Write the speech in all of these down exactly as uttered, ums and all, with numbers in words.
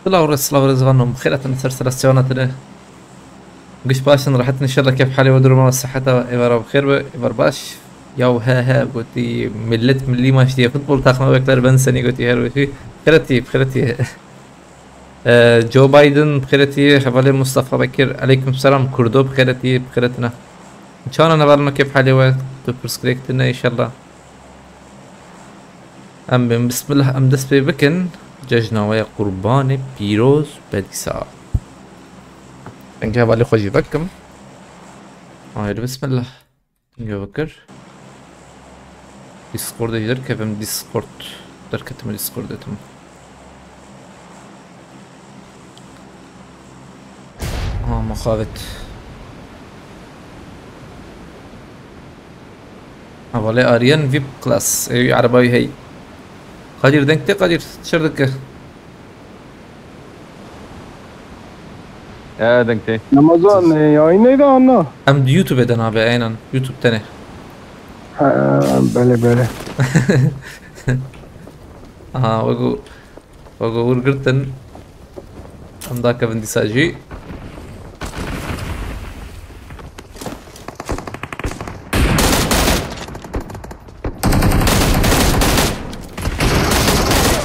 Silav re, silav re zivanom. Xêr hatin ser sera siyana tine. Giş başin, rahat inşallah, kef halê we, duruma we, siheta êvara bi xêr be, êvar baş. Yaw he he, gotî millet milli maç diye futbol takımı bekler, ben seni gotî her wekî. Xêretî, xêretî. Ee, Joe Biden, xêretî, hevalê Mustafa Bekir, aleyküm selam, Kurdo, xêretî, xêretine. Çana nevarno kef halê we, tu pirsgirêk tine inşallah. Em bên bismillah, em dest pê bikin. Cejna we ya qurbanê pîroz be dîsa. Dengê hevalê xwe jî vekim. Haydi bismillah. Dengê vekir. Discordê jî derkevim, Discord. Derketim Discordê, tamam. Aha, mexabet. Hevalê Aryan V I P Class. Ey, ereba wî hey. Kadir, deng tê, Kadir. Çir dike. Ya, deng tê. Ramazan, e, yayın neydi anla? Em di YouTube de nabe, aynen. YouTube tenê. Ha, belê, belê. Aha, wego. Wego wir girtin. Em dakevin dîsa jî.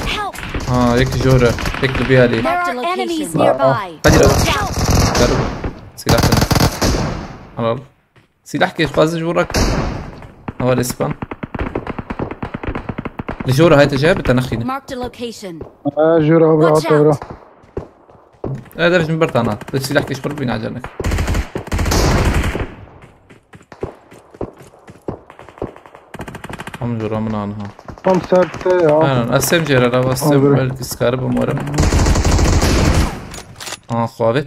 Help! Ha, yek jor e. Yek li bî alî. There are enemies nearby. Hadi lan. Help! Gel. Silah tane. Al, al. Silah geç, fazla vur bak. Hevalê Span. Li jor e, hayte jaya bi te nexîne. Marked a location. Ha, jor e, bira, Watch hatta bira. Out! Evet, evet, şimdi bir tane. Silah geç, vurup beni acarnak. Tam jora min anha. Tam serte ya. Aynen, S M G herhalde bastım. Abi. Belki sıkarı umarım. Aha, xwavê.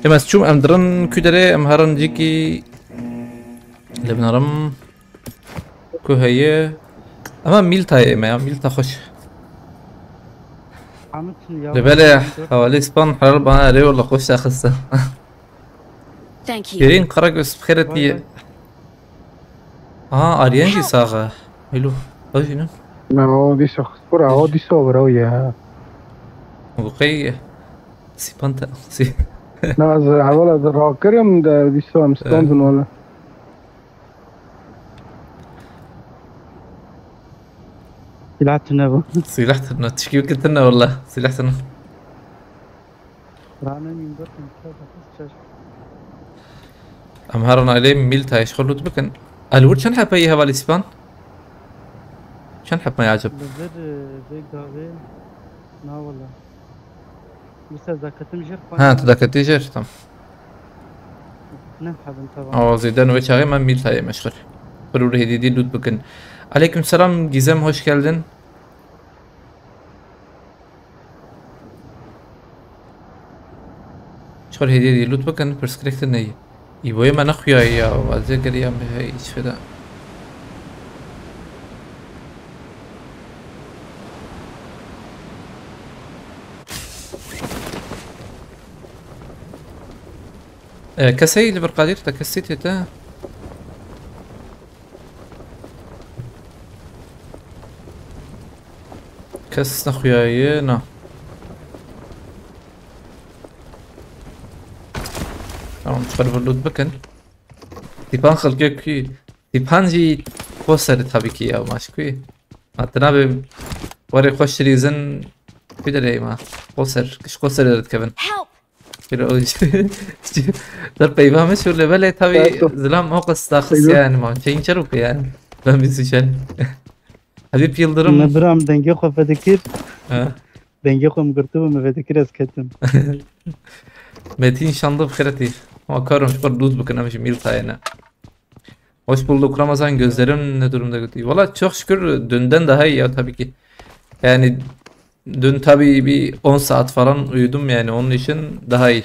Em ez çûm, em dirin ku derê, em herin cîkî. Lê binarim ku heye. Ama mîltayê me ya, mîlta xweş. Lê belê, hevalê Span helal bana erê wala xweş daxiste. Thank you. Şêrîn Karagöz, bi xêretî. Aha, Aryan jî sax e. Hello. Ew jî ne? Ne, o dîsa xist bira, o dîsa bira o ye. Bu qey Sîpan te, sî- Na, ez hevala ez rakirim de dîsa em standin wala. Silah tune bu. Silah tune. Tişkî wekî tune wala. Silah tune. Rane min dört bin iki yüz otuz çeşit. Em herin alê mîltayê ji xwe lût bikin. Li wir çend hepeyî hevalî Sîpan? Çend hepeyî acib? Li vir, e, vê gavê na wala. Wisa daketim jêr xwe. Ha, tu daketî jêr, tam. Ne hebin, tamam. Awa zêde wê çaxê me mîltayê meşxir. Xwe lût hêdî dî lût bikin. Aleyküm selam Gizem, hoş geldin. Çor hêdî dî lût bikin, pirsgirêk tune ye. Îboyê me nexuyayî ya, vazê geriya me hey, hiç feda. E, kesê li vir Qadir, te kesî tê te? Kes nexuyaye, na. Tamam, çiqar vurlut bikin. Tîpan xelkê ku. Tîpan jî xo serê tabii ki ya, maş ku. Ma tinabe warê xweş rîzin ku derê ma. Xo ser, kiş xo serê ditkevin. Help! Kira o der peyva me şûr lê belê tabii zilam o qas daxis yani ma. Şeyin çeruk yani. Ben bir düşen. Habib Yıldırım. Me biram dengê xwe vedikir. Ha. Dengê xwe min girtibû, min vedikir ez ketim. Metin Şanlı bi xêretî. Ama karom ji xwe dûz bikin, em ji mîl tayê ne. Hoş bulduk Ramazan, gözlerin ne durumda, kötü? Valla çok şükür dünden daha iyi ya tabii ki. Yani dün tabii bir on saat falan uyudum, yani onun için daha iyi.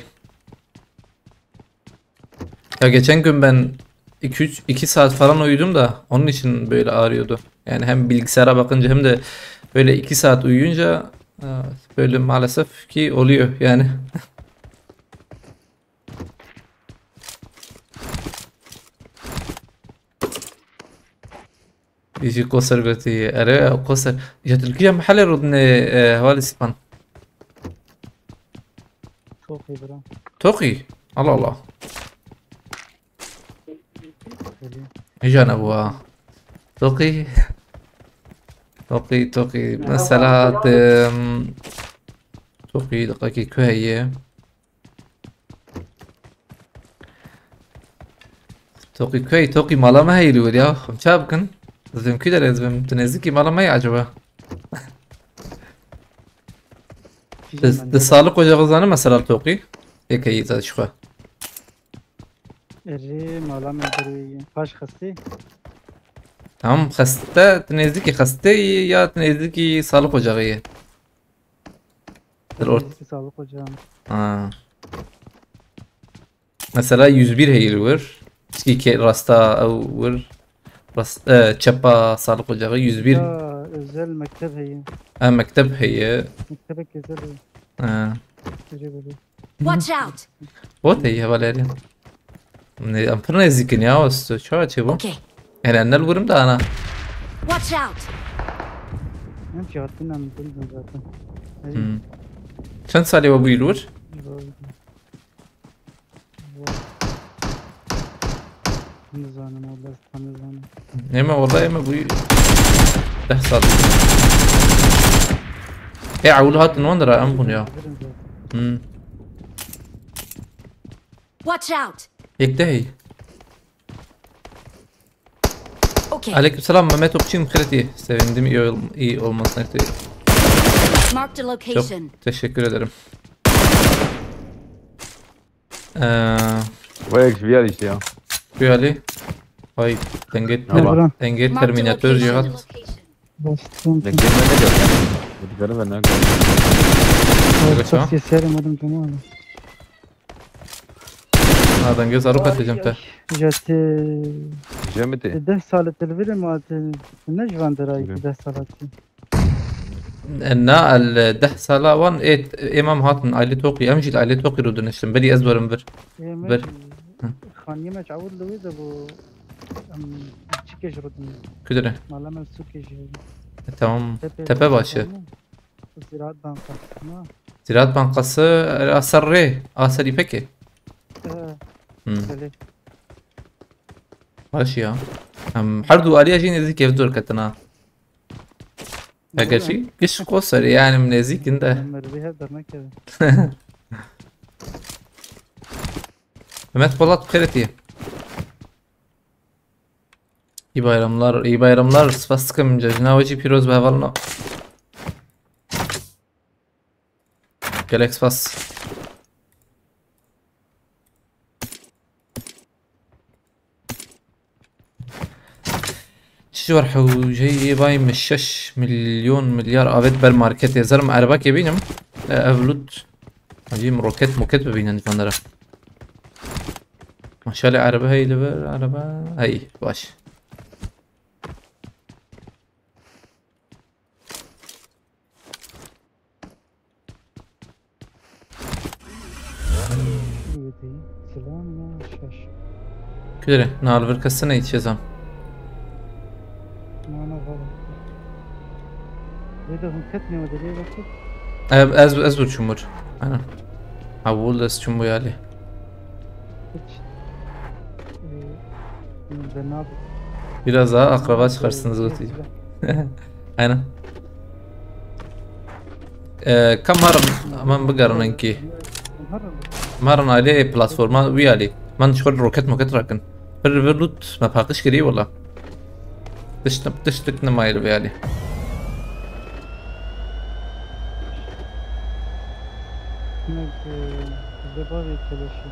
Ya geçen gün ben iki üç, iki saat falan uyudum da onun için böyle ağrıyordu. Yani hem bilgisayara bakınca hem de böyle iki saat uyuyunca, e, böyle maalesef ki oluyor yani. Jî Koser gotî, ere Koser. Ji Tirkiye mehelê rûdinê, e, hevalê Sîpan. Toqî bira. Toqî? Allah Allah. Belê. Hêja nebû ha. Toqî. Toqî, toqî. Mesela, em, toqî, deqekî ku heye? Toqî ku heye, toqî mala me heye li wir ya. Em ça bikin? Ez ê ku derê ez bim? Tu nêzîkî mala me yê acaba? Di, di sağlık ocağı zanî mesela toqî? Yek heye za ji xwe. Erê, mala me derê yê. Paş xestê? Tamam, xeste, tu nêzîkî xestê yî ya tu nêzîkî sağlık ocağı yî? Dur, ort- Neyse, sağlık hocam. Ha. Mesela yüz bir heye li wir. Çikî ke rasta ew wir. Rast, e, çepa sağlık ocağı yüz bir. Ya, özel mektep heye. Ha, mektep heye. Mektebek özel heye. Ha. Böyle böyle. Watch out! Bot heye hevalê. Ne, em pir nêzîk in ya, west, çawa çêbû? Okay. Yani, em ne li wir in de ana. Watch out! Em jî hatin, em bildim zaten. Hey. Hmm. Çend salê we bûyî li wir? Yo. Yo. Nizanim, wele ez tam nizanim. Ême, wele ême bûyî deh sal. Ê, ewil hatin wan dira, em bûn ya. Bildim zaten. Hmm. Watch out! Yek de hey. Okay. Aleykümselam Mehmet Okçum, Kreti. Sevindim iyi, ol- iyi olmasına. Marked a location. Çok teşekkür ederim. Ee, Vay, bir yer işte ya. Kuyali. Vay, denge, Merhaba. Denge Marked a Terminator location. Cihat. Bastım. Ne gelme ne gelme. Bu kadar ben ne gelme. Çok Çok sağ. Ses yerim oğlum, tamam mı? Ha, dengê zarok atacağım te. Jatê Jemiti. Deh salet li vir ma te ne ji van derayî Hı. Deh salat. Na, el deh sala wan ê, ê mam hatin ailê toqî, em jî li ailê toqî rûdiniştin. Belî ez werim vir. Ê me Vir. Hı. Xaniyê me çawir li wê de bû. Em çikê ji rûdin. Kudire. Mala me sûkê jî. E, tamam. Tepe Tepe başı. Ziraat Bankası mı? Ziraat Bankası, e, Aser Rê, Aser İpekê. Ee, Hmm. Belê. Baş ya. Em, her du alî jî nêzîk ev dor ketina. Eger Doğru. Jî giş koser yani em nêzîk in de. Em merivî hev dernekevin. Mehmet Polat, xêr etî. İyi bayramlar, iyi bayramlar. Spas dikim, cejna we jî pîroz be hevalno. Gelek spas. Çi ji wer hewceyê vay min şeş milyon milyar avêt ber marketê. Zer min erebekê bînim. E, ev lut. Hacî min roket moket bibînin ji van dera. Maşallah, erebe hey li vir, erebe. Hey, baş. Yedi, silah mı? Şaş. Kudere, na li vir kes tune yî çêzan. Na, na, valla. Wê de hûn ketine wê derê vekir. Ez, ez, ez bû çûm wir. Aynen. Ha, wû ez çûm wê alî. Hiç. Ee, ben ne yapayım? Biraz daha akraba çıkarsınız, Ee, zotî. Aynen. Ee, kam harin, hemen bigerin ki. Harin. Marin alê platforma wî alî. Man ji xwe roket moket rakin. Pir vir lut me paqij kirî wala. Tişt, tiştik nemayê li vê alî. Hinek, e, li bavê keleşî.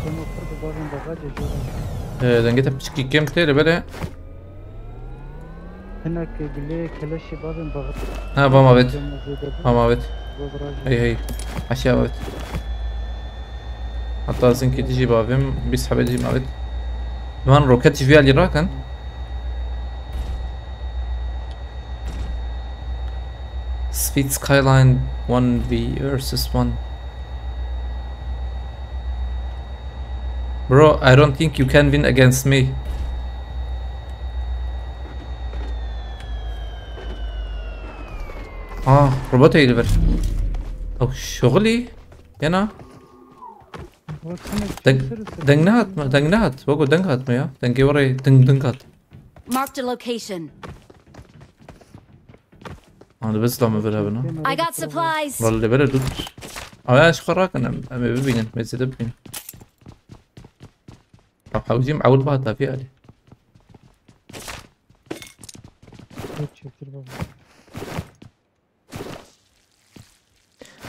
Kemo pir bi bavên bagacê jor e. E, dengê te piçikî kêm tê li belê. Hinek gilê keleşî bavên bagacê. Ha, vam avêt. Kemo zêde bû. Vam avêt. Bo virajê. Hey, hey. Aşağı avêt. Hatta zinkî dijî bavêm, bîst hebê dijî mavêt. Man roket ji vî alî rakin. Speed Skyline one v versus one. Bro, I don't think you can win against me. Ah, robot eğiliver. Oh, şoğli. Yena. Deng, deng nehat me, deng nehat. Wego deng hat me ya. Dengê we rê deng deng hat. Marked a location. Hadi biz tam öbür abi, no? I got supplies. Vallahi böyle tut. Ama ya şu karak, em, em bibînin, mezede bibînin. Tam hewcîm ewil ba tafi ali. Çektir baba.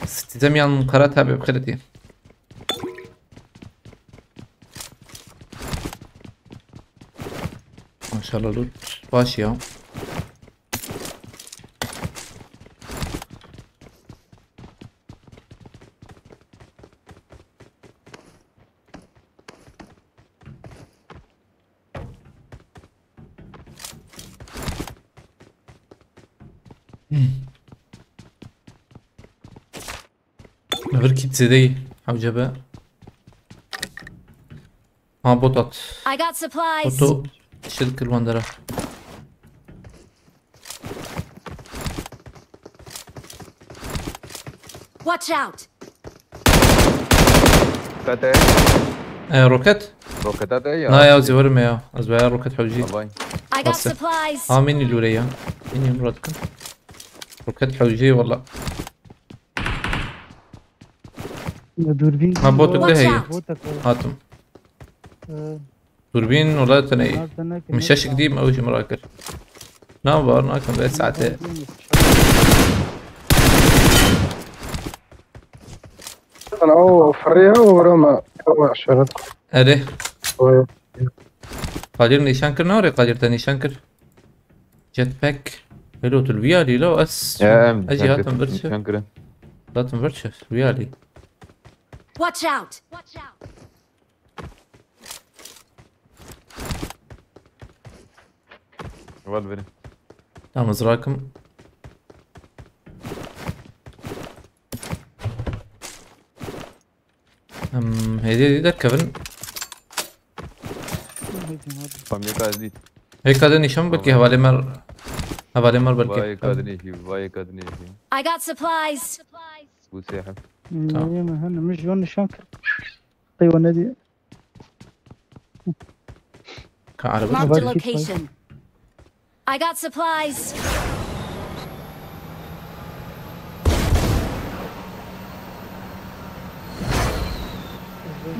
Stizem yan kara tabi bixireti. Maşallah loot baş ya. Vir kit zêdeyî hewce be. Ha, bot at. I got supplies. Botu şil kir wandera. Watch out. Kate. E, roket? Roketa te ya. Na ya, zî werim ya. Ez veya roket hewcî. Vay. I got Nasıl? Supplies. Ha, mini lure ya. Mini murat kan. Roket hewcî valla. Ya, durbin. Ha, botu Watch de heye. Out. Bota ko. Hatim. Ee, Durbîn wela tenê. Min şeşik dî, me ew jî min rakir. Na, bawer nakim vê saetê. Ana o firî ya, o roma. Ewa şeref. Erê. Oy. Qadir nîşan kir, na rê Qadir te nîşan kir. Jetpack. Hello, tu li vî alî lo, ez. Ya, em, ez jî hatim vir çi. Nîşan kirin. Hatim vir çi, vî alî. Watch out! Val verin. Tamam, mızrakım. Em, hediye de Kevin. Tam yek az değil. Hêka de nîşan belkî hevalê me, hevalê me belkî. Vay kadın işi, vay kadın işi. I got supplies. Bu sefer. Tamam. Ne, ne, ne, ne, nişan kir. Qeywa ne diye? Ka araba. Marked a location. I got supplies.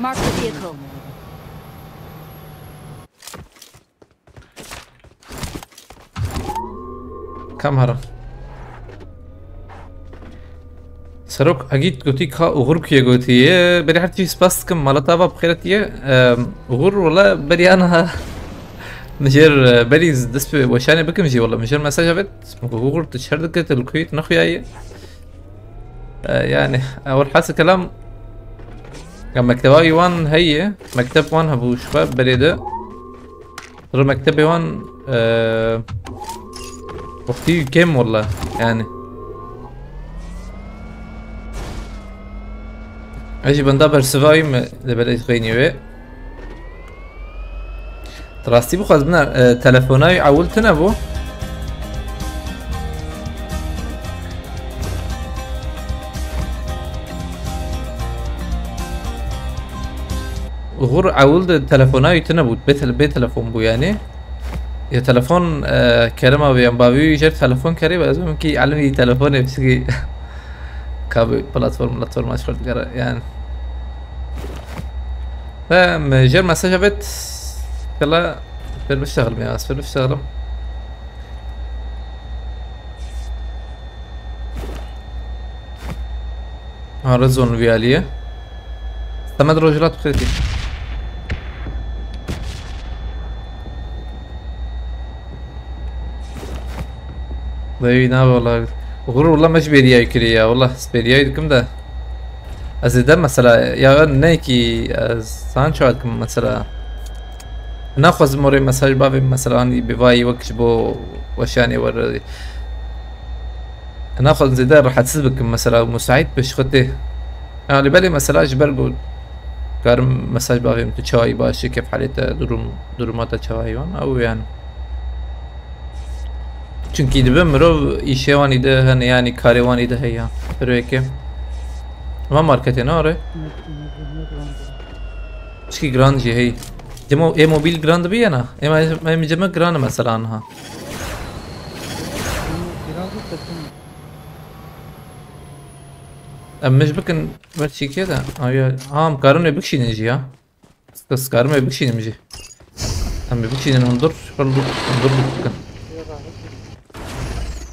Marked a vehicle. Kam hara. Serok Agît gotî ka Uğur kuye gotî ye. Berî her tiştî spas dikim, mala te ava bi xêr hatiye. Em, Uğur wala berî ana ha. Min jêr, e, berî z-, dest bi weşanê bikim jî wala. Min jêr mesaj avêt. Uğur tu çer dike, tu li kuyê, tu nexuyaye. E, yani, e, welhasil kelam, ya mekteba wî wan heye. Mekteb wan hebû ji xwe berê de. Rê mektebê wan, e, wextî kêm walla, yani. Ez jî benda bersiva wî me li belê xeynî wê. Rastî bixwazim ne, e, telefona wî ewil tune bû. Uğur ewil de telefona wî tune bû, bê tele-, bê telefon bû yani. Ya telefon, e, kerema wî, em bavî wî jêr telefon kerê, ez bim ki elim wî telefonê pişikî kabî platform, platform aç xurt kere yani. Ve me jêr mesaj avêt, kela, per biştexlim ya, per biştexlim. Ha, Rezon vî alî ye. Semed Rojhilat bi xêr tî. Dayı ne valla. Uğur valla me ji bêriyayî kirî ya. Valla bêriyayî dikim de. Ez zêde mesela ya ne ki ez san çawa dikim mesela. Naxwazim orê mesaj bavê mesela hanî bi vayî wek ji bo weşanê were. Naxwazim zêde rehetsiz bikim mesela, musaît be ji xwe tê. Ya li belê mesela ji ber ku karim mesaj bavêm tu çawayî baş î, kef halê te, durum, duruma te çawayî wan, ew yani. Çunkî dibe mirov îşê wan î de hene, yani karê wan î de heye. Piro yekê. Ama marketê ne are? Çikî giran jî hey. Cemo, ê mobil giran dibi ya na? Ê me, ê me ceme giran e mesela anha. Em mij bikin ber çîkê de. Ayo, ha, em karin wê bikişînin jî ya. Kız karim wê bikişînim jî. Em ê bikişînin hundur, hundur, hundur bikin.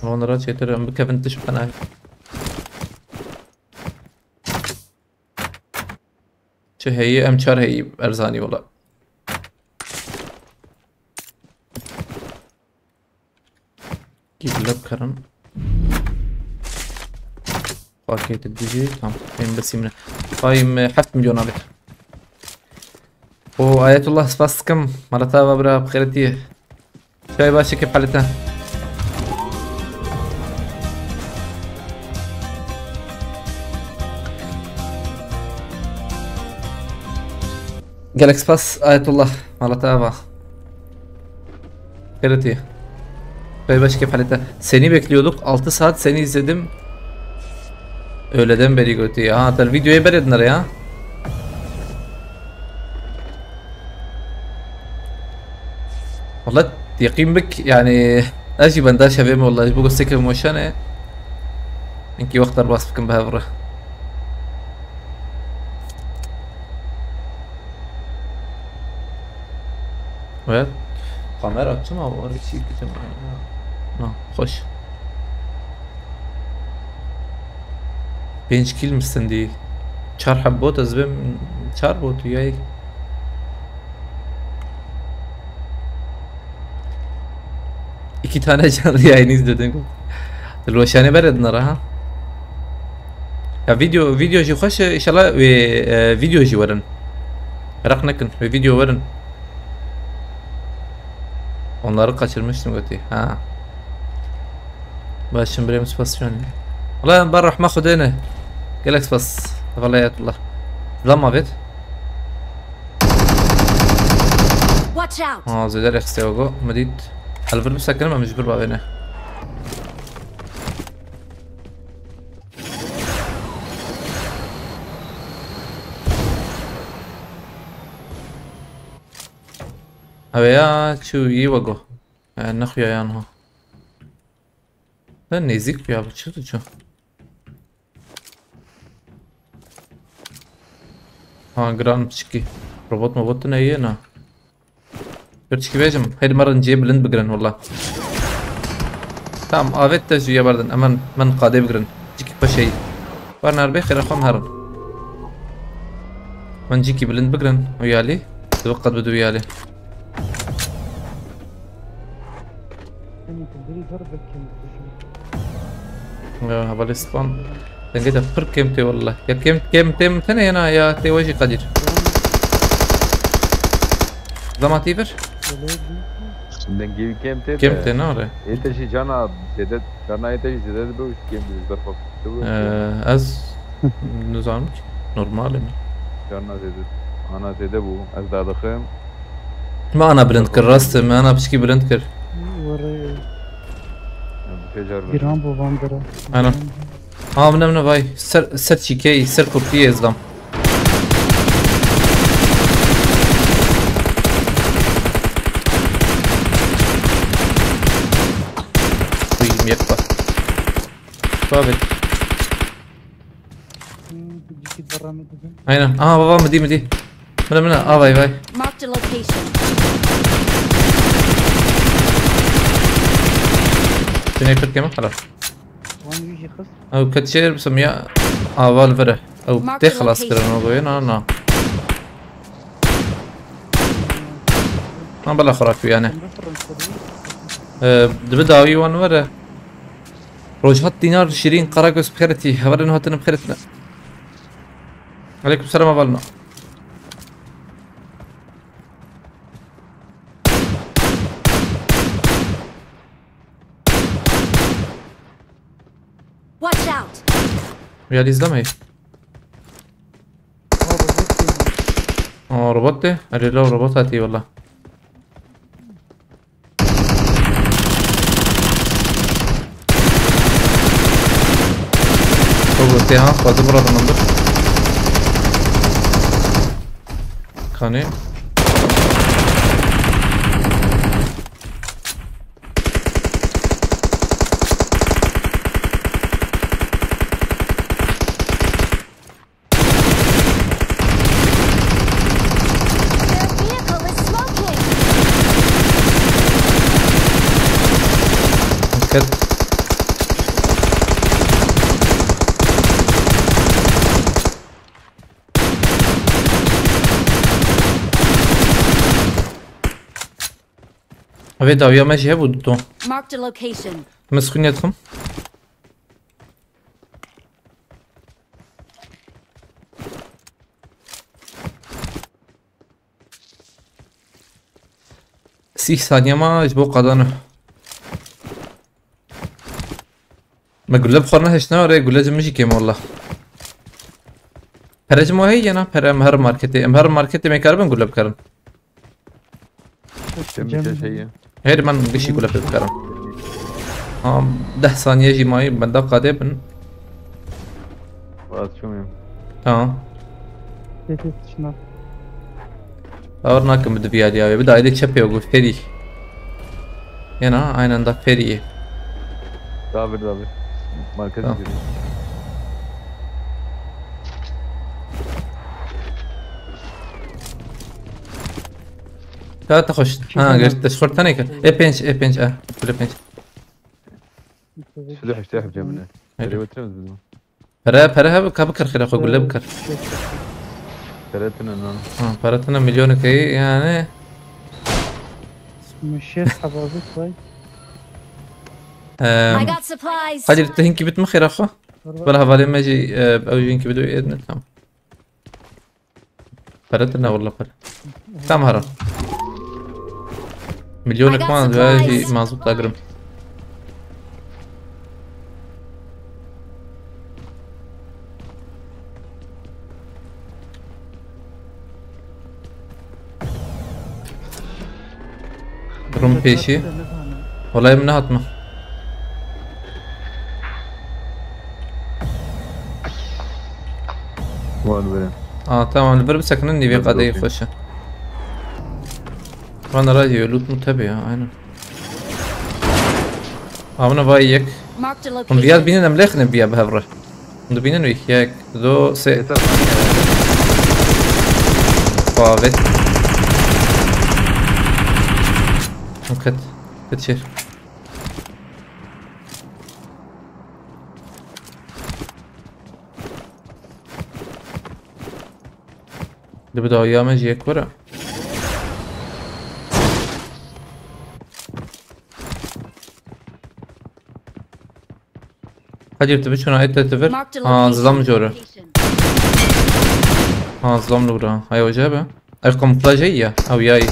Onlara çêtir em bikevin tiş bikene. Çi heyî, em çar heyî erzanî wala. Gidilip kirin. Paketi dijî, tam. Em besîmine. Ay, em heft milyon abit. O Ayetullah, spas dikim. Mala te ava bira, bi xêretî ye. Çay başê kêf halê te. Gelek spas Ayetullah. Mala te ava. Xêretî. Çay başê kêf halê te. Seni bekliyorduk. Altı saat seni izledim. Öğleden beri götü ya. Ha, te videoya berê dinere ya. Wala yeqîn bik, yani, ez jî benda şevê me wala, ji bo ku sêkê moşane. Hinkî wext derbas bikim bi hev re. Evet. Kamera çima var? Çî bikim. Na, hoş. Pênc kîl mi sindî? Çar heb bot, ez bêm çar bot yay. İki tane canlı yayın izledim. Dilweşanê berê dinere ha. Ya video, video jî xweş e, inşallah wê, e, video jî werin. Meraq nekin, wê video werin. Onları kaçırmıştım götü. Ha. Başım birê min spas şûnê. Wala ber rehma Xwedê ne. Gelek spas. Hevalê Ayetullah. Zam avêt. Watch out! Ha, zêde rexse ogo. Me dît. Helvir bisekinim, em ji bir bavê ne. Ew ya çû yî wego. E, nexuya yan ha. Ne nêzîk ya, bi çi diçû? Ha, giran piçikî. Robot mobot tune yê na. Piçikî bêjim, heydi me rinciyê bilind bigirin wala. Tamam, avêt te jû ye berdin. Emen, min qadê bigirin. Cîkî xweş heyî. Wer nerbê xêra xwe em herin. Min cîkî bilind bigirin. Wî alî. Dibe qet bide wî alî. Ya, hevalê span. Dengê de pir kêm tê wala. Ya kêm, kêm tê min tenê ya na ya tê we jî Kadir. Zama tî vir? Dengê wî kêm tê Kêm de. Tê nare. Ê te jî cana zêde, cana ê te jî zêde dibe û kêm dibe, ber xwe dibe. Ee, ez nizanim ki. Normal e. Cana zêde. Ana zêde bû. Ez dadixim. Me ana bilind kir, rast e, me ana piçkî bilind kir. Were. Giran bû van dira. Ana. Ha, bine, bine, vay. Ser, ser çîkeyî, ser kurtiyê ez dam. Buyum yek bak. Tabii. Aynen. Aha, baba, mi dî, mi dî. Bine, bine, a vay vay. Marked a location. Sniper keme xelas. Wan wî jî xist. Ew ket şehir bisim ya. Aval vere. Ew tê xelas kirin o boyun, ha, na. Ha, bela xuraf yani. Ee, dibi dawî wan vere. Rojhat Dinar Şirin Karagöz bixêretî. Hevalên hatine bixêretine. Aleyküm selam hevalina. Watch out! Ya izlemeyin. Aa, robot de. Erê, la robot hatî wala. Robot de ha, fazla burada mındır. Saniye. Their vehicle is smoking. Dikkat. Evê dawiya me jî hebû du ton. Marked a location. Min screen dixim. Sîh saniye ma ji bo qadana. Me gule bi xwe nehiştina, rê gule ji min jî kêm walla. Pere ji me heye na, pere em her marketê, em her marketê me karibin gule bikarin. Cem bir şey ya. Her man gişî gule pê bikarin. Ha, deh saniye jî mayî benda qadê bin. Vazgeçmiyorum. Tamam. Tehdit dışına. Ağır nakım bir dibi ya diye. Bir daha ile çepeye gösteri. Yana aynı anda feriye. Daha bir, daha bir. Marka Tamam. Zinciri. Ka te xweş. Ha, gert te şxurt tenê kir. E pênc, e pênc, e. Kule pênc. Şöyle işte yapacağım ne? Öyle. Öyle götüremez mi? Pere, pere hebe ka bikir xêra xwe gule bikir. Pere tine lan. Ha, pere tine milyonek heye yani. Min şêst heba zû koy. Ehm, I got supplies. Hadi te hinkî bit mi xêra xwe? Bela hevalê me jî, e, ew jî hinkî bit êdine tamam. Pere tine walla pere. Tam hara. Milyonek I got man ve jî supplies. Mazût agrim. Durum pêşî. Wala em nehatme. Wan verin. Aa, tamam, li vir bisekinin nîvê Dur, qadeyê dur. Xweş e. Van radyo loot mu tabi ya, aynen. Amına vay yek. Marked a Hûn viya location. Dibînin em lêxinin viya bi hev re. Hûn dibînin wî yek, du, sê. Yeter. Bavê. Ket. Ket çêr. Di bi dawiya me jî yek were. Hacı, tu biçuna et, et, ver. Marked a Ha, location. Zam jora. Ha, zam lura. Ay, hoca be. Ay, kamuflaj ya. Ay, ay.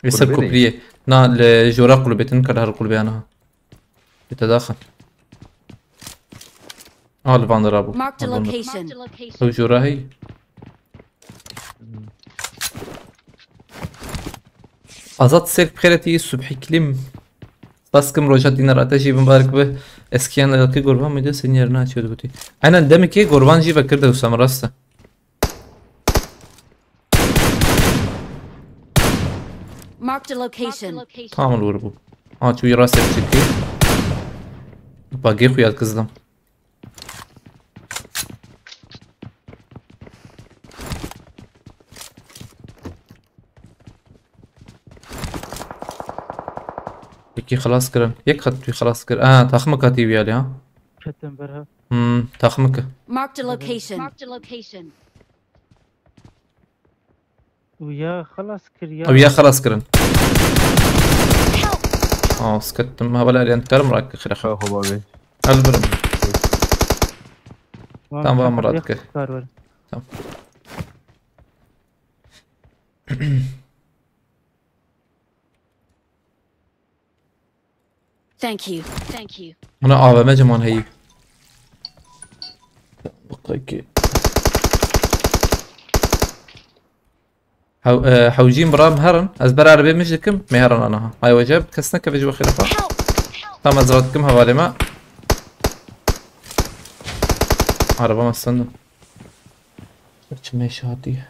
Li ser Kulübe kupriyê. Na, li jora kulübê, tin kar her kulübê ana. Li te daxin. Ah, li van de rabû. Marked a location. Ew jora hey. Azat Sek bixêretî subhî kilim. Spas kim roja dînar ate jî bibarek bi eskiyan lelkî gurban mıydı? Senin yerine açıyordu bu tüy. Aynen demekî gurban jî vekirde Hüsam rast e. Marked a location. Tam li wir bû. Ha, çûyî rastê çekî. Bagê xwe ya kizdim. Yekî xilas kirin. Yek xet wî xilas kir. Aa, taxmik hatî wî alî ha. Ketin ber ha. Hmm, taxmik. Marked a location. Marked a location. Û ya xelas kir ya. Ew ya xelas kirin. Aa, skettim. Hevala eryan dikarim rak xira. Xwe xwe bavê. El birim. Wan Tamam, çaxa Murat, bir ke. Kar ver. Tamam. Thank you. Thank you. Ana A V M ceman heyî. Bakayım ki. Hew-, e, hewcîn bira em herin. Ez ber erebê min jî dikim. Me herin anaha. Ay wece kes nekeve ji wexê refa. Help! Tam ez radikim hevalê me. Araba me stendim. Çi meşe hatî.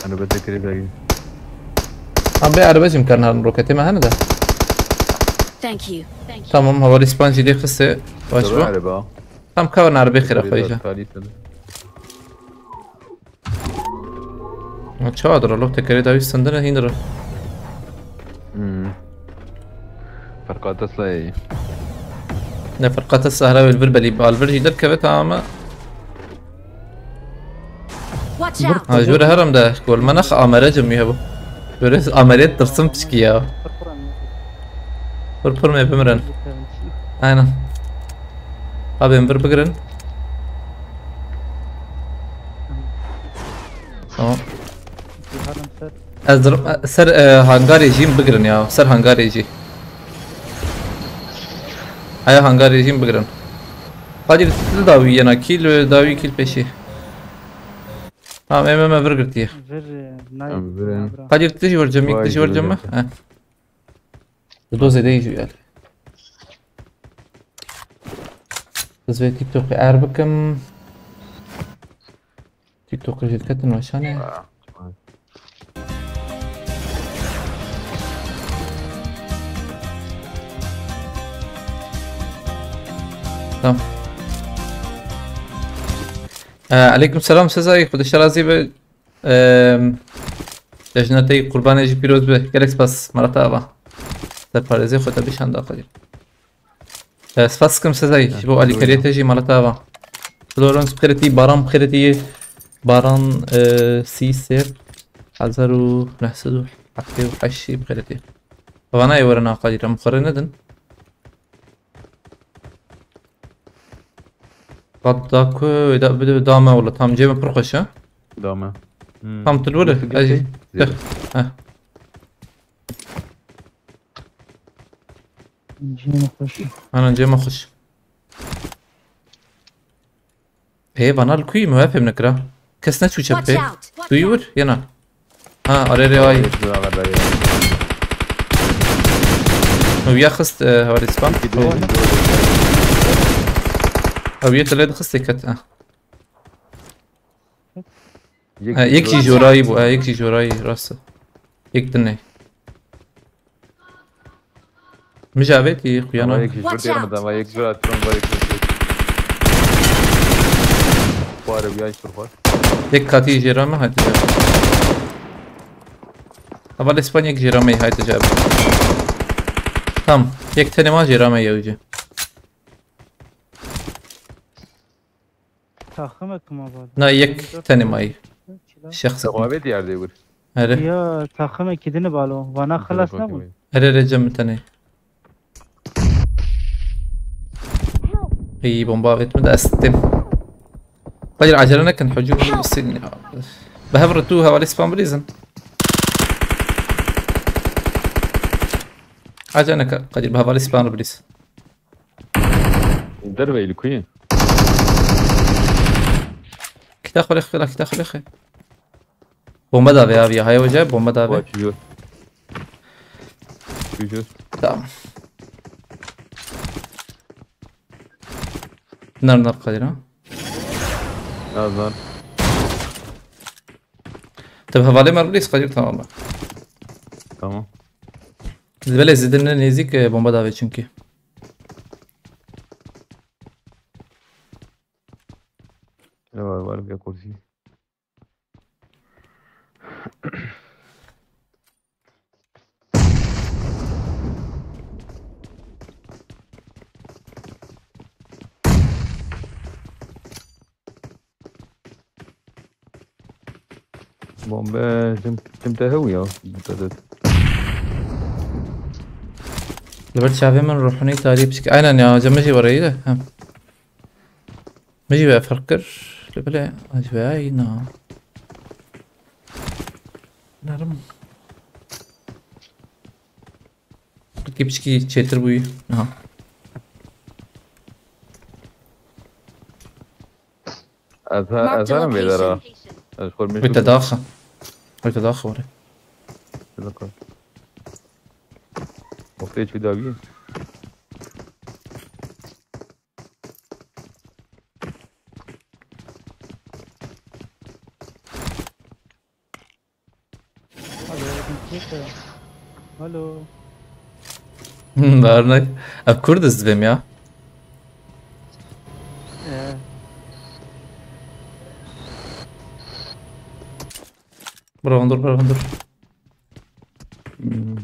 Erebe te kirî dagî. Em bê erebe jî em karin herin, roketê me hene de. Thank you. Tamam, hevalî span jî lê xiste. Baş Tabii bû. Erebe. Tam karin erebê xêra xwe jî. Talî sene. Ha, çawa dira lo tekerê dawî sindine hîn dira. Hmm. Ferqate slayê. Ne ferqate sahra wel vir belî. Alvir jî derkeve tamam. Watch out! Ha, jûre herim de gol me nex amere cemî hebû. Jûre amere tirsim piçkî ya. Pir pir me bimirin. Aynen. Abi em vir bigirin. Tamam. Ez dir-, ser, e, hangarê jî bigirin ya. Ser hangarê jî. Haya hangarê jî bigirin. Hadi li dawî yena kîl, dawî kîl pêşî. Tamam, em, em, em vir girtiye. Vir, e, nayê. Em vir, e. Nabra. Hadi li dijî wercem, yek Vay dijî wercem me. Heh. Li do zêde jî geldi. Ez vê TikTok'ê er bikim. TikTok'ê jî diketin weşanê. Tamam. Ee, aleyküm selam Sezai, Xwedê şerazî be. Ee, cejna te yî qurbanê jî pîroz be. Gelek spas, Marat Ava. Serparêzê xwe te bişanda xwedî. Ee, spas dikim Sezai, ji bo alîkariyê te jî Marat Ava. Florence bi xêretî, Baran bi xêretî, Baran, ee, sî sêr, hezar û neh sed û heftê û heşt jî bi xêretî. Vana ê werin a Qadîr, em xwe rê nedin. Qat da ku, da, da, da me wala, tam cê me pir xweş e. Da me. Hmm. Tam tu li wir e, Nasıl ez jî. Gitti? Heh. Cê me xweş e. Ana cê me xweş. Ê, vana li kuyî me fêm nekira. Kes neçû çep pê. Watch out! Kuyî wir, yena. Ha, arê rê ay. Ew ya xist, e, hevalê span. Ew yê te lê dixist ê ket, ha. Ha, yek jî jorayî bû, ha, yek jî jorayî, rast e. Yek dinê. Mijavêtî xuyana. Ama yek ji bir diyelim adam, ama yek jura atırım, var yek jura. Var ya, bir ay sürü var. Yek katî jêra me hadi. Hevalê span yek jêra me hadi cevap. Tam. Yek tenê ma jêra me yewce. Taximekî ma balo. Na yek tenê mayî. Şexs. Dewabê diyar de wir. Here. Ya taximekî din balo. Vana xilas nebûn. Here, here cem tenê. Ey, bomba avêt min de ez tim. Qadîr, acele nekin, hücum silin ya. Bi hev re tu hevalê span bilîzin. Acele neke, Qadîr, bi hevalê span re bilîz. Derveyli kuyê. Kita xwe lê xwe, kita xwe lê xwe. Bomba da be abi, haya hoca, bomba da be. Bak, yürü. Yürü. Tamam. Nar nar Kadir ha. Nazar. Tabi hevalê mer bilîz Kadir, tamam bak. Tamam. Belê zidin ne nêzîk, e, bomba da be çünkü. Ne var, var bir kursi. Bombe, tim, tim te hew ya. Te de. Li ber çavê min ruhunê tarî piçik. Aynen ya, cem jî were de. Hem. Min jî wê ferq kir. Lê belê, ez wê ay na. Nerim. Piçkî piçkî çêtir bûyî. Aha. Ez ha-, ez herim vê dera. Ez xwe Wê te daxe. Wê te daxe were. Wextê çi dawî? Alo. Hmm, Bernek. Ev Kurd ez dibêm ya. Ee, Bira hundur, bira hundur. Hmm.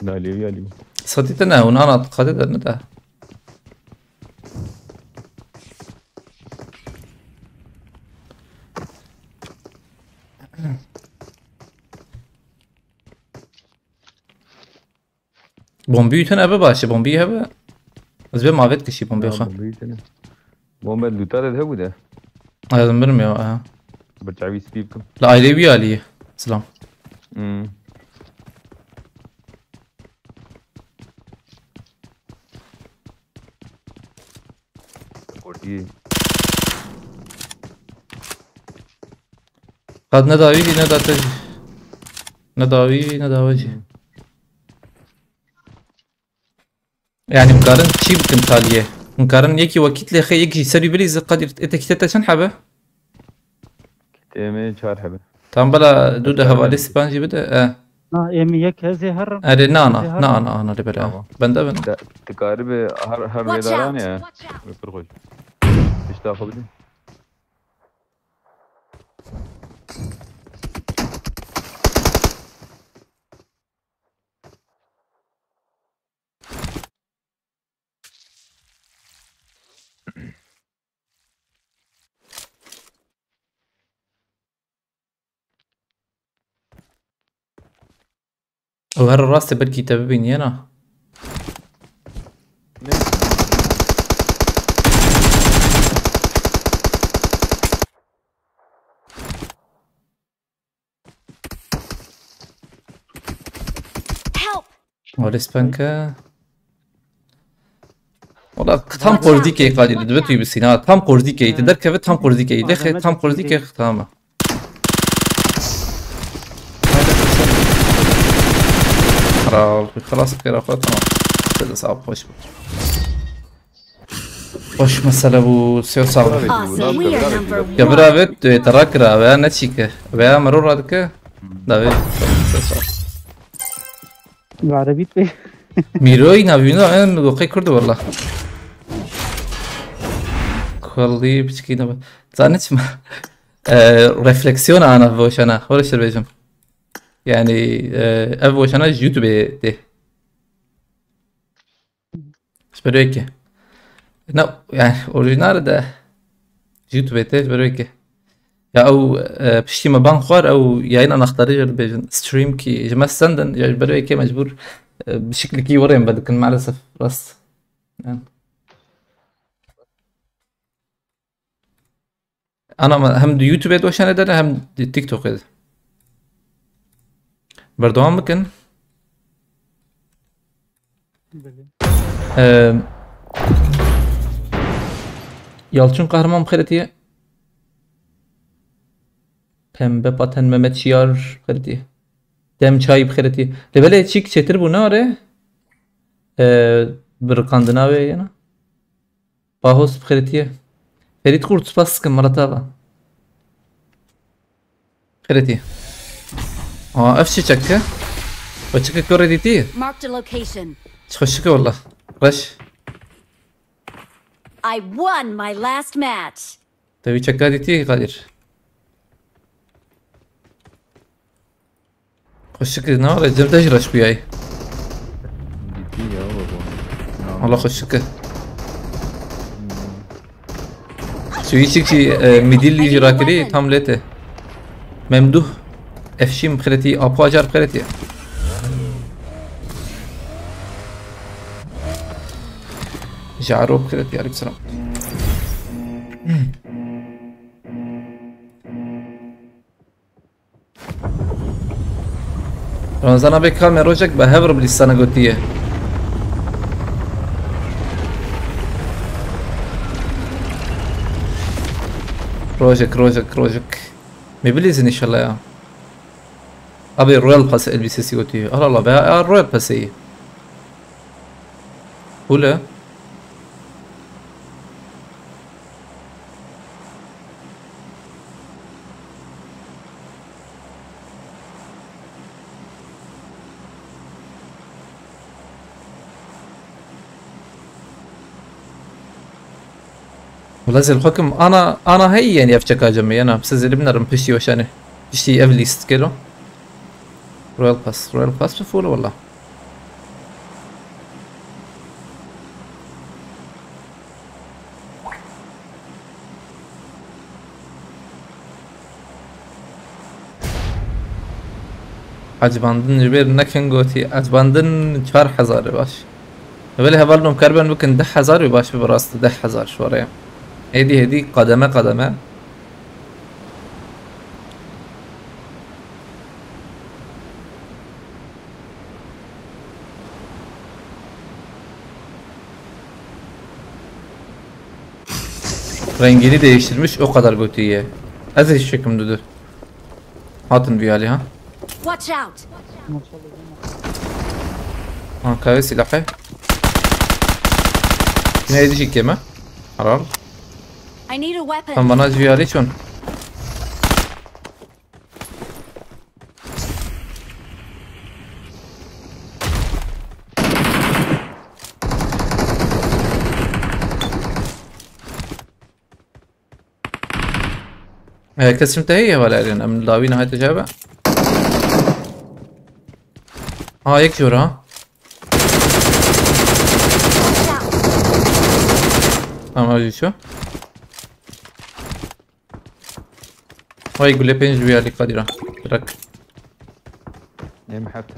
Nalê wî alî. Satî te ne, hûn ana qadê de ne de. Bombî tune ebe baş e, bombî hebe. Ez bê mavet kişî bombî xwe. Bombî tune. Bombe lûta de hebû de. Ez birim ya, ha. Bir çavî spî bikim. La aile wî alî. Selam. Hmm. Kurdî. Qet ne dawî, ne da te jî. Ne dawî, ne dawa jî. Hmm. Yani, hûn karin çî bikin taliyê? Hûn karin yekî wekî lêxê, yekî jî serî bilîze, Kadir, ê te kîte te çend hebe? Kîtê me çar hebe. Tam bela du de hevalê span jî bide, e. Na, em yek ez ê herim. Erê, na, na, na, na, na, lê bela. Tamam. Bende bin. Te, tu karibe her, her vêdaran ya. Pir xweş. Pişta xwe bidin. Ew her rastê belkî te bibîniye na. Ne? Help! Wale spenke. Wala tam qordîkê Kadir, dibe tu bisîna. Tam qordîkê, te derkeve tam qordîkê. Lêxê tam qordîkê, tamam. Bravo, xelas kira xwe, tamam. Size sağ ol, hoş bulduk. Xweş mesele bû, sê û sağ ol. Awesome, we are number one. Ya bira vet, tu ê te rakira, veya ne çîke? Veya mero radike? Davê, sê û sağ ol. Bi erebî tê. Mîroyî navîna, em goqê Kurd wala. Kurlî piçkî ne. Zanî çima? E, refleksiyona ana voşana, wala şir bêjim. Yani, e, ev voşana ji YouTube tê. Ji ber wê ke. Ne, yani, orijinal de YouTube tê ji ber wê ke. Ya ew, e, piştî me ban xwar, ew yayın anahtarı jê dibêjin. Stream kî ji me sendin, ya ji ber wê ke mecbur, e, bi şeklikî werê me dikin, maalesef. Rast. Yani. Ana me hem di YouTube'ê doşanê de ne hem di TikTok'ê de. Berdewam bikin. Belê. Ee, Yalçın Kahraman bi xêr hatiye. Pembe Paten Mehmet Şiyar bi xêr hatiye. Dem Çay bi xêr hatiye. Lê belê çîk çêtir bû ne are? Ee, bi rikandina wê yena. Pahos bi xêr hatiye. Ferît Kurt, spas dikim, Mirat Ava. Xêr hatiye. Aa, ev çi çeke? Ev çeke kore dîtî? Marked a location. Çi xweşik e wala. Reş. I won my last match. Te wî çeka dîtî, Kadir? Xweşik e, ne were, cem te jî reş bûyayî. Dîtî ya, baba. Wala xweşik e. Hmm. Çiwî çik jî, e, midîlî jî rakirî, tam lê te. Memduh Efşîn bi xêr hatiye, Apo Acar bi xêr hatiye. Jaro bi xêr hatiye, aleykum selam. Ramazan abi, ka me rojek bi hev re bilîstana gotiye. Rojek, rojek, rojek. Me bilîzin inşallah ya. Abi Royal Pass elbisesi gotiye. Allah Allah be, ya Royal Pass'e. Hule. Wala zêl xwekim ana, ana heyî, yani ev çeka cemê yana. Siz zêlê binarim piştî weşanê. Piştî ev lîst gelo. Royal Pass. Royal Pass bi full wala. Ecibandin ji ber nekin gotî. Ecibandin çar hezar e baş. Belê heval nomkar ben bikin deh hezar wê baş be, bi rast deh hezar şoreye. Hêdî hêdî qedeme qedeme. Rengini değiştirmiş, o kadar gotiye. Ez hiç şekim dudu. Hatin bir hali ha. Watch out! Ha, kahve silahı. Ne edecek yeme? Arar. I need a weapon. Tam bana ziyare çon. Ee, kesim te heye hevalê Eryan. Em dawî nehayete cebe. Ha, yek jor ha. Tamam, öyle şu. Vay, gule pênc duyarlı Kadir ha. Bırak. Em hepte.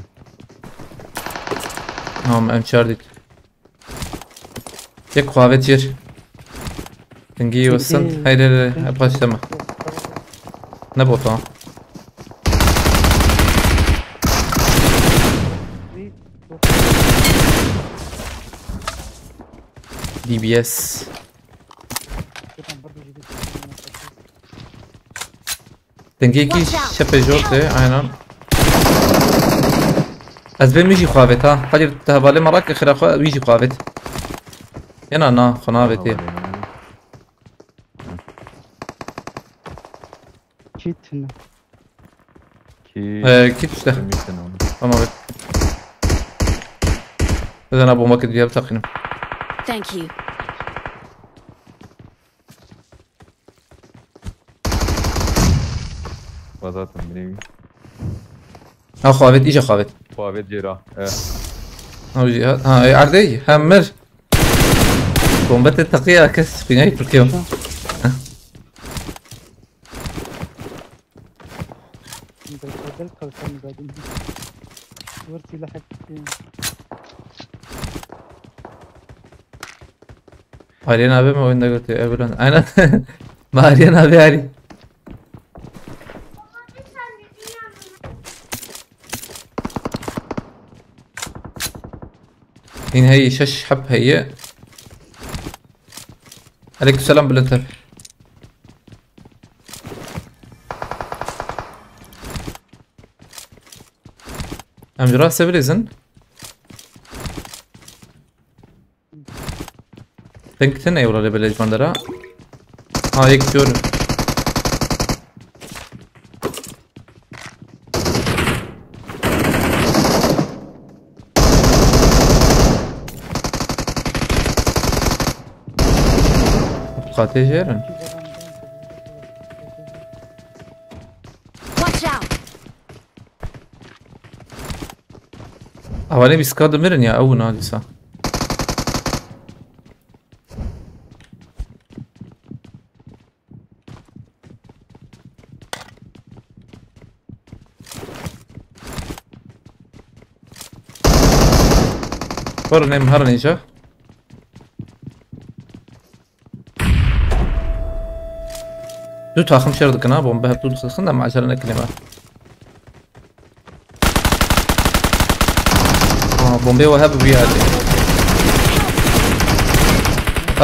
Tamam, em çar dit. Yek xavet jir. Tingî westin. Hayır, hayır, hayır, başlama. Ne bota? D B S. Dengê kî şepê jor tê, aynen. Ez bê min jî xwe avêt ha. Kadir, tu hevalê me rake xira xwe, wî jî xwe avêt. Yena na, xwe navêt ê. Kit ne? Ki Ee, kit işte. Tamam abi. Neden abi, bomba kit bir yere takayım. Thank you. Wa zaten bileyim. Ha, xwe avêt, îca xwe avêt. Xwe avêt jêra. E. Ha, ha, e, erdê, ha, mir. Bombe te teqiya kes, xwînayî pirkiyo. Aryan abi mi oyunda götü? Ebulan. Aynen. Aryan abi hari. Hîn heye, şeş heb heye. Aleykümselam Bülent abi. Em ji rastê bilêzin. Denk tine ewra lê belê ji bandera. Ha, yek jor. Qatê jêrin. Watch out! Avalê bîst K dimirin ya, ew na dîsa. Xwar nem her nêca. Du taxim şer dikin ha, bombe hep du dixin de macera nekinê me. Aa, bombê we hebe wî erdê.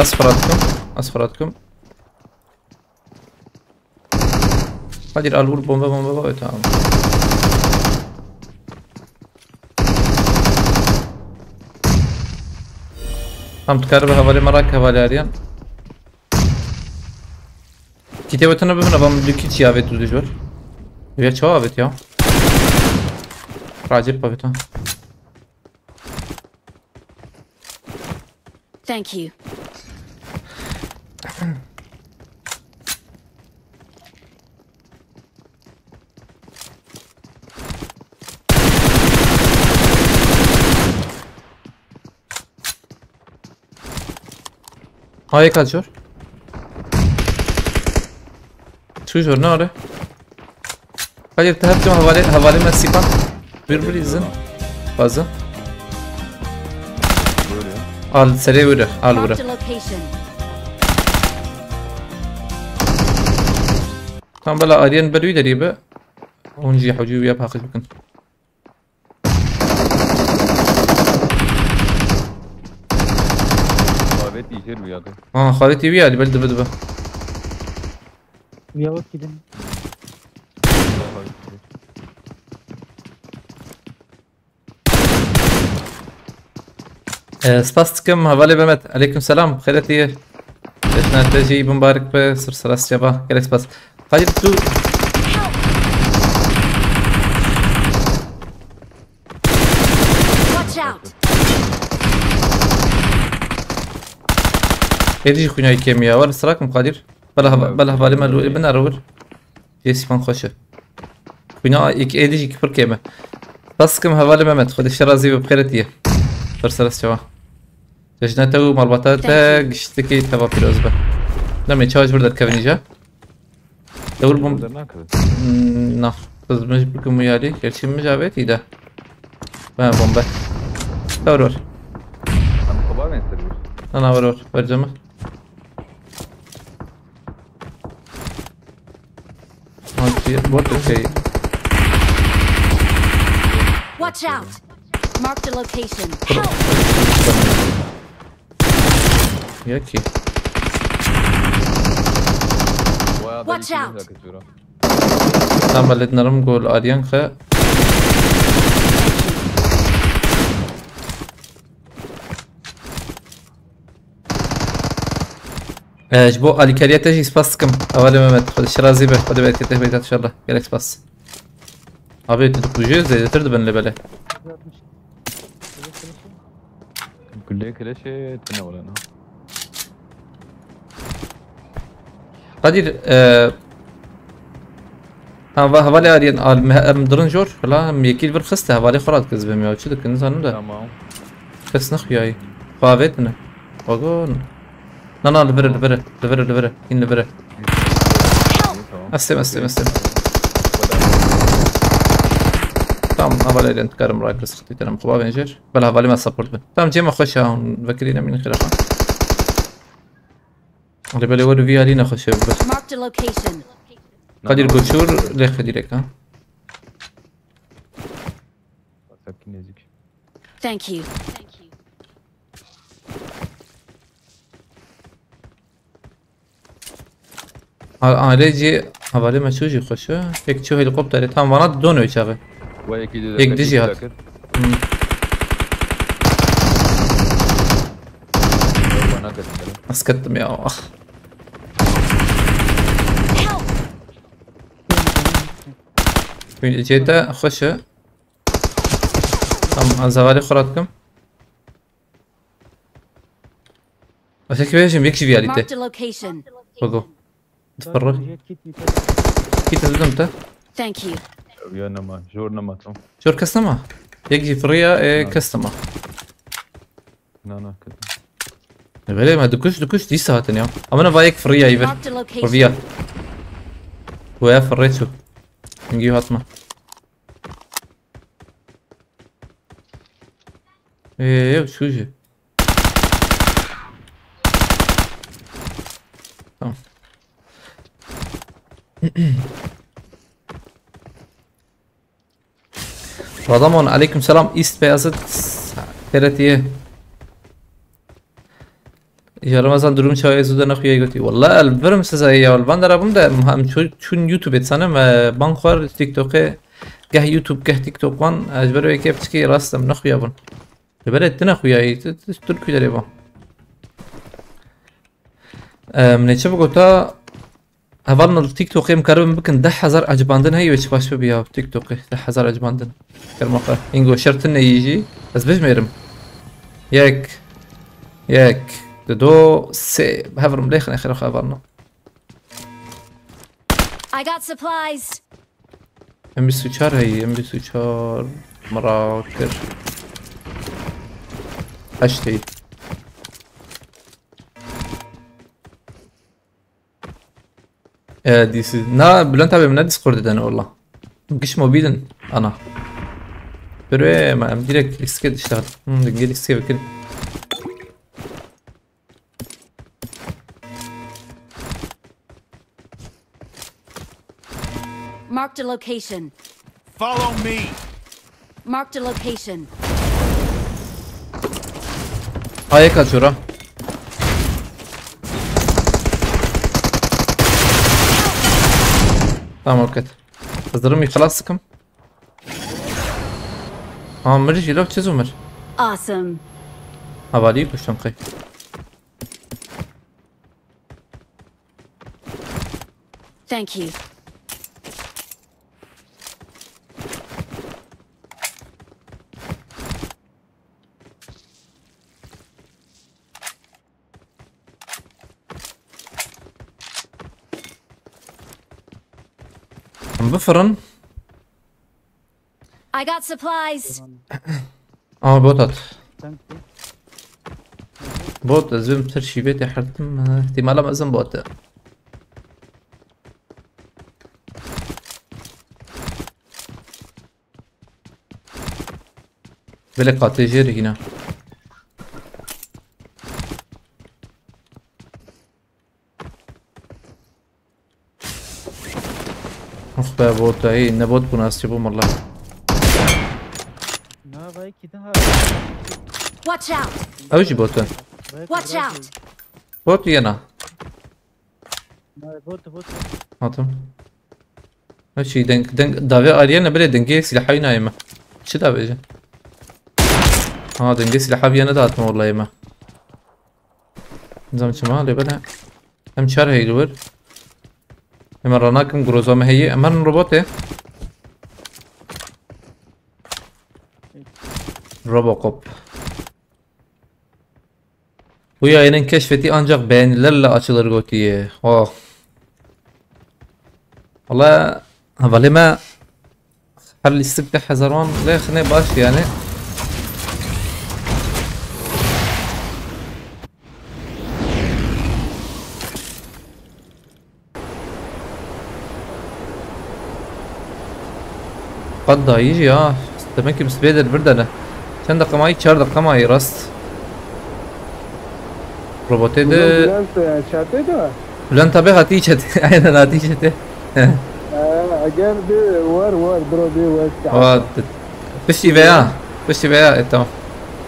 Ez fira dikim, ez fira dikim. Kadir, al vur, bombe, bombe, bombe, tamam. Tam dikare bi hevalê me rake, hevalê Aryan. Kitê wetine bibin, avam du kit jî avêt û dijber. Ya çawa avêt ya? Racip avêt ha. Thank you. Ha, yek hat jor. Çû jor, ne are? Kadir, te hevdî hevalê, hevalê me sîpan. Bir bir izin. Fazla. Böyle. Al, serê wire, al wire. Marked a location. Tam bela Aryan ber wî derî be. Hûn jî hewcî wî ya paqij bikin. Davet içer bir yakın. Ha, xaletî wî ya, bel dibe dibe. Ya wek gidin. Ee, spas dikim, hevalê Mehmet. Aleyküm selam, xêretî ye. Cejna te jî mubarek be, sir sera seba. Gelek spas. Kadir, tu Watch out! Êdî jî xwîna yekê min ya. Were sira kim Kadir. Bela heva-, bela hevalê me lû bin erwir. Jê sîpan xweş e. Xwîna yek êdî jî pir kêm e. Spas dikim hevalê Mehmet. Xwedê şer razî be, bi xêretî ye. Sir sera seba. Cejna te û malbata te giştikî teva pîroz be. Demê çawa ji vir derkevin îca? Dewr bûm. Dewr nakevin. Hmm, na. Kız mij bikim û yarî. Gerçi mij avêtî de. Ha, bombe. Dewr ver. Em xwe bavên ser bir. Na, na, ver, ver. Ver cama. Hangi bot şey. Watch out! Marked a location. Help! Ya ki. Watch out! Tam beled narim gol Aryan xe. Ee, ji bo alîkariya te jî spas dikim. Hevalê Mehmet, Xwedê şirazî be, Xwedê bereketê bêta inşallah. Gelek spas. Abi, tu dikuje zêdetir dibin lê belê. Gulê kireçê tune wala na. Kadir, e, ha, va hevalê Aryan, al, me, em dirin jor, la, em yekî li vir xiste, hevalê xwe radikir zibê me, çi dikin, nizanim de. Tamam. Kes nexuyayî. Xwe avêtine. Xwe gon. Na, na, li vir e, li vir e, li vir e, li vir e. Hîn li vir e. Tamam. Estêm, estêm, estêm. Tamam, hevalê Aryan, dikarim ray pir sixtî terim, xwe bavên jêr. Bela hevalê me support bin. Tamam, cê me xweş e, hûn vekirî nemînin xêra xwe. Lê belê were vî alî nexweş e, bir. Marked a location. Kadir Goçur, lê Xedirek ha. Thank you. A-, ailê jî hevalê me çû jî xweş e. Yek çû helîkopterê. Tam vana don wê çaxê. Yek dijî hat. Hmm. Ez kettim ya. Ah. Cê te xweş e. Tam ez hevalê xwe radikim. Ez ê bêjim, yek jî vî alî te. Marked a location. Xwego. Difirre. Kî te didim te? Thank you. Ya nema, jor nema tam. Jor kes nema. Yek jî firiya, e, kes nema. Na, na, kes. E, belê me dikuş, dikuş, dîsa hatin ya. Ama ne va yek firiya î vir. Marked a location. Firiya. Bu ya firre çû. Hingî hatma. Ê, ew çû jî. Tamam. Radamon, aleyküm selam. East Beyazıt, T R T'ye. Ya Ramazan, durum çawa ye, zû de nexuya gotî. Walla, el birim size ya, el van dera bim de, hem çu-, çun YouTube et sanem, e, ban xwar TikTok'e, geh YouTube, geh TikTok wan, e, ji ber wê kê piçikî rast em nexuya bûn. Li berê tu nexuyayî, tu, tu, tu li ku derê bû. E, min ê çi bigota, Hevalno li TikTokê em karibin bikin deh hezar ecibandin heye wê çi baş bibiya TikTokê deh hezar ecibandin. Kerma xwe. Hîngo şer tune yî jî. Ez bijmêrim. Yek. Yek. Dido. Sê. Hevirim lê xine xêra xwe hevalno. I got supplies. M bîst û çar heye, M bîst û çar mira kir. Heşt heye. Ee, D C. Na, Bülent abi, min ne Discord dene valla. Giş mobilin ana. Böyle ma em direkt X K dişler. Hmm, direkt X K bakın. Marked a location. Follow me. Marked a location. Hayek açıyor ha. Tamam, okey. Hazırım, yıkıla sıkım. Ha, mir jî lok çi zû mir. Awesome. Havaliyi kuştan kay. Thank you. Em bifirin. I got supplies. Aa, bot hat. Sen Bot, ez vim tir şîvê tê hertim. Ihtimala mezin bot e. Belê qatê jêr hîna. Of be, bot e, ne bot bû, nasî bûm valla. Na, vay, iki daha. Watch out! Ew jî bot e. Watch out! Bot yena. Bot, bot, bot. Hatim. Ne şey, deng, deng, davê ariye ne bile dengê silahayı nayê me. Çi davêje? Ha, dengê silaha viye ne dağıtma vallahi me. Nizam çima lê bile. Em çar heyli wir. Hemen ranakim groza me heye. Hemen robotê. Robocop. Bu yayının keşfeti ancak beğenilerle açılır gotiye. Oh. Valla hevalê me her lîstik deh hezar wan lê xine baş yani. Qat dayî jî ya. Demek ki bi spêdir bir dene. Çend deqa mayî? Çar deqa mayî rast. Robotê de Bülent, e, çetê de. Bülent abi hatî çetê. Aynen hatî çetê. Ee, eger de var, var, bro, de var. Wa piştî veya. Piştî veya, e, tamam.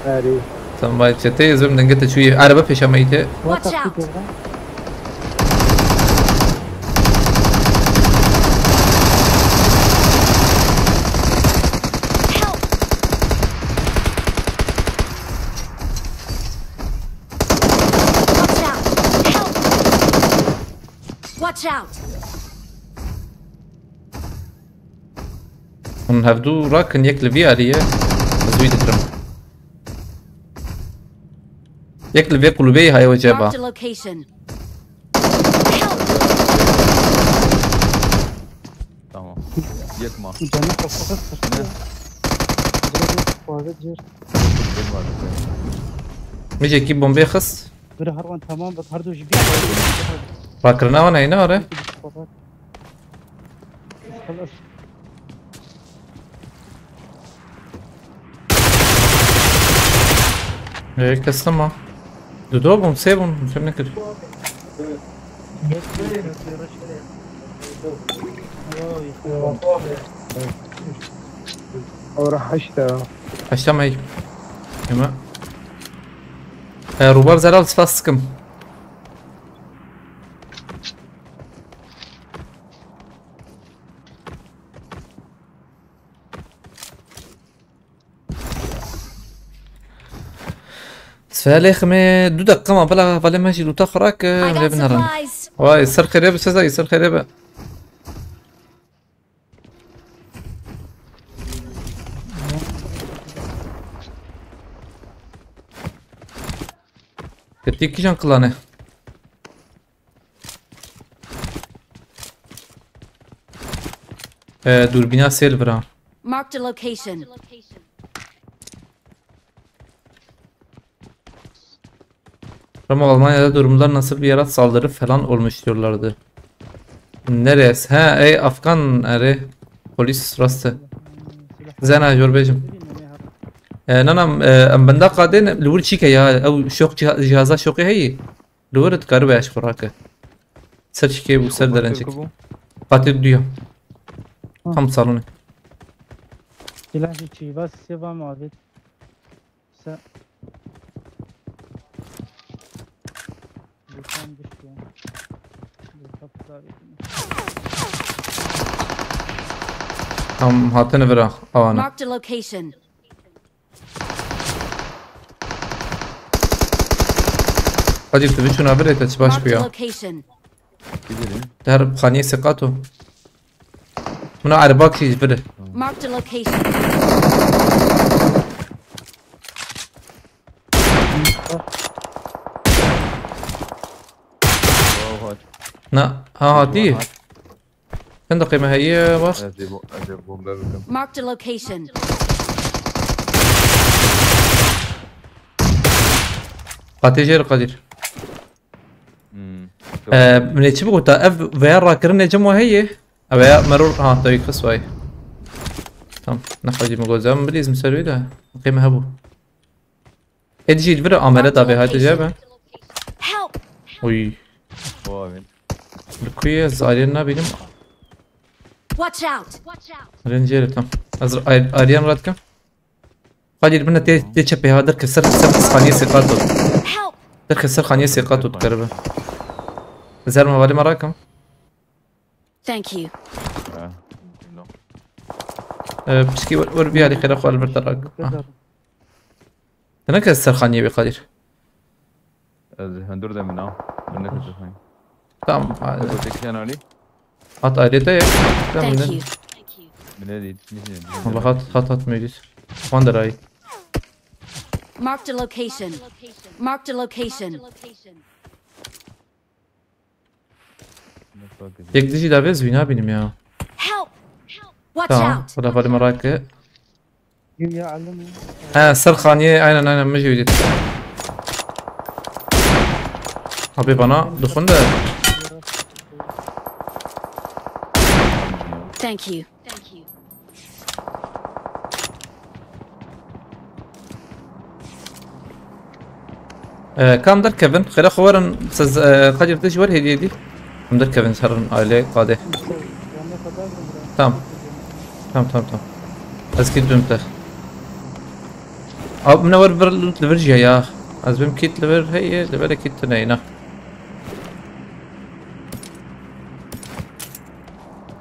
Erê. Tamam, vay çetê, ez vim denge te çûyê. Araba pêşa me îte. Watch out! Help! Watch out! Help! Watch out! Hûn hevdû rakin, yek li vî alî ye. Ez wî dikirim. Yek li vê kulûbeyê haye we ceba. Marked a location. Help! Tamam. Yekma. Canı kapalı Ne? Direkt fazla cır. Yekma. Min jî ekî bombê xist. Bir harwan tamam bak, her du jî bir. Rakirina wan heyne are. Xelas. Ee, kes nema. Dudo bûn, sê bûn, fêm nekir. Ora heşta. Heşta me. Ema. E, Rubar zelal spas dikim. Sfeya lê ximê du deqiqa ma bila valê me jî lûta xwe rake, I got lê binerin. Supplies. Vay, ser xêrê be, Sezayî, ser xêrê be. Ketî kîjan klanê? Ee, dûrbîna Silver a. Marked a location. Ama Almanya'da durumlar nasıl bir yarat saldırı falan olmuş diyorlardı. Neres? Ha, ey Afgan, erê. Polis rast e. Zena jor bêjim. E, nana, e, em benda qadên li wir çîke ya. Ew şok ciha-, cihaza şokê heyî. Li wir dikaribe ez xwe rake. Ser çîkê bû, ser derençek. Qatil duya. Ha. Tam salonê. Silahê çî, bas sê va mavê. Sa-, Dükkan düştü. Dükkan kutlar etmiş. Tam hatine vira avana. Marked a location. Hacı, tu biçuna vire, te çi baş Marked a kuya. Location. Gidelim. Der xaniyê seqato. Buna erbak hiç biri. Marked a location. Wow, hot. Na, ha, ha, değil. Sen de kıyma heye bak. Ez ê bo-, ez ê bombe bikim. Marked a location. Qatê jêr Kadir. Hmm. Ee, min ê çi bigota? Ev veya rakirinê cem wa heye? Ev veya meror, ha, tawî xis way. Tamam. Nexwecî min goza min bilîz min ser wê de. Qê me hebû. Ê dijî li vir amele da vê hate cebe. Help! Uy. Wow, abi. Li ku ye? Ez Aryan nabînim. Watch out! Rencêre tam. Ez Ar-, Aryan rat kim? Xalî li bine tê, tê çepê ha, derke ser, ser xaniyê seqat ot. Help! Derke ser xaniyê seqat ot keribe. Ez her mevalê me rakim. Thank you. Ha, no. Ee, pişkî wer, wer biyalî xêra xwe li vir te rak. Ah. Te neke ser xaniyê wê Xalî. Ez hundur de min a. Min neke ser xaniyê. Tamam. Te gote kîjan alî? Hat ayrete ye. Tamam. Thank you. Min ne dît, min ne dît. Valla hat, hat, hat mevcut. Van der ay. Marked a location. Marked a location. Yek dijî davê ez wî nabînim ya. Help! Watch out! Tamam, bu da bari merak e. Gir ya, aldım ya. He, ser xaniyê, aynen, aynen, min jî wî dît. Abi bana dixwin de. Thank you. Ee, kam derkevin? Xêra xwe werin, siz, e, Kadir, tu jî wer hêdî hêdî. Em derkevin, herin aile qadê. Tamam. Tamam, tamam, tamam. Ez kit dum te. Abi, min wer vir, li vir jî ya. Ez bim kit li vir heye, li vir kit tune yine.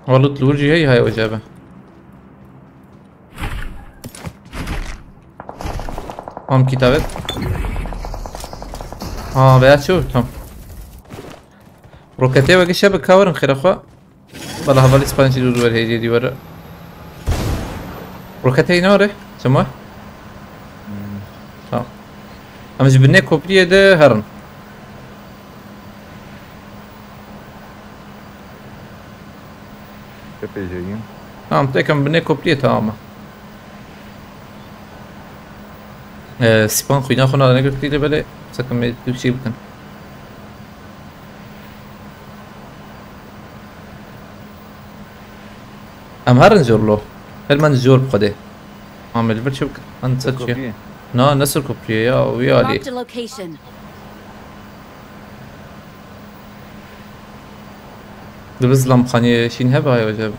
Valut li wir jî heye, hay ocabe. Am kitabe. Ha, veya çi? Tamam. Roketê we gişe bi kawerin xêra xwe. Bala hevalî spanî dû dû wer hêdî dî were. Roketê yine were. Çima? Hmm. Tamam. Em ji binê kopriyê de herin. Epeyce iyi. Tamam, tekem binê kopriyê tamam. Ee, Sîpan xwîna xwe nade negirtî de belê, sekim ê tu şey bikin. Em herin jor lo. Her men jor bi xwedê. Amel bir çabuk. An ser çi? Kopriyê. Na, ne ser kopriyê ya, wî alî. Marked a location. Dibiz lam xaniyê şîn hebe ay acaba?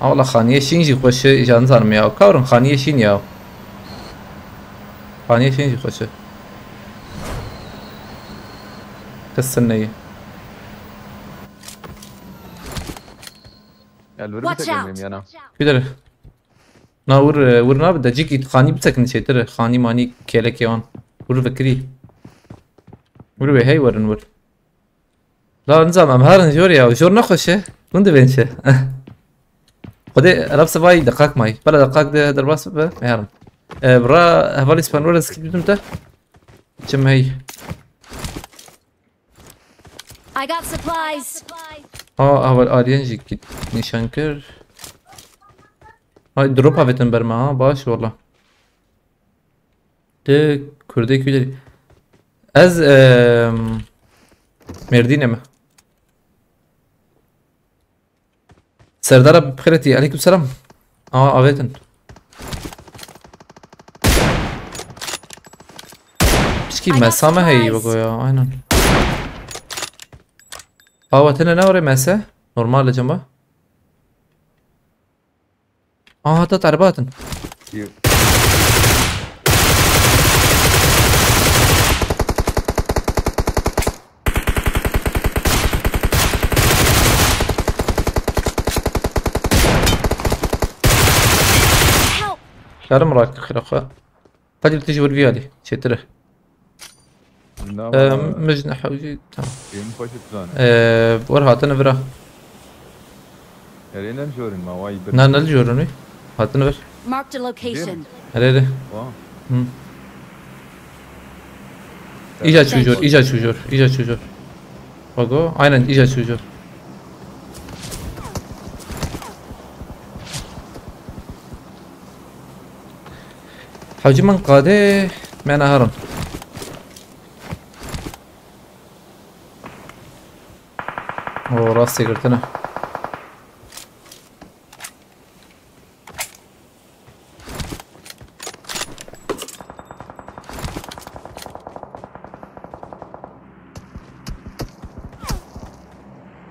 Awla xaniyê şîn jî xweş e, îcan zanim ya. Kawrin xaniyê şîn ya. Xaniyê şîn jî xweş e. Kesin neyê. Ya, li vir Watch bitekemê out. Miyana. Kudere. Na wir, e, wir nabe de cîkî xanî bisekin çêtir. Xanî manî kêlekê wan. Wir vekirî. Wir wê hey werin wir. La nizam em herin jor ya. Jor nexweş e. Hûn dibên çi? Xwedê rab sevayî deqak may. Bela deqak de derbas bibe. Em herin. E, bira hevalî spanwere skî didum te. Çim hey. I got supplies. Ha, heval Aryan jî kit nîşan kir. Hay drop avêtin ber me ha, baş wala. Di Kurdê kî derî. Ez, em, Mêrdînê me. Serdara bi xêretî. Aleyküm selam. Aa, avêtin. Piçkî I got mesa me heyî supplies. Bego ya, aynen. Awa tene ne orê mese? Normal acaba? Aha, hata te erba hatin. Yo. Help! Şerim rak xira xwe. Qedî tu ji vir vî alî. Çêtir e. Na, Em, na. Mij ne hewcî, tamam. Em xweş dizane. Ee, wer hatine vira. Erê ne li jorîn ma, vay bir. Na, ne li jorîn wî? Hatine vir. Marked a location. Erê, erê. Wa. Hı. Îca çû jor, îca çû jor, îca çû jor. Bago, aynen îca çû jor. Hewcî min qadê me neherin. O rastê girtine.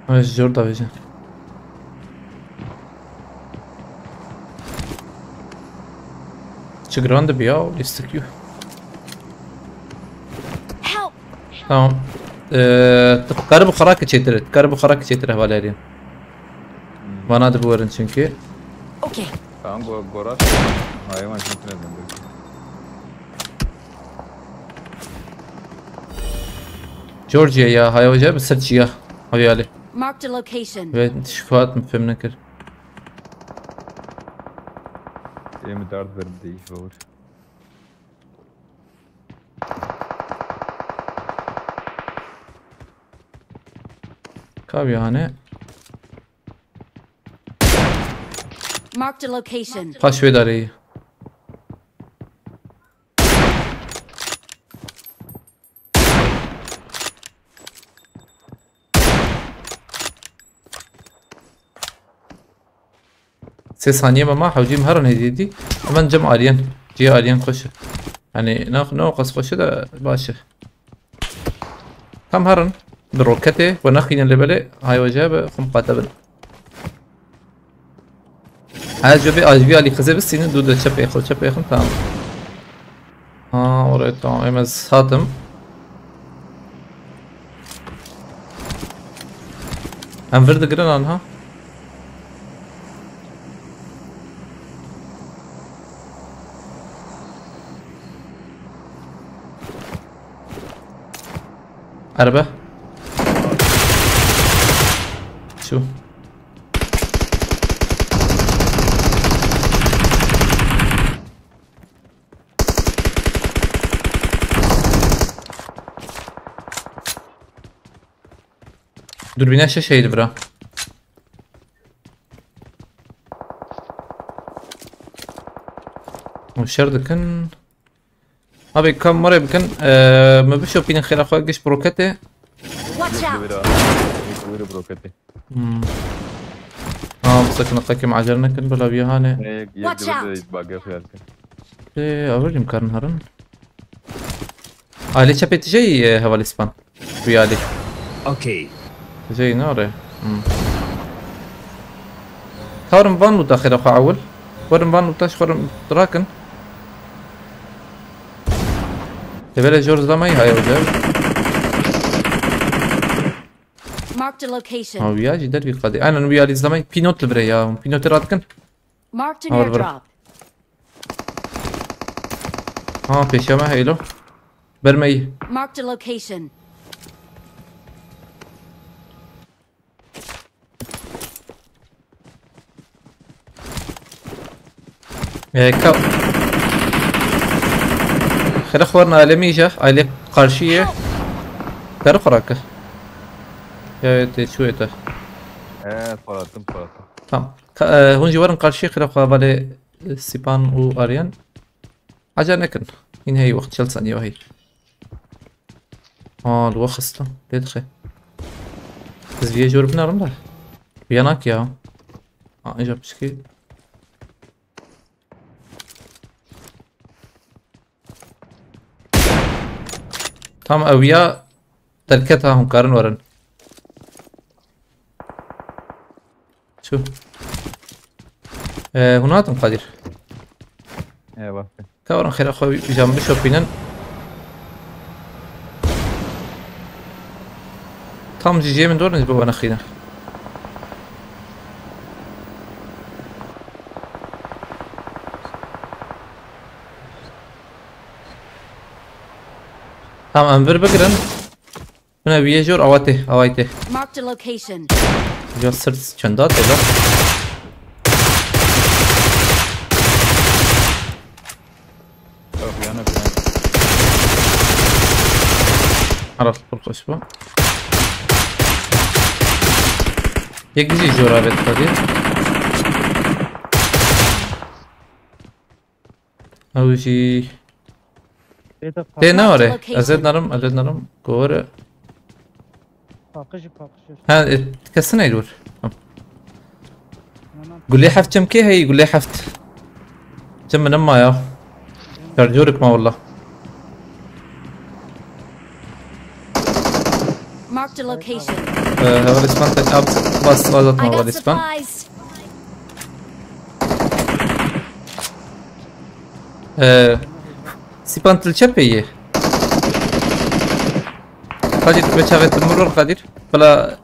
Ay, zor da vêjin. Çi giran dibi ya, lîstik yu. Help! Tamam. Ee, tu karî bi xwe rakî çêtir, tu karî bi xwe rakî çêtir hevalê Erîn. Hmm. Vana dibi werin çünkü. Okey. Tamam, go-, gorat. Hayvan şimdi ne döndü? Georgia ya, haya hoca bi ser çiya. Haya Ali. Marked a location. Ve şifat mı fem nekir. Ê min derd verin, deyîş vawir. Ka bî hane. Marked a location. Paş wê darê. Sê saniye me ma, hewcî em herin hêdî dî. Hemen cem Aryen. Cihê Aryen xweş e. Yani ne, ne o qas xweş e de baş e. Tam herin. Bi roketê we nexînin lê belê, hay we jê be xwe miqate bin. Ez jê bê, ez vî alî xizê bistînin, dû de çepê xwe, çepê xwe, tamam. Ha, oraya tamam, em ez hatim. Em vir digirin anha. Erbe. Şu. Dürbüne şeş heydi bira. Hoşer dikin. Abi kam mare bikin. Eee, me bişopînin xêra xwe giş bi roketê. Watch out! Wira, wira bi roketê. Hmm. Tamam, sakın hakim acele nekin, bela bir hane. Ne, yek, yek Watch gibi out! De bagaj geldi. Ee, avercim karın harın. Aile çepê tijey, e, hevalî span. Wî alî. Okey. Tijey ne oraya? Hmm. Tarım van û daxira xwe ewil. Werin van û taş xwerin rakin. Evele jor zamayî haya hoca. Marked a location. Ha, wî ya jî dervî qadê. Aynen wî alî zamayî pînot li vire ya. Pînotê radikin. Marked an Al bırak. Airdrop. Ha, pêşiya me heylo. Bermeyî. Marked a location. Ee, ka-, Xêre xwarin alemî îja, aile karşî ye. Help! Karı xurake. Ya, te çû ete. Ee, parattım, parattım. Tamam. Ka-, e, hûn jî werin qarşî xira xwe hevalê, e, Sîpan û Aryan. Acele nekin. Hîn hey wext çel saniye hey. Aa, li we xistim. Lê dixe. Ez viyê jor binerim de. Viya nak ya. Aa, inca pişkî. Tam ew ya derket ha, hûn karin werin. Çû. Ee, hûn hatin Kadir. Eyvallah. Ka werin xêra xwe wî jan bişopînin. Tam jî jê min dor in ji bo we nexîne. Tamam, em vir bigirin. Bine, wî yê jor, awa tê, awa tê. Marked a location. Ya sir çenda tê la. Yok, yana bir yana. Aras, pir xweş bû. Yek dijî jor avêt xwedî. Ew jî Bê de tê ne parmak. Ore. Location. Ez ê narim, ez ê narim. Gore. Paqij, paqij. Ha, e, kesin ey dur. Tamam. Tamam. Gulê heft cem kê hey, gulê heft. Cem min ma ya. Şarjorik ma valla. Marked a location. Ee, heval ispan tek ab bas azat I ma got heval ispan. Supplies. Ee, Sipan til çepê ye. Kadir, tu çaxê tu miror Kadir. Bela,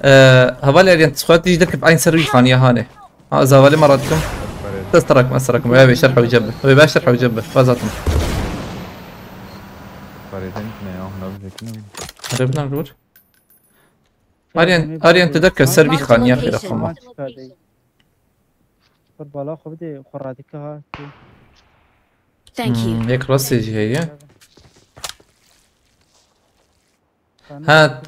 ee, heval eryen tisxat dij derkep aynı ser wî xaniya hane. Ha, zavalê me radikim. Dest rakim, ez rakim. Eve şer hewcebe. Eve şer hewcebe. Vazatim. Parêden ne ya, huna bir zekine. Hadi bilen vur. Aryan, Aryan, tu derkep ser vî xaniya xêra xwe ma. Xwe bala xwe bidê, xwe radike ha. Thank you. Hmm, yek rastê jî heye. Ha,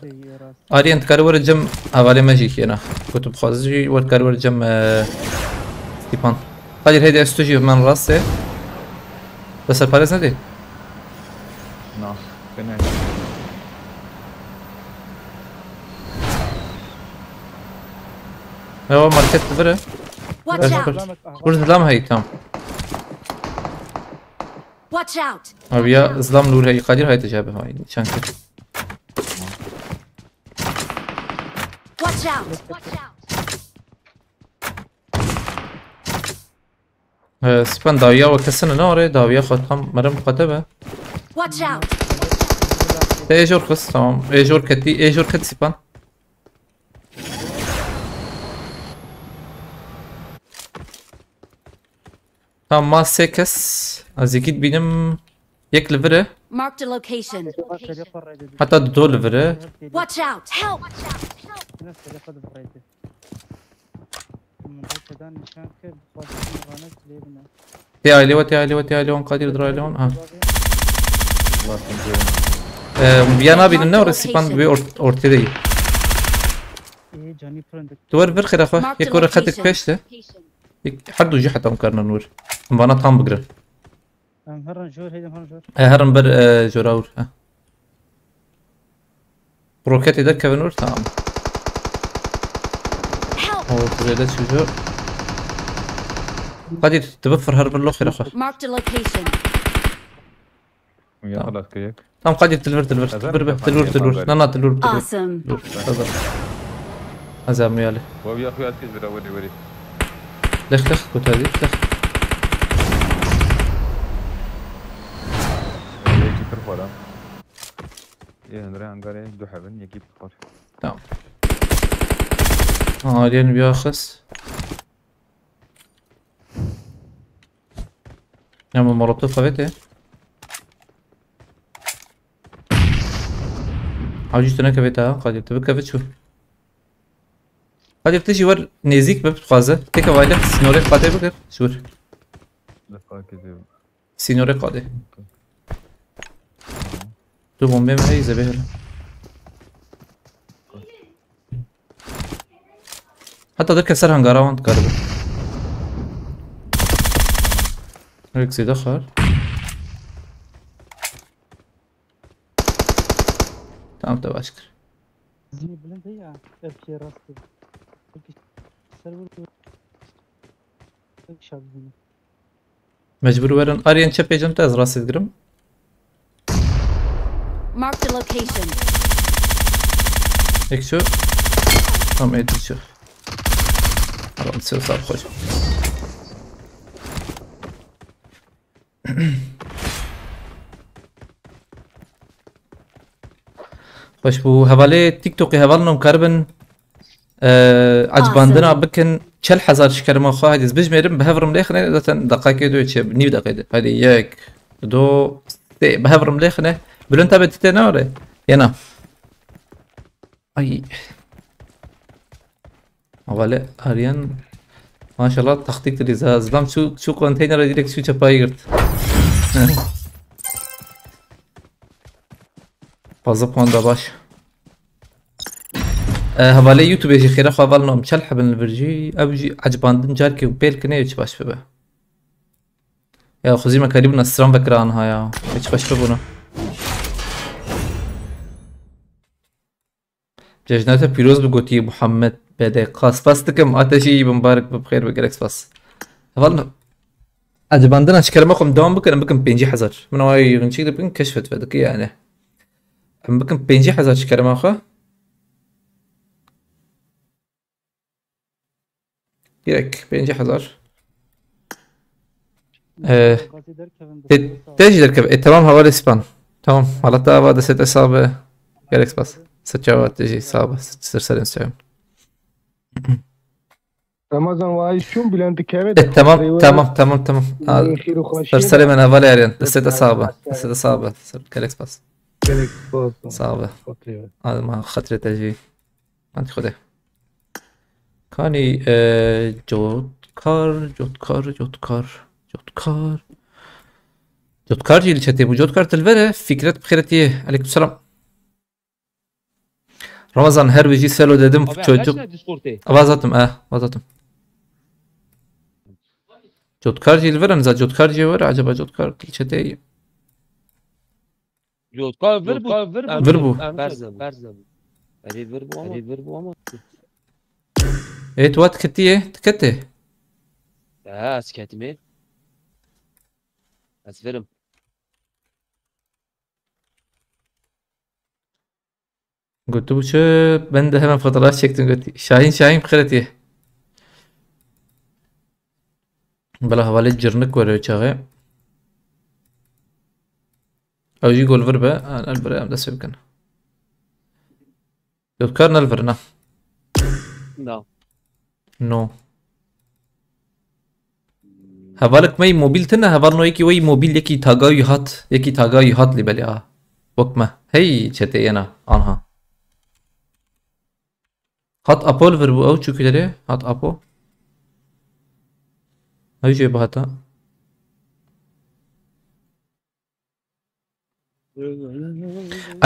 Aryan, dikare were cem hevalê me jî kêna. Ku tu bixwazî jî were dikare were cem, e, Stîpan. Kadir, heyde ez tu jî hemen rastê. Te serparêz nedê? Na, bine. Ewa market li vir e. Watch out! Kur zilam hey tam. Watch out! Abi ya zilam nur hey Kadir haydi cabe hay. Çanke. Watch out! Watch out! Ee, Sipan dawiya we kesine ne oraya dawiya xwe tam merim xwe te be. Watch out! Te êjor xist, tamam. Êjor ketî, êjor ket Sipan. Tamam, ma sê kes. Ez yekî dibînim. Yek li vir e. Marked a location. Heta du li vir e. Watch out! Help! Tê ailê we, tê ailê we, tê ailê wan Kadir dir ailê wan. Ha. Ee, biya nabînin ne orası Sipan bi ort ortê de. Tu wer vir xêra xwe. Yek ore xetik pêş de. Yek, her du jî heta hûn karine nur. Em vana tam bigrin. Em herin jor, heydim herin jor. E, herin ber, e, jora ûr, he. Roketê derkevin ûr, tamam. Help! O, zêde çi jor. Kadir, tu bifir her bir loxê xwe. Marked a location. Ya tamam. Xelas kiriye. Tamam, Kadir, dilvir, dilvir. Dilvir, dilvir, dilvir. Na, na, dilvir, dilvir. Awesome. Dur, hazır. Hazır mı yani? Wa ya xwe ez kir bira, werî, werî. Lex, lex, kota dî, lex. Yekî pir xwe da. Yê hundirê hangarê du hebin, yekî pir xwe. Tamam. Alien bir axis. Ya bu molotof avete. Hacı üstüne kevete ha. Kadir, tu bikeve çû. Kadir, tu jî wer nêzîk be, dixwaze. Têke vayde sînorê qadê bikir. Jûr. Sînorê qadê. Tu bombê me heyî zebê here. Heta derke ser hangara wan dikaribe. Rek zêde xar. Tamam, te baş kir. Zinî bilind heye, ev kê rast kir. Peki, server pek şart bûne. Mecbur werin. Aryan çepê cem te ez rastî digirim. Marked a location. Ek şu. Tam êdî şu. Aram sir sar xweş. Xweş bû. Hevalê TikTokê heval nom karibin, e, ecbandina Awesome. Bikin. Çel hezar ji kerema xwe, hadi ez bijmêrim, bi hev rim lêxine, zaten deqakê dû çi, nîv deqê de. Hadi yek, du, sê, bi hev rim lêxine. Bilind tabi titê ne ore. Yena. Ay. Havale Aryan. Maşallah taktik diriz ha. Zlam şu, şu konteynere direkt şu çapayı girt. Fazla puan da baş. E, havale YouTube jî xêra xwe heval nom çel hebin li vir jî. Ew jî ecbandin carkê û pêl kine çi baş bibe. Ya xwezî me karîbûna stran vekira anha ya. Hiç xweş bibûna. Cejna te pîroz bi gotiye Muhammed B D K. Spas dikim, a te jî yî bimbarik bi xêr bi gerek spas. Heval, ecibandina ji kerema xwe em dewam bikin, em bikin pêncî hezar. Min awayî rinçîk de bikin, keşfet vedike yani. Em bikin pêncî hezar ji kerema xwe. Direkt pêncî hezar. Ee, te, te jî derkeve. E, tamam, havale span. Tamam, halata ava destê te sağ be. Gerek spas. Sıçawa te jî sağ be. Sır serin söylüyorum. Ramazan vay şun Bülent keve. E, tamam, tamam, tamam, tamam. Al, sır serin ben havale arıyorum. Destê te sağ be. Destê te sağ be. Sır, gerek spas. Gerek spas. Sağ be. Hadi ma xatirê te jî. Hadi Xwedê. Kanî, e, cotkar, cotkar, cotkar, cotkar. Cotkar jî li çetê bû. Cotkar tu li vir e, Fikret bi xêretiyê. Aleyküm selam. Ramazan her bijî selo dedim. Abi, çocuk. Vazatim, eh, vazatim. Cotkar jî li vir e, niza Cotkar jî vir e, acaba Cotkar li çetê. Cotkar vir bû. Vir bû. Berze bû. Berze bû. Erê vir bû ama. Erê vir bû ama. Ê, tu wat ketiye, tu kete. Ha, ez ketime. Ez virim. Gotu bu çi? Ben de hemen fotoğraf çektim. Gotu. Şahin, Şahin xiretiye. Bela hevalê cirnik were çaxê. Ew jî gol vir be. Ha, el vir em dest pê bikin. Cotkar nel vir, na. Na. No. Hevalek me mobil tine, heval no yekî wey mobil, yekî taga wî hat, yekî taga wî hat lê belê a. Wek me. Hey çetê yena anha. Hat Apo li vir bû, ew çû kulerê? Hat Apo. Ew jê bihata.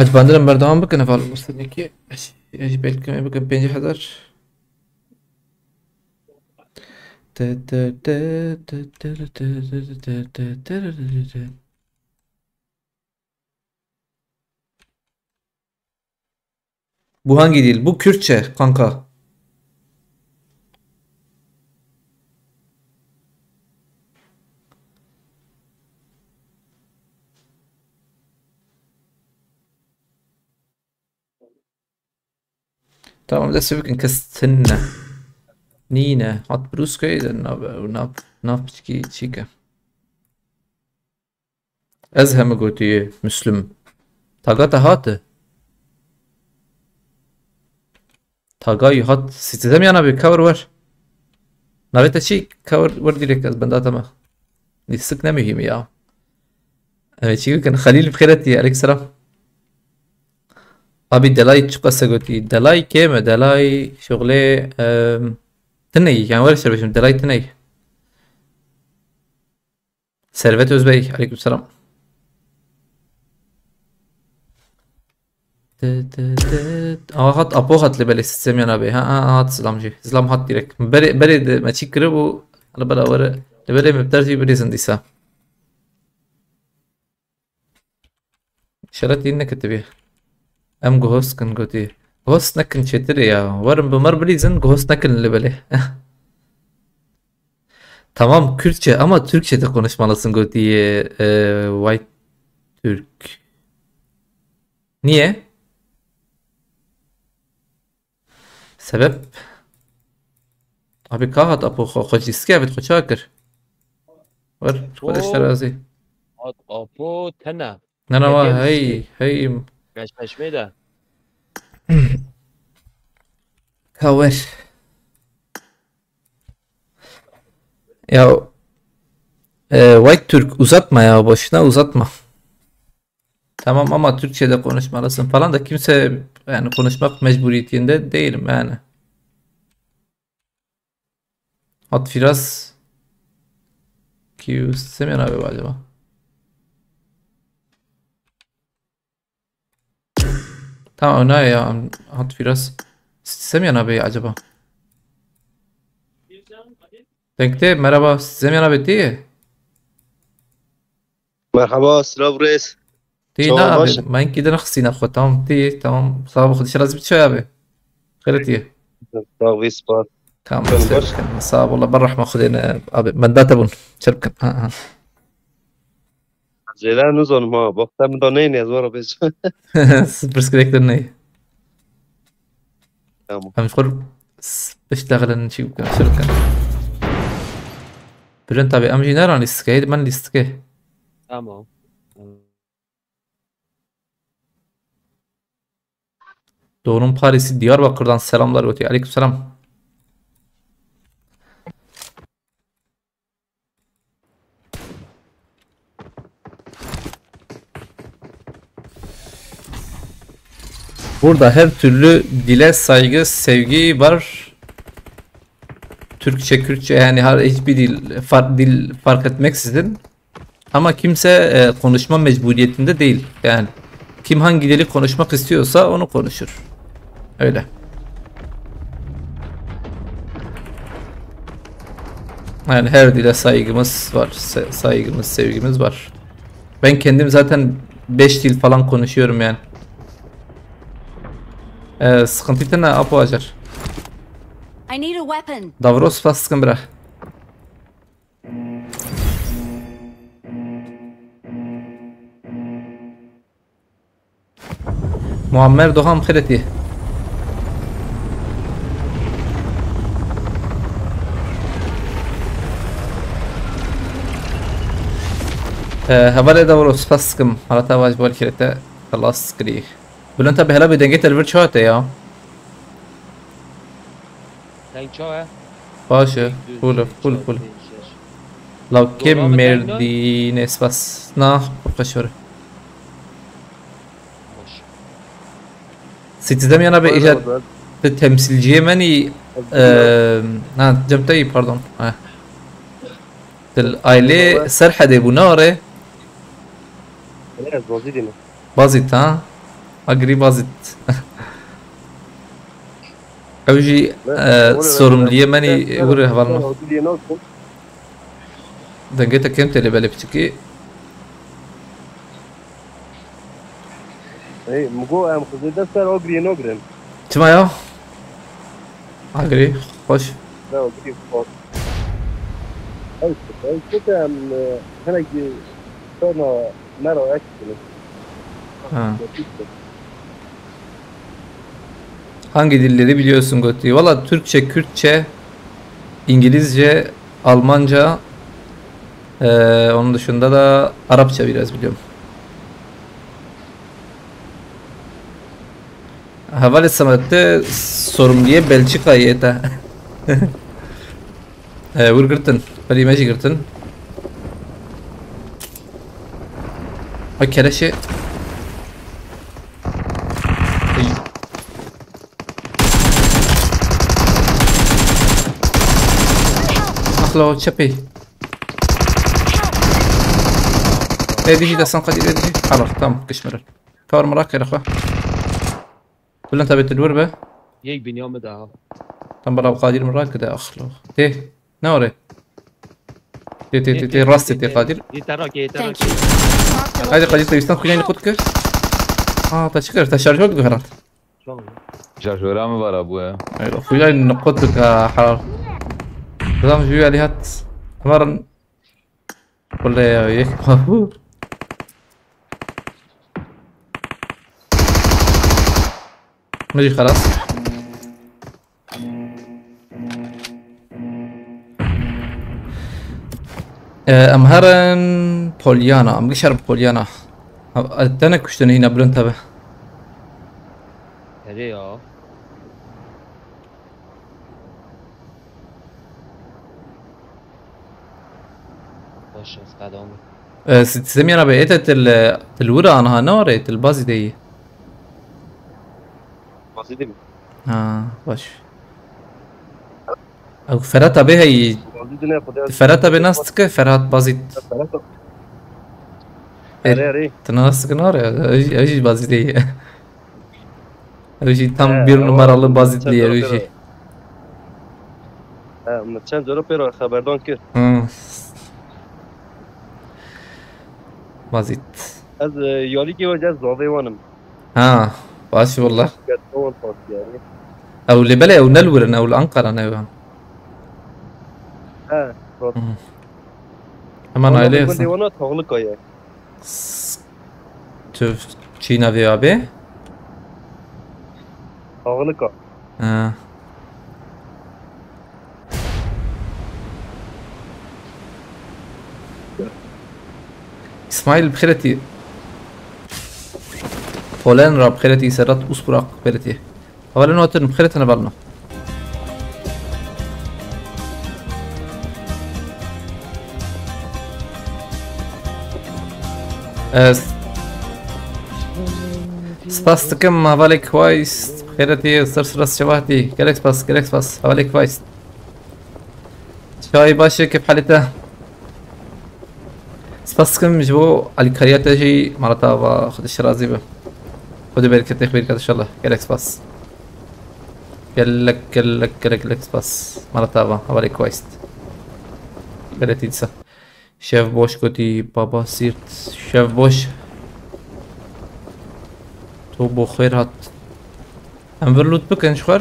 Ecbandin em berdewam bikin, heval Mustinekî. Ez, ez belkî me bikin pêncî hezar. Bu hangi dil? Bu Kürtçe, kanka. Tamam, dest pê bikin, kes tune. Nîne. Hat Bruskayê de nav, nav, nav piçkî çîke. Ez hemi gotiye Müslüm. Taga te hate. Taga wî hat. Sitedem yana bê, cover wer. Navê te çi? Cover wer direkt ez benda te me. Lîstik ne mühîm ya. Evet, çi bikin? Xelîl bi xêret diye. Aleyküm selam. Abi delay çi qese gotî? Delay kêm e? Delay şuxlê, em, tineyî. Yani wer şer bêjim, delay tineyî. Servet Özbey, aleykümselam. Tı tı tı. Aa, hat Apo hat li belê sistem yana bê. Ha, ha, hat Zlam jî. Zlam hat direkt. Berê, berê de me çî kiribû. Li bela were. Li belê me bi terzî birîzin dîsa. Şeretî neketibiye. Em ghost kin gotî. Ghost nekin çêtir e ya. Werin bi mer bilîzin ghost nekin li belê. Tamam Kürtçe ama Türkçe de konuşmalısın gotî. E, White Türk. Niye? Sebep? Abi ka hat apo xwe xwe jî skevit xwe çawa kir? Wer xwe de ji te razî. Hat apo tena. Ne ne wa Hediye hey hey. Beşleşmeyi de. Ka wer. Ya e, White Türk uzatma ya boşuna uzatma. Tamam ama Türkçe'de konuşmalısın falan da kimse yani konuşmak mecburiyetinde değilim yani. Hat Firas Q Semyon abi mi acaba? Tamam ne ya Hat Firas Semyon abi acaba? Denkte merhaba Semyon abi diye. Merhaba, silav reis. Tê Çawa ne baş? Abi? Ma hinkî din xistîne xwe. Tamam tê, tamam. Sağ ol, Xwedê şer razî bî, çi abi? Xêret ye. Sağ ol, spas. Tamam, Tamam, ser baş. Bikin. Sağ ol, Allah berrahme Xwedê ne abi. Min date bûn. Çer bikin. Ha, ha. Zêde nizanim ha. Bak, te min da neyne, ez wara bêjim. Pirsgirêk din ney. Tamam. Em ji xwe s-, biştexilin çî bikin, çi bikin. Bülent abi, em jî neran lîstikê, hêdî min lîstikê. Tamam. Doğu'nun Paris'i Diyarbakır'dan selamlar ötüyor. Aleykümselam. Burada her türlü dile saygı, sevgi var. Türkçe, Kürtçe yani her hiçbir dil, far-, dil fark etmeksizin. Ama kimse e, konuşma mecburiyetinde değil. Yani kim hangi dili konuşmak istiyorsa onu konuşur. Öyle. Yani her dile saygımız var. Se- saygımız, sevgimiz var. Ben kendim zaten beş dil falan konuşuyorum yani. Ee, sıkıntı tane apo acar. I need a weapon. Davros baskın bırak. Muammer Doğan xêretî. Ee, hevalê de wiro spas dikim. Halata vaj bol kirete. Xelas kirî. Bülent abi hela bir denge televir çate ya. Deng çawa? Baş e. Deng düz, full, deng full, çawa, full. Deng şeş. Law kim Dora mı deng dön? Merdî nespas. Na, profesör. Boş. Sitizem yana be Vay icat be. Te temsilciye meni, Temsilci e, ha, Cem Tayyip, pardon. Ha. Dil aile Vay. Serhede bu ne are? Evet, Bozidin. Bazit ha? Agri Bazit. Ew jî, e, sorumliyê menî were hevalno. Dengê te kêm tê lê belê piçikî. Hey, min got em xizê de ser Agriyê nagrin. Çima ya? Agri, xweş. Ne, Agriyê xweş. Ew, ew, em, e, hinekî sorna me re ek Ha. Hangi dilleri biliyorsun Gotti? Valla Türkçe, Kürtçe, İngilizce, Almanca, eee, onun dışında da Arapça biraz biliyorum. Hevalê Semedê sorumluyê Belçikayê te. Ee, wir girtin. Berî me jî girtin. Ha keleşê. Axla çepê. Ê dijî destan qedî ê dijî. Halas, tamam, kişmirin. Kar merak kere xwe. Bülent abi tu dûr be. Yek binya min de ha. Tam bela Qadir min rakide axlo. Tê. Ne ore? Tê tê tê tê rastê tê Qadir. Yê te rakê, yê te rakê. Haydi Qadir te istan xuyayni qut kir. Aa, te çi kir? Te şarjör diguherand. Şarjora min vera bûye. Ay, xuyay niqut dike, heral. Bizam jû alî hat. Hemer Wele ya, yek mabû. Min jî xelas. Ee, em herin Polyana. Em gişer Polyana. Ha, te ne kuştin hîna bilind hebe. Erê ya. Baş, ez qedam. Ee, si-, Semî Rabê, ete til, til wira anha ne ware, til bazî de yî. Bazî de mi? Ha, baş. Ew Ferhat abi heyî. Bazî de ne, Ferhat abi nas dike, Ferhat Bazît. Ferhat abi. E, erê, erê. Tu nas dike nare, ew jî, ew jî bazî de yî. Ew jî tam bir numaralı bazît diye ew jî. He, min çend cara pê re xeberdan kir. Hı. Bazît. Ez, e, yalîkê we ez zavê wan im. Ha, baş wala. Gerçekten wan partiye. Ew lê belê ew ne li wir in, ew li Ankara ne ew. He, rast. Hı. Hemen aile gundê wana Taxlika ye. S-, tu çî navê abê? Taxlika. Ha. İsmail bi xêretî. Polen ra bi xêretî, Serhat Usburak bi xêretî. Hevalên hatin bi xêretî, hevalno. Ez spas dikim, hevalê Kwayst. Xêretî, ser sura şevatî. Gelek spas, gelek spas. Hevalê Kwayst. Çay baş e, kêf halê te. Spas dikim ji bo alîkariya te jî, mala te ava, Xwedê ji te razî be. Xwedê bereketê xwe bêrî ket inşallah. Gelek spas. Gelek, gelek, gelek, gelek spas. Mala te ava, hevalê Kwayst. Beretî disa. Şev boş gotî, baba sîrt. Şev boş. To bo xêr hat. Em vir loot bikin ji xwe.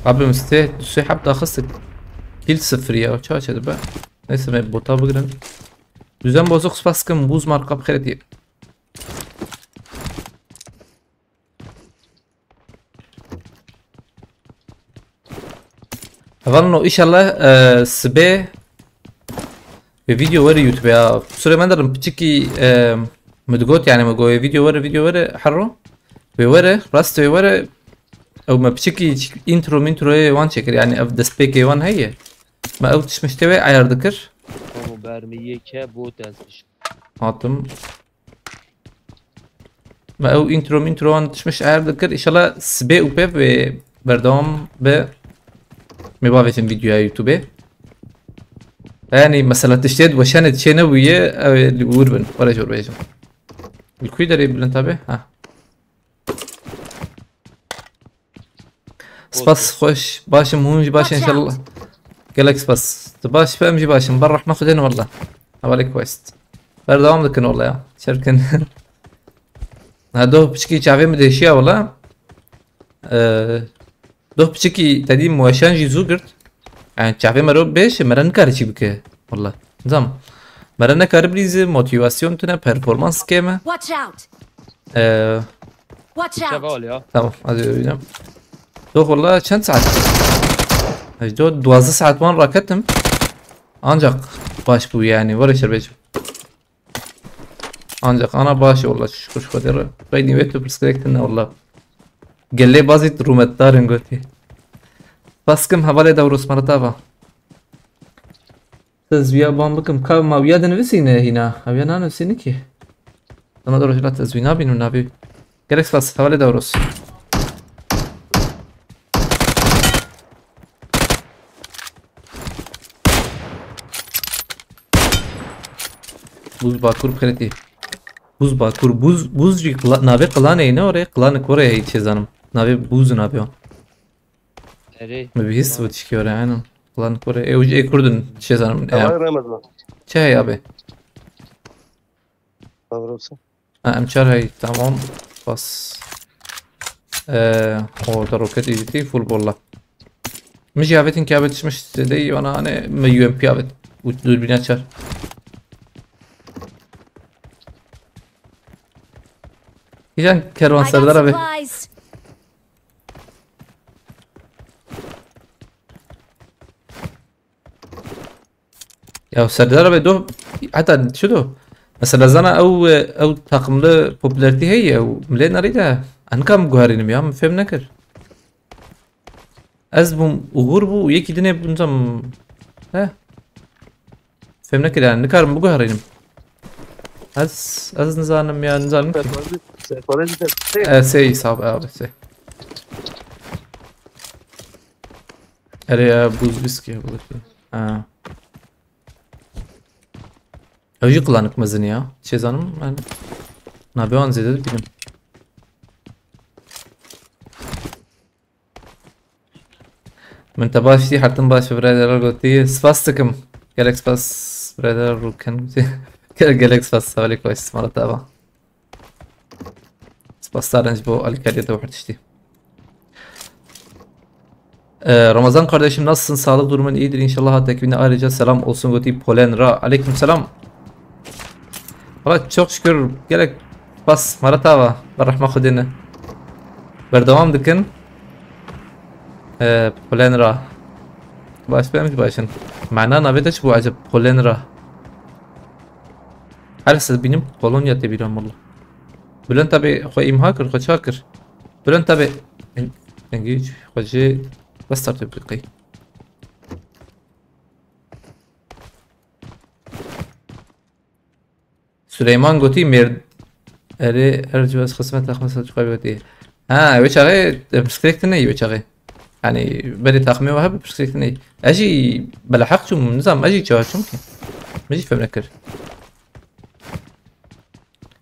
Abi, min sê, du sê heb daxistik. Kill sifir ya, çawa çêdibe? Neyse, me bota bigirin. Düzen bozuk, spas kim, buz marka bi xêretî. Hevalno, inşallah, e, sibê wê video were YouTube ya. Kusura me derim, piçikî, e, min digot, yani min got, wê video were, video were, herro. Wê were, rast wê were. Ew me piçikî intro mintroyê wan çêkir, yani ev destpêkê wan heye. Me ew tişt miştê wê ayar dikir. Omo bermiyê ke bo dest. Hatim. Me ew intro mintro wan tişt mişt ayar dikir. Înşallah sibê û pêv wê berdewam be. Me bavêtin videoya YouTubeê. Yani mesela tiştê weşanê çê nebûye, ew ê li wir bin. Were jor bêjim. Li ku derê bilind tabi? Ha. Spas, xweş, baş im, hûn jî baş in inşallah. Gelek spas. Tu baş be, em jî baş in. Ber rehme Xwedê ne walla. Hevalê Quest. Berdewam dikin walla ya. Çerkin. Ha, doh piçikî çavê min deşiya walla. Ee, doh piçikî te dî weşan jî zû girt. Yani çavê me ro bêş, me re nikare çî bike. Walla. Zam. Me re nekare bilîze, motivasyon tune, performans kêm e. Watch out! Ee, Watch out! Çaval ya. Tamam, hadi öyle. Yok, vallahi çend saat? Ay, do-, duwazdeh saat wan raketim. Ancak baş bu yani, var işler becim. Ancak ana baş, vallahi şükür şu kadar. Reyni ve tu pirsgirek tine, vallahi. Gelê bazî rûmetdar in gotî. Baskim hevalê dewrosmareta va. Tezwiya ban bikim. Ka ma wiya dinivîsîne hîna. Ew ya nanivîsîne kî. Dema de rojhilat tezwî nabînim nabî. Gerek spas. Hevalê dewros. Buz Bakur bi xêretî. Buz Bakur, buz, buz jî qila-, navê qilanê ne orê? Qilanik orê heyî çê zanim. Navê buz navê o. Erê. Mi bihîst bu tişkî orê, aynen. Qilanik orê. Ê, ê kurdin çê zanim. Tamam, Remezan. Çi heye abi? Sağ olasın. Ha, M çar hey, tamam. Bas. Ee, o da roket êdîtî full bolla. Min jî avêtin ki avêt çimiş zêdeyî wana, hani, min U M P avêt. Û dûrbîna çar. Hîjan kerwan I got serdar abi. Supplies. Ya Serdar abi do, heta çi do? Mesela zana ew, ew takımlı popülerite heye, ew milê nerî de. An kam guherînim ya, min fêm nekir. Ez bûm ugur bû, yekî dinê bûm zam. He. Fêm nekir yani, nikarim biguherînim. Ez, ez nizanim ya, nizanim ki. Seferin de. E, sey, sağ ol abi, sey. Erê ya, buz viski, bu da şey. Ha. Ew jî qilanik mezin ya. Çê zanim, yani. Nabê wan zêde dibînim. Min te baş dî, hertim baş bi birader gotî. Spas dikim. Gelek spas birader Ruken. Gelek, gelek spas. Sağ ol, koş, mala te ava. Spas tarenc bo alîkariyê te û her tiştî. Ee, Ramazan kardeşim, nasılsın? Sağlık durumun iyidir inşallah. Hatta kibine ayrıca selam olsun gotî Polen ra. Aleyküm selam. Valla çok şükür, gelek spas, mara te ava, bi rehma Xwedê ne. Berdewam dikin. Ee, Polen ra. Baş, ben mi başın? Mana navê te çi bu acaba? Polen ra. Her siz benim Polonya te bir amalı. Bülent abi xwe imha kir, xwe çak kir. Bülent abi, en-, engî xwe jê restart biqey. Süleyman gotî mêr-, erê, her civaz xizmet taxmin Selçuk abi gotî. Ha, wê çaxê, e, pirsgirêk tune yî wê çaxê. Yani, berê taxmê we hebe pirsgirêk tune yî. Ez jî beleheq çûm, nizam, ez jî çawa çûm ki. Min jî fêm nekir.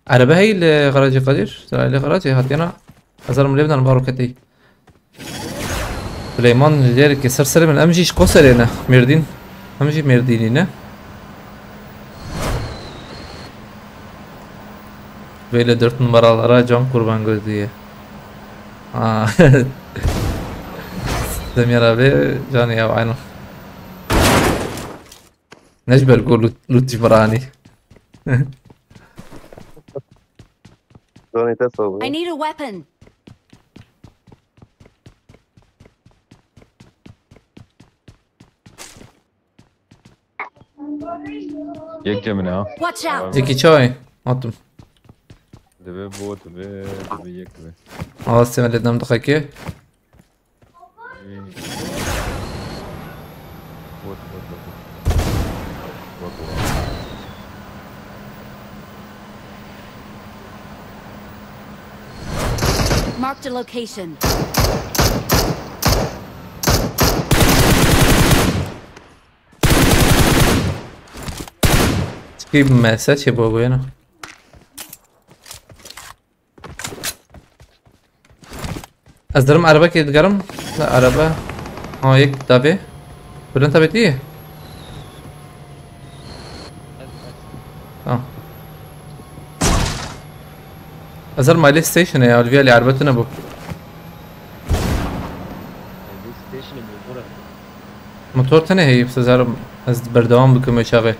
Erebe hey li Xeracê Qedîr, li Xeracê hatiyana. Hezar milê bidan baroketê. Süleyman Lêrikê ser serê min. Em jî ji Qoserê ne. Mêrdîn. Em jî Mêrdînî ne. Böyle dört numaralara can kurban gözlüğü. Aa. Demir abi, can ya, aynen. Ne ji ber ku lut, lut ji vir anî. Canê te sağ ol. I need a weapon. Yek cemine ha. Watch out! Yekî çay. Attım. Dibe bu, dibe, dibe yek dibe. Aa, sen öyle dem dakika. Marked a location. Çi mese çi bu, bu yana? Ez dirim erebekê digerim. Erebe. Ha, yek dabê. Bülent abi diye. Tamam. Ez dirim Miley Station'e ya, Olivia li erebetine bu. Miley Station'e bu, bura. Motor tenê heyî, siz herim ez berdewam bikim wê çaxê.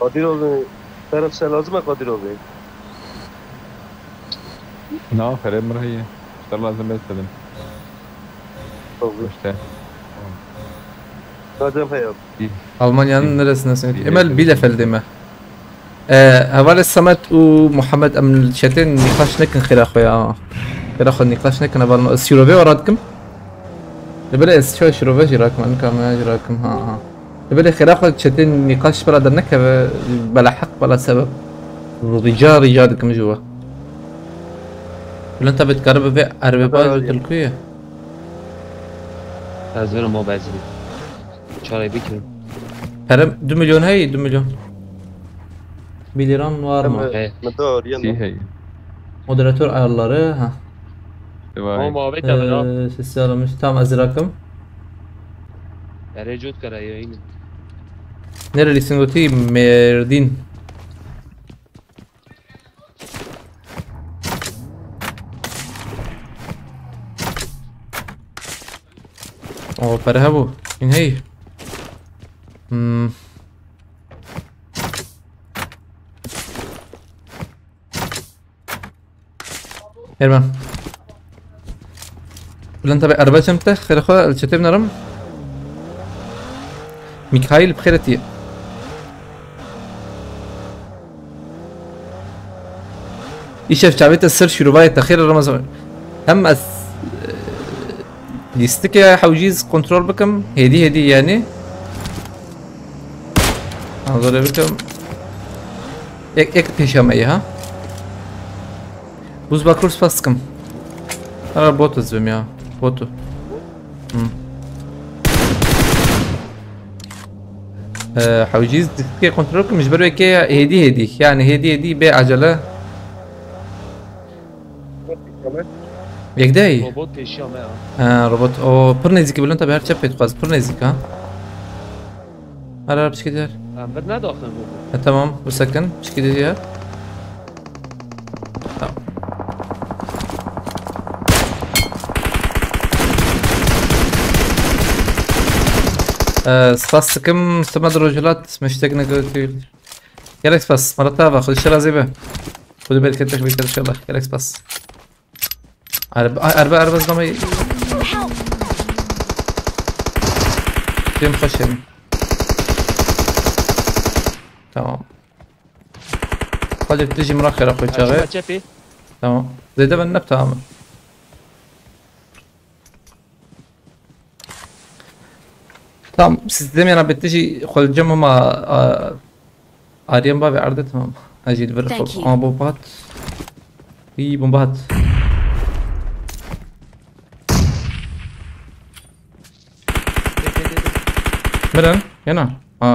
Kadir abi, taraf sen lazım mı Kadir abi? Na, xerê min heye. Sen lazım ben istedim. Tabii. İşte. Kadir abi ya. Almanya'nın neresinde sen? Emel Bielefeld'e mi? Ee, hevalê Samet û Muhammed, em li çetên nîqaş nekin xêra xwe ya. Xêra xwe nîqaş nekin, heval me. Ez şîrovê we radikim. Li bilê ez çawa şîrove jî rakim, em ka me jî rakim, ha, ha. Li bilê xêra xwe çetên nîqaş bela dernekeve, bela heq, bela sebeb. Rica, rica dikim ji we. Bülent abi dikare bibe erebê baş dilkuye. Ez verim o bezirî. Çare bikirin. Pere du milyon hey, du milyon. Bir liran var mı? He. Sî hey. Moderatör ayarları, ha. Vay. Ama muhabbet yapın ha. Ee, sesi alınmış. Tamam, hazır akım. Erê cot kere yayın. Nerelisin gotî? Mêrdîn. O pere hebû. Hîn hey. Hmm. Erman. Bülent abi, araba çemte, xêr xwe, li çetê binarim. Mikail bi xêr hatiye. Îşev çavê te ser şîrovayê te xêr Ramazan. Hem ez, e, lîstikê hewcîz kontrol bikim, hêdî hêdî yani. Hazır bikim. Ek, ek pêşa me ha. Buz bakur spas dikim. Ara bot ez bim ya. Botu. Hmm. Ee, hewcîz diskê kontrol kim ji ber wê kê hêdî hêdî. Yani hêdî hêdî bê acele. Yekdey. Robot pêşiya me ya. Ha, robot. O pir nêzîkî Bülent abi, her çep pê dixwaz. Pir nêzîk ha. Ara ara pişkî der. Em bir nedaxin robot. E, tamam. Bu sekin. Pişkî der ya. Tamam. Ee, spas dikim, Mustafa Drojulat, meştek negatif. Gelek spas, Marat abi, Xwedê şer razî be. Xwedê bereketlik bike inşallah. Gelek spas. Erbe, erbe, erbe zlamay. Help! Tüm xweşim. Tamam. Hadi tijî min re xêra xwe çaxê. Çepê. Tamam. Zêde ben ne tamam. Tamam, siz demeyene bitti jî xwe li cem hema, a, Aryan bavê erde tamam. Ez jî li vir Thank xwe you. Ama bomba hat. Î bomba hat. Mirin, yana. Ha.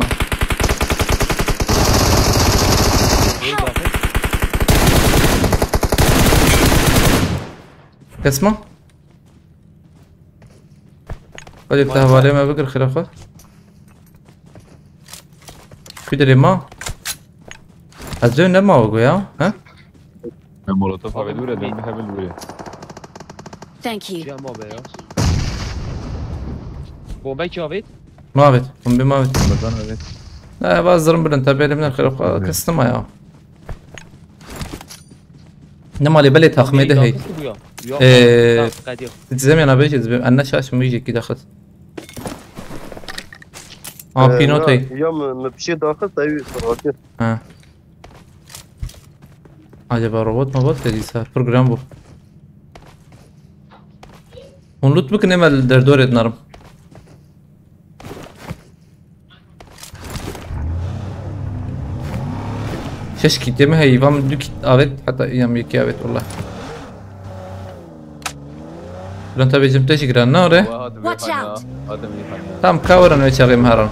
Kesma? Hadi te hevalê me bigir xira xwe. Ku derê ma? Ez dê nema o ya, ha? Molotof abi dure, dön bir hemen buraya. Thank you. Çiya ma be ya. Bombe ki avêt? Ma avêt, bombe ma avêt. Ramazan abi. Ne, bazılarım bilin tabi elimden xira xwe kıstım ya. Ne malê belê taxmê de hey. Ee, Zemê na bêjî dibêm, en ne şaş min jî kî daxist. Aa, Ee, pînotey. Ya, ya mi, mi pişê daxist, ew radiyo. Ha. Acaba robot mobot de dîsa? Pir giran bû. Hûn lut bikin, ê me li derdorê dinarim. Şeş kîtê me heyî, va min du kît avêt, heta yam yekî avêt, wallah. Lan tabi cim te jî giran, ne ore? Watch out! Tam ka werin wê çaxê me herin.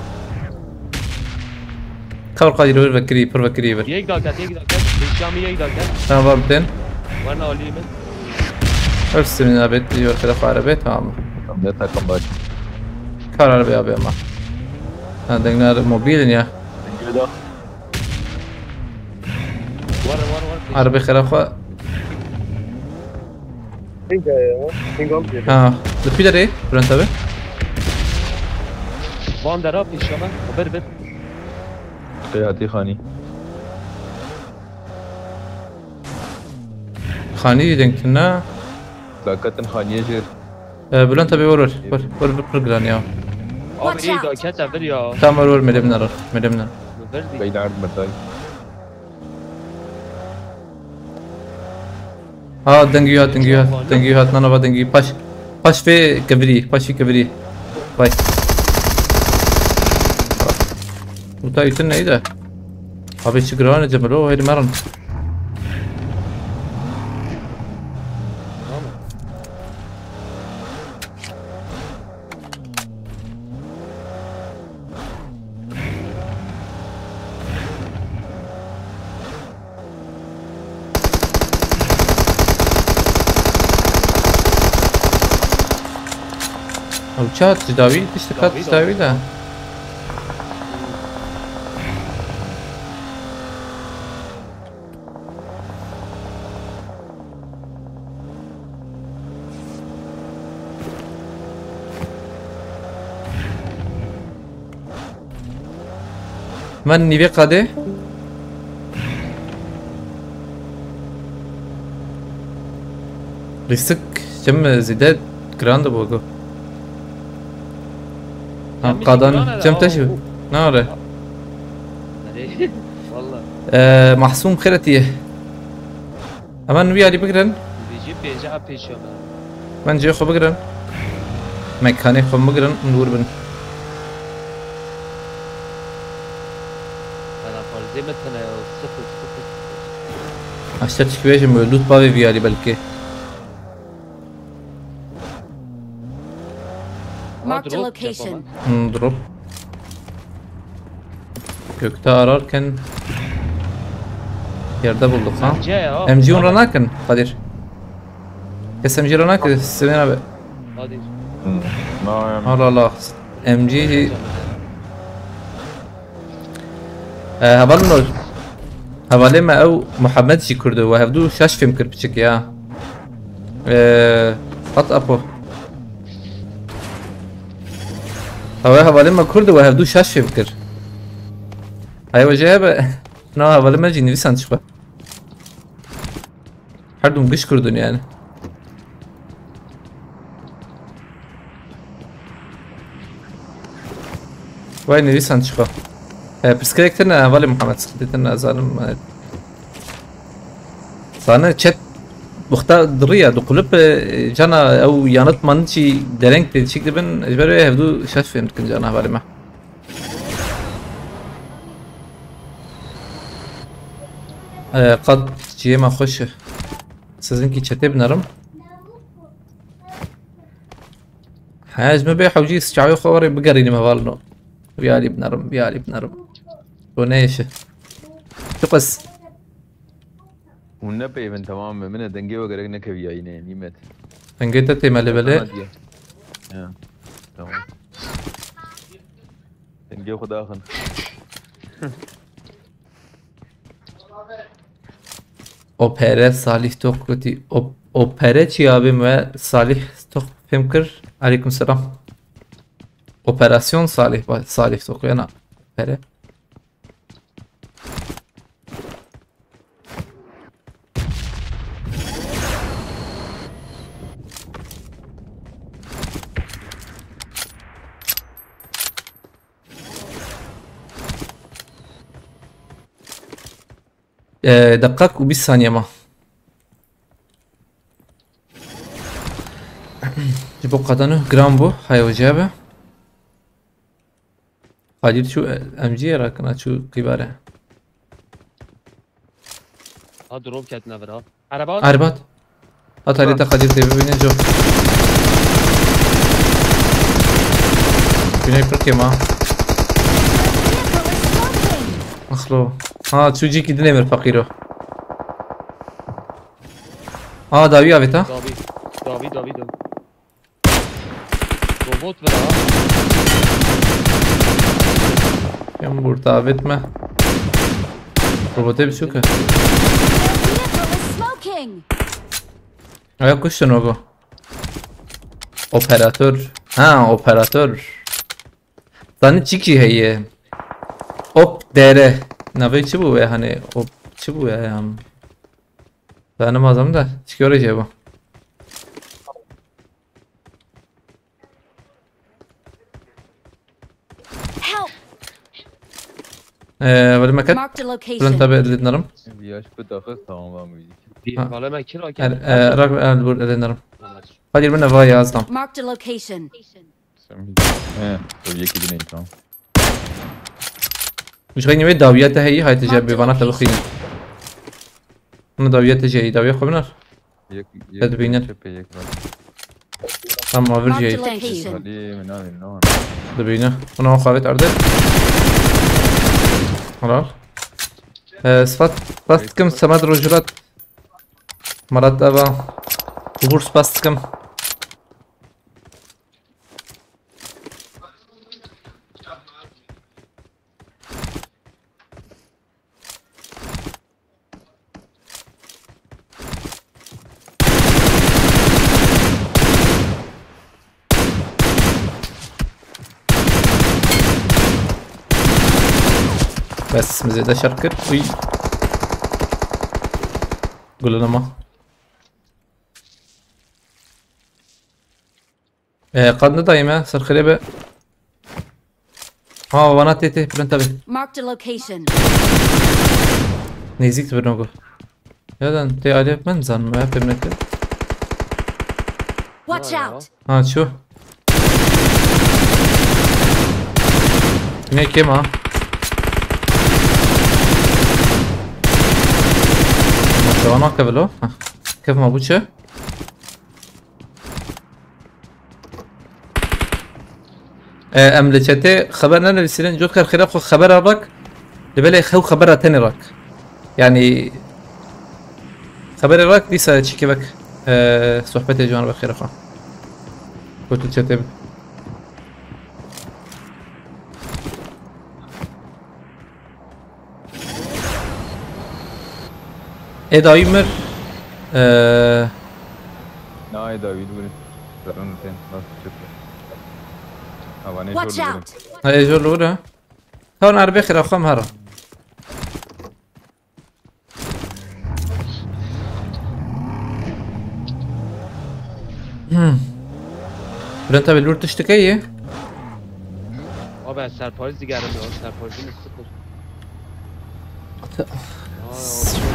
Ka wir qadî vir vekirî, pir vekirî vir. Yek daket, yek daket. Şamî yek daket. Tamam, var bitên. Werna alî min. Her sinin abet, diyor, telef arabe, tamam. Tamam, ne takım baş. Kar arabe abi ama. Ha, dengler mobilin ya. Dengler. War, war, war. Arabe xera xwe. Pinga ya. Pingam diyor. Ha, li pî derê, Bülent abi. Van dera pêşeme, bir bir. Qeyatî xanî. Xanî dengtin ne? Daketin xaniyê jêr. Ee, Bülent abi, vur, vur. Vur, vur, vur, vur, giran ya. Abi, Watch iyi out. Da kete bir ya. Tamam, vur, vur, mele biner, mele biner. Verdi. Beyler, ardım etay. Ha, dengî hat, dengî hat, dengî hat, nana va dengî. Paş, paş vê kevirî, paş vê kevirî. Vay. Bu da üstün neydi? Abi, şu giran cemelo, haydi meran. Ew çi hat ji dawî? Tiştek hat ji dawî de. Min nîvê qadê. Rîsik çim zêde giran dibû ku. Ha, Çim qadan giran e, çim te o, jî. o. Ne are? Erê, valla. Ee, Mahsûm xêretiye. Hemen wî alî bigirin. Vêjî pênc a pêşiya me. Hemen cihê xwe bigirin. Mekanê xwe bigirin, hûn dûr bin. Ana farzê me tene ya, sıfır, sıfır, sıfır. Aşta tişkî bêjim, loot bavê vî alî belkê. Marked a drop location. Yapamam. Hmm, drop. Gökte ararken yerde bulduk ha. Bence ya, M G hûn tamam. Ranakin, Kadir. Kes M G ranak, Semîr abi. Hadi. Hmm, no, em. Allah Allah. M G. Ee, hevalno. Hevalê me ew Muhammed jî Kurd e, we hevdû şaş fêm kir piçik ya. Ee, hat apo. Ew hevalê me Kurd e, we hevdû şaş fêm kir. Hay we jê hebe. Na hevalê me jî nivîsan çi xwe. Her dûm giş Kurd in yani. Vay nivîsan çi xwe. E, pirsgirêk tine hevalê Muhammed, sıkıntı tine zalim. E, zane chat buxta diriya, du kulüp, e, cana ew yanıt manıt jî dereng tê çik dibin, ji ber wê hevdû şaş fêm dikin cana hevalê me. E, qad cihê me xweş e. Sizinkî çetê binerim. He, ez me bê hewcî çavê xwe werê bigerînim hevalno. Vî alî binerim, vî alî binerim. To neyşe. Çi qis? Hûn ne peyvin, tamam mı? Min e dengê we gerek nekeviyayî ne, nîmet. Dengê te tê me lê belê. Sana diye. Ya. Tamam. Dengê xwe daxin. Opere Salih Tok gotî. Op-, opere çi ya bê me Salih Tok fêm kir? Aleyküm selam. Operasyon Salih ba-, Salih Tok yana. Opere. Ee, deqak û bîst saniye ma. Ji bo qadano giran bû, hay ocabe. Qadir çû, e, M G ye rakina çû qîbare. Ha, drop ketine vir ha. Araba. Arbat. Hat harita Qadir tê bibîne co. Güney pir kêma. Axlo. Ha, çû cîkî dinê mir feqîro. Ha, dawî avêta. Dawî. Dawî, dawî, dawî. Robot vira. Kim vurdu avêtme? Robotê biçûk e. Their vehicle is smoking. Aya kuştun o bu. Operatör. Ha, operatör. Zanî çi kî heye? Op D R. Navê çi bû ya, hani op çi bû ya, ya? Zanî mazam da. Çi göre bu? Help! Ee, weli me ket. Marked a location. Bülent abi elletnerim. Bir yaş bu daxil tamam var mıydı? Bir Ha. Bala me kira Er, gel. Ee, rak el bur elletnerim. Hadi bir ne var ya azdan. Marked a location. Sen bir He, o yeki dinleyin tamam. Ji xeynî wê dawiya te heyî, hay te jî Marked bêvana te location. Bixînin. Min dawiya te jî heyî, dawiya xwe binar. Yek, Te dibînin. Çepê yek var. Tamam, avir jî heyî. Marked a location. Hadi, min navê, ne var? Dibîne. Buna o xavêt erdê. Helal. Ee, sifat, spas dikim, Semed Rojulat. Marat Eva. Ubur spas dikim. Bes, min zêde şer kir. Uy. Gule nema. Ee, qad nedayî me, ser xirê be. Ha, wana tê tê, printa be. Marked a location. Nêzîk dibin o gu. Ya dan, tê alê ben zanım, ya pê min kir. Watch out! Ha, çu. Ne kim ha? Maşallah, ne kevilo? Ha. Kev ma bu çi? E, em li çetê xeber nenivîsînin, cot kar xêra xwe xebera rak, li belê xew xebera tenê rak. Yani xeberê rak dîsa çikevek, e, sohbetê ciwan ve xêra xwe. Kot li çetê bi. Ê dawî mir. Eee, Na, ê dawî dibin. Zaten ten, bas, çok. Hava ne Watch zor out! Ha, ê zor lûr e. Hewn erbê xira xwe em hera. Hmm. Bülent abi, lûr tiştike ye? Abi, ez serparî digerim ya, serparî mi sıfır?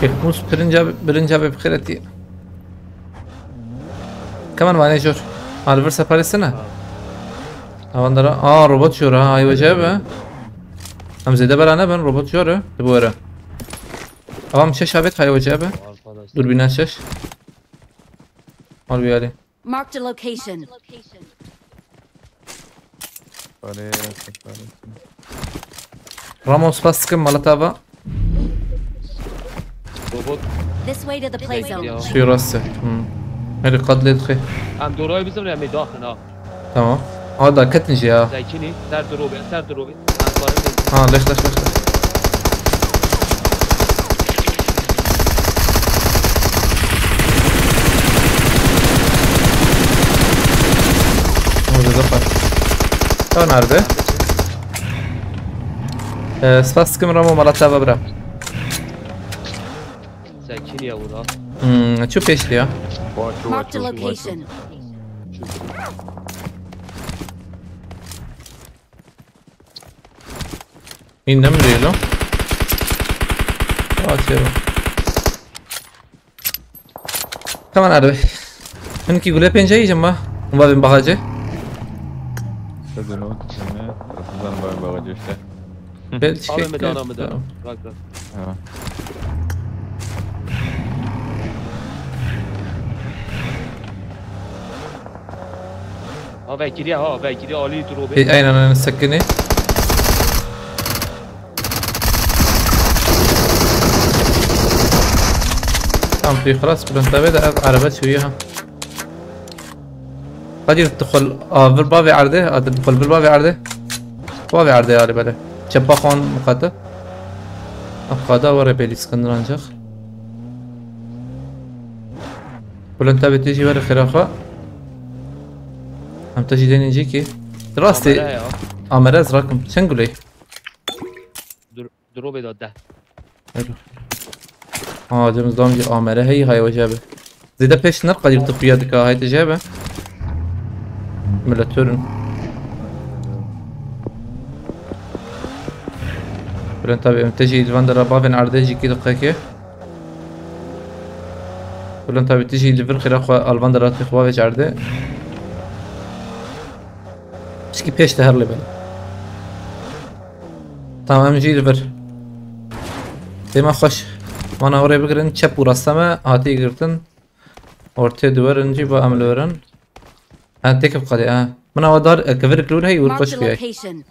Pekmûz pirinca, pirinca be bixêretî. Keman vanê jor. Alvir separesine. Ha. Avan dara. Aa, robot jor ha, ay wece be. Em zêde bela nebin, robot jor e. Di bu were. Avam şeş abet hay wece be. Arkadaş. Durbîna şeş. Al bir alî. Marked a location. Parê, parê. Ramo, spas dikim, mala te ava. Robot. This way to the play zone. Ya. Suyu rastı. Hmm. Hadi, qad lê dixê. Em dorayê bizin, em ê daxin ha. Tamam. Aa, da ketin jî ya. Zekinî, ser dirobê, ser dirobê. Em karin bê. Ha, leş, leş, leş, leş. Hadi, zafer. Tamam, nerede? Ee, spas dikim, Ramo, mala te ava bira. Zekinî ya ura. Hmm, çu pêştî ya. Marked a location. Hîn ne mirî lo? Aa, çêro. Tamam abi. Hinkî gule pênce yiyeceğim ha. Umarım bahacı. Sezonu çimi. Sezon var bahacı işte. Belçika. Abi, medana, medana. Tamam. Bırak, bırak. Ha. Ha, vekiriye, ha, vekiriye alî tu robê. E, aynen, aynen, sekini. Tam tu xelas, Bülent abi de ev araba çeviriyor ha. Hadi, tu xol, a, vir bavê erdê, a, tu xol vir bavê erdê. Bavê erdê alî bele. Çepa xan muqate. Ev qada were belî sıkındır ancak. Bülent abi, tu jî were xêra xwe. Em te jî denin cî ki. Rastê. Amere ya. Amere ez rakim. Çend guley? Dur, dur o beda de. Ero. Ha, cem zam jî amere hey hay wece be. Zêde pêş ner qadir tu xuya dika hay te jebe. Millet hörün. Bülent abi, em te jî li van dera bavên erdê jî kî diqe ki. Bülent abi, tu jî li vir xira xwe alvan dera tê xwe bavê erdê. Pişkî pêş de her lê bene. Tamam, em jî li vir. Dêma xweş. Wana orê bigirin, çep û rasta me hatî girtin. Ortê diwerin jî ba em li vir in. Ha, têkif qadê, ha. Min awa dar, e, kivirik lûr hey û Marked xweş a biyay. Location.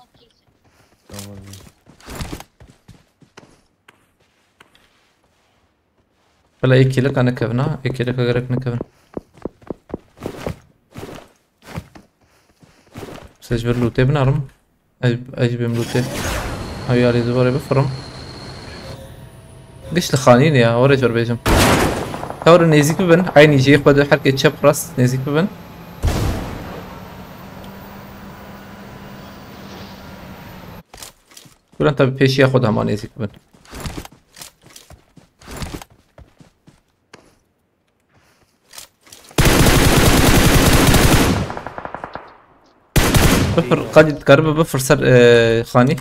Bila ê kêlika nekevin ha, ê kêlika gerek nekevin. Sej bir lûtê binarim. Ez, ez bim lûtê. Ew ya lê zivarê bifirim. Giş li xanîn ya, orê jor bêjim. Tewr nêzîk bibin, eynî jê xwe de herkê çep rast nêzîk bibin. Bülent abi pêşiya xwe de hema nêzîk bin. Bifir, Kadir dikaribe bifir ser, e, xanî.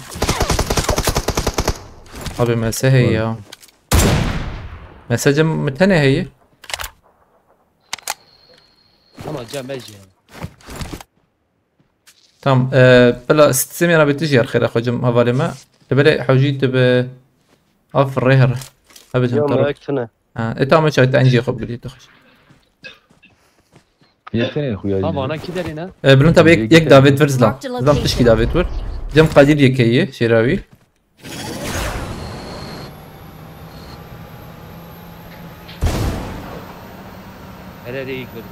Abi mese heye ya. Mese cem mi tenê heye? Ama cem ez jî. Tamam, e, bila sistemê re bê tu jî yer xêra xwe cem hevalê me. Li belê hewcî tu bi af rê here. Hebe cem Ya tarok. Melek tune. Ha, e, tamam, çay te encî xwe bigirî tu xweş. Yeteneği xuya Ha, jî. Vana ki derine? E, Bülent abi yek, Yek yek de. Davet vir zila. Marked a Zila location. Pişkî davet vir. Cem Kadir yekeyî, şêrawî. Her yere ilk verdi.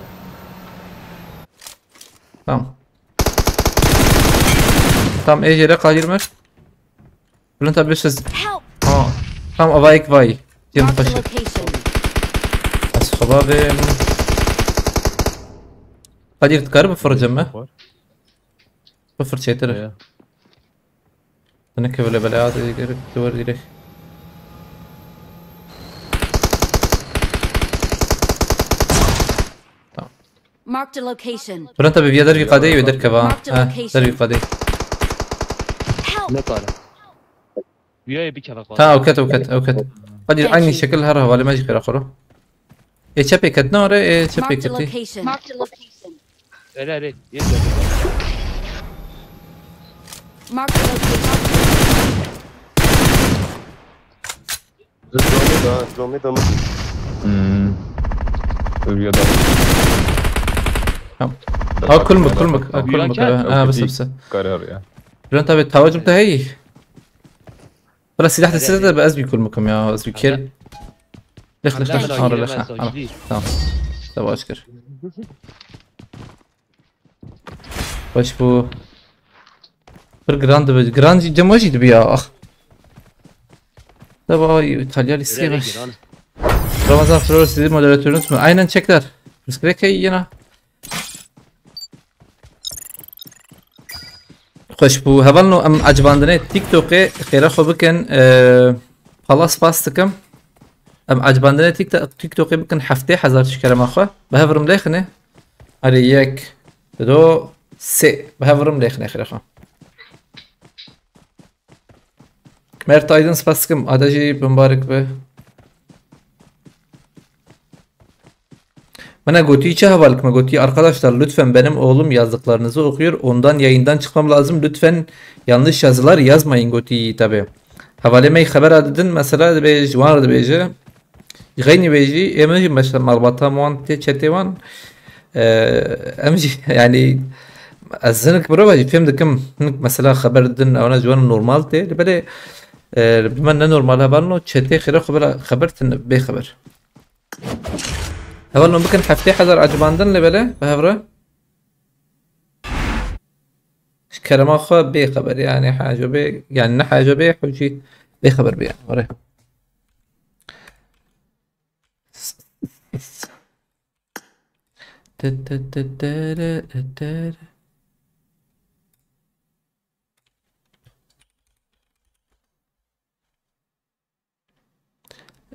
Tamam. Tamam, ê jêre Kadir mir. Bülent abi siz. Help! Ha. Tamam, avayek vay. Cem Marked a Paşa. Location. Ez xeba bêm. Kadir dikar bifir cem mi? Bifir çêtir. Ya. Tenê kevle bele hadi gerek duvar direk. Tamam. Marked a location. Bülent abi viya dervî qadeyî ve derkeva. Marked a Ha, location. Dervî qadeyî. Help! Ne kare? Viya bir kere kare. Ha, ewket, ewket, ewket. Kadir Thank aynı you. Şekil her hevalê me jî xêra xwe ro. Ê çepê ketine ore, ê çepê Marked a ketî. Location. Marked a location. Erê, erê. Yeni geldi. Marked a location. Drone da, drone da mı? Hmm. Ölüyor da. Tamam. Ha, kulmuk, kulmuk. Ha, Uyan kulmuk. Kel. Ha, ha, bas, bas. Karar ya. Bülent abi, tavacım da hey. Bırak silah da size de ez bir kulmukum ya, ez bir kel. Lix, lix, lix, Allah'ım, sonra lix, ha, Allah'ım, tamam. Tamam. Tamam, aşkır. Baş bu. Bir grand dibi, grand cem jî dibi ya, ah. Da baba İtalya listeye Öyle baş. Değil, lan. Ramazan Flores sizi moderatörünüz mü? Aynen çekler. Biz gerek yine. Xweş bû. Hevalno em ecibandinê TikTokê xêra xwe bikin. E, pala spas dikim. Em ecibandinê TikTok-, TikTokê bikin heftê hezar ji kerema xwe. Bi hev rim lêxinê. Erê yek, do, sê. Bi hev rim lêxinê xêra xwe. Mert Aydın spas dikim. Ada jî bimbarik be. Bana gotiyi çi heval kime gotiyi arkadaşlar lütfen benim oğlum yazdıklarınızı okuyor ondan yayından çıkmam lazım lütfen yanlış yazılar yazmayın gotiyi tabi. Hevalê me xebera didin mesela dibêj wan re dibêje. Xeynî bêjî ê min jî mesela malbata wan tê çetê wan. Em jî yani ez hinik mirova jî fêm dikim hinik mesela xeber didin ewana ji wan normal tê. Li belê bi me ne normal hevalno çetê xêra xwe bila xeber tine bê xeber. Hevalno bikin heftê hezar acibandin lê bele bi hev re. Ji kerema xwe bê xeber yani haco bê yani ne haco bê hewcî bê xeber bê yani were.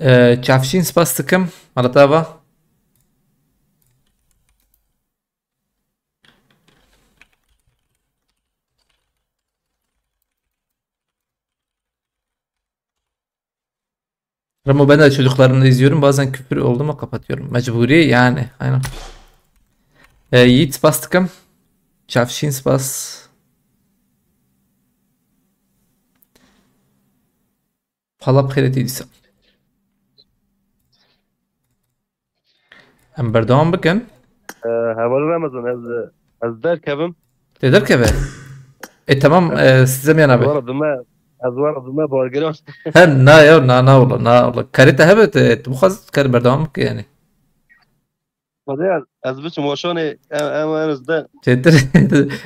Ee, Çavşîn spas dikim. Malata va. Ramo ben de çocuklarımla izliyorum. Bazen küfür oldu mu kapatıyorum. Mecburi yani. Aynen. Ee, Yiğit spas dikim. Çavşîn spas. Pala bi xêretî dîsa. Em berdewam bikin. Ee, hevalî Ramazan, ez, ez derkevim. Tê derkeve? E, tamam, e, size miyan abi. Wara dime, ez wara dime bargiran. He, na ya, na, na wala, na wala. Karê te hebe, te, tu bixwaz kar berdewam bike yani. Hadi ya, ez biçim waşanê, em, em, en azından. Çetir.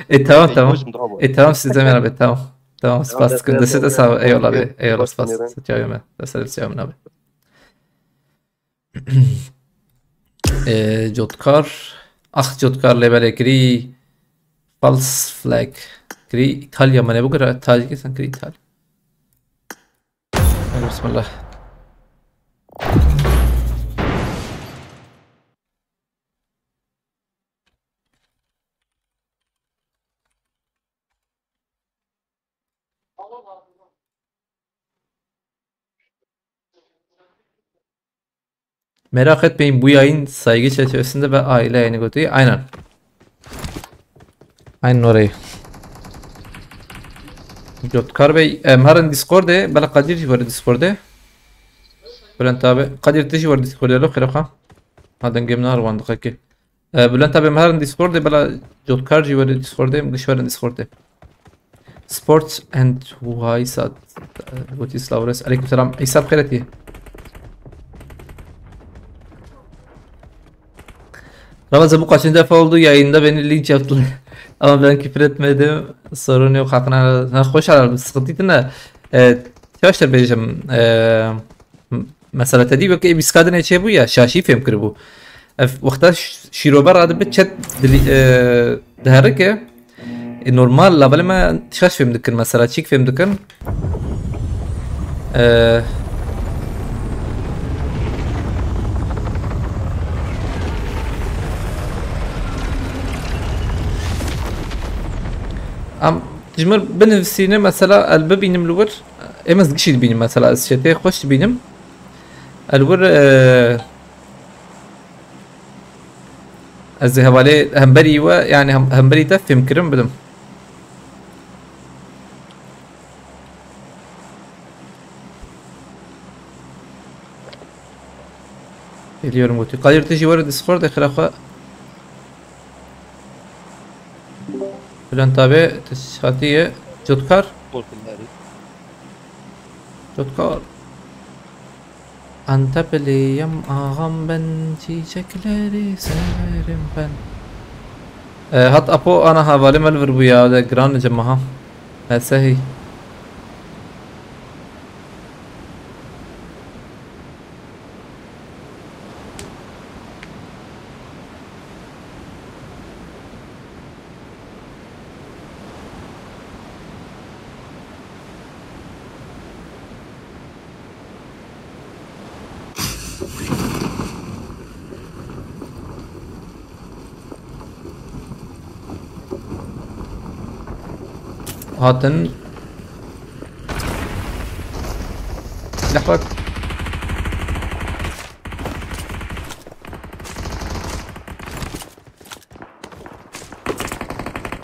E, tamam, Ey, tamam. Bacım, daha bu. E, tamam, size miyan abi, tamam. Tamam, spas dikim. Deste de sağ ol. Eyvallah abi. Eyvallah, spas. Sağ ol abi. Deste de sağ ol abi. Ee, Cotkar. Ah, Cotkar lê belê kirî. False flag. Kirî Îtalya me ne bigire. Tacikistan kirî Îtalya. Bismillah. Merak etmeyin, bu yayın saygı çerçevesinde ve aile yayını götü. Aynen. Aynen orayı. Cotkar Bey, em herin Discord'e, bela Kadir jî were Discord'e. Bülent abi, Kadir tu jî were Discord'e, lo xêra xwe. Ha, dengê min a riwan diqekê. E, Bülent abi, em herin Discord'e, bela Cotkar jî were Discord'e, em giş werin Discord'e. Sports and Waysat. Gotî silav res. Aleyküm selam. Îsa bi xêretî. Ramazan, bu kaçıncı defa oldu yayında beni linç yaptılar. Ama ben küfür etmedim. Sorun yok, hakkına. Ha, hoş helal, sıkıntı değil de. E, Yavaştır bêjim. E, m-, mesela te dî weke ê bîskadinê çêbû ya, şaşî fêm kiribû. Ev wexta ş-, şîrober radibe çet dilî, e, diherike. E, normal, labelê me şaş fêm dikin, mesela çîk fêm dikin. E, Em ji mir binivîsîne, mesela, el bibînim li wir, em ez gişî dibînim, mesela, ez şetê xweş dibînim. El wir, e, ez ê hevalê hemberî we, yani hem-, hemberî te fêmkirin bidim. Geliyorum, Gotî. Kadir, tu jî were Discord'ê xira xwe. Bülent abi, tu hatiye. Cotkar. Korkun bari. Cotkar. Antepliyim ağam ben, çiçekleri severim ben. E, hat Apo, ana, hevalê me li vir bû ya, de giran e cemaha. He, sehî. Hatin. Silah bak.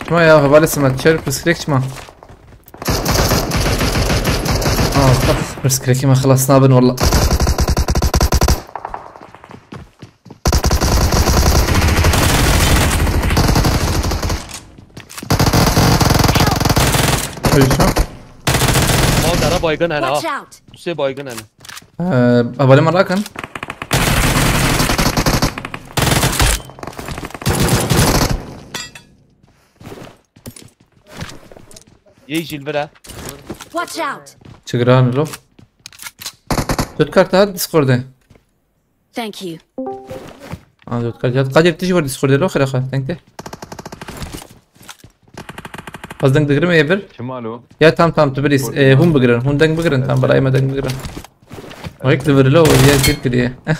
Çima ya, hevalê simet, çer pirsgirêk çima? Ah, pirsgirêkê me xilas nabin walla. Ölçü. Mal dara baygın hene ha. Watch out! Tüse baygın hene. Ee, hevalê me rakin. Yê jî li vir e. Watch out! Çi giran lo? Cotkar te hat Discord'ê. Thank you. Ha, Cotkar, Cotkar, Kadir, tu jî were Discord'ê lo, xêra xwe, deng te. Ez deng digirim ê vir. Çima lo? Ya, tam, tam, tu birîs. Discord'ê E, hûn bigirin, hûn deng bigirin, tam, belayê me deng bigirin. Wek li vir lo, ya zîr kiriye. Eh.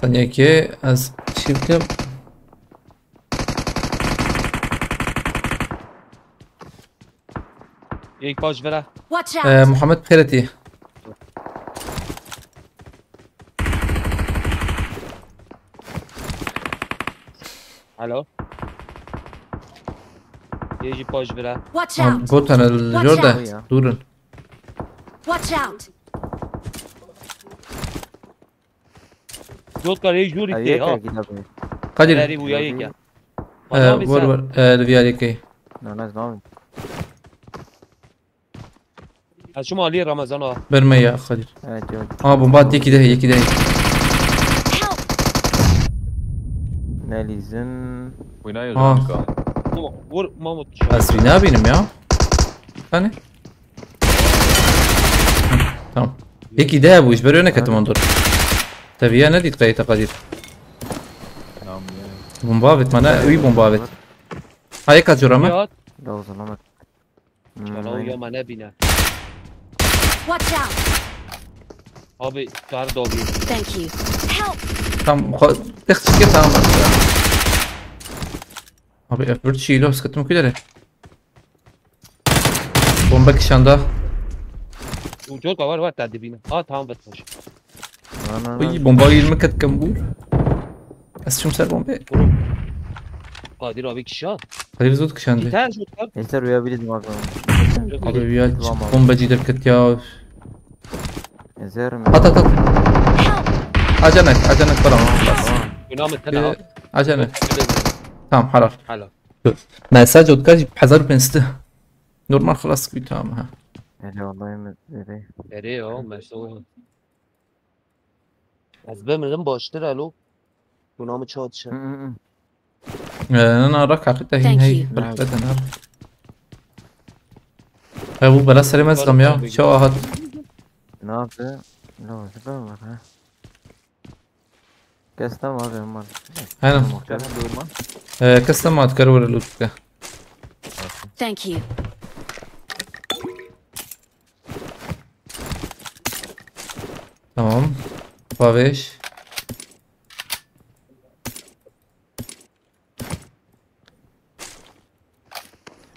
Saniyekê ez şîv kim. Yek paş vera. Watch out! Ee, Muhammed Xêretî. Alo. Yê jî paş vira. Watch out! Botana. Watch jor de. Out! Durun. Watch out! Cotkar, yê jor ite ha. Kadir. Erî bû ya yek ya. Ee, var, var. Ee, li viyarê key. No, no, no. Ha, şima alî Ramazan a. Berme ya, Kadir. Evet, yok. Aa, bomba attı, iki de, iki de. Help! Nelizin. Oynayın. Ha. Kanka. Tamam, vur Mahmut. Ez wî nabînim ya. Hani? Hı, tamam. Yekî de hebû, ji ber wê neketim ondur. Te viya nedît qey te Kadir. Tamam yani. Bomba avêt, mana wî bomba avêt. Ha, yeka cora me. Ya, Lawz alamet. çalaw ya me nebîne. Watch out! Abi, dar dogi. Thank you. Help! Tam xwe text çike tamam. Abi F bir çiğlo sıkıntım kudere. Bomba kişanda. Ucor kavar var ta dibine. Ha, tamam, bet hoş. Ana. Uy, bomba yirmi ket kem bu. Ez çim ser bombe. Kadir abi kişa. Hayır zot kişandi. Biter şu kat. Êster rûya bîrî dima. Abi ya Tamam. bomba cî derket ya. Êster mi? At at at. Acanek, acanek falan. Günahı tena. Acanek. Tamam, halal. Hala. Mesaj otka hezar pênc sed. Normal xelas kû tamam ha. Hele vallahi mi dedi. Ere ya, mesela. Ez bemrdim baştır alo. Günahı çat Hı hı hı. Ee, na rak hakikaten Thank hey you. bırakmadan ha. Ha bu bela seremez zam ya. Çok ahat. Ne yaptı? Ne oldu da var ha? Kes tam abi aman. Aynen. Muhtemelen durma. Ee, kes tam at kar vurur lütfen. Thank you. Tamam. Paveş.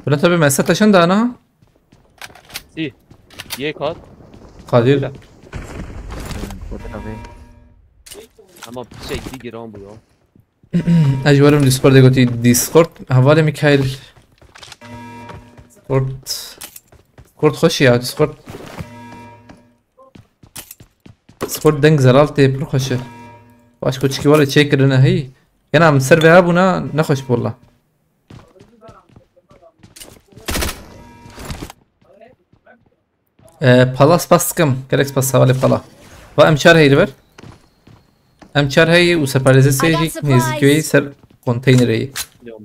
Buna tabi mesa taşın da ana. Si. Ye kat. Kadir. Öyle. Kodir abi. Ama bir şey bir giran bu ya. Ez ji werim Discordê gotî Discord. Hevalê Mikail. Discord. Discord xweş ya Discord. Discord deng zelal tê pir xweş e. Baş koçikî were çêkirine hey. Yena min ser vê hebûna nexweş bû wela. Ee, pala spas dikim. Gelek spas hevalê pala. Va em çar heyî li vir. Em çar heyî û separizê sê jî nêzîkî wê ser konteynerê yî. Yok.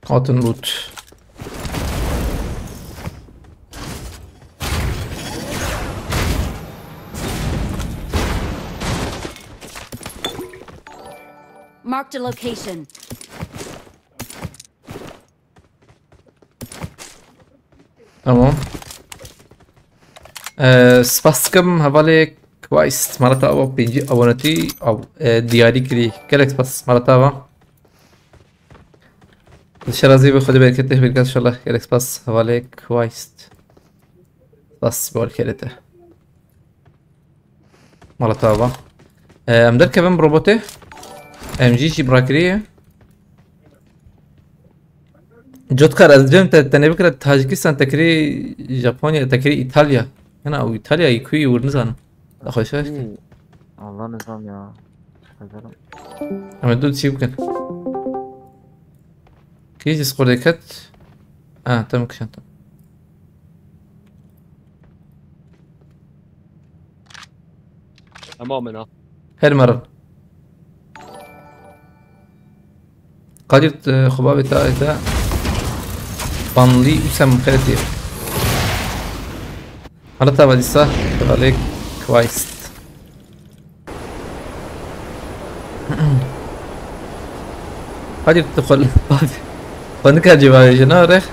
Cottonwood. Marked a location. Tamam. Ee, spas dikim hevalê Quaist. Mala te ava pêncî abonetî av, e, diyarî kirî. Gelek spas mala te ava. Dişe razî be Xwedê bereketê berkat inşallah. Gelek spas hevalê Quaist. Spas bol kerete. Mala te ava. Ee, em derkevin bi robotê. M G jî birakiriye. Cotkar ez cem te, te nebikire Tacikistan te kirî Japonya te kirî Îtalya. Yana û Îtalya yî kuyî wir nizanim. Daxweşa işte. Allah nizam ya. Hazırım. Em ê du çî bikin. Kî Discordê ket? Ha, tem kişantim. Tamam ha. Her merin. Kadir, e, xubavê te, te banlî û sem xeletî. Hala te vadîsa, xalê Quaist. Kadir, tu xwe, xwe nikar cevabê jina, rex.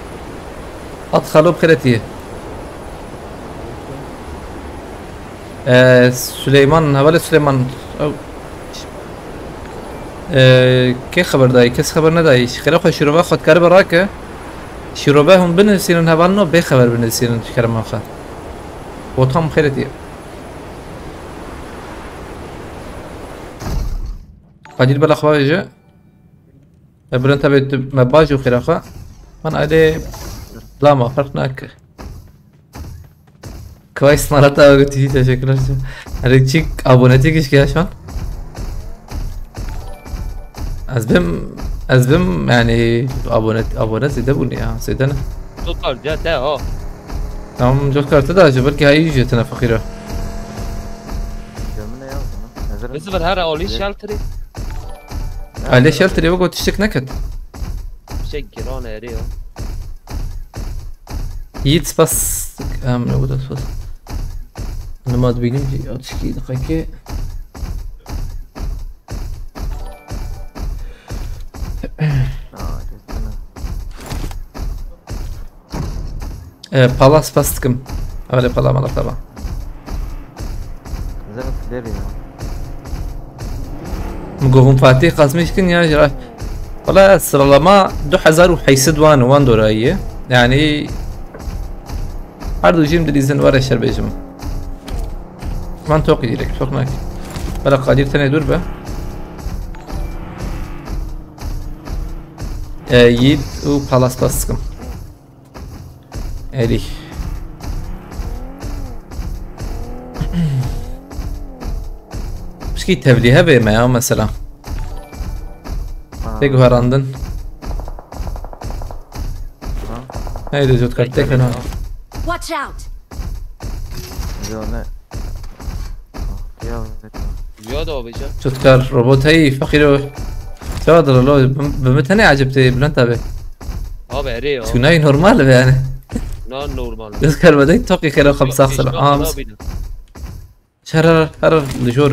At xalo bi xeletî. Ee, Süleyman, hevalê Süleyman. Ew. Ee, kê xeber dayî? Kes xeber nedayî. Xêra xwe şîrove xwe dikaribe rake. Şîrove hûn binivîsînin hevalino bê xeber binivîsînin ji kerema xwe. Botam xêretî. Kadir bela xwe ji. E, Bülent abi tu me baş û xêra xwe. Man aydê lama ferq nake. Kawai smarata gotî, teşekkürler. Erê çik abonetî kişk ya şu an? Ez bim, ez bim yani abonet, abone zêde bûn ya, zêde ne? Jotkar, ca te ha. Tamam, Jotkar te da acaba ki hayır ücretine fakir o. Gömüne ya bunu. Hazır. Biz var her Ali shelter'ı. Aile shelter'ı yok, o tiştik ne ket? Şey, giran eri ya. Yiğit spas. Em, ne bu da spas. Nima dibînim jî ya tişkî diqekê. Aa, kesene. E, pala spas dikim. Öyle pala mala tamam. Zerf der ya. Min got hûn Fatih Qasmî dikin ya jira. Wala sıralama du hezar û heyşt wan, wan dorayiye. Yani her du jî min dilîzin were şer bêjim. Man toqî direk, toq nak. Bela Kadir tenê dur be. E, Yiğit û pala spas dikim. Erî. Pişkî tevlî hebe me ya mesela. Ha. Tê guherandin. Ha. Neydi Jotkar, tê fena. Watch out! Yo ne? Ya, evet. Ya da abi can. Jotkar, robot hey, fakir o. Çawa da lo, bi, bi mi tenê acib tê, Bülent abi. Abi, erê ya. Tunay normal be yani. Na normal. Jotkar, bedek toqî xêra xwe bi sax sera. Aa, mis- Şerer, herer, li jor.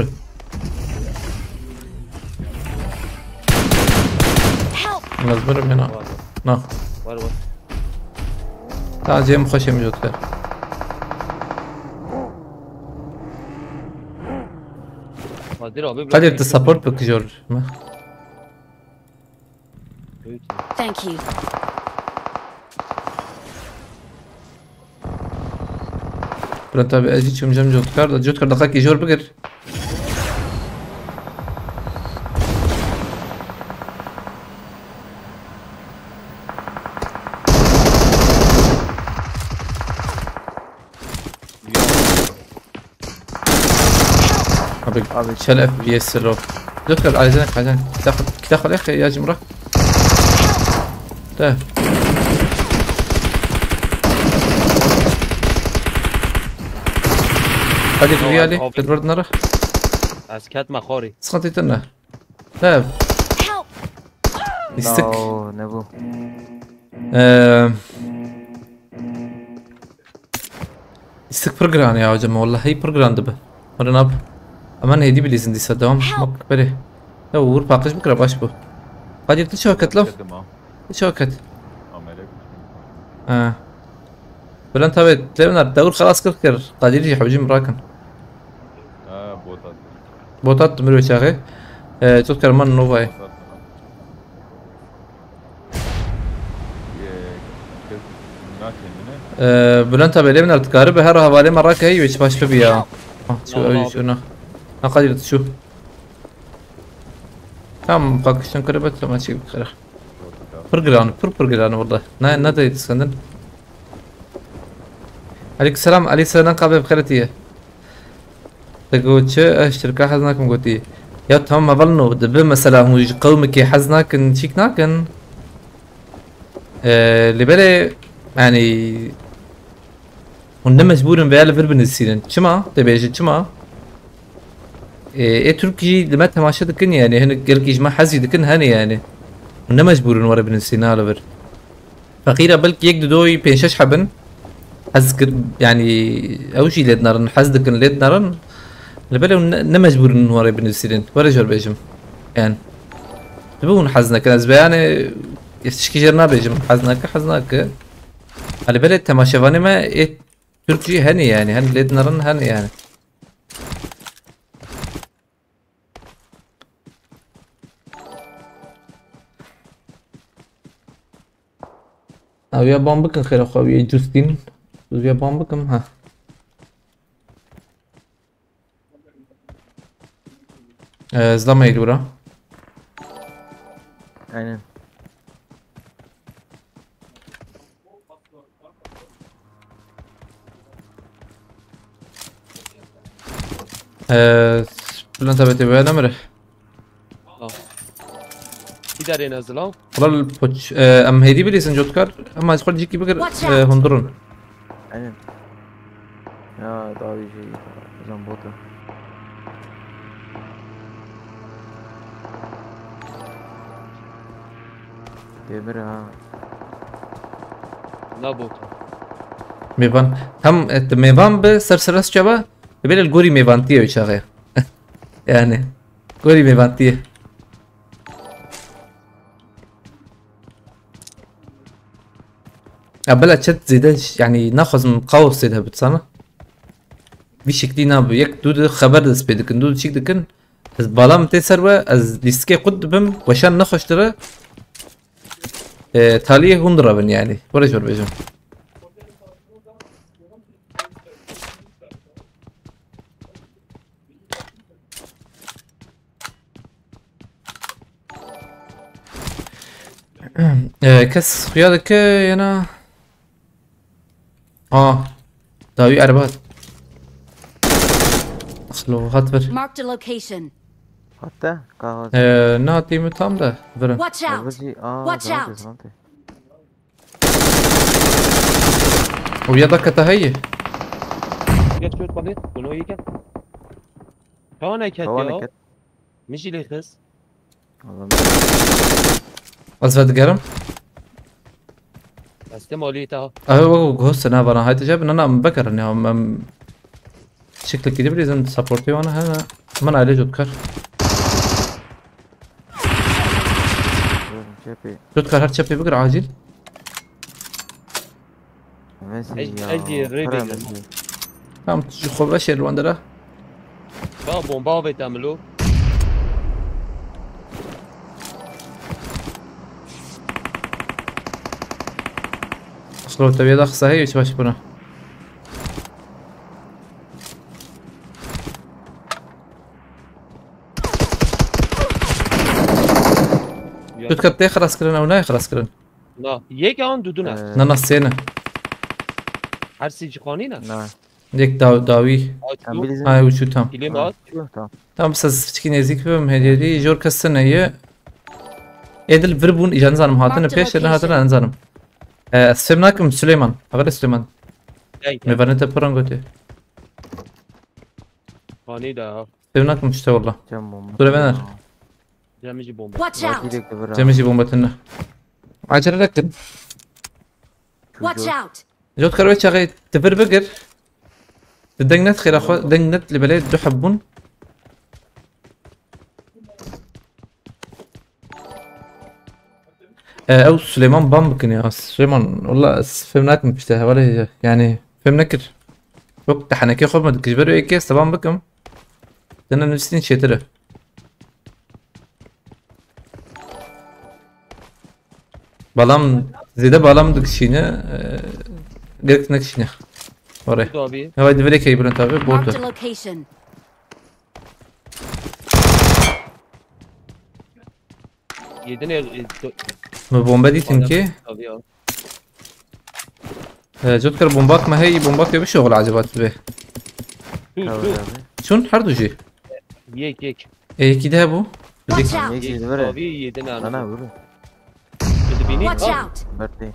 Help! Mezmurim ya na. Var, var. Na. Var, var. Ta cem xweşê min Jotkar. Kadir abi, Kadir, tu support bik jor me. Thank you. Bülent abi, ez jî çûm cem Cotkar da. Cotkar, deqekî jor bigir. Abi, abi, çel F P S low. Dört kere, Alican, Alican. Kitap, kitap al ya, ya Cumhur'a. De. Hadi, ya, bir yali, abi. Edward nara. Ez ketme xorî. Sıkıntı etme. De. Help! İstik. No, ne bu? Eee, istik pir giran ya hocam, wallahî pir giran dibe. Hadi nab. Ama neydi bilirsin dîsa devam. Help! Bak beri. Ya vur pakış bikira baş bu. Kadir, tu çawa ket lan? Ketim ha. Tu çawa ket? Amelek. Ha. Bülent abi, Levnar, dewr xelas kir kir. Kadir jî hewcî min rakin. Ha, bot at. Bot at, mir çaxê. Ee, Cotkar, man Novayê. Bot at. Ee, Bülent abi, Levnar, dikaribe her hevalê me rake, hiç baş bibi ya. Ah, şu, tamam abi. Şu, na. Na Kadir, şu. Tamam, pakıştan kırıp et, tamam, çek bir kere. Pir giran, pir, pir giran burada. Ne, ne de yetişkendin? Aleykümselam, aleykümselam, kahve bixeretiye. Te got çi? Ez şirka hez nakim gotî. Ya tamam, hevalno, dibe mesela hûn ji qewmekê hez nakin, çîk nakin. Ee, lê belê, yani, hûn ne mecbûr in veya li vir binivîsînin. Çima? Te bêje çima? Ê, ê Tirk jî li me temaşe dikin yani, hinek gelkî ji me hezî dikin hene yani. Hûn ne mecbûr in were binivîsînin ha li vir. Feqîra belkî yek, du, doyî, pênc, şeş hebin. Hez kir, yani, ew jî lê dinarin, hez dikin lê dinarin. Li belê hûn ne, ne mecbûr in were binivîsînin. Were jor bêjim. Yani. Dibe hûn hez nekin. Ez be yani, ez tişkî jêr nabêjim. Hez nake, hez nake. Hani belê temaşevanê me ê Tirk jî hene yani. Hene lê dinarin hene yani. Ew ya ban bikin xêra xwe, wî Justin. Wî ya ban bikim, ha. Ee, zlama yek bura. Aynen. Ee, Bülent abi, te böyle mi? Al. Bir de Reyna zılav. Kral poç, e, em hêdî bilîsin cotkar, ama ez xwe cîkî bikir, Watch out! E, hundirun. Aynen. Ya, daha bir şey, zambota. Demir ha. Na bota. Mêvan. Tam, e, mêvan bi ser seres çava. Belê li gorî mêvantiyê wê çaxê. Yani. Gorî mêvantiyê. Ya bela chat zêde, yani naxwazim kaos zêde bit sana. Vî şeklî nabû. Yek dû di xeber dest pê dikin, dû di çîk dikin. Ez bala min tê ser we, ez lîstikê qut dibim, weşan nexweş dire. E, taliyê hûn direvin yani. Were jor bêjim. Ee, kes xuya dike yena. Aa. Dawî erbat. Xlo hat vir. Marked a location. Hatta kahve. Ee, ne hatî mi tam da. Vira. Watch out! Aa, Watch out! Û ya da kete heye. Geç, geç, bak, bunu iyi gel. Tawane ket Tawane ya. Ket. Mijî lê xiz. Allah'ım. Ez vedigerim. Ez te malî te ha. Ew, ew, ew, gost ne vana hayte cebe, nana, em vegerin ya, em, em şekli gidip bizim support'u vana, ha, hemen aile jotkar. Çepê. Jotkar her çepê bigir acil. Mesî Ez, ya, ez jî rê para dêrim. Mesî. Tamam, tu ji xwe veşêr li wan dera. Ba bomba avête milo. Xlo, te vê de qisa heye, hiç baş bûna. Ya. Tu diket tê xilas kirin, ew nayê xilas kirin. Na, yek an dudun e. Ee. Na, na, sê ne. Her sê ciqanî ne? Na. Yek daw-, dawî. Aç Em bu. Bilizin. Ha, uçu tam. Kilim Ha, at. Şu, tamam. Tamam, siz piçkî nêzîk bibim, hêdî jor kes ne ye. Êdil vir bûn, îja nizanim hatine Marked a pêş, ne hatine location. Nizanim. Ee, ez fêm nakim Süleyman. Haber Süleyman. Gel, gel. Mêvanê te piran gotê. Hanî de ha. Fêm nakim işte valla. Cem bomba. Dur, ben Cem jî bomba. Watch out! Belki de kıvır ha. Cem jî bomba tine. Acele nakin. Watch out! Jotkar wê çaxê tu vir bigir. Tu deng net xêra xwe, deng net li belê du heb bûn. E, ew Süleyman ban bikin ya. Süleyman, walla ez fêm nakim işte hevalê, yani fêm nekir. Yok, tehenekê xwe me dikij ber êkê ez te ban bikim. Dene nivîsîn çêtir e. Balam, zêde balam dikişîne, e, gerek nekişîne. Oraya. Abi. Heval di virê key Bülent abi, Marked bordu. A location. Yedin el, e, do- Mi bombe dîtin ki. Abi ya. Ee, Jotkar, bombak mı hey, bombak ya bir şey olur acaba be? Şu, Tamam şu. Abi. Şun, her duji. Yek, yek. E, iki de bu. Watch out! Yek, Yek, yedi var ya. Abi yedin abi. Bana vurun. Kedi beni. Watch Al. Out! Berdi.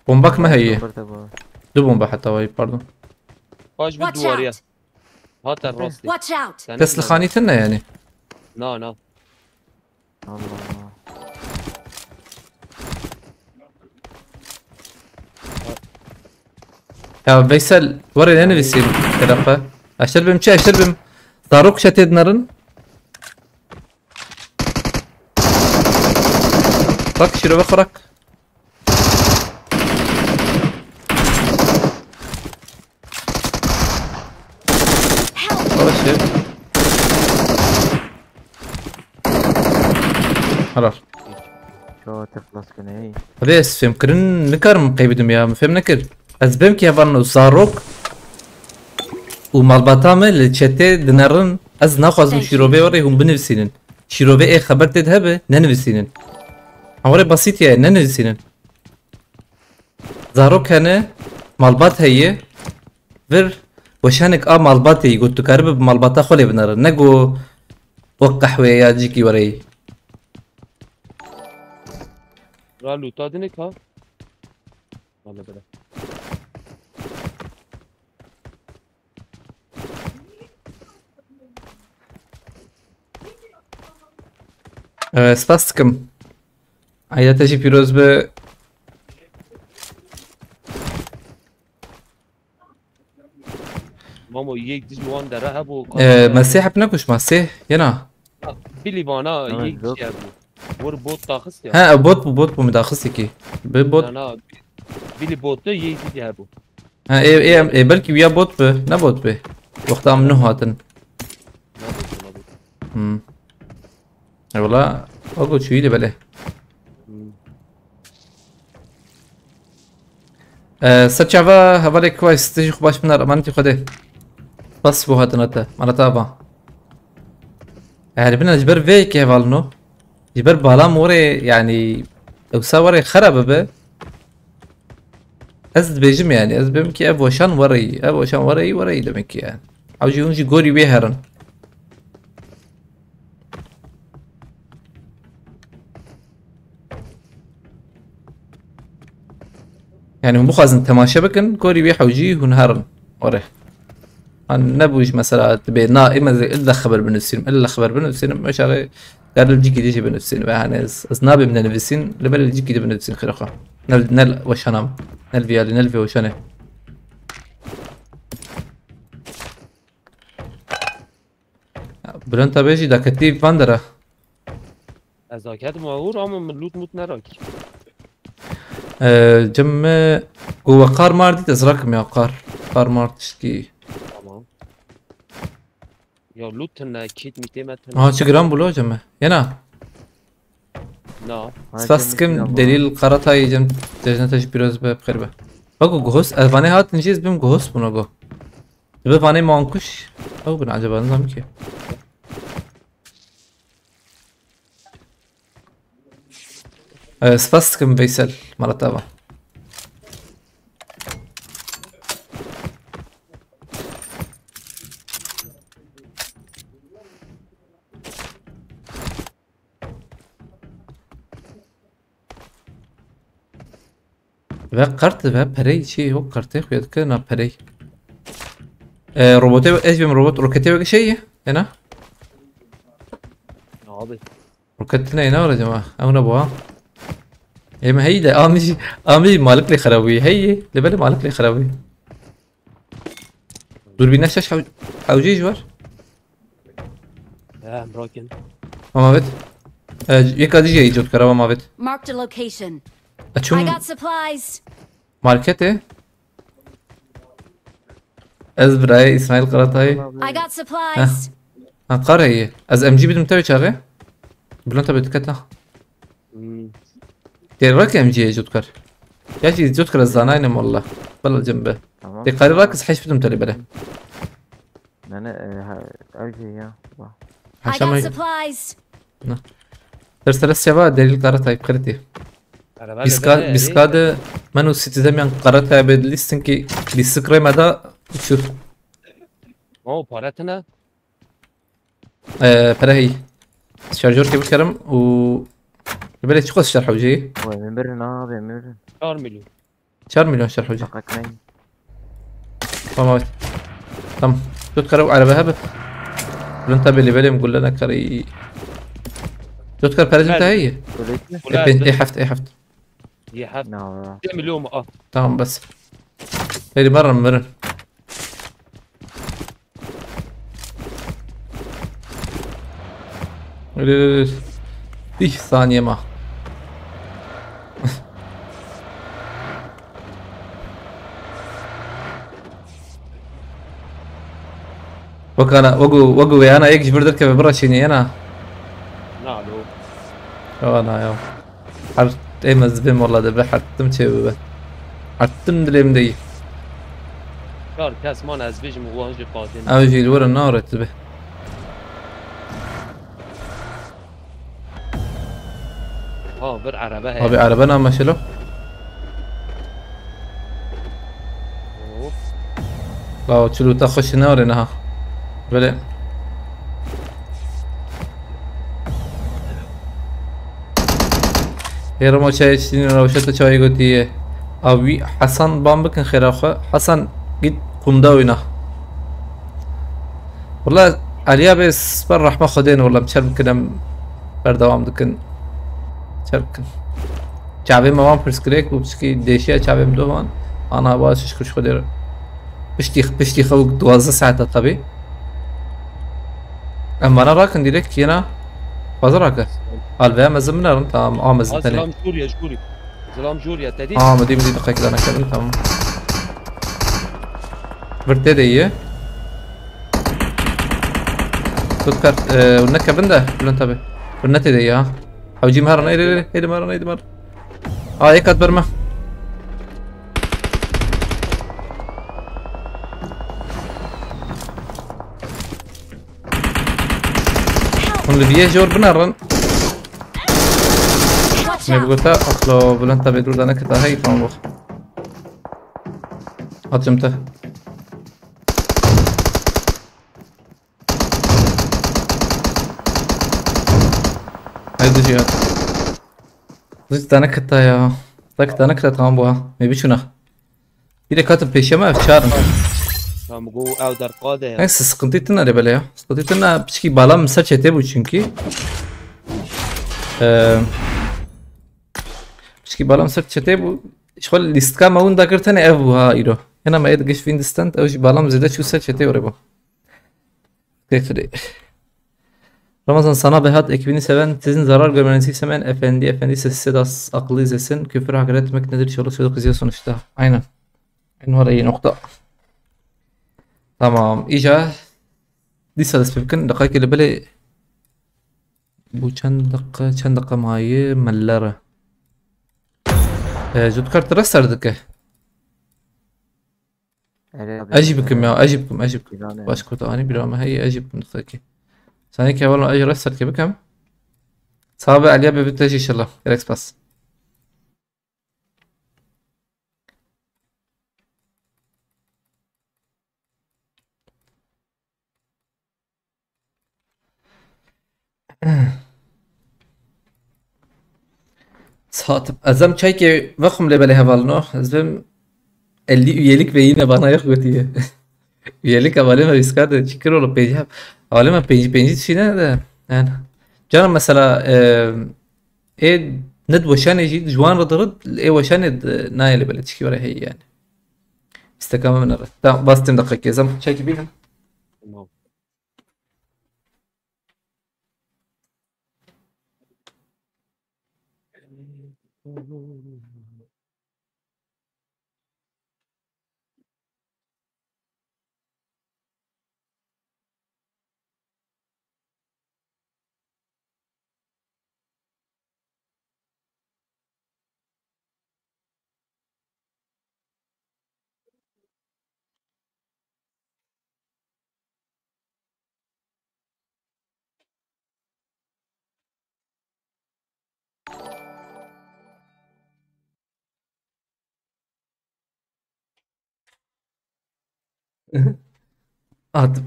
Bombak mı hey? Bomba da bu. Du bomba hatta var, pardon. Baş bir Watch duvar ya. Out! Hatta rastı. Watch out! Sen Tesli ne? Xanîtin ne yani? Na, na. Allah Allah. Ya Veysel, were ne nivîsî terafa? Eşer bim çi, eşer bim. Zarok çetê dinarin. Bak şirove xorak. Help! Were şey. Helal. Çawa te xilas kine, hey. Abi ez fêm kirin nikarim qeybidim ya, min fêm nekir. Ez bêm ki hevalno zarok û malbata me li çetê dinerin, ez naxwazim Thank you. Şîrovê were hûn binivîsînin. Şîrovê ê xeber tê de hebe, nenivîsînin. Heware basît ye, nenivîsînin. Zarok hene, malbat heye, vir Weşanek a malbatê yî got tu karibe bi malbata xwe lê binere. Ne got wek qehweye ya cîkî were yî. Ra lûta dinik ha. Valla bile. Ee, spas dikim. Eyda te jî pîroz be. Mamo, yek dij wan dere hebû. Ee, Mesîh hep nekuş Mesîh. Yena. Bilî vana yek dij hebû. Wor bot daxist ya. Ha, bot bû, bot bû, min daxist ki. Bi bot. Na, na. Bilî bot de yek dij hebû. Ha, ê, ê, ê, belkî wiya bot bi, ne bot bi. Wexta em nuh hatin. Ne bot, ne bot. Hmm. E, wala, o go çûyî de belê. Hmm. E, ser çava hevalê Quest, tu jî xwe baş biner, emanetî Xwedê. Spas bo hatina te, emaneta ava. E, herî bine ji ber vê yekê hevalino. Ji ber bala morê, yanî, ewsa werê xera bibe. Ez dibêjim yani, ez dibêjim ki ev weşan wereyî, ev weşan wereyî, wereyî demek ki yani. Ew jî hûn jî gorî wê herin. Yani hûn bixwazin temaşe bikin, gorî wê hewcî hûn herin. Were. Hani nebû ji mesela dibê, na, ê, ez illa xeber binivîsînim, illa xeber binivîsînim, meşarê, ger li cîkî dî jî binivîsînim. Ve hani ez, ez nabêm nenivîsîn, li ber li cîkî dî binivîsîn xêra xwe. Ne, ne li weşana min, ne li viyalî, ne li vê weşanê. Bülent abi jî daketî van dera. Ez daketim hûr ama min lût mût nerakî. Ee, cem me go we qar mar dît ez rakim ya qar. Qar mar tişkî. Tamam. Ya lût tine, kit mi tê me tine. Ha, çi giran bû lo cem me. Yena. Na. Spas dikim Delîl Karatayî cem cejne te jî pîroz be, bi xêr be. Bak o guhos, ez vanê hatin jî ez bim guhos bûn o go. Dibe vanê mankuş. Ew bin acaba nizam ki. Ee, spas dikim Veysel, Maratava. Ve kart ve perey çi yok kartê xuya dike na perey. E, robotê ez bim robot roketê ve şey ye. Ena? Abi. Roket ne ne var acaba? Ew ne bu ha? Em hey de amî amî malik lê xerabî. Hey, lebele malik lê xerabî. Durbîne şeş hew-, hewcî ji var. Ya, broken. Ama evet. E, yek adî jî îcot kara ama evet. Marked a location. I Açım got supplies. Marketê. Ez birayê İsmail Karatay. I got supplies. Ha, qar heye. Ez M G bidim te çaxê. Bülent abi dikkat ha. Hmm. Tê rak M G îcot kar. Ya ki îcot kar zanayne molla. Bala cembe. Tamam. Tê qari rak ez heş bidim te bere. Ne ne, e, ha, ev şey ya. Bak. I got supplies. Na. Ter sere seva Delîl Karatay qirtî. Araba Biska-, lebele, biska e, de meno sitizemiyan Karatay be listin ki listik rema da uçur. O para tine. Ee, para hey. Şarjör kebir kerim u böyle çok az şarj hocayı. Vay, min birin abi, min birin. Çar milyon. Çar milyon şerh hoca. Şaka kınayım. Tamam evet. Tamam. Dört kare araba hebit. Bunun tabi levelim gullana karı. Dört kare perezin daha iyi. Öyle mi? E, pen-, e heft, e heft. Ye heft. Ne o? Demiyorum, al. Tamam bas. Hadi barın barın. Öyle, öyle, öyle. Bir saniye ma. Wek ana, wek, wek wê ana yek ji vir derkeve bira çênê yena. Na, lo. Ewa na ya. Her êm ez dibêm wala dibe her tim çê bibe. Her tim dilê min de yî. Kar kes man ez bijim û wan jî qadên. Ew jî li wir e, naret dibe. Ha, vir erebe heye. Abi erebe name şelo. Of. Ka çilo te xweş ne were niha. Belê. Hê Remo çayê çitînî rewşe te çayê gotiye. A wî Hasan ban bikin xêra xwe. Hasan git qumda wîna. Wala Aliya bê sper rehme Xwedê ne wala em çer bikin em berdewam dikin. Çer bikin. Çavê me wan pirsgirêk bû piçkî dêşiya çavê min doh wan. Ana ba şiş kuş Xwedê re. Piştî, piştî xew duwazdeh saeta tabi. Em vana rakin direkt yena. Fazla rake. Alveya mezin min erin tamam a mezin Aa, tenê. Selam Suriye, Suriye. Selam Suriye, te dî? Aa, me dî, me dî, diqek dana kevin, tamam. Vir tê de ye. Tut per, e, ne kevin de, Bülent abi. Vir ne tê de ye ha. Hewcî me herin, êdî, êdî, êdî me herin, êdî me herin. Aa, êk hat ber me. Hûn li viyê jor binerin. Watch Me out! bigota, atlo Bülent abi dur dane kita hey, tamam bak. Atım te. Haydi Cihat. Zit dane kita ya. Tak dane kita tamam bu ha. Me biçuna. Bir de katın peşeme ev çağırın. Tamam, bu ev derqa de ya. Neyse, sıkıntı tına de böyle ya. Sıkıntı tına piçki balam ser çete bu çünkü. Ee, piçki balam ser çete bu. Şol listka me win dakir tene ev bu ha îro. Hena me êd giş vîn distant, ew jî balam zêde çû ser çetê were bû. Têxirê. Ramazan sana ve hat ekibini seven sizin zarar görmenizi istemeyen efendi efendi sessiz sedasız akıllı izlesin. Küfür hakaret etmek nedir? Çoluk çocuk izliyor sonuçta. Aynen. En var iyi nokta. Tamam. Îca dîsa dest pê bikin. Deqayekê li belê bu çend deqa, çend deqa mayî mellere. E, Zûtkar tu rest ser dike. Erê abi, Ez jî bikim ya, ez jî bikim, ez jî bikim. Baş kota anî bira me heye, ez jî bikim dixekî. Sanê ke wala ez rest serke bikim. Sabe Aliya bebit te jî inşallah. Gerek spas. Saat, ez em çaykê vexwim lê belê hevalino. Ez vêm elli üyelik ve yine bana yok gotiye. Üyelik hevalê me vîst kar de çikir olo pêncî heb. Hevalê me pêncî pêncî tişîne de. Yani. Canım mesela e, ê nid weşanê jî ji wan re dirit ê weşanê nayê lê belê çikî were heye yani. Vîst kar me min re. Tamam bastım dakika ez em çaykê bînin. Tamam. At.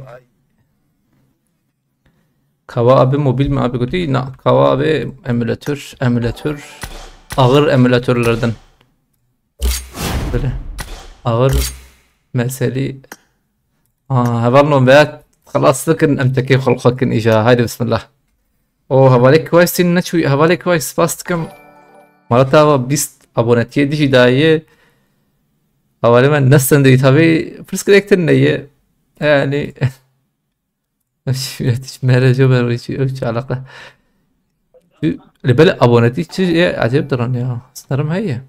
Kawa abi mobil mi abi gotî? Na, Kawa abi emülatör, emülatör. Ağır emülatörlerden. Böyle ağır meseli. Aa, hevalno veya xelas bikin em tekê xwe xwe kin îja. Haydi bismillah. O hevalê Quest neçû, hevalê Quest spas dikim. Mala te ava bîst abonetiyê dijî daye. Hevalê me nestendê tabi pirsgirêk tune ye. Yani Şîret hiç mere jo ber hiç hiç alaka. Li bel abonetî çi ye acayip diran ya. Sınırım heye.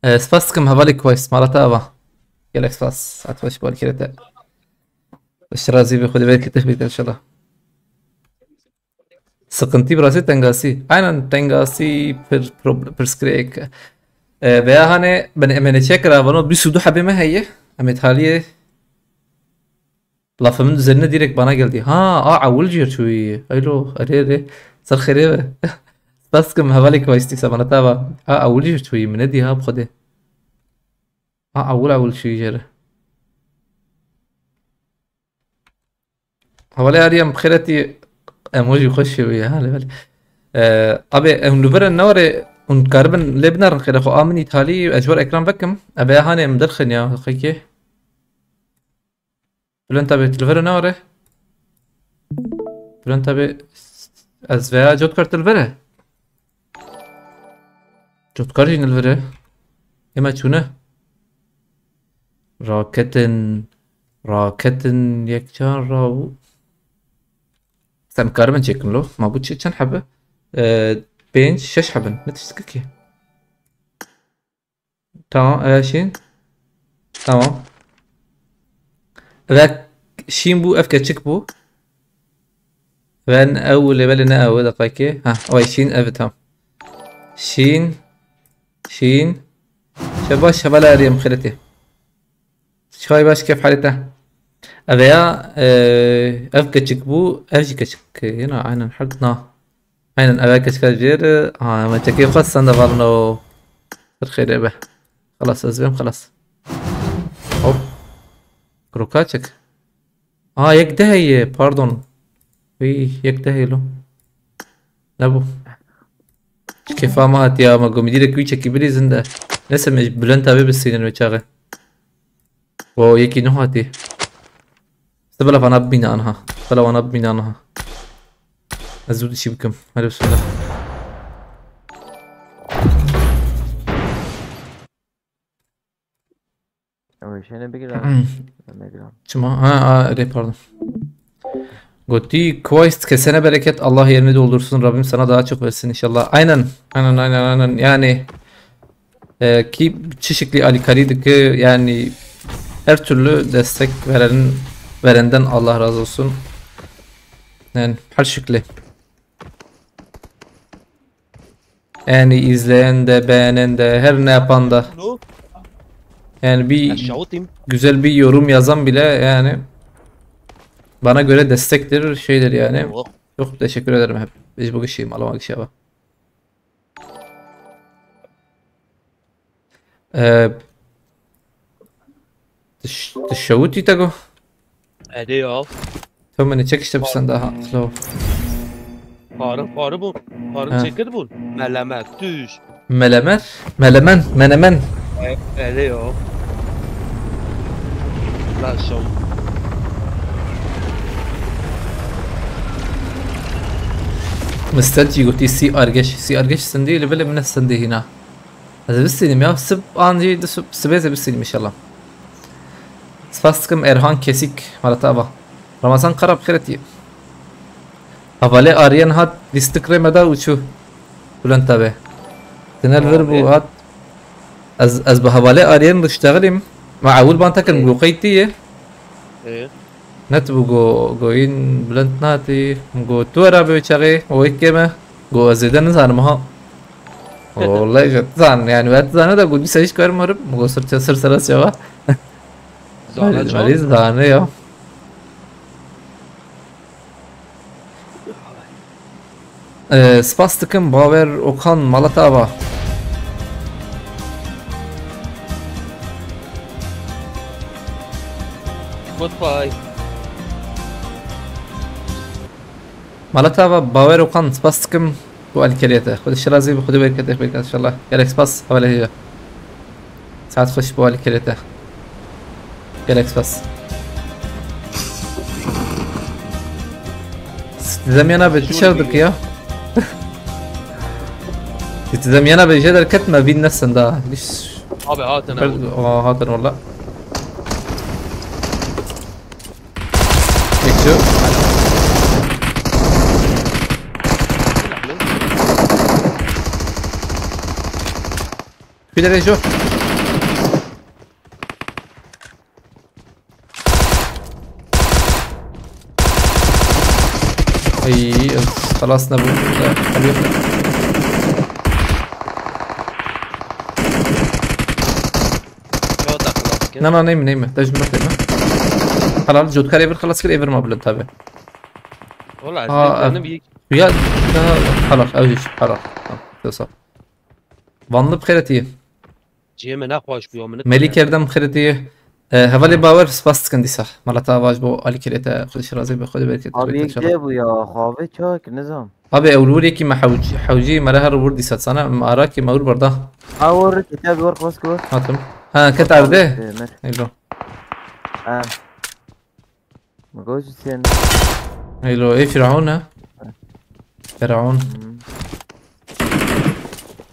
E, spas dikim hevalê Quest mala te ava. Gelek spas. Hat baş bol kirete. Şirazi bi xwe de belki tevfîq inşallah. Sıkıntı burası tengasi. Aynen tengasi pir, prob- pirsgirêk. E, veya hani ben emene çekira vano bîst û du hebê me heye. Em ê taliyê lafımın üzerine direkt bana geldi. Ha, a ewil jêr çûyî. Elo, erê erê. Ser xêrê be. Spas dikim hevalê Quest îsa bana tava. A ewil jêr çûyî min nedî ha bi xwedê. Ha, ewil ewil çûyî jêr. Hevalê Aryan bi xêretî emoji xweş şêwî ya, lê belê. Ee, abi, em li vir in, ne were, hûn dikaribin lê binerin xêrê xwe. A min îtalî, ez ji wer ekran vekim. Ebe hanê em derxin ya, xekê. Bülent abi, tu li vir e, ne were? Bülent abi, ez veya Cotkar tu li vir e. Cotkar jî li vir e. Ema çûne. Raketin, raketin yekcan raw. Sen karibin çekin lo. Ma bu çi çend hebe? Ee, pênc, şeş hebin. Ne tişt ki? Tamam, eve şîn. Tamam. Eve şîn bû, ev keçik bû. Ven ew lê belê ne ew, deqekê. Ha, oy şîn, ev tam. Şîn, şîn. Şe baş, hevala eriyem xireti. Çay baş, kef halite. Eve ya, e, ev keçik bû, ev jî keçik. Yine aynen herd na. Aynen, eve keçika jêr. Ha, me çekê xwe sende varno. Bir xêrê be. Xelas, ez bêm, xelas. Hop. Kuru kaçek. Aa, yek de heye, pardon. Uy, yek de heye lo. Ne bu? Çi kefa me hatiye, me gomîdî de kuî çekî birî zinde. Neyse, me Bülent abi bisînin ve çağı. O yekî nû hatî. Sibila vana bimîne anha. Sibila vana bimîne anha. Ez zû dişî bikim. Hadi bismillah. Ew şene bigir abi. Çima? Ha, ha, erê, pardon. Gotî, Quest, kesene bereket, Allah yerini doldursun, Rabbim sana daha çok versin inşallah. Aynen, aynen, aynen, aynen. Yani, e, ki çi şekli alîkarî dike, yani her türlü destek veren, verenden Allah razı olsun. Yani her şekli. Yani izleyen de, beğenen de, her ne yapan da. Lo? Yani bir Aşağı atayım. Güzel bir yorum yazan bile yani bana göre destektir, şeydir yani. Oh. Çok teşekkür ederim hep. Biz bu kişiyim, alama kişiye bak. Ee, tu ş-, tu şewitî te got? Erê ya. Tom, beni çek işte bir sen daha. Slow. Karı, karı bu. Karı Ha. Çekir bu. Melemek, düş. Melemer? Melemen, menemen. E, erê ya. Lan şov. Mistet jî gotî sî argeş. Sî argeş sindî, li bilê min ne sindî hîna. Ez bistînim ya. Sib an jî di sib-, sibê ez bistînim inşallah. Spas dikim Erhan Kesik, Malatava. Ramazan Kara, bi xêretî. Havale Aryen hat, lîstik rê me da û çû. Bülent abi. Tinel vir bû hat. Ez, ez bi havale Aryen diştexilîm. Ma ewil ban tekin, gu qeyd tî ye. Ê. Net bû go, go in Bülent nati. Go tu era be çaxê, o ek keme. Go ez zêde nizanim ha. Wallahî ji zan, yani, wet zane de go dîsa hiç karim herim. Go sir, sir sera sewa. Zane Malî, çaw? Malî zane ya. Ee, spas dikim Bawer Okan Malatava. Goodbye. Malatava Bawer Okan, spas dikim. Bu alîkariye te. Xwedê şirazî bi, Xwedê bereket, bereket inşallah. Gelek spas, hevalê hêja. Saet xweş bo alîkariye te. Gelek spas. Size miyana be, tu şer dik ya. Size miyana be, jê derket me, vîn nesin da. Abi hatin abi. Aa, hatin valla. Geçiyor. Bir de Rejo. Ay, خلاص ne bu? Hadi. Yo, takıl. Na, na, neyme, neyme. Dejim bak, neyme. Halal, Cotkarê bir xelas kir, ê vir ma Bülent abi. Wala, Aa, ez benim bir ya, ya, halal, ew hiç, halal. Tamam, sağ ol. Vanlı bi xêretî. Cihê me nexweş bû, ya min Melîk Erdem bi xêretî. E, hevalê bawer spas dikin dîsa. Mala te avaj bo alîkirê te xwedî şirazê be xwedî bereket. Abi yek de bu ya, xavi çak nizam. Abi ew li wir yekî me hewcî, hewcî me re her wir dîsa sana, me arakê me wir berda. Ha, wir, kitap wir, xwest ki wir. Hatim. Ha, ket erde. Eylo. Ha. Mi goç sen. Eylo, ê Firaun ha? Firaun. Hmm.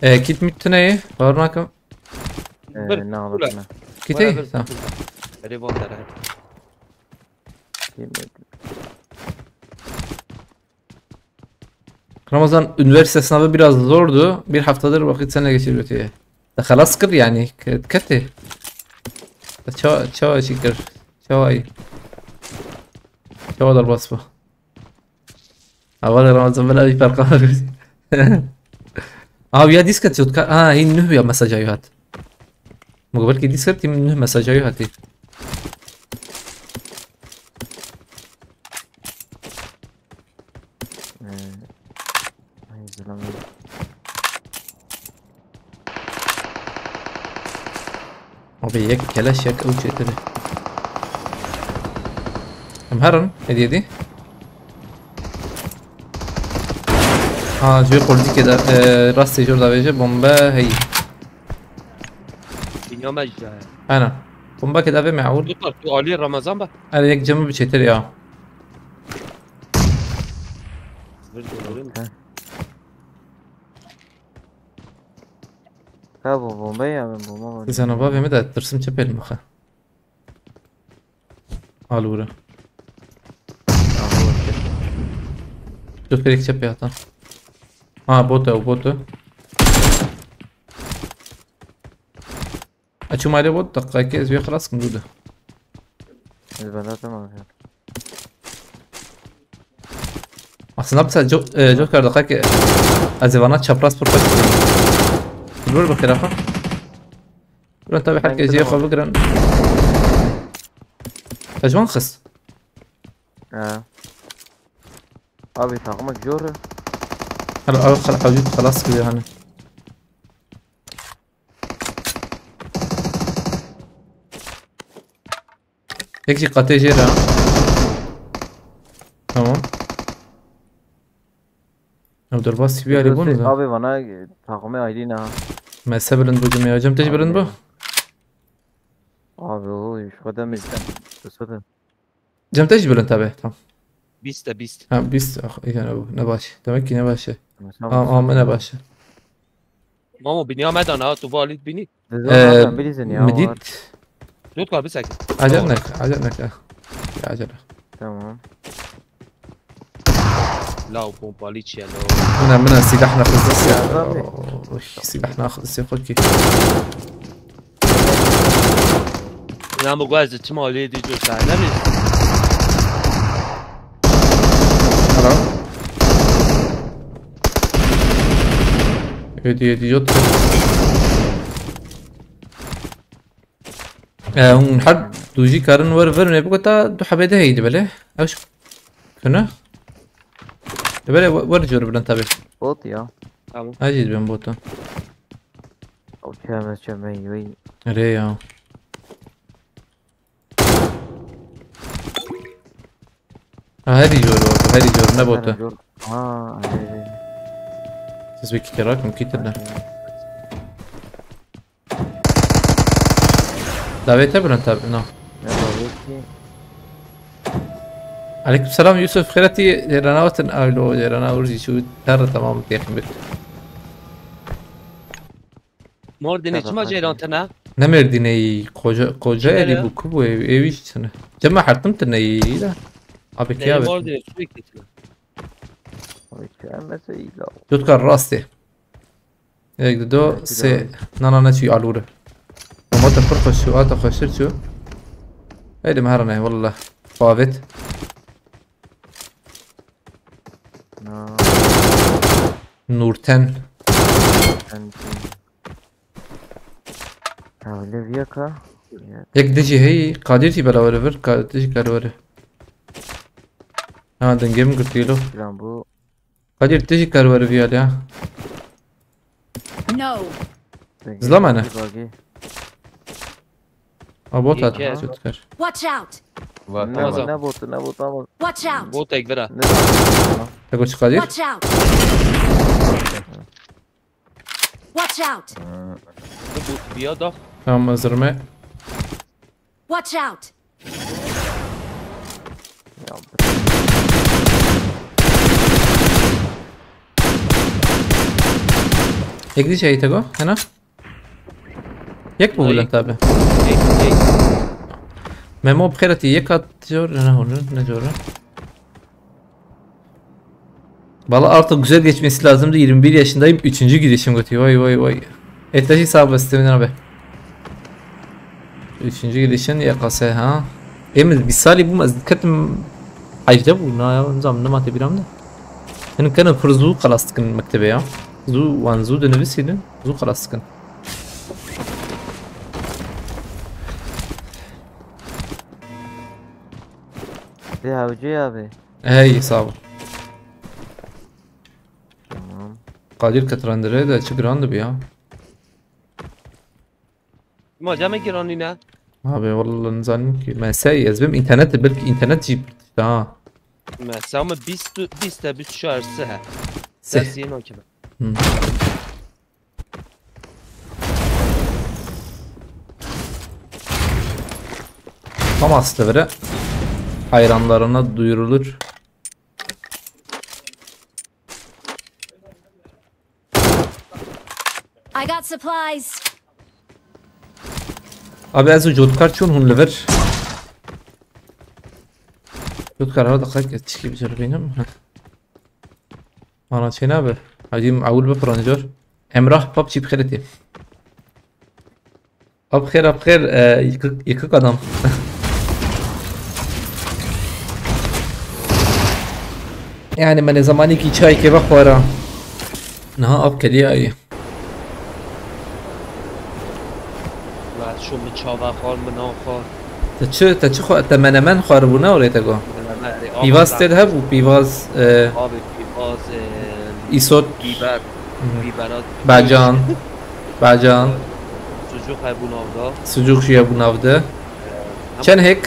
E, kit mit tune ye? Var nakim. E, Bir, ne anlatma? Kit ey? Tamam. Revolver, evet. Kim? Ramazan, üniversite sınavı biraz zordu. Bir haftadır vakit seninle geçiriyor diye. Da xelas kir yani. Ke-, keti. Da ça-, çawa çi kir? Çawa ay? Çawa derbas bu? Heval Ramazan, ben abi fark anladım. Abi ya disket yok. Ha, hin nuh ya mesaj ayu hat. Mu belki disket, hin nuh mesaj ayu hati. Ee, ay, zılamıyor. Abi yek keleş yek ew çêtir e. Em herin, hediye dî. Ha, ji wê quldîkê de, e, rastê jor davêje, bombe hey. Dünya mecda. Aynen. Bombe ke davê me awul. Tutar, tu alî Ramazan be. Erê yek cemî bi çêtir ya. Bir de görün. Ha, bu bomba ya, ben bomba var. Sen o bavê me de tirsim çi pêl mixe. Alûre. Tu pêk çepê hatan. Ha, bot e, o bot e. Açım aile bot, dakika iki ez bir xelas kim burada. Ez ben zaten var ya. Aslında mesela co-, e, Joker da kake ez vana çapraz pırpık. Dur bir kere. Buran tabi herkes jê xwe bigirin. Te ji wan xist? Ha. Abi takmak jor e. Hala abi xel hawcî xelas kiriyor hani. Yek jî qatê jê re. Tamam. Ew derbas T V alî bûn da. Abi bana, e, takımı aydın ha. Mese bilind bu cümle. Cem te jî bilind bu. Abi o şu kadar mı? Kısa da. Cem te jî bilind tabi. Tamam. Bîst e, bîst. Ha, bîst. Ah, iyi yani bu. Ne baş. Demek ki ne başı. Tamam, tamam, ne başı. Mamo, biniya me dana, tu valî bînî. Ee, Dizon zaten bilirsin ya, mi var. Dît. Dört var, bir seksen. Acele nek, acele nek. Ya acele. Tamam. La o pompalî çi ya, la o. Mina, mina, silah nafızlısı ya. Ya, tabii. Oy, silah nafızlısı yok ki. Ya, mi guaz, çima lê dî, tu sahne mi? Hello. Hêdî, hêdî, yot. E, hûn her du jî karin wer vir, ne bigota du hebê de heyî dibele. Ew ji tune. Dibele wer, wer jor birin tabi. Bot ya. Tamam. Hacî ben bota. O çeme, çeme, yoy. Re ya. Ha, herî jor bota, herî jor, ne bota. Jor. Ha, hey, hey. Siz bir kere rakım kitin ne? Davete birin tabi, no. Ne daveti? Aleyküm selam Yusuf, xêretî, cêrana wextin, alo, cêrana urjî şu ter tamam têxim bit. Mordinê çima ceyran tine? Ne Mêrdînê yî, koca, koca elî bu, ku bu ev, ev iş tine. Cema hertim tine yî de. Abi ki abi. Mordinê sürekli tine. Abi ki emese iyi la. Tutkar rastê. Ek, du, sê. Na, na, ne çû alûre. Ama te pir xweş çû, a te xweştir çû. Heydi me herine, wallah. Favêt. Na. Nurten. Sen Ha, öyle bir yaka. Ya. Yek dijî hey, Kadir jî bela were vir, Kadir jî kar were. Ha, dengê min girtiye lo. Lan bu. Kadir, tu jî kar were vî alî ha. No. Zila me ne? Bagi. Ha, bot hat. Yeker. Jotkar. Watch out! Var, Ne, tamam. ne botu, ne botu ama. Watch out! Bot ek bira. Ne botu? Te got çi Kadir? Watch out! Watch out! Bu biya da. Tamam, hazırım. Watch out! Ya, Yek dî şey Tego, hena? Yek bu Ay. Bülent abi. Tek tek. Memo bi xêretî yek atıyor, ne olur, ne diyor? Valla artık güzel geçmesi lazımdı. Yirmi bir yaşındayım. Üçüncü girişim götü. Vay vay vay. Erteşi sağ ol, Steven abi. Üçüncü girişin Y K S ha. Emir bir sali bu, ez dikkatim hecde bu. Na ya, nizam ne mate biram da. Senin kanı pır zu kalastıkın mektebe ya. Zu, wan zu de nefis yedin. Zu kalastıkın. Ya Avcı abi. Hey, sağ ol. Tamam. Kadir Katrandere de çi girandı bu ya. Ma came giranî ne? Abi vallahi nizanim ki. Mesela ez bim internet, belki internet jî ha. Mesela ama bîst, bîst e bîst şarjı he. Seh. Ders yeni okuma. Hı. Tam aslı biri hayranlarına duyurulur. I got supplies! Abi ez o Jotkar çûn hûn li vir. Jotkar ha, daqet et çikî bicer bînim. Ana çê nabe. Hacî ewil bi pirancar. Emrah pap çî bixêretê. Ab xêr, ab xêr, e, yıkık, yıkık adam. Yani me ne zamanî ki çay keve xwara. Niha ab keliya ayı. Ve şu mi çava xwar mi naxwar. Te çi, te çi xwar, te menemen xwar bû ne orê te go? Pîvaz tê de hebû, pîvaz, e, Abi pîvaz, e, îsot, biber, Hı. biberat. Bacan, bacan, Sucuk hebû navda. Sucuk jî hebû nav de. Çend hek?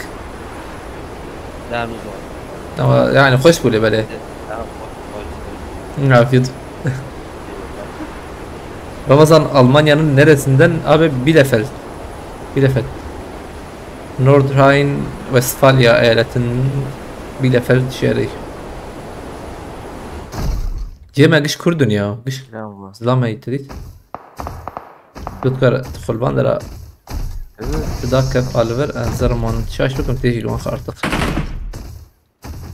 Dernuz var. Ama yani hoş bû lê belê. Daha hoş. Afiyet. Ramazan, Almanya'nın neresinden? Abi Bielefeld. Bielefeld. Nordrhein-Westfalia eyaletin Bielefeld şehri. Cem giş Kurdun ya. Giş Plan bu. Zlam heytrit. Tutkar xulban dera Evet. Tudak kef alver en zerman şaş bikim têjî wan artık.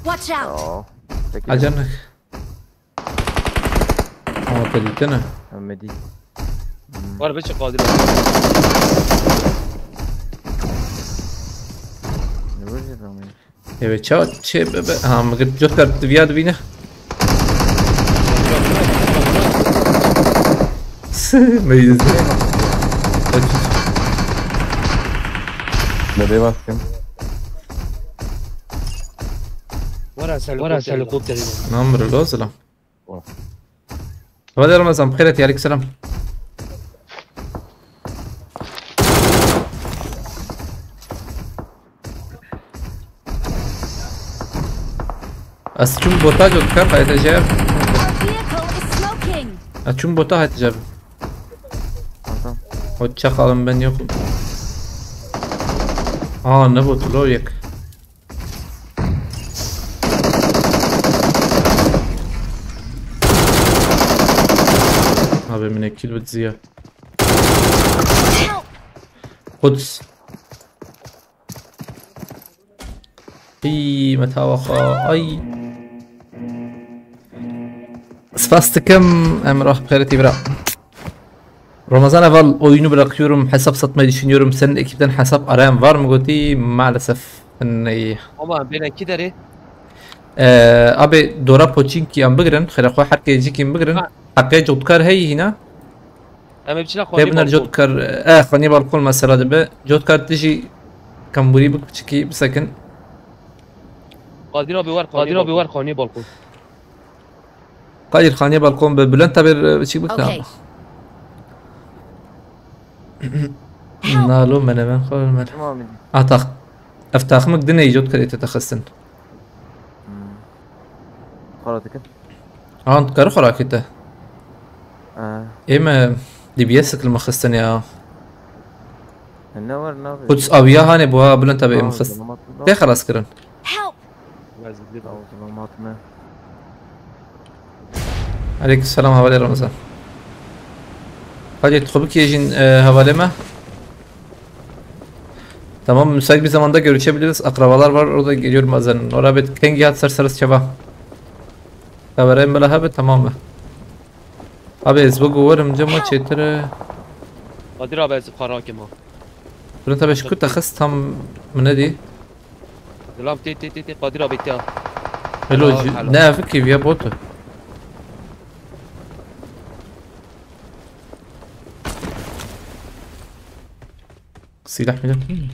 Watch out! Ya. Peki. Acanek. Ama te dîtine. Ahmedi. Var be çi Kadir. Ne böyle zaman? Evet, çawa çê bibe. Ha, mi got Jotkar tu viya dibîne. Meyizde. Nereye baktım? Wara ser helikopterê. Namır lo selam. Oh. Hadi Ramazan, bixêret ya, aleyküm selam. Ez çûm bota Jotkar, hayte jeb. Our vehicle is smoking! Ez çûm bota, hayte jeb. Tamam. O çakalım ben yokum. Aa, ne botu lo yek. Abi min ekil bit ziya. Help! Quds. Hî, me tawa xwe. Ay. Spas dikim, Emrah, bixêretî bira. Ramazan Eval, oyunu bırakıyorum, hesap satmayı düşünüyorum. Senin ekipten hesap arayan var mı gotî? Maalesef. Ney. Ama ben iki deri. Ee, abi dora Pochinki an bigirin, xêre xwe herkê Cikin bigirin. Ha. Heqê Cotkar heyî hîna. Em hepsine Tê biner xwedî balkon. Cotkar, e, xanî balkon mesela dibe. Cotkar dijî kamburî bik piçikî bisekin. Kadir abi var, Kadir abi var, xanî balkon. Kadir xanî balkon bi Bülent abi, e, biçik bik. Okay. Nalo menemen xwe min. Tamam. A tax. Ev taximik dinê îcot kirê te texistin. Xwe dikin. An dikare xwe rakête. Ê me D B S li min xistin ya. Ne var, ne yapayım? Quds aviya hanê buha bilind tabi ê min xist. Tê xelas kirin. Help! Aleyküm selam, hevalê Ramazan. Hadi tu xwe bikêjin, e, hevalê me. Tamam, müsait bir zamanda görüşebiliriz. Akrabalar var, orada geliyorum bazen. Ora bet kengi hat ser sarı çava. Kamerayı mela hebe, tamam mı? Abi ez bu guvarım cama çetire. Kadir abi ez para kim ha. Bunu tabi şu kuta xist tam mı ne di? Zilam tê tê tê tê Kadir abi tê. Hello, hello. Ne evi ki ya botu. Silah milah değil mi?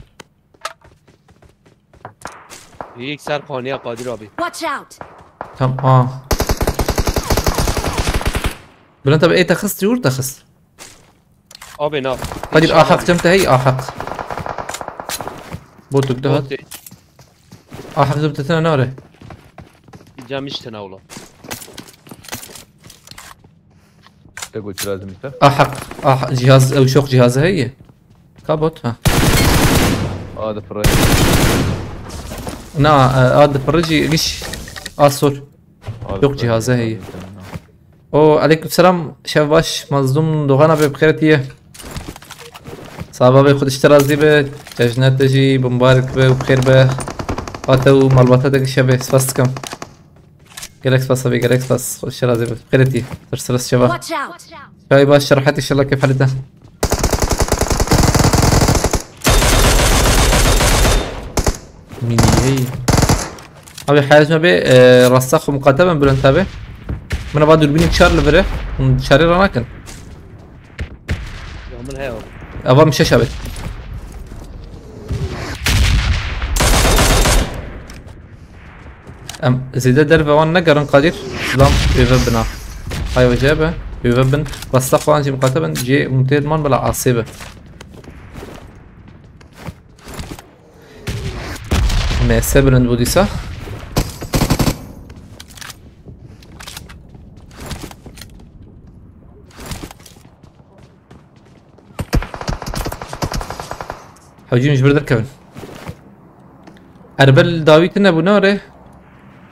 Yek ser xaniya Kadir abi. Watch out! Tam a. Bülent abi, ê te xist, cûr te xist. Abi na. Kadir, a haq cem te hey, a haq. Botuk daha. Bote. A haq cem te tena nare. Cem işte ne ola. Te got lazım işte. A haq, a haq, cihaz, ew şok cihazı hey. Ka bot, ha. A dipire. Na, e, a dipire jî giş a sor. Yok, cihazı hey. O, aleyküm selam, şev baş, Mazlum Doğan abi, bi xêr hatiye. Saba be, Xwedê ji te razî be, cejna te jî bimbarek be û bi xêr be. Ate û malbata te giş be, spas dikim. Gelek spas abi, gelek spas. Xwedê ji te razî be. Xêretî. Ser stres şeva. Watch out! Çay baş, şerhat inşallah, keyf halî te. Mini hey. Abi, heyaz me be, e, rasta xwe muqate ben Bülent abi. Min va dürbünî çar li vire. Hûn çarê ranakin. Ya min heye abi. Ava min şeş abê. Em zêde derve wan negerin Kadir. Zilam êve bina. Hay ve jê be. Êve bin. Rasta xwe an jî miqate bin. Cê hûn tê diman bila asê be. M S bilind bû dîsa. Hewcî min ji vir derkevin. Erbe li dawî tune bû, ne were?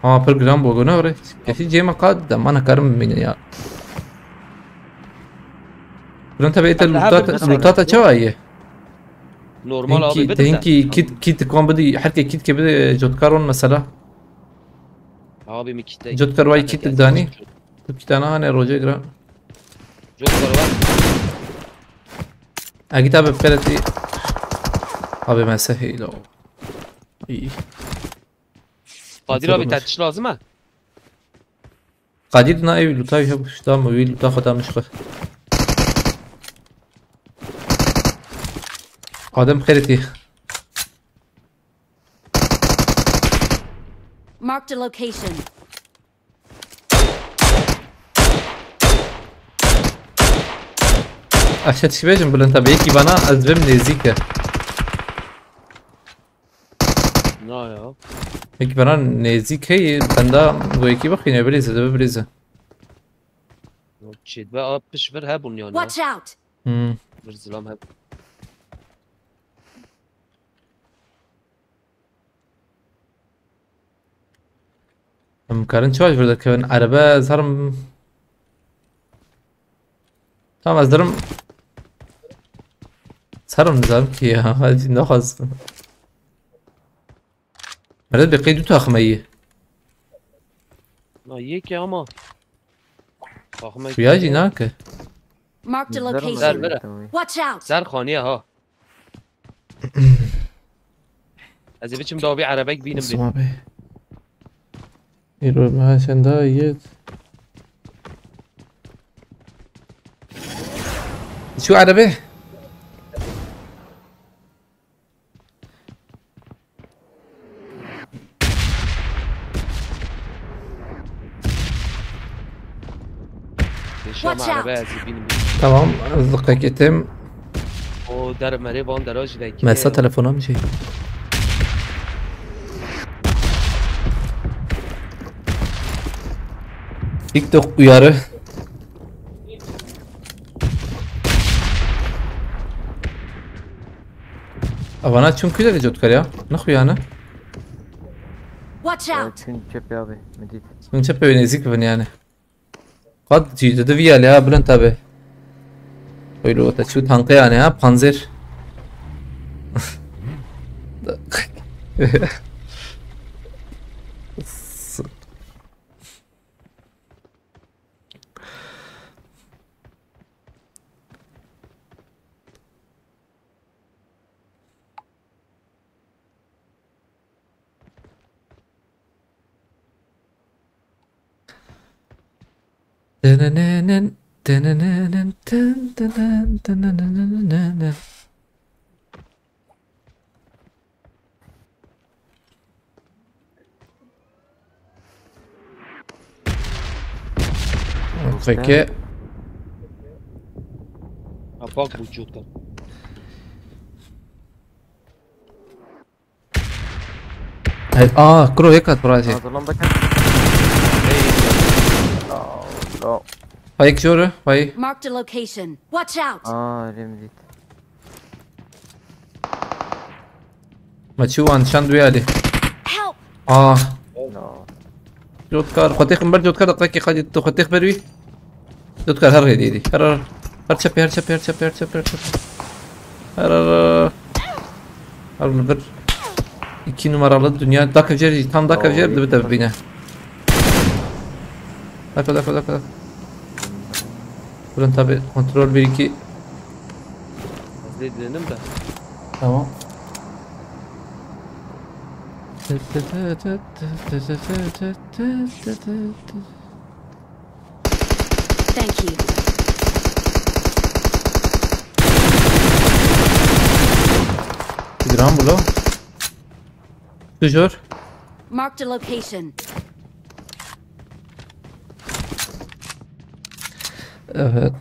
Ha, pir giran bû, ne were? Kesî cê me qad de, ma nekarim bimînin ya. Bülent abi, ete lûta te çawa ye? Normal abi, hinkî, bidin te hinkî kit, kit kon bidî, her ke kit ke bidî, cotkar on mesela. Abi mi kit. Cotkar way kit danî. Tu kitana hane roje giran. Cotkar var. Agit abi, bi xêretî. Abi, me sehî lo. İyi. Kadir abi, tetiş lazım ha. Kadir na ev lûta wî hebû, şta min wî lûta xwe da min ji xwe. Adem xêretî. Marked a location. Ez çi dişibêjim Bülent abi, yekî bana ez bim nêzîk e. Na ya. Yekî bana nêzîk heye, benda go yekî bixîne, bilîze, dibe bilîze. Çêdibe a piş vir hebûn yani. Watch out! Hmm. Bir zilam heb. Em karin çawa ji vir derkevin? Erebe, ez herim. Tamam, ez derim. Serim, nizanim ki ya. Hadi, naxwazim. Meret be, qey du taxime yî. Na, yek e ama. Taxime. Xuya jî nake. Marked a location. Ser vere. Watch out! Ser xaniye ha. Ez ê biçim dawî erebek bînim bê. Sima be. Îro me çenda yet. Şu erebe. Watch out! Tamam, hızlı kaketim. O O der merê van dera jî vekî. Mesa telefona mı şey? TikTok uyarı. Avana çun kuyla video tukar ya. Ne xuyana? Watch out! Çün çep abi. Medit. Min çep ev nêzîk bin yani. Qad jî di vî alê ha bilind tabi. Öyle o te çû tanqê yani ha panzer. Peki. Kapak vücudu. Hey, aa, kuro yek at burası. Hazırlan bakın. Aa, no. Payık çoru, payı. Marked a location. Watch out! Aa, öyle mi değil? Maçı wan şan duyali. Help! Aa, No. Jotkar, xwetê xim ber Jotkar, daqqa ki qadi tu xwetê xber wî. Jotkar her rêdî dî. Her her. Her çepê, her çepê, her çepê, her çepê, her çepê. Her her. Her li vir. İki numaralı dünya. Dakika cer, tam dakika cer, dibi de bine. Dakika, dakika, dakika, dakika. Bunun tabi kontrol bir iki. Hızlı dedim de. Tamam. Thank you. Gram bu lo. Toujours. Marked a location. Evet.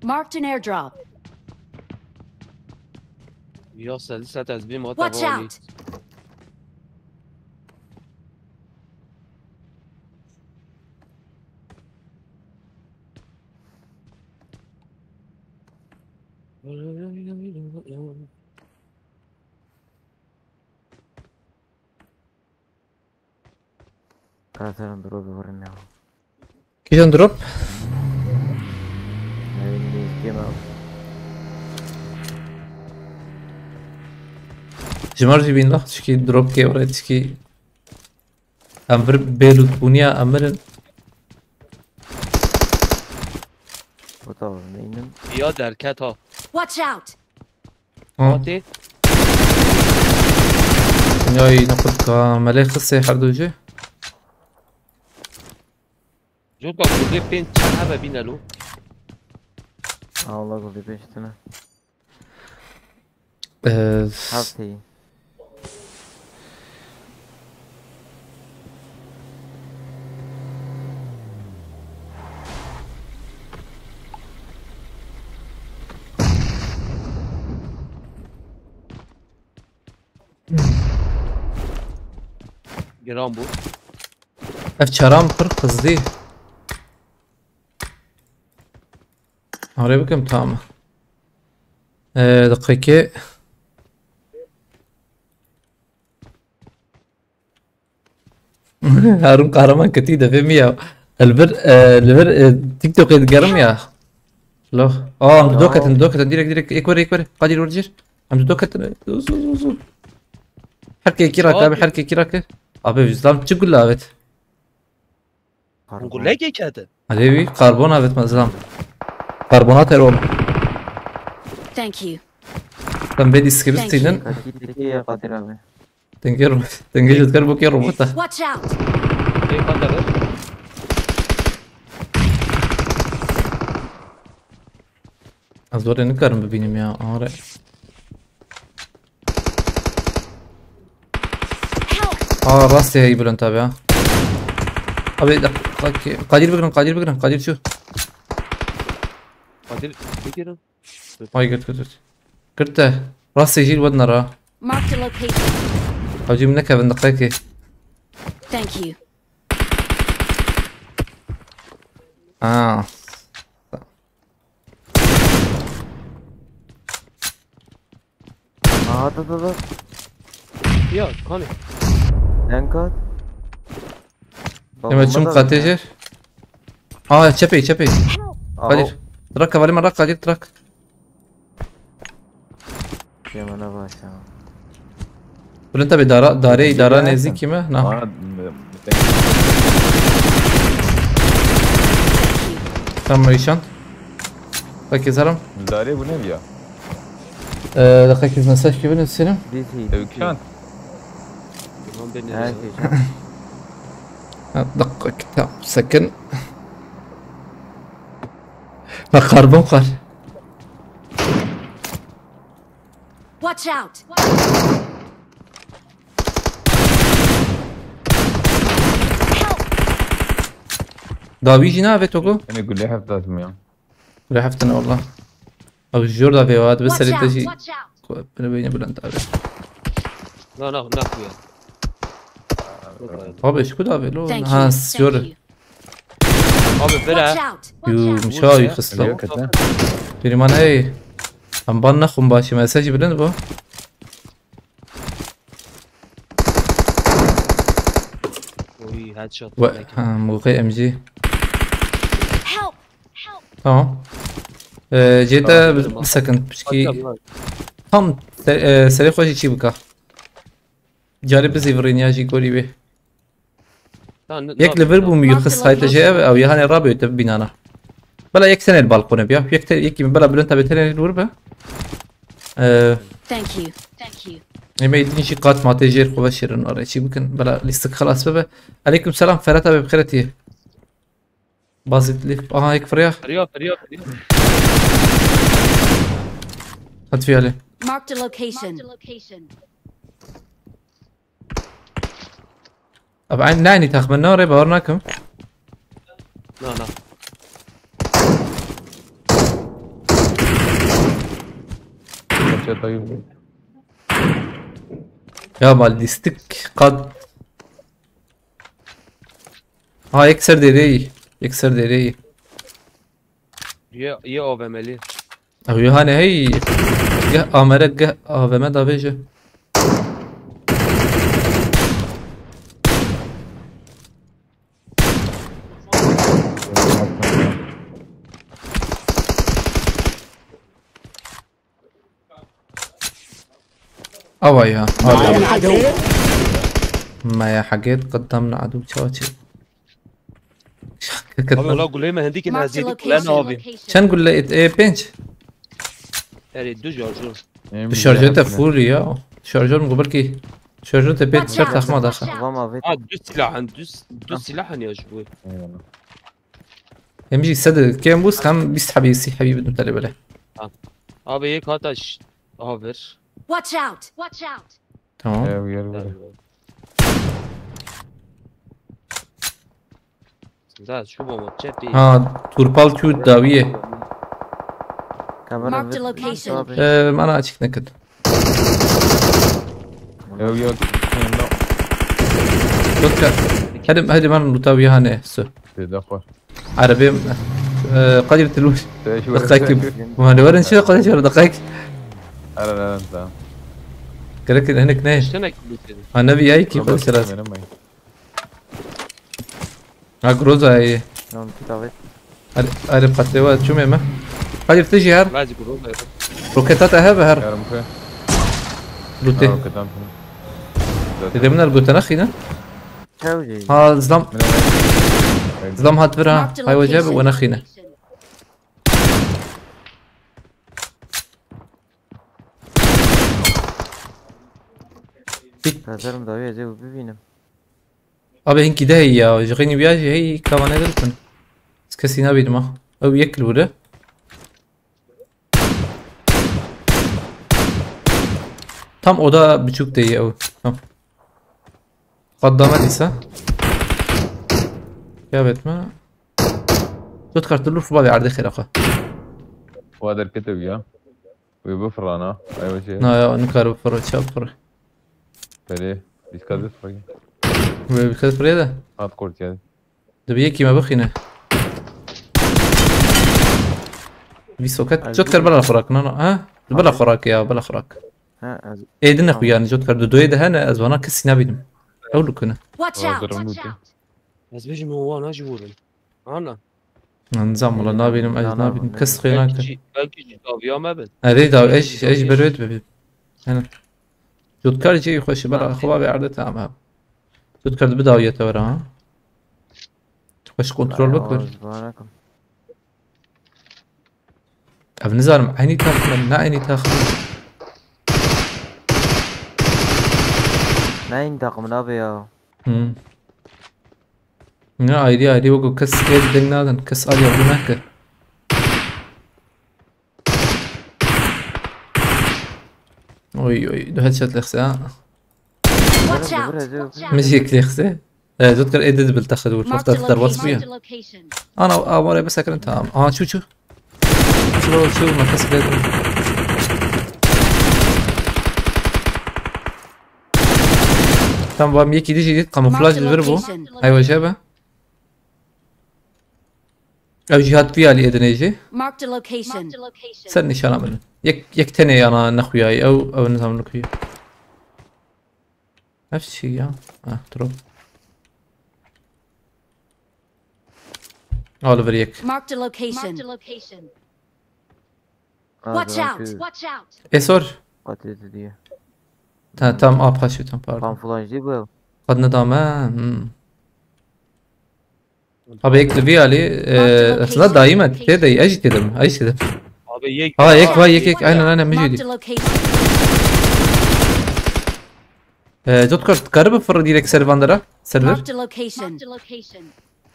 Marked an airdrop. Ya seli set ez bîm Watch out! Kaserim drop'u vurayım ya. Kîjan drop? Evinde iskiyem abi. Ji mar jî bîn da, çikî drop kê were, çikî em vir bêlûtbûniya em mirin. Bu da var neynim? Ya derket ha. Watch out! Ha. Hatê. Yay ne qut ka melê xisê her du jî. Jota kurdê pênc çar hebe bîne lo. Allah kurdê pênc tane. Ee, Hafteyi. Giran bû. Ev çaram pir qizlî. Arê bikim tamam. Ee, deqîqê. Harun Kahraman ketî defê min ya. Li vir, e, li vir, e, TikTokê digerim ya. Lo. Aa, em dido ketin, dido ketin. Direkt, direkt. Êk were, êk were. Kadir were cîr. Em dido ketin. Uz, uz, uz, uz. Her kekî rake, abi, her kekî rake. Abi, Vîslam çi gule avet. Gulekê ketin. Alê wî karbon avet me zilam. Karbonat erom. Thank you. Sen bê dîskirî Thank tînin. Kaçı teki ya Kadir abi. Dengê ro-, dengê ji dikar bû kê robota. Watch out! Ê, kan de ver. Ez oraya nikarim bibînim ya. Are. Aa, rastê heyî bilind abi ha. Abi, Qadir bigirin, Qadir bigirin, Qadir çû. Qadir bigirin. Ay, girt, girt, girt. Girt te. Rastê jî wedin ra. Marked a location. Hacî min nekevin diqekê. Thank you. Aa. Aha, da, da, da. Ya, kanê. Deng hat. Deme çim qatê jêr. Aa, çepê, çepê. Aho. Qadir. Trak hevalê me rak, Qadir, trak. Yemene başa. Bilind abi, dara, dare, dara nêzîkî me. Na. Ana, m-, m-, Tam rîşan. Peki zaram. Darê bu ne ya? Ee, dakika, mesaj gibi ne senin? Evkan. Tamam, ben de. Ha, dakika, tamam, sakın. Bak, karbon kar. Watch out! Help! Dawî jî navê Togo? Em ê gulê heft lazim ya. Gulê heft ne valla. Ew jor da vê wa dibe serê te jî. Watch out! Bine beyne bilind abi. Na, na, na kuya. Abi, şu da vê lo. Thank you. Ha, jor. Thank you. Abi, bira. Watch out! Yu, mişa yu xisla. Geliyor kötü. Biriman hey. Em ban naxum başım. Mesajı bilind bu. Oy, headshot. Ve, ha, bu kay M G. Help! Tamam. Ee, Ceyda, tamam, bir, bir second. Pişki tam se-, e, serê xwe jî çî bika. Carê bizîvirîn ya jî gorî wê. Yek li vir bûm, yû xist hayte jê ev, ew ya hanê rabê te bînana. Bela yek tenê li balkone biya. Yek te, yekî min bela bilind tabi tenê li wir be. Ee, Thank you. Thank you. Ê me din jî qat matê jêr xwe veşêrin are çî bikin. Bela lîstik xelas bibe. Aleyküm selam, Ferhat abi, bi xêretî. Bazit lif. Aha, yek firya. Firya, firya, firya. Hat fiyale. Marked a location. Abi, aynı, ne aynı takım? Ne oraya bağır nakım? Na, na. Kaçıyor dayı. Ya mal distik kad. Ha, yek ser derê yî. Yek ser derê yî. Yê, yê A V M'li. Ew yê hanê hey. Geh amere, geh A V M da vêje. Ava ya. ما العدو؟ ما يا حقيت قدامنا عدو çawa çê. Abi, wala gulê me hindî ki Marked a nazdî kule location. Navî. Çend gulle et? E, pênc. Erê, du şarjör. Tu şarjör te full ya. Şarjör mu belki? Şarjör te pê çer taxma daxa. Tamam abi. Ha, du silah, du, du silah ya ji bu. Eyvallah. Hem jî sed kêm bû, hem bîst hebî, sî hebî bidin te lê bele. Ha. Abi, yek hata ş-, aha vir. Watch out! Watch out! Tamam. Ev yer bile. Da şu baba çepi. Ha, turpal çû dawiyê. Kamera. Marked a location. Ee, mana açık nekir. Yok, yok. Yok ya. Hadi, hadi ben loot'a bir hani su. Bir dakika. Arabim, e, Kadir Tilmuş. Dakika. Muhane var, inşallah Kadir, şöyle dakika. Ara, ara, tamam. Gerek ki, hinek ne? İşte ne? Ha, ne bir yay ki, Kadir, şöyle. Ha, Groza iyi. Tamam, git abi. Hadi, hadi, patlıyor, çumeyim ha. Kadir, tiji her. Lazım Groza. Roket at, aha, ve her. Yarım köy. Rute. Ha, roket at. Dedim, bunlar götüne xîne. Çewlî. Ha, zlam. Zlam hat vira. Hay wece bi wena xîne. Hazırım da, ya, bibînim. Abi, hinkî de heye ya. Ji xînî viya jî hey, kavane de bikin. Ez kesî nabînim ha. Ew yek li wir e. Tam oda biçûk de ye ew. Tam. Qat dame dîsa. Ya betme. Dot kart luf bavê erdê xêra xwe. Wa derkete ya. Wê bifirana. Ay wê şey. Na ya, nikare bifire, çawa bifire? Belê. Dîska bifire. Wê bikes firê de. Hat kort yani. Dibi yekî me bixîne. Vî soket. Ez Çok ter bela xorak, na, na. Ha? Bela xorak ya, bela xorak. Ha, ez Êdine xu yani, Jotkar, du doyê de hene, ez vana kesî nabînim. Ew lukune. Watch out! Watch out! Ez bêjim hûn wana jî vûrin. Ana. Nizam wala nabînim, ez Nana, nabînim, kes xêna kir. Belkî jî, belkî jî daviya me bin. Erê da, ez, ez berê dibim. Hene. Jotkar jî xweş, bela xwe ve erde tamam. Jotkar dibi dawiye te were ha. Xweş kontrol bikir. Ev nizanim, eynî taxim e, ne eynî taxim e. Ne eynî taxim e, abi ya. Hmm. Ne ayrı ayrı yok, kes el deng nadin, kes al yavru neke. Oy oy, du headshot lexse ha. Watch out! Watch out! Min jî yek lexse. Ee, zot kar êdî dibil texil û Marked a location. Ana, a, var ya, bes ekirin, tamam. Aa, çû, çû. Çû, çû, nefes bêdin. Tamam, yekî dî jî dît, kamuflaj li vir bû. Marked a location. Heywa jebe. Ew jî hat vî alî êdinê jî. Marked a location. Ser nîşana min. Yek, yek tenê yana nexuyayî. Ew, ew nizam nixuyî. Ev çi ya? Ah, drop. Al vir yek. Marked a location. Watch out! Watch out! Ê sor. Qatê tu diye. Ta, tam a paşê tam, pardon. Kamuflaj değil bu ev. Qad nedame. Hmm. Abi yek li vî alî, e, aslında daîm e, tê de, ez jî tê de, ez jî tê de. Abi yek. Ha, yek var, yek, yek, aynen, aynen, min jî dî. Marked a location. E, Jotkar, dikare bifire direkt servan dera, server. Marked a location.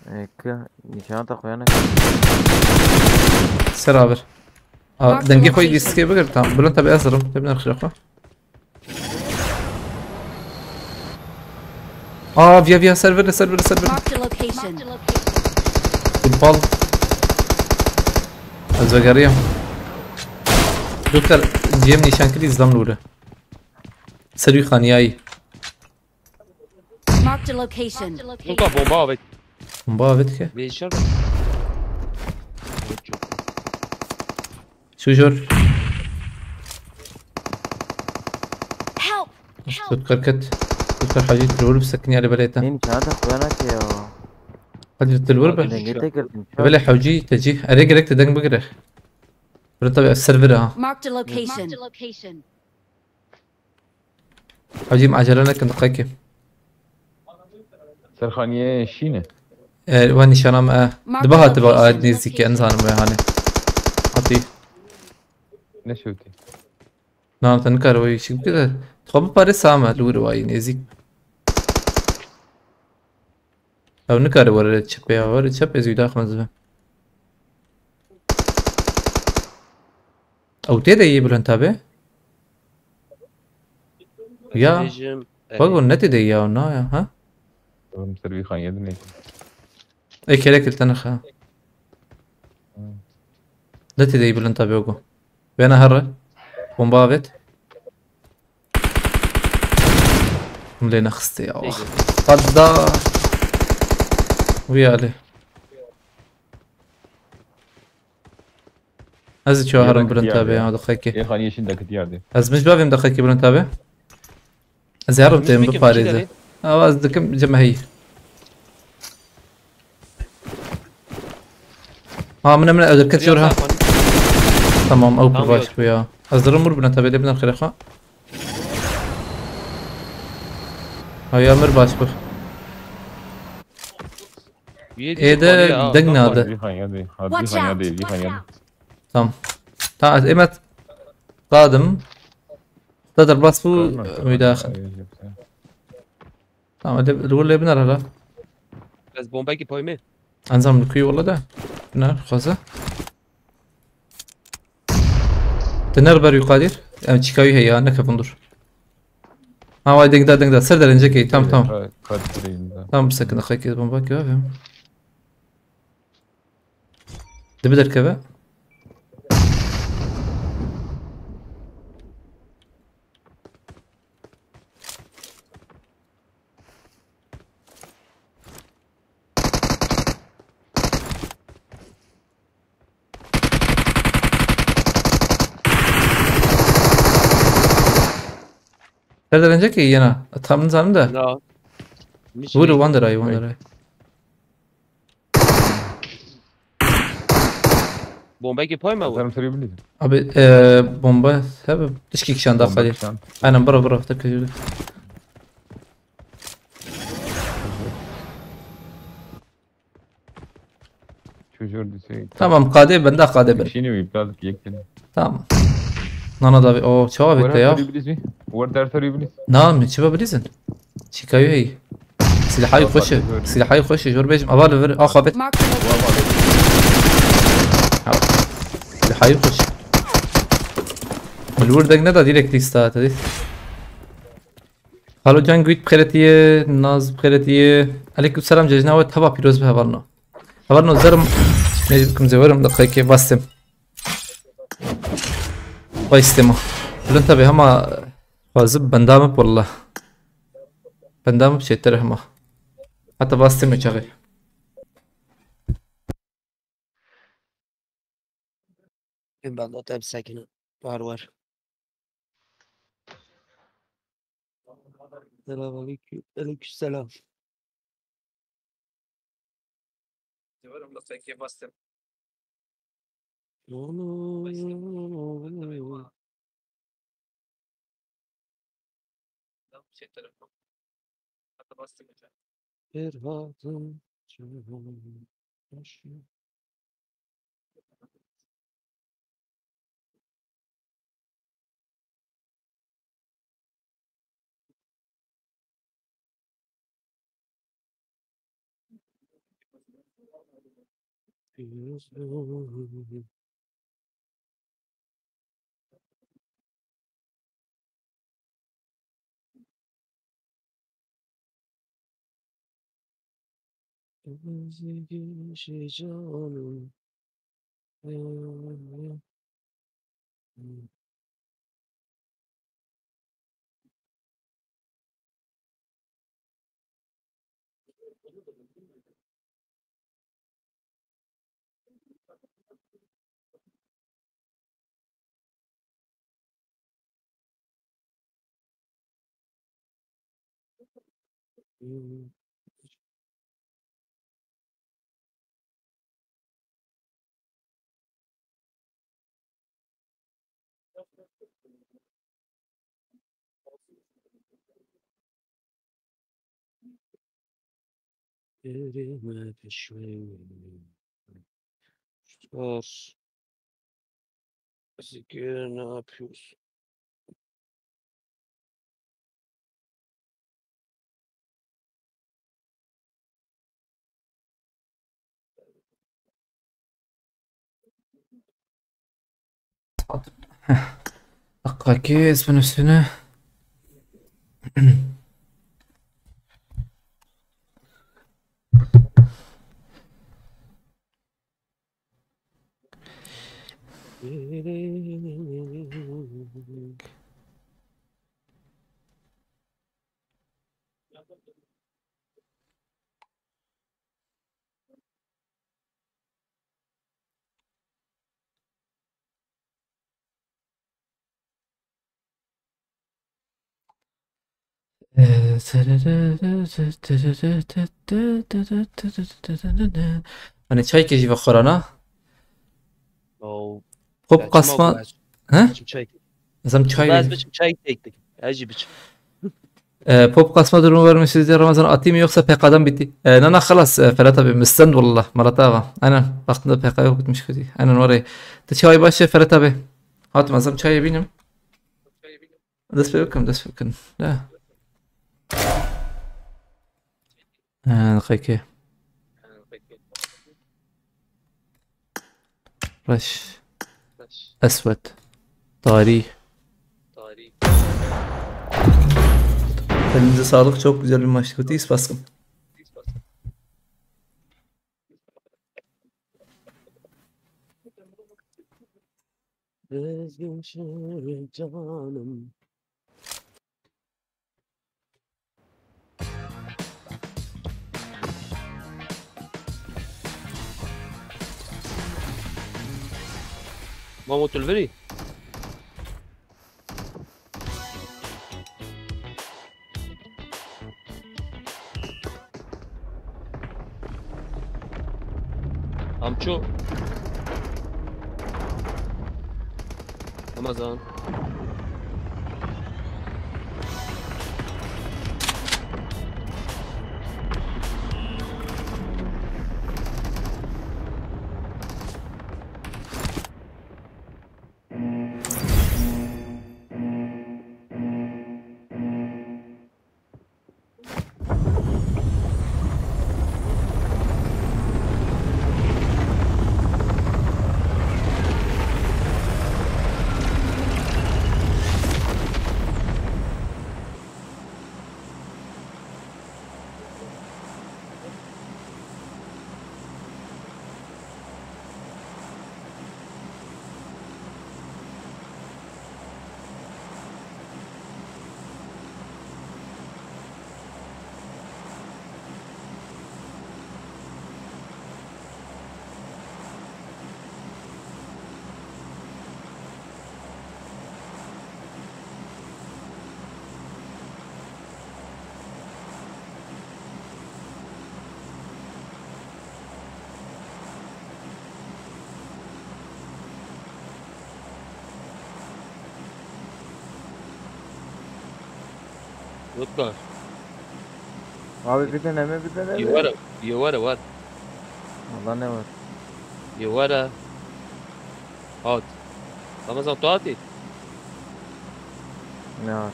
Eke, nîşana te xuyane. Ser avir. A, dengê xwe dîskê bigir, tamam. Bülent abi, ez zirim, te biner xira xwe. Aa, viya, viya, server, server, server. Marked a location. Kulpal. Ez vegeriyam. Doktor, cem nîşan kirî, zidam lûre. Serî xaniyayî. Marked a location. Nokta bomba avêt. Bomba avêt ke? Vêşer. Şujur. Help! Help! Tutkar ket. Tutkar hacî tilwir bi sekinî alê belê te. Neymiş, nerede? Kuyanak ya. Hadi tilwir be. Dengê te girdim. Belê hacî te cî. Erê gerek te deng bigire. Bira tabi ser vira ha. Marked a location. Hacî, em acele nekin, diqekê. Serxaniyê şîne. E, we nîşana me, e. Dibe hatiba, a, nêzîkê, ez nizanim wê hanê. Hatî. Ne şewtî? Na, te nikare wê şik bike de. Dixwe bipare same, li wir wayî nêzîk. Ew nikare were çepê ya, were çepê zû daxme zibe. Ew tê de yê Bülent abi? Ya. Dibêjim, bak, erê. Hûn ne tê de ya, na ya, ha? Oğlum, ser bir xaniyê dinle. Ê, kerek il tenix ha. Hmm. Ne tê de yê Bülent abi ogo? Wêne herre. Bomba avêt. Hûn lê nexistê ya. Peki. Qadda. Wî alê. Ez çawa herim Bülent abi ya, daqekê. Ê xaniyê şîn dakit yardê. Ez min ji bavê min daqekê Bülent abi. Ez herim têm biparêze. Awa ez dikim cem heyî. Ha, min, min, ew derket jor ha. Tamam, ew pir baş bû ya. Ez dirim wir Bülent abi, lê bidem xêrê xwe. Haya mir baş bû. Ê de deng nade. Watch out! Watch out! Tamam. Tamam, ez êmet qadim. Te derbas bû, wî daxin. Tamam, hadi, li wir lê biner hala. Ez bombekî pay me. Enzam li kuyu wala de. Biner, xweze. Te ner ber wî Kadir. Em çîka wî heye, nekevin dur. Ha, vay, deng da, deng da. Ser derince key. Tam, tam. Ha, kaç kere indi. Tam bir sekunda, kay kez bomba ki abi. Dibi derkeve. Nerede bence ki yine? Tam zanim de. Na. Vur, one der ay, one der ay. Bombekî pay me bû. Zanim serî bilî. Abi, e, bomba hebe tişkî kişan da. Bomba xalî kişan. Aynen, bura, bura, tepki yürü. Çocuğun düzey. Tamam, qadê bin, da qadê bin. Şînî wî, biraz yek bin. Tamam. Nana da, o, çawa bitti ya? Were serî bilî. Were der serî bilî. Na, mi çiba bilîzin? Çîkayê hey. Silahayê xweş e. Silahayê xweş e. Jor bêjim. Ava li vir. Axa bet. Mark the location. Ha. Silahayê xweş. Min li wir deng neda, direkt lîsta te dît. Halo can, guît bi xêrê tê ye, Naz bi xêrê tê ye. Aleyküm selam, cejna we teva pîroz be hevalno. Hevalno zerim. Mecbur kim zewerim da kayke bastim. Vay istema. Lan tabi hema fazla benda mi polla. Benda mi çetir hema. Hatta bastım çağı. Bin benda tem sekine. Var var. Selam aleyküm. Aleyküm selam. Ferhat'ın canı. Elime düşmeyin. Sor. Zikir ne yapıyorsun? Heh. Dakika, kes bunun üstüne. Hani çay kejî ve xorana? Pop kasma. He? Çay. Zam çay. Ez biçim çay tek tek. Ez jî biçim. E, pop kasma durumu var mı sizde Ramazan, atayım mı yoksa P K'dan bitti? E, nana, xelas, e, Ferhat abi, mistend wallah, Malat ağa. Aynen, vaktinde P K yok, bitmiş kötü. Aynen, orayı. Ti çay başı Ferhat abi. Hatım azam çay binim. Dest pê bikim, dest pê bikim. Ya. Ha, dakika. Reş. Eswed. Tarî. Elinize sağlık. Çok güzel bir maçtı. Spas. Özgün canım. Mamo, tu li vir î? Amço. Ramazan. Gotkar. Abi bir deneme, bir deneme. Yê were, yê were, were. Allah ne var? Yê were. Hat. Ramazan, tu hatî? Ne var?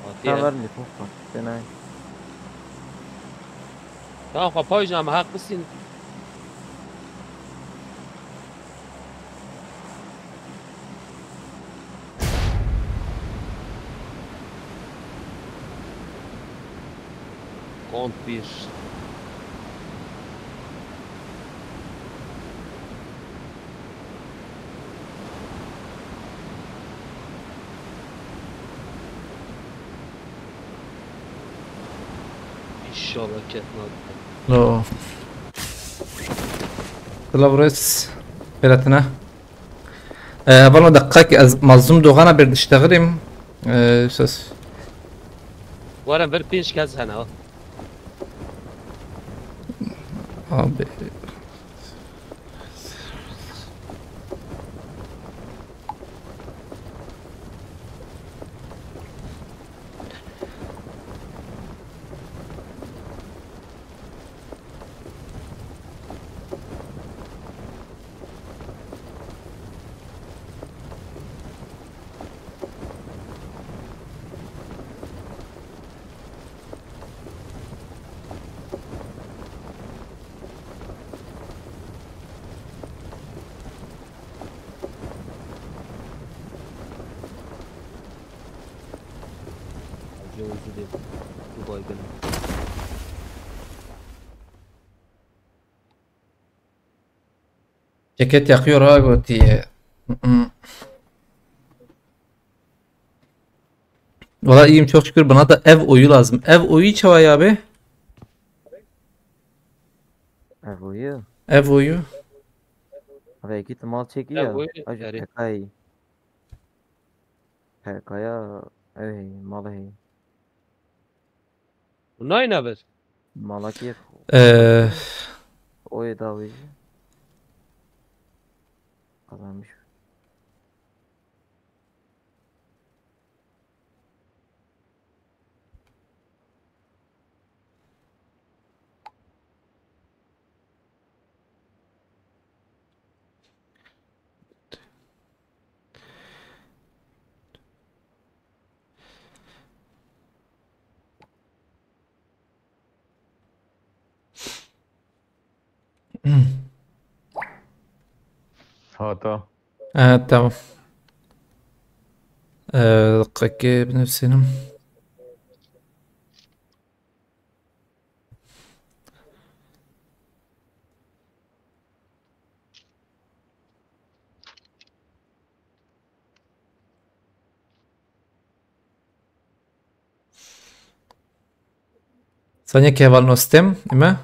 Hatî. Sen ver li puf var. Sen ay. Tamam, xwe payî jî em heq bisîn. Kont bir. İnşallah ketmez. No. Lavres. Beratına. Ee, valla dakika ki ez mazlum doğana bir dişteğirim. Ee, ses. Warem bir pênc kes hene ha. Abi. Cevizli değil. Bu baygın. Ceket yakıyor ha, gotiye. Hı hı. Valla iyiyim çok şükür. Bana da ev oyu lazım. Ev oyu çavay abi. Ev oyu. Ev oyu. Abi iki mal çekiyor. Ev oyu. Acı yani. Pekay. P K ya, ev heye, mal heye. Nayne bir. Malak yek. Ee, O yê dawî jî kazanmış. Hata. Evet, tamam. Ee, dakika binivîsînim. Saniye ke hevalno stem, ime.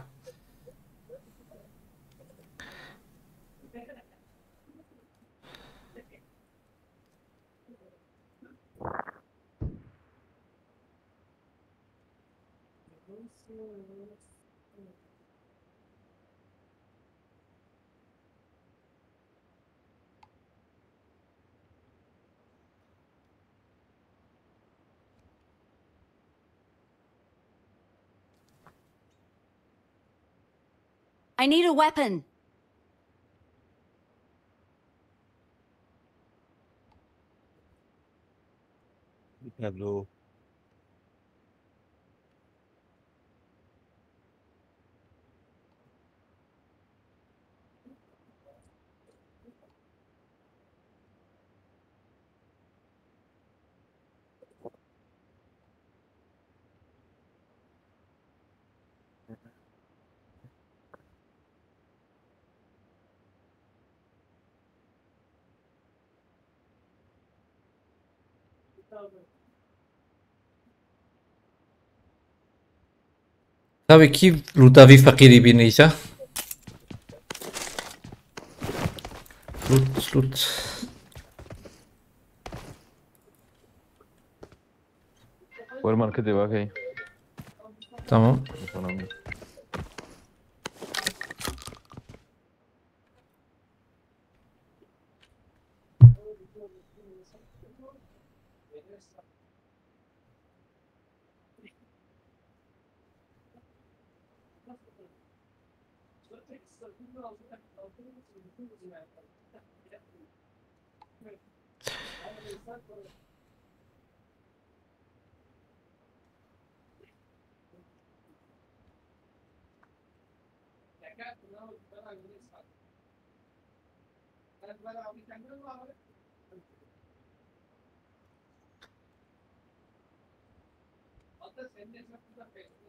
I need a weapon. Tablo. Tabii ki Ludavi fakiri bir neyse. Lut, lut. Were marketê bakey. Tamam. Tamam.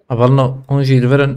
Avalno, hûn jî li vir in.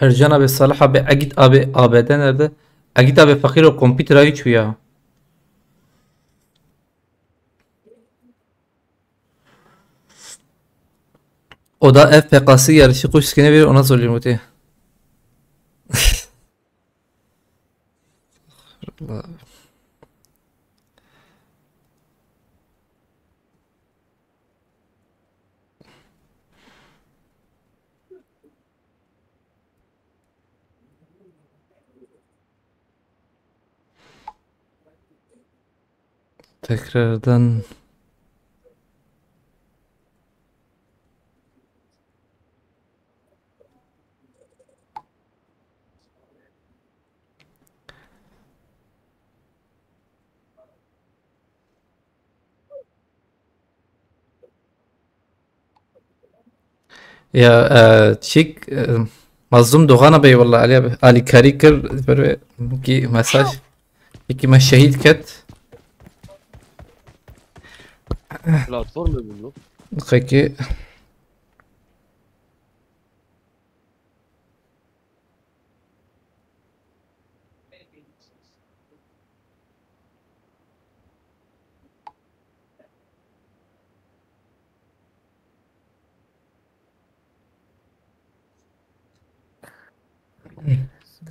Ercan abi, Salih abi, Egit abi, A B D nerede? Egit abi fakir o kompütera hiç ya. O da F P K'sı yarışı kuş sikine verir, ona söyleyeyim öte. Allah. Tekrardan. Ya, e, çik, e, Mazlum Doğan abi, vallahi Ali abi, Ali Kari kir, böyle ki mesaj, ki me şehit ket. Platform mu buldu? Peki.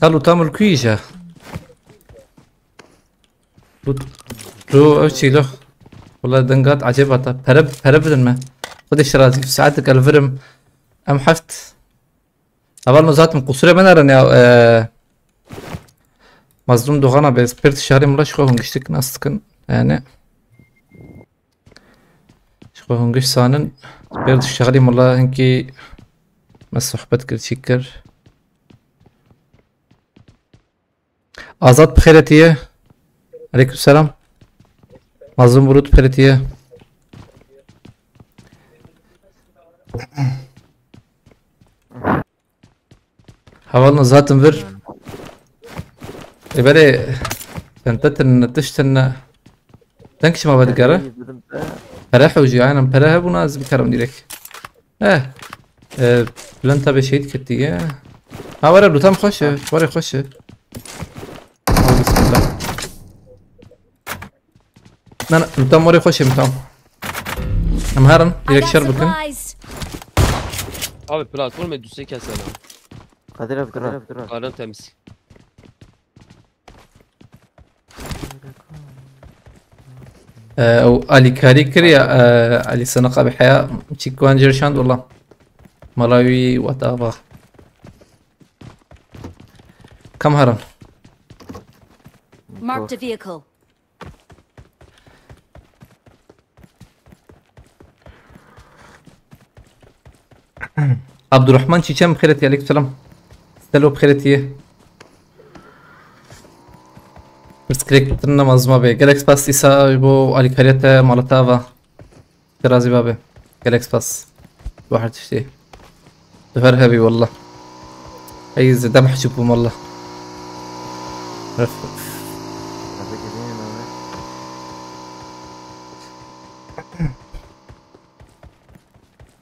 Kalu tam ul kuîja. Bu, bu ev çîlo. Wala dengat acayip hata. Pere, pere bidin me. Xwedê şirazî. Saetek elvirim. Em heft. Heval no zaten qusurê me nerin ya, e, Mazlum Doğan abi, ez pêr dişarîm, wala ji xwe hûn giştik nas dikin. Yani, ji xwe hûn giş sanin, pêr dişarîm, wala hinkî me sohbet kir, çî kir. Azad bi xêr hatiye. Aleyküm selam. Mazlum Bulut bi xêr hatiye. Hevalno zaten vir. E, belê, çente tine, tişt tine. Deng çima vedigere? Pere hewcî, aynen, pere hebûna ez bikarim direkt. Eh. E, Bülent abi şehit gitti ya. Ha, were, lûta min xweş e. Were, xweş e. Al, bismillah. Na, na, lûta min were xweş e, lûta min. Em herin, direkt şer bikin. Abi platform e, dusê kesene. Kadir abi, dur abi, dur abi. Kardan temiz. Ee, ew alîkarî kiriye, ee, Alî Siniq abi heya çîk wan cêr şand wela. Mala wî wet ava. Kam herin? Marked a vehicle. Abdurrahman Çiçen bi xêr hatiye, aleyküm selam. Selo bi xêr hatiye. Pirsgirêk kirin nema zima bê. Gelek spas dîsa bo alîkariya te, mala te ava. Te razî babe. Gelek spas. Bo her tiştê. Tu her hebî wallah. Ey zêde mehcûb bûm wallah. Ref.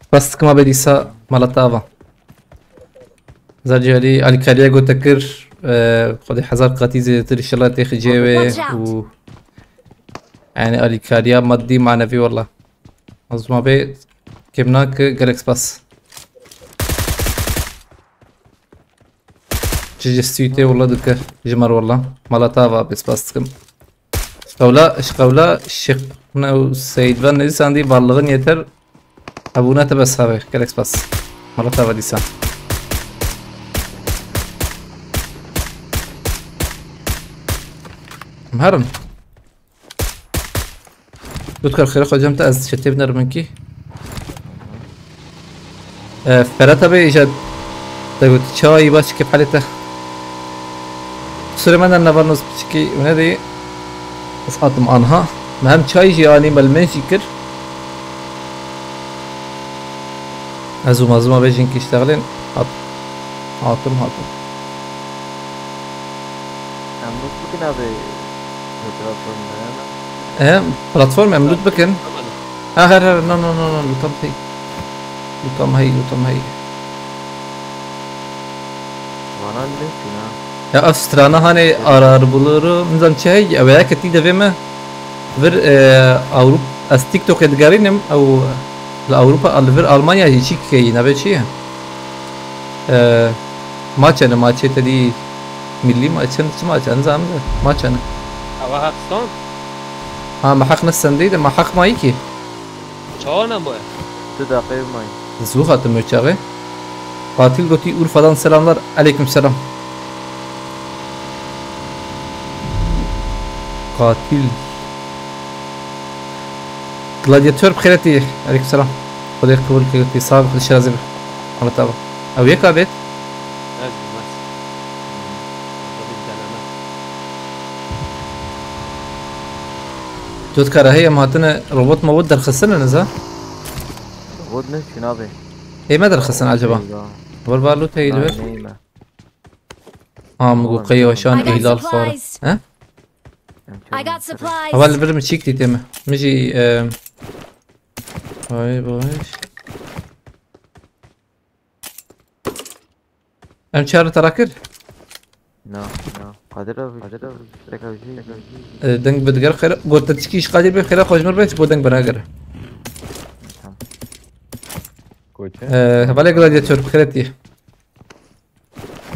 Spas dikim abi dîsa mala te ava. Zercarî alîkariya gote kir, e, Xwedê hezar qatî zêdetir inşallah têxicê wê. Watch out! Û yani alîkariya maddî manevî wallah. Azma bê kêmnake, gelek spas. Çi ji stûyê tê wela dike ji me re wela. Mala te ava bê, spas dikim. Ji qewla, ji qewla Şêx ne û Seyîd ve nivîsandî, varlığın yeter. Hebûna te bes habe. Gelek spas. Mala te ava dîsa. Em herin. Dûtkar xêra xwe cem te, ez çetê binerim hinkî. E, Ferhat abi, îja te got çayî baş kêf halê te. Sure me de nevan nos piçikî hûn nedî. Ez hatim anha. Me hem çayî jî anî, me li min jî kir. Ez û mazlûma vê jinkî iştexilên hat. Hatim, hatim. Em lût bikin abi. Platformda ya. He, platform em lût bikin. Ha, her, her, no, no, no, no, lûtam hey. Lûtam hey, lûtam hey. Vana ne çûna? Ya ev strana hani arar buluru, nizam çi hey, ev ya ketî devê me. Vir, e, Ewrop-, ez TikTokê digerînim, ew li Ewropa, li vir Almanya jî çî keyî, navê çi ye? E, maçe ne, maçê te dî milli maçe ne, çi maçe, nizam de, maçe ne. Ewa Heqistan? Ha, me heq ne sendî de, me heq mayî ki. Çawa ne boye? Tu daqê mayî. Zû hatim çaxê. Katil gotî Urfa'dan selamlar. Aleyküm selam. Katil. Gladiator bi xêretî. Aleyküm selam. Xwedê qebûl kir, gotî sağ ol, Xwedê şirazî bi. Allah taala. Ew yeka bêt. Ez bilmez. Arada bir deneme. Dot kara heye, em hatine robot mobot derxistine niza. Robot ne çi nabe? Ê me derxistin acaba? Eyvah. Var var loot heyil ver. Neyme? Ha, min got qey weşan I got ihlal xwar. Supplies. He? I got supplies. Heval vir mi çîk dîtê me. Min jî, e, vay vay. Em çar tara kir? Na, na. Kadir abi, Kadir abi. Reka jî. E, deng bi diger xêra. Got te tişkî ji Kadir bê xêra xwe ji mir bê, bo deng bina gere. Tamam. Koçe. E, hevalê Gladiator, xêretî.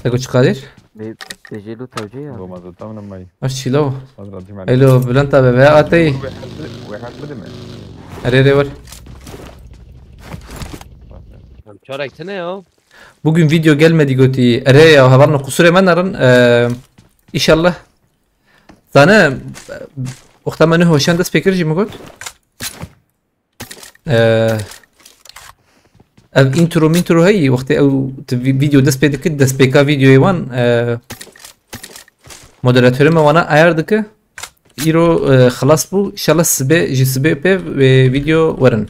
Te got çi Kadir? Be, bejê lo tewcê ya. Goma da tam namay. Aş çilo. Hazır atayım ben. Elo, Bülent abi, veya atey. Wê hak bide mi? Erê, erê, ver. Em çarek tine ya. Bugün video gelmedi gotî. Erê ya, hevalno, qusurê me nerin. Ee, inşallah. Zane, wexta me nuh weşan dest pê kir jî min got. Ee, ev intro mintro heyî, wextê ew tu vi-, video dest pê dikir, destpêka videoyê wan, ee, Moderatörê me wana ayar dike. Îro, e, xilas bû. Înşallah sibê, ji sibê pê wê video werin.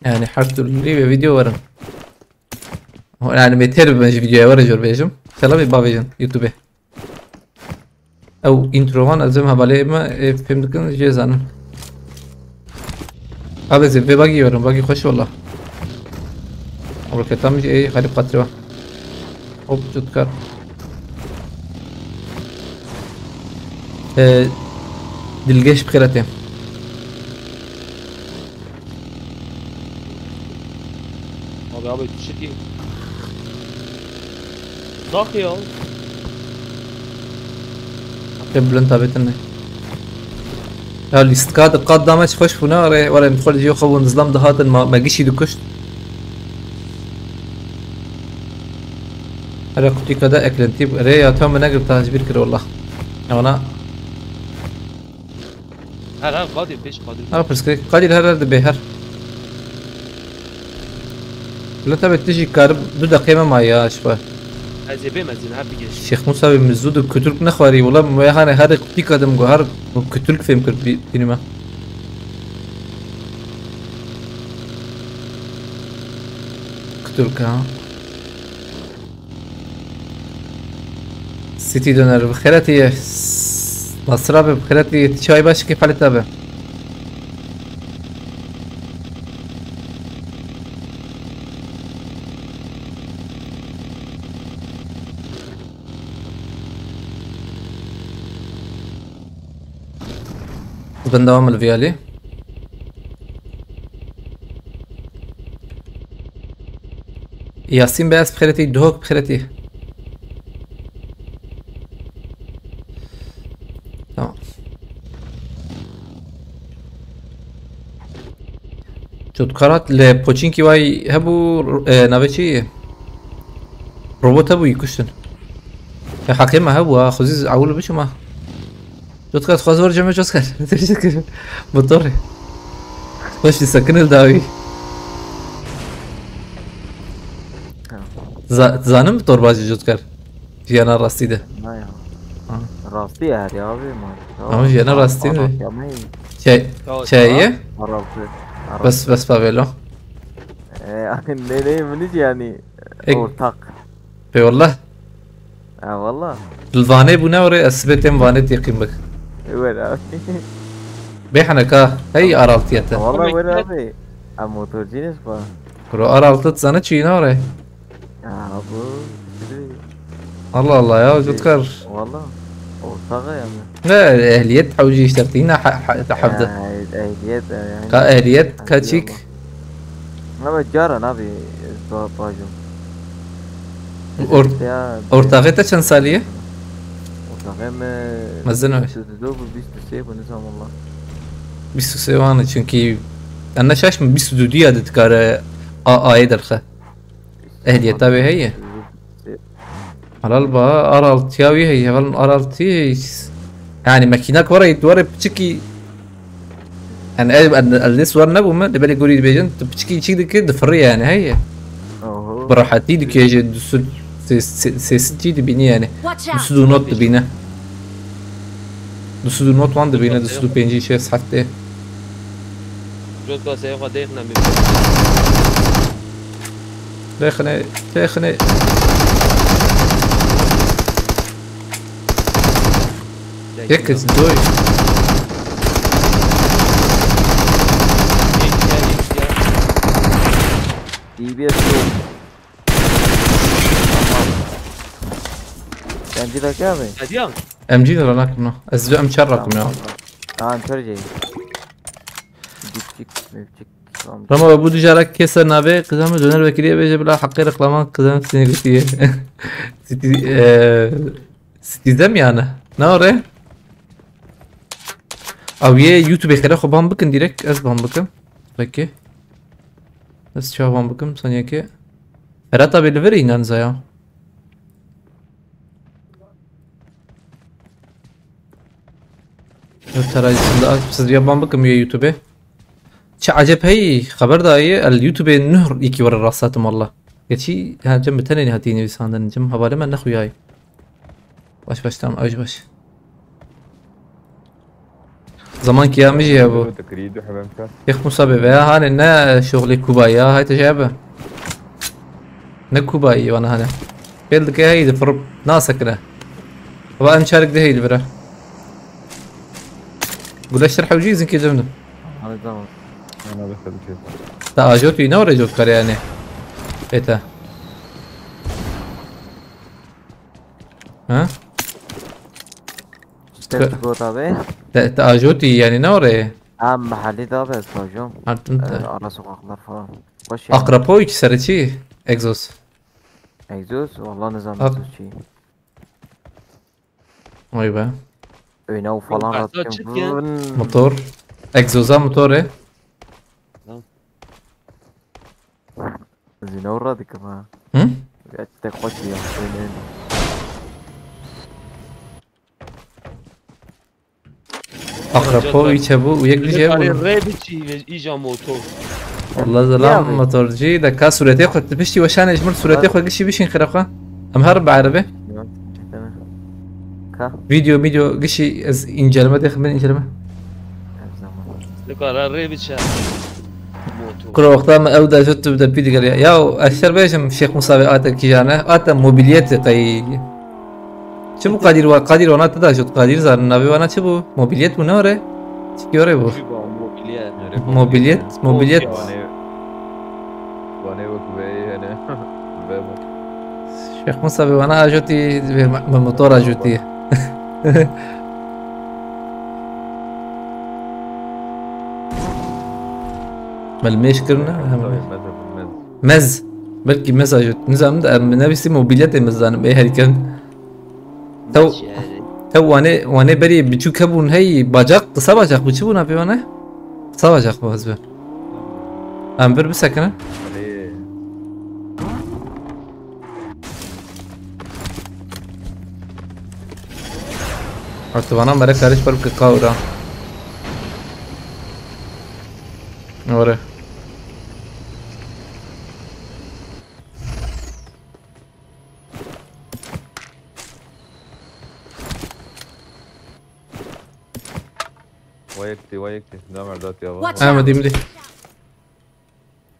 Yani her türlü wê video werin. Yani bêtir bibin ji videoya werin jor bêjim. Înşallah wê bavêjin YouTubeê. Ew introvan ez ê hevalê me, e, fêm dikin, jê zanin. Abi ez ê vê bagî werin, bagî xweş wala. Roketa min jî ê xalî qatire. Hop, cutkar. E, dilgeş bi xêretê. Abi, abi, tiştekî. Dak ya. Te bilind tabi tine. Ya lîstika di qat dame çi xweş bûne, erê, were, min xwe li cihê xwe bûn, zlam dihatin, ma, me gişî dikuşt. Erê, qutika de eklentî bû. Erê, ya te min negirta, ji bîr kir, wallah. Ya wana. Her, her, Kadir, pêş Kadir. Ha, pirsgirêk. Kadir, her, her dibe, her. Bila tabi tu jî karib du deqê me maye ya, ji xwe. Ez ê bêm, ez ê her bigihîşim. Şêx Musa bi min zû di kuturk nexwarî, wala me hane her pîka dim got, her kuturk fêm kir bî-, bînî me. Kuturk ha. City Döner, bi xêretî ye. Nasir abi, bi xêretî ye. Çay baş, kêf halê te be. Bin devam li viyalî. Yasin Beyaz bi xêretî, Duhok bi xêretî. Tamam. Cotkarat li Poçinkî way hebû, e, navê çi? Robot hebû, yî kuştin. Ya heqê me hebû ha, xwezî ewil biçûma. Cotkar, dixwaz wer cem me, Cotkar. Motorê. Xweş dî sekinil dawî. Ha. Za-, zanim bi torbacî, Cotkar. Jiyana rastî de. Na ya. Ha. Rastî ye her ya abi, ma. Ama jiyana rastî ne? Çe-, çeye? Araltı. Bes, bes pavelo. E, ne, ne, min yani ortak. Eyvallah. Ha, valla. Li Vanê bûne orê, ez sibê têm Vanê têqîn bik. Wer abi. Bê heneka, hey, R altı ye te. Valla wer abi. Em motorcî ne xwe. Bro, R altı dizane çi ne orê? Ya bu. Allah Allah ya, Cutkar. Valla. Ortağı yani. Ne, ehliyet hewcî işte, tîna ha-, ha-, te hevde. Ya, ehliyet, e, yani. Ka ehliyet, ka çîk. Ama cara abi, ba-, bacım. Or-, ortağı te çend salî ye? Ortağı me. Mezin o. Bîst û du bû, bîst û sê bû, ne zaman valla. Bîst û sê wan e, çünkü en ne şaş mı, bîst û du diya de dikare A, A'yê derxe. Ehliyeta wê heye? Helal ba, R altı ya wî heye, heval R altı. Yani makîna were, were piçikî. Yani ev, el, el, swar nebûme, li belê gorî dibêjin, tu piçikî çîk dikî, difirî yani, heye. Oho. Bi rehetî dikêje, du sed, sê-, sê-, sê sed jî dibînî yani. Watch out! Du sed û not dibîne. Du sed û not wan dibîne, du sed û pêncî, şêst, heftê. Jot ka seyfa dêxine mi. Dêxine, dêxine. Yek, doy. D B S yok. Tamam. Sen bir dakika abi. Hadi ya. M G de ranak bunu. Ez de M çar rakım ya. Tamam, tamam. Tamam, kör şey. Dipçik, mipçik. Tamam. Rama, bu dijara kesa nave, kızım döner vekiliye bece bila hakkı reklaman kızım seni götüye. City, eee, Citizen yani. Ne oraya? Ew yê YouTube xêre xwe ban bikin direkt, ez ban bikim. Peki. Ez çawa ban bikim, saniyekê. Ferhat abi li vir înan zaya. Ev terayî şimdi az siz ya ban bikim yê YouTube. Çi acep hey, xeber dayê, el YouTube nuh iki were rasatim valla. Geçî, ha, cem bi tenê hatî nivîsandin, cem havale me nexuyayî. Baş baş, tamam, ew jî baş. Zaman kiya min jî hebû. Şêx Musa bê veya hanê ne şoxlê Kubayî ya, hayte jê hebe. Ne Kubayî wana hane. Pêl dike hey di firip nasekine. Ava em çarek de hey li vira. Guleştir hewcî zinkî zimdim. Hadi tamam. Ana be tabii ki. Ta ajot wî ne orê jot kare yani. Beta. Ha? Test gota be. Te, te ajotî yani ne orê? Ha, mahallî da be sajom. Artın te. Ara sokaklar falan. Boş yani. Akrapoy ki serçi. Egzoz. Egzoz? Vallahi ne zaman egzoz çi. Vay be. Öyle o falan. Motor. Egzoza motor e. Zî ne ora dikim ha. Hı? Ya te xweş ya. Öyle öyle. Akrapo, îçe bû û yek dijî hebû. Rê biçî îja motor. Allah zelam motorcî de ka sûretê xwe tu piştî weşanê ji min sûretê xwe gişî bişîn xira xwe. Em her bi erebe. Video, video gişî ez inceleme dê xim inceleme. Dikara rê biçe. Kuro wexta me ew de jot tu de pî digeriya. Ya ez şer bêjim Şêx Musa ve ate kîjane. Ate mobiliyetê qey. Çi bû Kadir wa? Kadir wana te da jot. Kadir zanin navê wana çi bû? Mobiliyet bû ne ore? Çi ore bû? Mobiliyet. Mobiliyet, mobiliyet. Wane, wane wek ve hene. Ve bu. Şêx Musa ve wana ajotî ve ma-, me motor ajotî. Melmêş kirine. Mez. Belkî mez ajot. Nizanim de em nebîsî mobiliyetê mez zanim. Ê herken. Tew, tew wane, wane berê biçûk hebûn hey bacak, qisa bacak bû, çi bû navê wane? Qisa bacak bû ez bi. Em vir bisekine. Artı bana mere karış park kawra. Ore. Wa yek tê, wa yek tê. Ne merda tê ava. Watch out! Em dîm dî.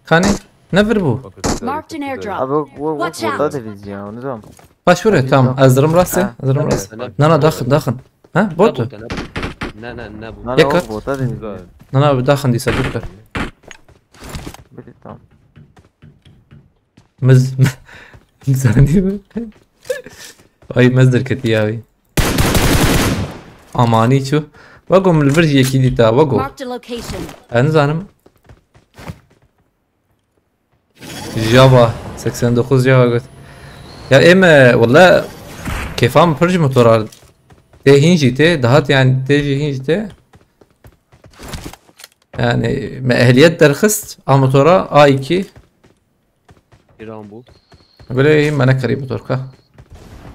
Kanî? Ne vir bû? Marked an airdrop. Abi, bu, bu, Watch out! Bota deriz ya, onu zaman. Baş vur, tamam. Ez durum rastê. Ha, ez durum rastê. Ne, ne, ne. Na, na, daxin, daxin. Ha, bot. Ne bot, ne bot. Ne, ne, ne bot. Na, na, Yekat. Bota deriz ya. Na, na, daxin dîsa, dur, dur. Bili, tamam. Mez-, mezanî mi? Ay, mez derketî ya wî. Amanî çû. Wego min li vir jî yekî dîta, wego. Marked a location. Ez nizanim. Java, seksen dokuz Java got. Ya ê me, wele, kêfa min pir ji motora tê hîn jî tê, dihat yani tê jî hîn jî tê. Yani me ehliyet derxist, a motora A iki. Îran bû. Böyle me nekarî motorka.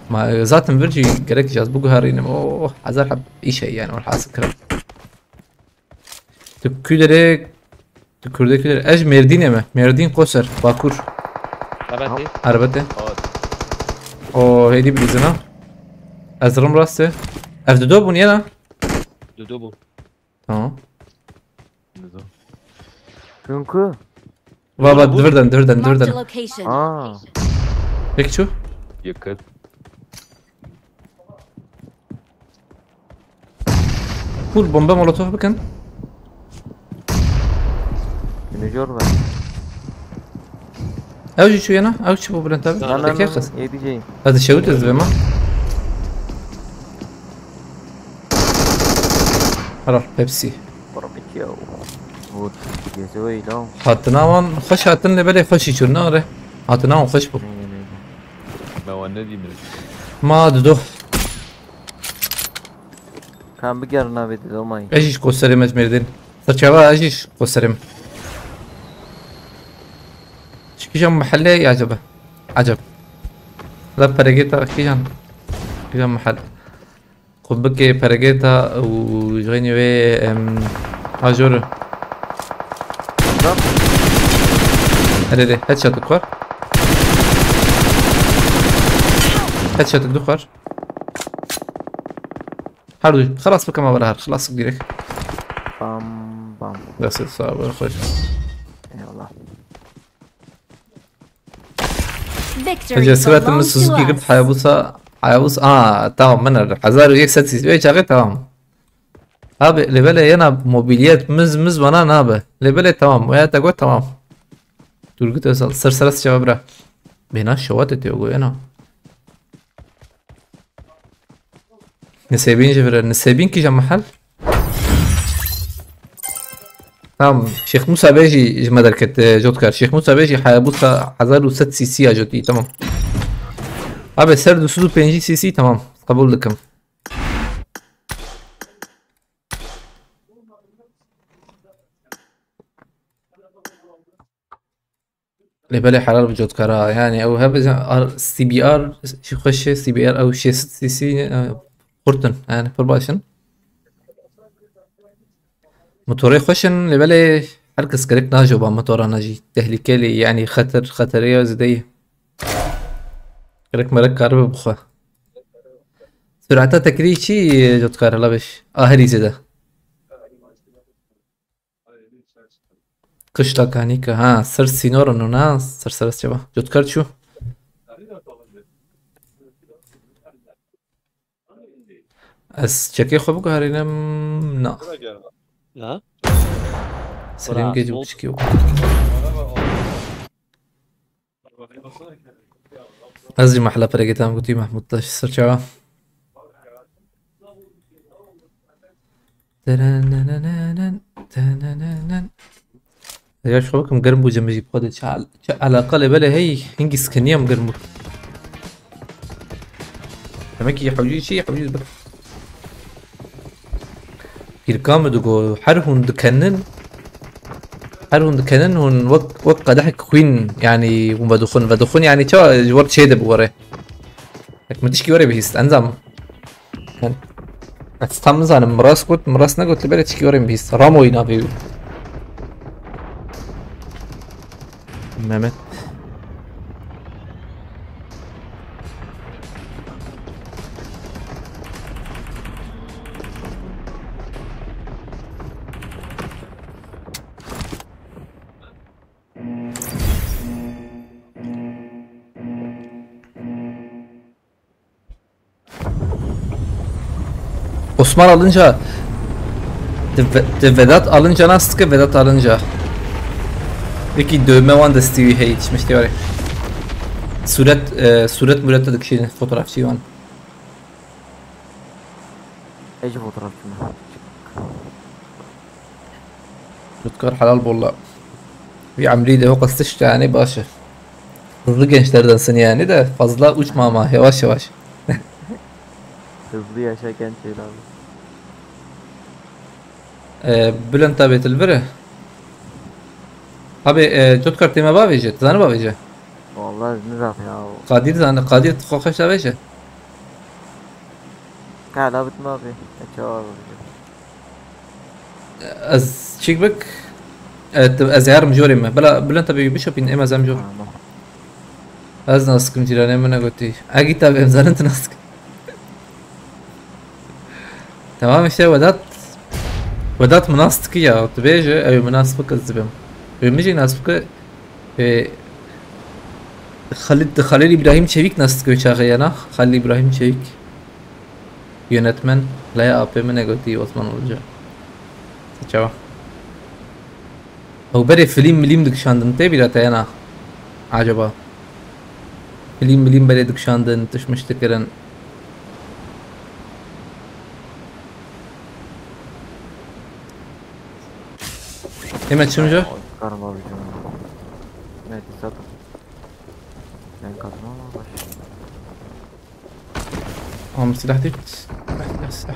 Ma, e, zaten vir jî gerek cihaz biguherînim. Oh, hezar heb îş heye yani, welhasil kirim. Tu kû derê, tu kurdê kû derê. Ez ji Mêrdînê me. Mêrdîn Qoser, Bakur. Erbetê. Erbetê. Evet. O hêdî bilîzina. Ez rim rastê. Ev dido bûn yena? Dido bû. Tamam. Nizo. Çünkü. Va, va, divirden, divirden, Marked a divirden. Location. Aa. Peki şu? Yakıt. Full bombe molotof bikin. Binecor ben. Ew jî çûyena, ew çi bû Bülent abi? Lan, lan, Peki lan, kız. Yedi C'yim. Hadi şewit ez bema. Helal, hepsi. Barbecue. Vur. Gece öyle. Hatina wan xweş hatin lê belê xweşî çûn, ne re? Hatina wan xweş bû. Ne, ne, ne. Me wan nedî min. Ma dido. Kan bigerin abi, dido mayî. Ez jî ji Qoserê me ji Mêrdîn. Serçava ez jî ji Qoserê me. Ji kîjan mehellê ye acaba? Acaba. La peregê te kîjan? Kîjan mehellê? Xwe bike peregê te û ji xeynî wê, em, ajor. Erê, erê, headshot xwar. Headshot xwar. Her du, xelas bikim, avar her, xelas direk. Bam bam. Destê sağ ol, xweş. Eyvallah. Victory belongs to us. Hayabusa, Hayabusa, aa, tamam, min er. Hezar û yek sed sî, wê çaxê tamam. Abi, lê belê yena mobiliyet, miz, miz bana nabe. Lê belê tamam, wê te got tamam. Turgut Özal, ser seres cevap bira. Bêna şewat etiyor bu, yena. Nisêbîn jî vire. Nisêbîn kîja mehel? Tamam. Şêx Musa Bey jî ji me derket, e, Cotkar. Şêx Musa Bey jî Hayabusa hezar û sed C C ya jotî. Tamam. Abi ser du sed û pêncî C C tamam. Kabul dikim. Lê belê helal bi Cotkara. Yani ew hebe C B R jî xweş e, C B R ew şêst sî sî, e, xurt in. Yani pir baş in. Motorê xweş in, lê belê her kes gerek najoba motorana jî. Tehlikelî, yani xeter, xeterê ya zêde ye. Gerek merek karibe bixwe. Surata te kirî çi, Cotkar, hela bêj? A herî zêde. Kışla Kanika, ha, ser sînor in, na, ser seres çaba. Cotkar çû. Ez çekê xwe biguherînim, na. Ha? Serê min gêj û piçikî û. Ez jî mehla peregê tam gotî Mehmûd Taş ser çawa. Terenenenen, tenenenen. Ya şu bakım germ bu cemeci bu kadar ça, ça alakalı böyle hey, hangi sıkıntı germ bu. Demek ki hewcî çi, hewcî bak. Pîrka min digo, her hûn dikenin, her hûn dikenin, hûn wek, wek qedehek xwîn, yanî hûn vedixwin, vedixwin, yanî çawa ji wir çêdibe were. Wek min tişkî were bihîst, enzam. Ez tam nizanim, min rast got, min rast negot, li berê tişkî were min bihîst. Ramoyî navê wî. Mehmet. Osman alınca de, Ve- de Vedat alınca nasıl ki Vedat alınca. Peki dövme wan destî wî heye yetişmişti var. Suret, e, suret murette dikişînin fotoğrafçı wan. Ece fotoğrafçı mı? Rutkar helal bolla. Bir amri de o kastış yani başı. Hızlı gençlerdensin yani de fazla uçma ama yavaş yavaş. Hızlı yaşa genç abi. Ee, Bülent abi tilbiri. Abi e, Rutkar tême bavêje, tu zanî bavêje. Vallahi ne zaten ya. Kadir zanî, Kadir xwe xweş davêje. Qala bitme abi. E, çawa abi. Ez çik bik. Evet, ez herim jorê me. Bela Bülent abi bişopîn, em ez em jor. Tamam. Ez nas dikim, cîranê min negotî. Egî tabi em zanin tu nas dikim. Tamam işte Vedat. Vedat min nas dikî ya. Tu bêje ew min nas bik ez dibim. Wê min jî nas bike. E, Xalid, Xalil İbrahim Çevik nas dike çaxê ya na? Xalil İbrahim Çevik. Yönetmen, laya A P M negotî Osman Hoca. Çawa? Ew berê film milim dikişandin, tê bîra te ya na? Acaba? Film milim berê dikişandin, tişmiş dikirin. Hemen çimca? Karım abi canım. Ne, zaten. Ben kazmam ama baş. Tamam, silah değil. Silah, silah, silah.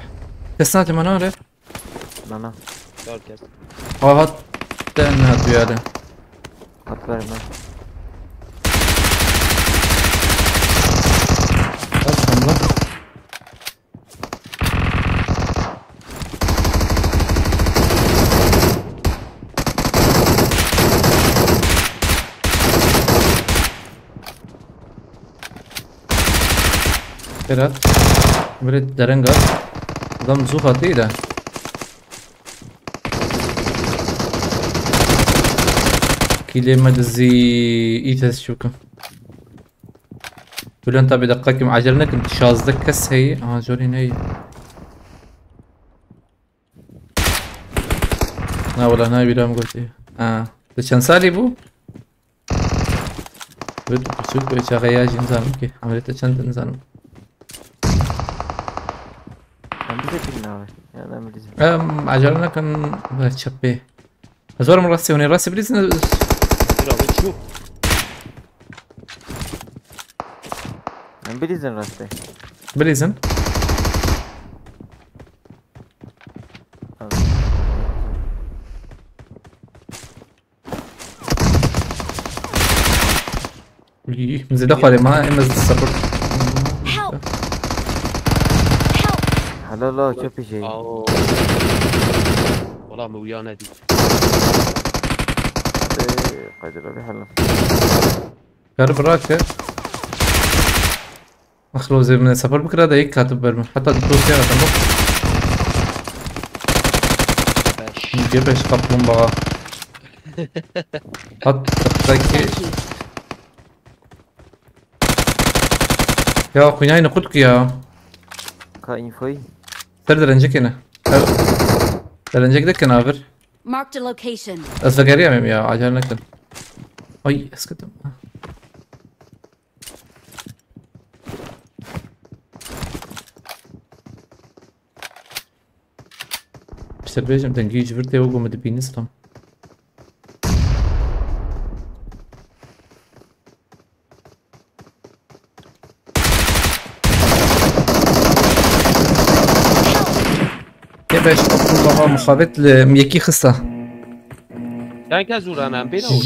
Kes nate mana re? Nana. Dört kez. Aha, ten hat bir yerde. At verme. Kaç lan? Berat. Berat dereng at. Adam zû hatî de. Kîlê me dizî î test çûkim. Bülent abi, deqekim, acele nekin. Şazdeh kes heye. Aha, jorî ney. Na wala, na bîra min gotî. Ha. Tu çend salî bû? Wê tu piçûk wê çaxê ya jî nizanim ki. Emerê te çend nizanim. Em bize kirin abi. Ya da em bize. Em, acele nekin. Ve çepê. Ez werim rastê hûnê, rastê bilîzin. Dur abi, çû. Em bilîzin rastê. Bilîzin. Tamam. Uy, min zêde xwarê ma, em ez support. Help! Help! Helal la, çöp işi. Ao. Wala min wiya nedî. Ee, Kadir abi, helal. Kar bırak ya. Ax, Rozê, min support bikira da yek katib ber min. Hatta dikdosya tamam. Beş. Nice beş kaplumbağa. Hat, hatta ki. Ya, kunyayını kut ki ya. Ka infoyu. Ser derencek yine. Ser derencek de kenavir. Marked a location. Ez vegeriyemem ya, acele nekin. Ay, eskidim. Ji te bêjim, dengê ji vir tê, wek ku min dibîne, stam. Yê beş, baba, mixabet li yekî xista. Çend kes zûran em bêne û?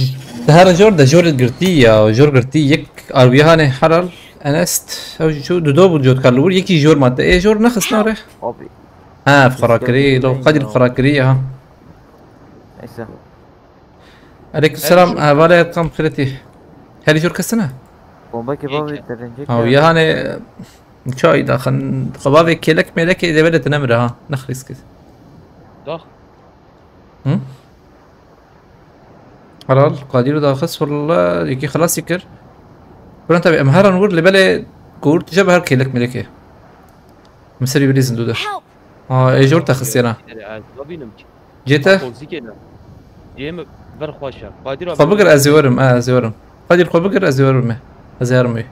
Di her jor de jor girtî ya, jor girtî yek arbiye hanê Helal, Enest, ew jî çû, dudo bû cotkar li wir, yekî jor ma te. Ê jor nexistin re? Abi. Ha, xura kirî, lo, Kadir xura kirî ya. Neyse. Aleyküm selam, hevalê Erkan Xirêtî. Herî jor kesine? Bomba kebabı derlenecek. Ha, ya. Yani, çay daxin, xebabê kêlek mêlekê develê te nemire ha, nexrîskit. Dax. Hı? Helal, Kadir daxist, wallah, yekî xelasî kir. Buran tabi, em heran wir, lê belê ku wir tije bi her kêlek mêlekê. Min serî bilîzin dû de. Help! Ha, ê jor te xistiyena. Nabînim ki. Cê te? Kolsîkê ne? Cê min vir xweş e. Kadir abi. Xwe bigir, ez ê werim, e, ez ê werim. Kadir, xwe bigir, ez ê werim ê. Ez ê herim wê.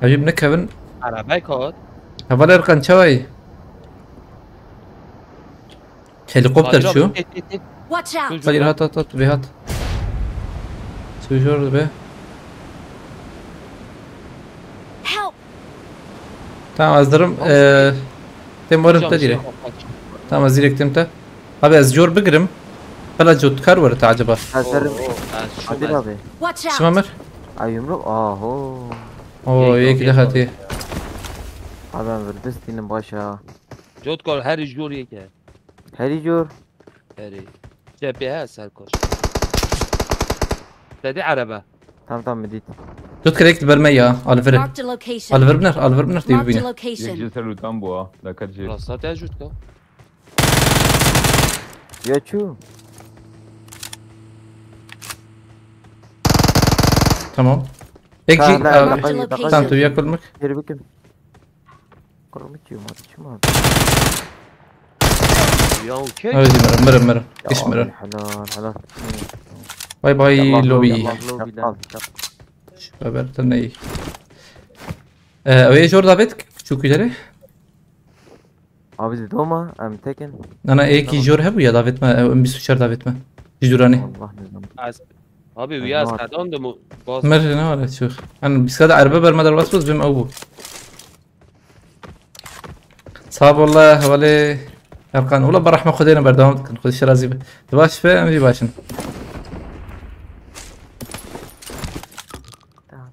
Ecîb nekevin. Arabay kat. Heval Erkan, çawayî? Helikopter Kadir abi, çû. Tê, tê, tê. Watch out! Kadir, hat, hat, hat, vê hat. Çû jor be. Help! Tamam, ez dirim, eee, têm werim te direkt. Tamam, ez direkt têm te. Abi, ez jor bigirim. Bela cotkar were te acaba? Ez dirim. Oo, oo, ez Adil abi. Watch out! Çima mir? Ay yumruk, aho. Oo, yek de hatî. Abi, em virdistînim başa. Cotkar herî jor yek e. Herî jor. Herî. Cephe he, serkoş. Dedi araba. Tamam, tamam, min dît. Dot kerek ber me ya, alivir. Marked a location. Alivir biner, alivir biner diye bibîne. Marked a location. Yek ji ser lûtan bû ha. Dikkat ji. Rasta te jût ka. Ya çû? Tamam. Ek jî, tamam, tu ya kulmik. Geri bikim. Kurmik yiyor mu? Kim abi? Ya okey. Öyle mirim, mirim, mirim. Geç mirim. Helal, helal. Bay bay, lobi. Çak, çak. Haber tırnayı. Ee, öyle jor davet çok ileri. Abi, di doma, em tekin. Nana, ê kî jor hebû ya davet me, em bîst û çar davet me. Ji duranê. Allah nizam. Abi, wî ez qedandim û bas. Mer ne var çok. Hani biz kadar araba berme derbas buz bim ew bû. Sağ ol, hevalê Erkan. Ola, bi rehme Xwedê ne berdewam dikin. Xwedê şirazî be. Di baş be, em jî başin. Tamam.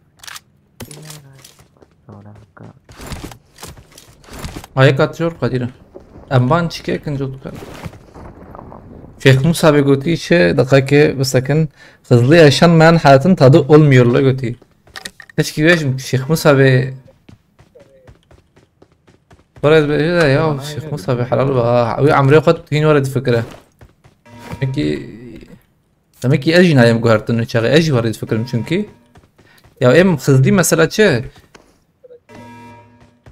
Ayek atıyor Kadir. Em ban çike kin jot kan. Tamam. Şêx Musa bê gotî çi, deqekê bisekin. Hızlı yaşanmayan hayatın tadı olmuyor la gotî. Keşke bêjim Şêx Musa bê. Were ez bêje de ya, Şêx Musa be helal be ha. Wî emrê xwe hîn were difikire. Peki, demek ki ez jî nayêm guhertin çaxê, ez jî were difikirim çünkü. Ya em xizlî mesela çi?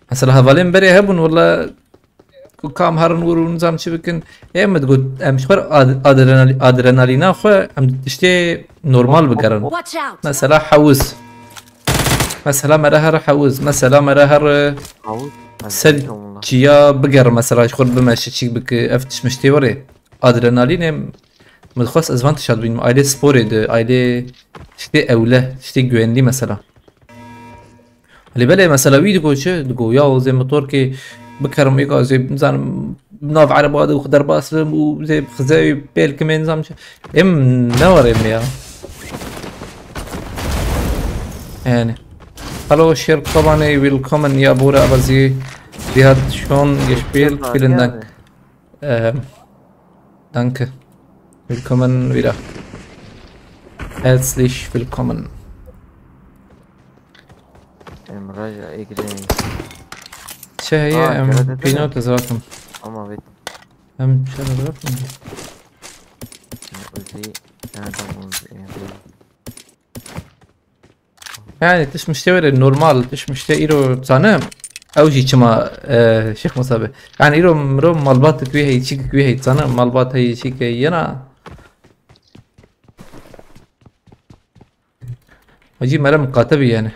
Mesela hevalên berê hebûn, wela ku kam herin wir û nizam çi bikin. Em digot, em ji xwe re ad-, adrenal-, adrenalîna xwe em tiştê normal bigerin. Watch out! Mesela hewz. Mesela mere her hewz. Mesela mere her, e, Havuz. ser çiya biger mesela ji xwe bimeşe çîk bike. Ev tişt miştê were. Adrenalînê min dixwest ez van tişt bînim. Ailê sporê de, ailê tiştê ewle, tiştê güvenlî mesela. Lê belê mesela wî digo çi? Digo ya zê motorkê bikerim, êka zê bizanim nav ereba de derbas bim û zê xizeyê pêl kimê nizam çi. Em ne warê me ya. Yani. Hallo, Şêr Kobanê, willkommen, ja, Bruder, aber Sie, Sie hat schon gespielt, vielen Dank. Ähm, danke. Willkommen wieder. Herzlich willkommen. Emre ya, Egre. Şey, Ha, em, Kerem dedi pino mi? Tezratum. Ama evet. Em şey tezratum. Uzi, nereden uzi, yani? Yani, tişt miştê were normal, tişt miştê îro zane. Ew jî çima, e, Şêx Musa be. Yani, îro mirov malbatek wî heyî, çîkek wî heyî, zane malbat heyî, çîkek yena. Hacî mere miqate bî yani.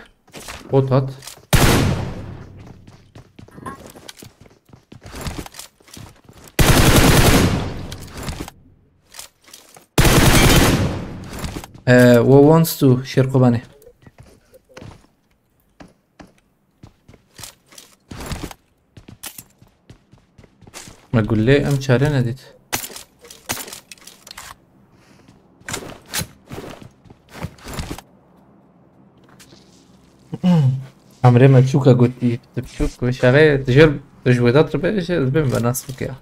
Bot hat. Ee, wo wants to Şêr Kobanê. Me gulê em çare nedît. Emrê me çûka gotî, tu çûk ve şaxê, tu jêr, tu ji Vedat re bêje, ez bêm ve nas bike ya.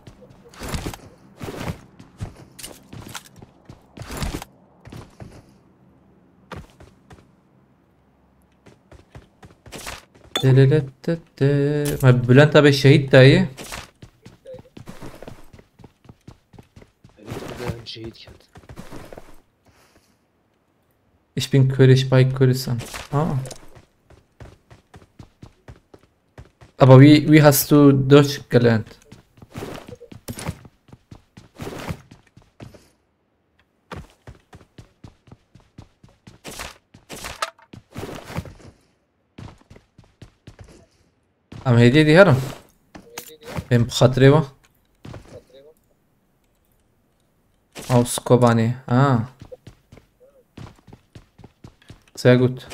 Delelelelele. Me Bülent abi şehit dayı. Şehit geldi. Ich bin Körisch bei Kurdistan. Ha. Aber wie, wie hast du Deutsch gelernt? Em hêdî dî herin. Em bi xatirê we. Ew Skobanê. Ha. Sehr gut.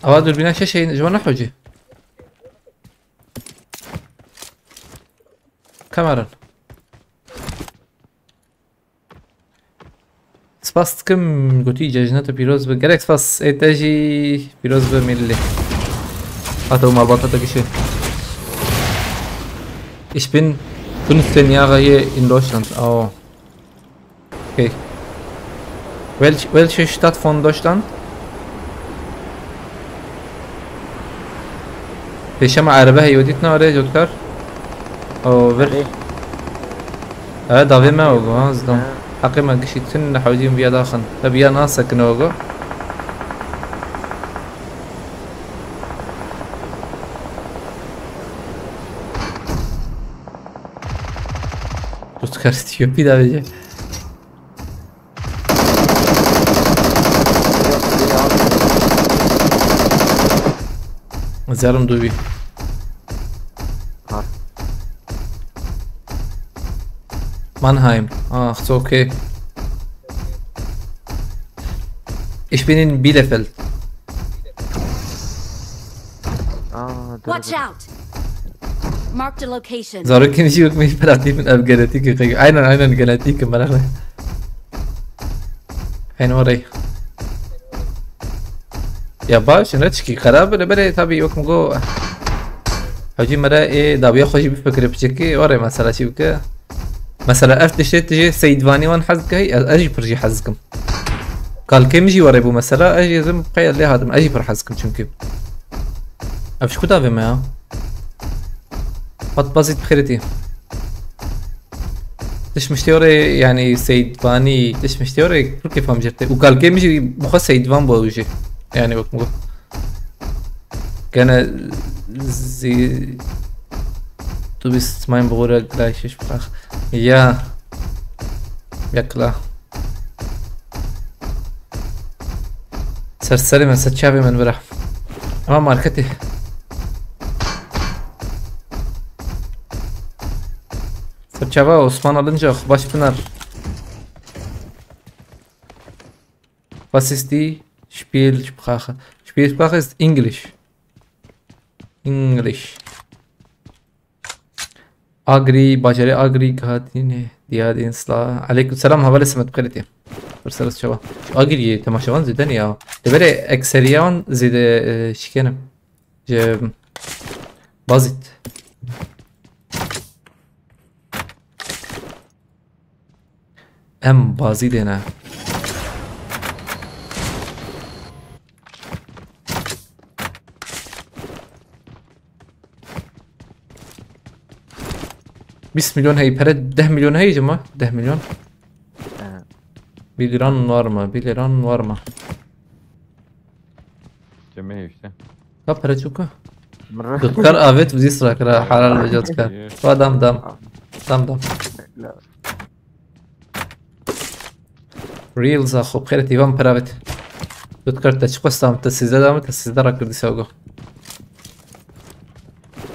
Ava dürbüne şey, şey, ji wan nehewcî. Kameran. Spas dikim, gotî cejna te pîroz be. Gelek spas, ê te jî pîroz be milli. Hata û malbata te kişê. Ich bin fünfzehn Jahre hier in Deutschland. Oh. Okay. Welch-, welche Stadt von Deutschland? Pêşema erebe heye, dît ne erê cotkar. O vir. Erê. E, davê me ogo, ha, zidam. Ha. Heqê me gişî tun ne hewcîn viya daxin. Te biya nasekine ogo. Cotkar Etiyopî davêje. Zerim dûvî. Mannheim. Ah, it's okay. Ich bin in Bielefeld. Aa, dur, Watch dur. Out! Marked a location. Zarokên jî wek min jî pir aktif in, ev genetîk e, qey-, aynen, aynen, genetîk e, meraq ne. Hên orey. Ya baş, ne çikî xerab e, berê tabii wek min go. Hacî mere ê dawiya xwe jî bifikire piçekî, orey mesela çi bike. Mesela ev tiştê tu jê Seydvanî wan hez dike, ez, ez jî pir jî hez dikim. Kalkê min jî were bû mesela, ez jî zim qey lê hatim, ez jî pir hez dikim çünkü. Ev ji ku davê me ya? Hat bazî dixêrîtî. Tişt miştê were, yani Seydvanî, tişt miştê were, pir kêfa min jê tê. Û kalkê min jî bi xwe Seydvan bû ew jî. Yani wek min got. Gene zî, du bist mein Bruder gleich ich sprach. Ya. Ya klar. Ser serê min, ser çavê min bira. Ama marketê. Ser çava Osman Alınca, baş Pınar. Was ist die Spielsprache? Spielsprache ist English. English. Agri, bajarê Agri, Gadine, Diyadin, Sla. Aleyküm selam, hevalê Semet, bixêr tê. Pir ser çava. Şu Agri'yê temaşevan zêde ne ya. Deverê ekseriyan zêde, e, şikene. Ji Bazit. Em bazî dêne. Bîst milyon hey pere, deh milyon hey cima? Deh milyon. He. Bir liran var mı? Bir liran var mı? Cemê işte. Ka pere çûka? Min re- Jotkar avêt û zî sira kira, helal be Jotkar. Wa dam dam. Dam dam. La. Reels a xwe bixêre tîvan pir avêt. Jotkar te çi xwesta min, te sîzde da min, te sîzde rakirdî sewgo.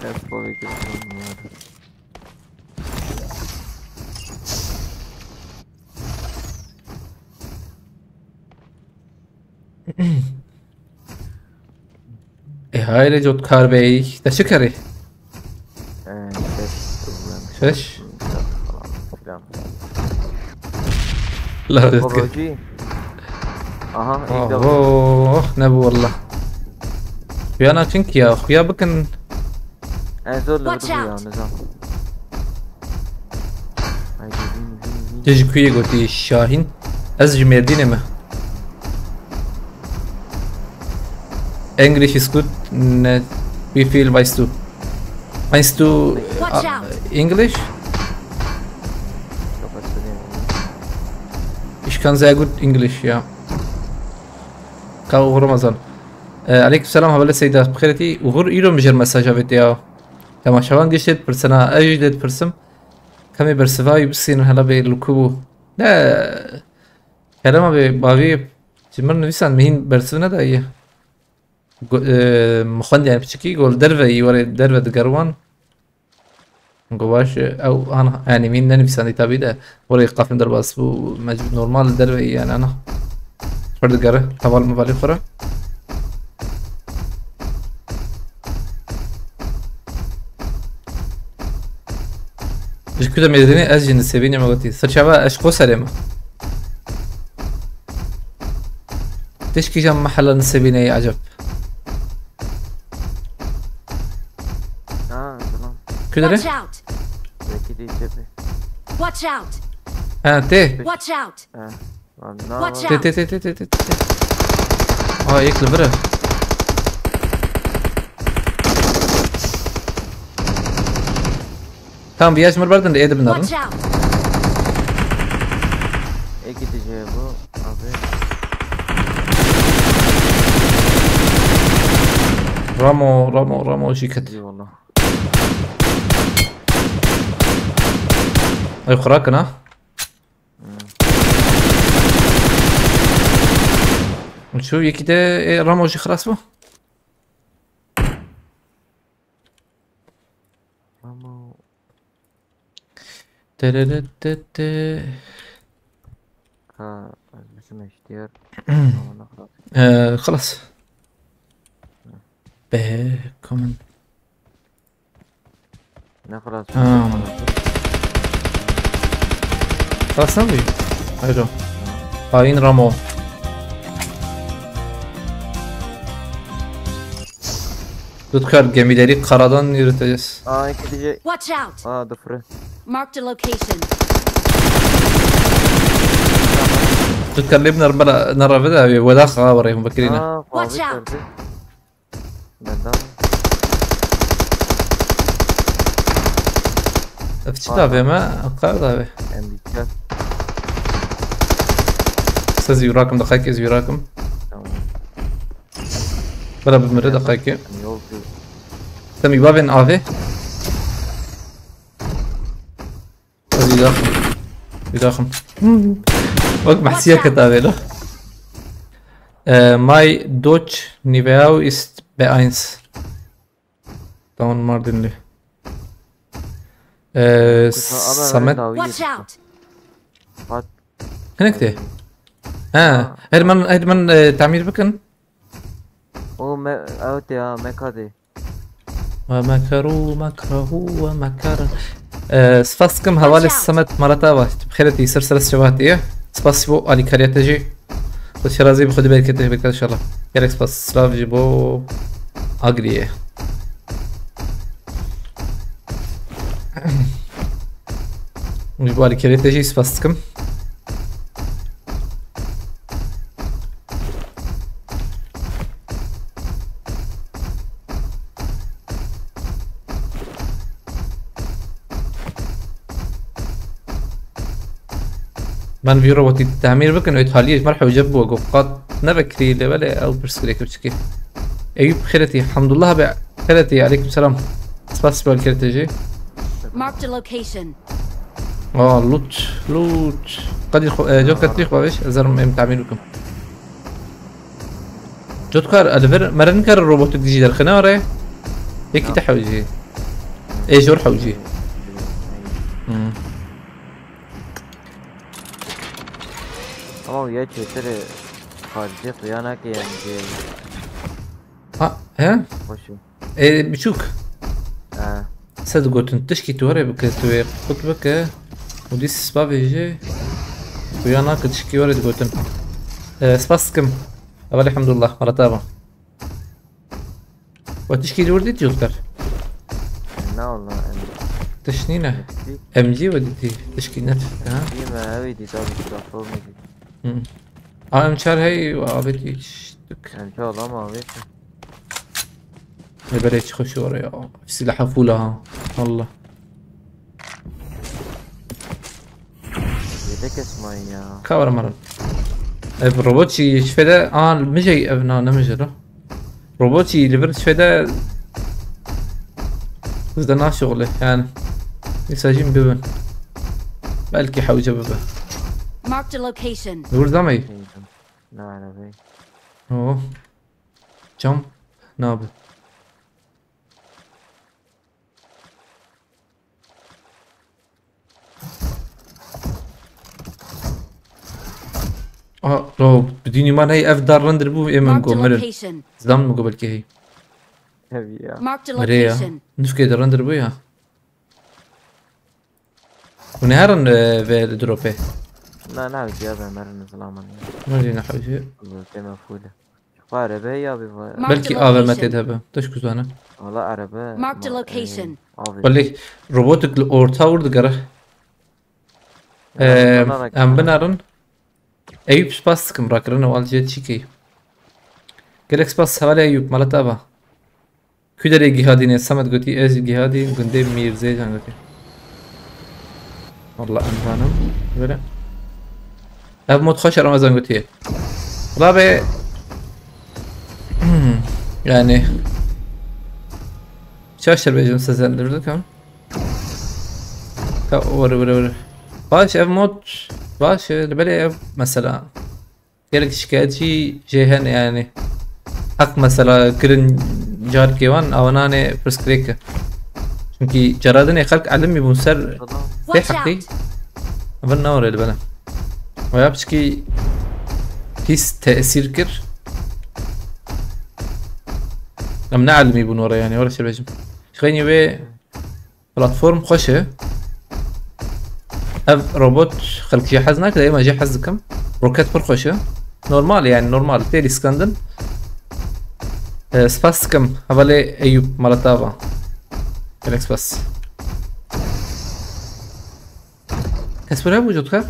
Ez xwe vê kir. E hayre Jotkar Bey, te çi kerî? Ee, şeş. Şeş? Filan. La Jotkar. Babacı. Aha, iyi de. Oh, ne bu valla. Xuya nakin ki ya, xuya bikin. En zor Watch lütfu ya, out. Nizam. Ay, gözüm, gözüm, gözüm. Tu ji ku yê gotî Şahîn? Ez ji Mêrdînê me. English is good. Ne, wie viel weißt du? Meinst du, Watch äh, out. English? Yok, başka değil. Ich kann sehr gut English, ja. Ka Uğur Ramazan. Ee, aleyküm selam, hevalê Seyda. Bixêr tî. Uğur, îro min jêr mesaj avêt ya. Temaşevan giş lê dipirsina, ez jî lê dipirsim. Kemê bersiva wî bisînin, hela bê li ku bû. Ne, kerema bê, bavî ji min nivîsan, min hîn bersiv nedaye. Go-, e, min xwend yani piçikî, got derve yî, were derve diger wan. Go baş, e, ew an, yani min nenivîsandî tabî de, were qafim derbas bû, mecbûr normal derve yî yani ana. Xwe digere, heval mevalê xwe re. Ji ku de mêzênê ez jî nisêbînê me gotî. Sirçava ez ji Qoserê me. Tişkî jam mehela nisêbînê ye eceb. Ha, tamam. Ku derê? Watch out! Belki de içeri. Watch out! Ha, tê. Watch out! Ha. Lan ne Watch var? Tê, out! Tê, tê, tê, tê, tê, tê. Aa, yek li vir e. Tamam, viya ji mir berdin de ê dibin Watch derin. Out! Ê gideceği bu abi. Ramo, Ramo, Ramo jî ket. Eyvallah. Ay, xurakin ha. Çû yekî de, e, Ramo jî xilas bû. Ramo. Tererete. Ha, ez biçim eştiyar. Ama ne kadar? Ee, xalas. Be, kommen. Ne kadar? Ha. Xalas ne bûyî? Hayro. Hain Ramo. Tutkar, gemileri karadan yürüteceğiz. Aa, gidecek. Watch out! Aa, dıfırı. Marked a location. Tu dikarî lê binêrî bela nereve de wê weda xwe werê hûn vekirîne. Aa, Watch xwavî out. Kerde. Merdam. Ev çi davê me? Ev qar davê. Em dîtir. Se zî rakim, daqayekê zî rakim. Tamam. Bela bimire daqayekê. Yol tu. Semî bavên avê. Ez îdaxim. Îdaxim. Wek mehsiya ketavê lo. Ee, my Dodge Nivea ist B eins. Tamam, Mardinli. Ee, Samet. Watch out! Hinek de. Ha, her man, her man, e, tamir bikin. O me, ew tê ha, me ka tê. Ve mekeru mekrehu ve meker. Ee, spas dikim hevalê Semed Marata ve. Bi xêretî ser ser şevatî ye. Spas bo alîkariya te jî. Xwedê razî bi xwedê berketê bike inşallah. Gelek spas. Silav ji bo Agriye. Ji bo alîkariya te jî spas dikim. Ben vî robotî tamîr bikin, êt haliyê ji me re hewce bû, got qat nevekirî lê belê ew pirsgirêk biçikî. Eyüp Xêretî, Hamdullah be Xêretî, aleyküm selam. Spas, spas Xêretî jî. Marked a location. Aa, loot, loot. Qedî xwe, e, cot qedî xwe vêj, ez herim em tamîr bikim. Cot kar, e, li vir, me re nikare robotik dijî derxine re. Yekî te hewcî. Ê jor hewcî. Hmm. Ama ya çêtir e, xaricê xuya nake yani şey. Ha, he? Boş ver. Ê, biçûk. He. Se digotin, tişkî tu were bike, tu wê qut bike. Û dîs spa vêjê. Xuya nake tişkî were digotin. Ê, spas dikim. Ev elhamdulillah, Marata ba. We tişkî li wir dît, Cotkar? Na wala, em Tiş nîne. Tişkî M G we dîtî, tişkî net. Ha? Dî me, ew ê dît, abi platformê dît. Hı. A, em çar hey, we avêtî tiştik. Em çar lama avêt. Ne berê çi xweş were ya. Silaha full ha. Allah. Yedek esmayî ya. Ka were mara. Ev robot jî ji fede, a, mijey ev na, ne mijero. Robot jî li vir ji fede zide naşixule yani. Dîsa jî bibin. Belkî hewce bibe. Marked a location. Li wir damey. Ne arabey. Oh. Jump nabe. Aha, lo, bi dînî man hey ev dar rindir bû, ê min Marked a go mirin. Location. Zidan min go belkî hey. Hevî ya. Marked a Mirê ya. Location. Nifkê de rindir bû ya. Hûn ê herin, e, vê li dropê? Na, na, ziya be merin zilaman ya. Mirî ne hewcî. Tême full. Xwe arebe ya bi va. Marked a Belkî A V M location. Tê de be. Tişk zane. Wala arebe. Marked a ma-, location. E, avê. Belê robotik li orta wir digere. Ya, Em, bana em binarin. Eyüp spas dikim rakirine wal jê çîkî. Gelek spas hevalê Eyüp, maleta va. Ku derê Gihadî ne? Samet gotî, ez Gihadî gundê Mîrzêcan gotî. Wallah em zanim. Böyle. Ev mod xweş e, Ramazan gotiye. Wala be. Yani. Çaştır bêjim size, dur bakalım. Ta, were, were, were. Baş ev mod, baş, e, li belê ev mesela. Gelek şikayetçî jê hene yani. Heq mesela kirin carkê wan, awananê pirsgirêk e. Çünkü caradinê xelk elimî bûn ser Tamam. Tê Watch heqî. Out! Vin nawre li bela. Waya piçkî pîs tesîr kir. Em ne elimî bûn were yani, were şebecim. Şixeynî wê platform xweş e. Ev robot xelk jê hez nake, ema jê hez dikim. Roket pir xweş e. Normal yani, normal. Tê lîskandin. E, spas dikim. Hevalê Eyüp, maleta va. Gelek spas. Kes were bû, Cotkar?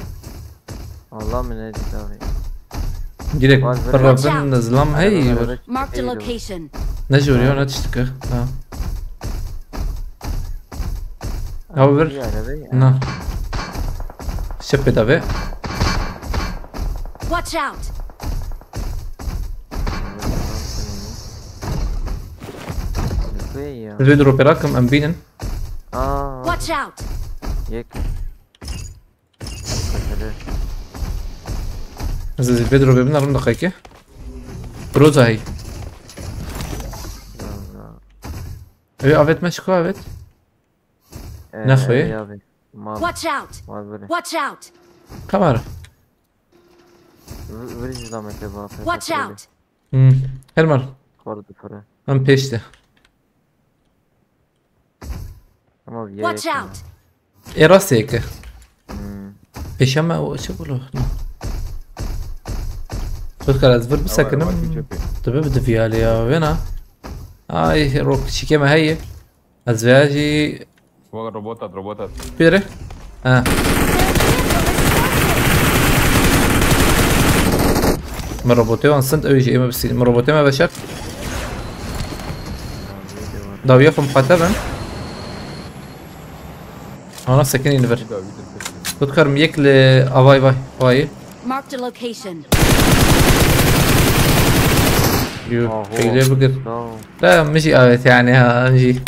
Allah min ne dît abi. Direkt Var, var. Watch out. Zilam hey. Araba, araba. Marked a location. Ne jor ya, ne tiştik ha. Ha. Abi bir. Bir araba ya. Na. Şep bir tabi. Watch out. Lütfen ya. Lütfen drop bırakın, em binin. Aa. Watch out. Yek. Kaçırı. Ez ê vê dirobê binerim deqeyke. Groza hey. Groza. Ew avêt me çiko avêt? Ee, Nexwê. Ew avêt. Mal. Watch out! Mal bire. Watch out! Kamera. Vir, vir zilamete ba. Watch out! Hmm. Her mal. Kor difire. Em pêş de. Ama bir yere Watch yakın out! Ê rastê yeke. Hmm. Pêşe me o çi bolo? Sotkar ez vir bisekinim. Dibe bi diviyalê ya wêna. Ay rok çike me heye. Ez veya jî Bak robot at, robot at. Pêre. Ha. Me robotê wan sind ew jî ê me bisî. Me robotê me veşert. Dawiya xwe miqate bin. Ana sekinî li vir. Dikarim yek li avay vay. Vay. Marked a location. Yo, Aho. Peyle bigir. Tamam. La min jî avêt yani ha, min jî.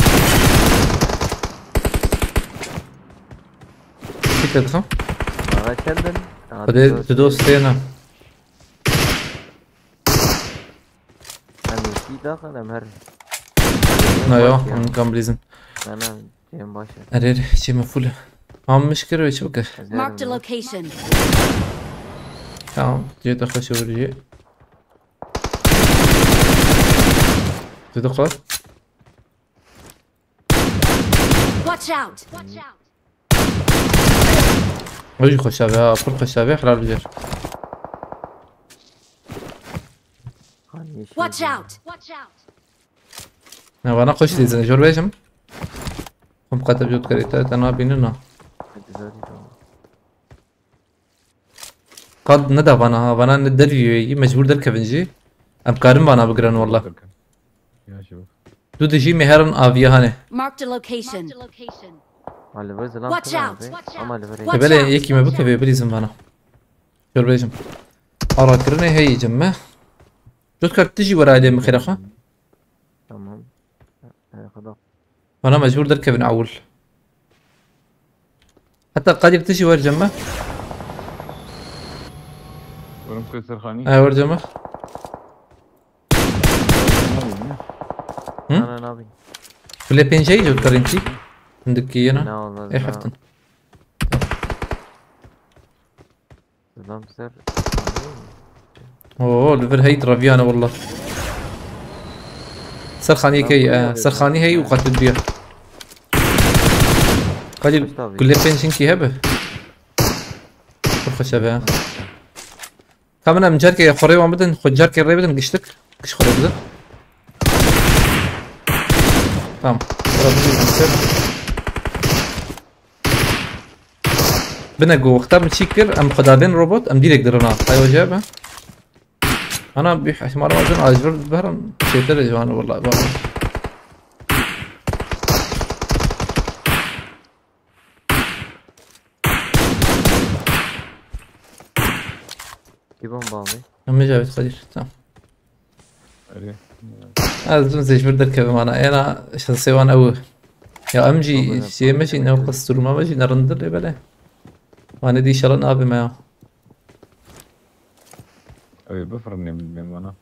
Çi te dixim? Bana kendin. Hadi tu dost têna. Em yekî daxin, em her. Na ya, em kam bilîzin. Na, na, cem baş e. Erê, erê, cem full. Am miş kir ve çi bike? Marked a location. Tamam, cê de xweş olur cê. Cê de xweş. Watch out! Oy, xweş abi ha, pir xweş abi, helal bilir. Watch out! Ne bana xweş dizin, jor bêjim. Hum kate jot kare te, te nabînin ha. Qad neda vana ha, vana ne dervî wê yî, mecbûr derkevin jî. Em karin vana bigirin wallah. Ya şev. Du dijî me herin aviye hane. Marked a location. Watch out! Ama li vir. Watch out! Ebele yekî me bikeve bilîzim vana. Gör bêjim. Arakirinê heyî cim me. Jotkar tu jî were alê min xêra xwe. Tamam. Ee, xweda. Bana mecbur derkevin ewil. Heta Kadir tu jî wer cem me. Werim ku serxanî. Ha, wer cem me. Hı? Na, na, nabî. Bile pênceyî Jotkar intî. Hindikî yena. Na, wala, Ê na. Heftin. Selam ser. Oo, li vir heyt raviyane wallah. Serxaniyê key, e, serxanî hey û qatil biya. Kadir, Tabii. Gule pênc hinkî hebe. Çok hoş abi ha. Ka min em carkê xwe rê wan bidin, xwe carkê rê bidin, giştik. Giş xwe rê bidin. Tamam. Bura bidin, giştik. Bine ku wexta min çî kir, em xwedavên robot, em dîrek dirin ha. Hay hoca be. Ana bir ihtimal var, can acil bir çêtir ji wan, vallahi, vallahi. Ki bomba abi. Em Cavit Kadir, tamam. Erê. Ez dûm zêjbir derkevim ana. Êna şansê wan ew. Ya em jî Baba, jê me jî ne qas duruma me jî ne rind lê bele. Wane dî inşallah nabime ya. Ew ê bifirinê min bê mana.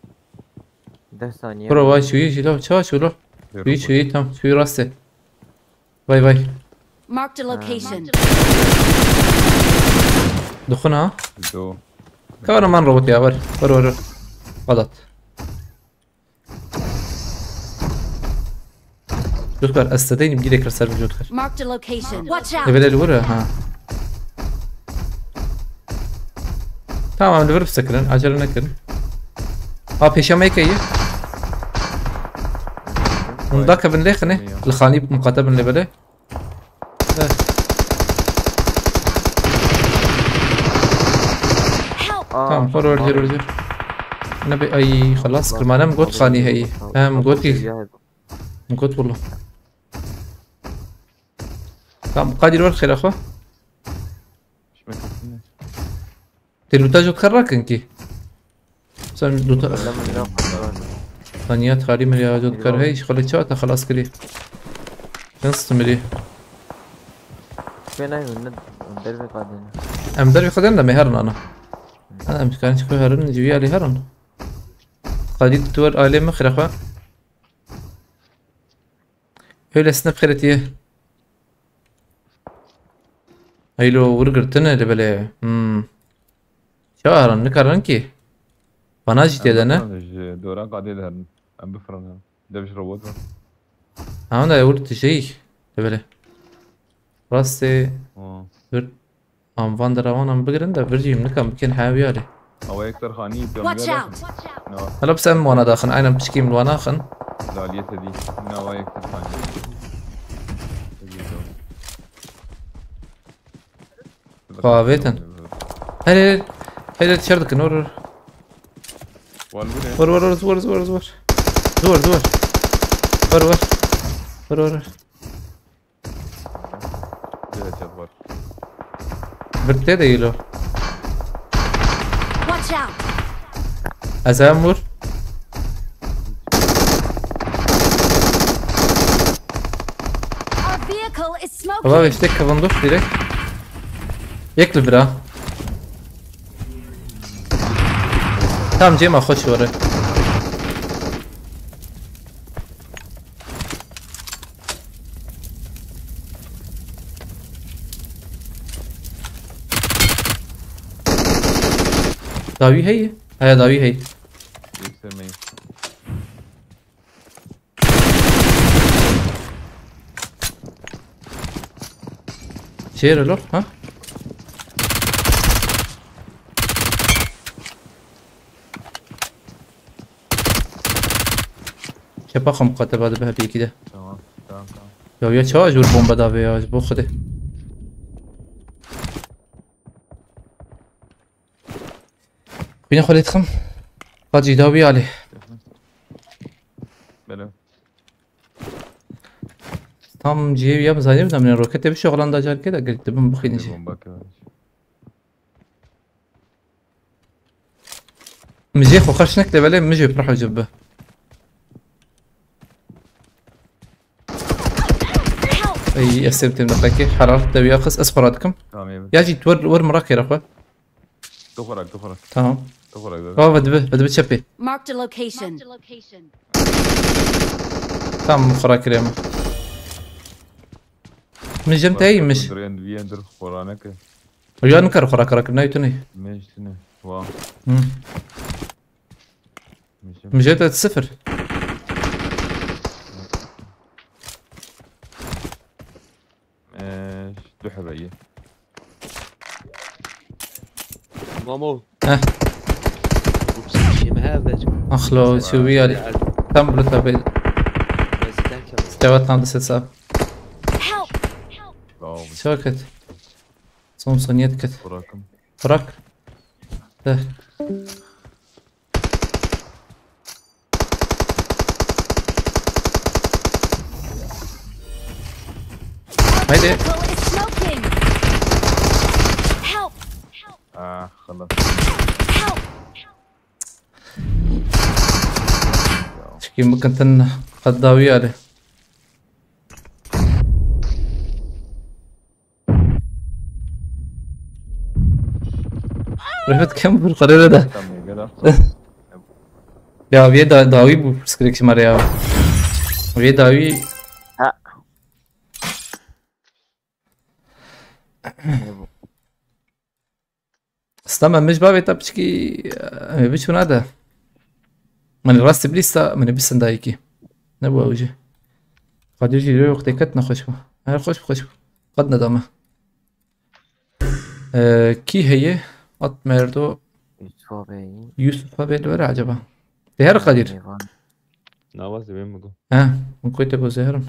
Deh saniye. Bro vay çûyî jî lo. Çawa çû lo? Çûyî çûyî tam. Çûyî rastê. Vay vay. Marked a location. Dixwin ha? Do. Kameraman robot ya, ver. Ver, ver, ver. Gadat. Jotkar, ez te deynim, direkt ser Jotkar. Marked a location. Watch out. Level el vur ha. Tamam, level bisekirin, acele nekirin. Ha, pêşe me yekeyî. Hûn dakevin lê xinê. Li xanî miqate bin lê belê. Help! Tamam, xor öldür, öldür. Nebê ay xelas kir. Mane min got xanî heyî. He, min gotî. Min got wilo. Tamam, Kadir wer xêra xwe. Tê lûta jot kar rakin kî. Sen lûta... Taniya tarî min ya jot kar hey, xelê çawa te xelas kirî. Sen stimilî. Pê nayê hûn ne dervê qadên. Em dervê qadên de me herin ana. Ha, em karin çi herin, ji wî alî herin. Qadî tu wer alê min xêra xwe. Öylesine xêretiye. Eylo wir girtine li belê. Hmm. Çawa herin, nikarin ki? Bana jî tê de ne? Em bifirin, ji dora qadê de herin. Em bifirin ya. De bir robot var. Ama da ewil tişeyik. Li belê. Rastê. Ha. Bir Em van derawanan bigirin de vir jî em nikan bikin hewiyarê. Awa yek ser xanî. Watch out! Hala bi sen wana daxin, aynen piçkî min wana axin. Daliyê te dî. Min awa yek ser xanî. Xwe avêtin. Her her her her şer dikin, vur vur. Wan vurê. Vur vur vur vur vur vur. Vur vur. Vur vur. Vur vur. Bir headshot var. Bir te de ilo. Watch out! Ez hem vur. Our vehicle is smoking! Baba işte kıvındık direkt. Yekli bira. Tamam Cema, hoş vore. Dawî heye? Heye, dawî heye. Yükselmeyin. Çêr lo, ha? Çepa xwe miqate ba dibe hepî yekî de. Tamam, tamam, tamam. Ya, ya çawa ji wir bombe davê ya, ji bo Xwedê. Xwîna xwe lê dixim. Qat jî dawî alê. Bele. Tam cihê ya bizanî bidem, ne roketê bişoxlan da carkê de girdi, bin bixwînî jî. Bomba kevin. Mijê xwe xerç nekle belê, mijê pir hewce bi. Ey, ez sêm têm deqekê. Heraret de wiya xist, ez xwe radikim. Tamam, evet. Ya jî tu wer, wer min rakê re xwe. Tu xwe rak, tu xwe rak. Tamam. Tu xwe rak, evet. Baba, vedibi, vedibi çepê. Marked a location. Tamam, xwe rakirê min. Min jem te eymiş. Durên, viyen dur xwe raneke. Ya nikar xwe rakir, rakir, nayê tu ney. Min jî tune. Wa. Hı. Min jî. Min jê te sıfır. Ee, du hebe ye. Mamo. Heh. Bu bir şey mi her de? Axlo, çi wî yarî. Tam bile tabi. Stewart tam dise sağ. Help! Bravo. Çok kötü. Son saniye dikkat. Bırakın. Bırak. De. Haydi. Vehicle is smoking! Help! Ah, xelas. Help! Çikî mikintin qet dawî alê. Rehmet kem bir karere de. Tamam, gel al. Ya, vê da-, dawî bû, pirsgirêk ji me re ya. Vê dawî. Ha. Stam em ji bavê te piçkî, em ê biçûna de. Min rastî bilîsta, min ê bisin dayikî. Nebû ew jî. Xwedê jî lê wextê ket nexweş bû. Her xweş bû, xweş bû. Qet nedame. Ee, kî heye? At merdo. Yusuf abi. Yusuf abi li were acaba? Tê her Kadir. Eyvallah. Navaz de ben mi go? He, min koyte bo zeherim.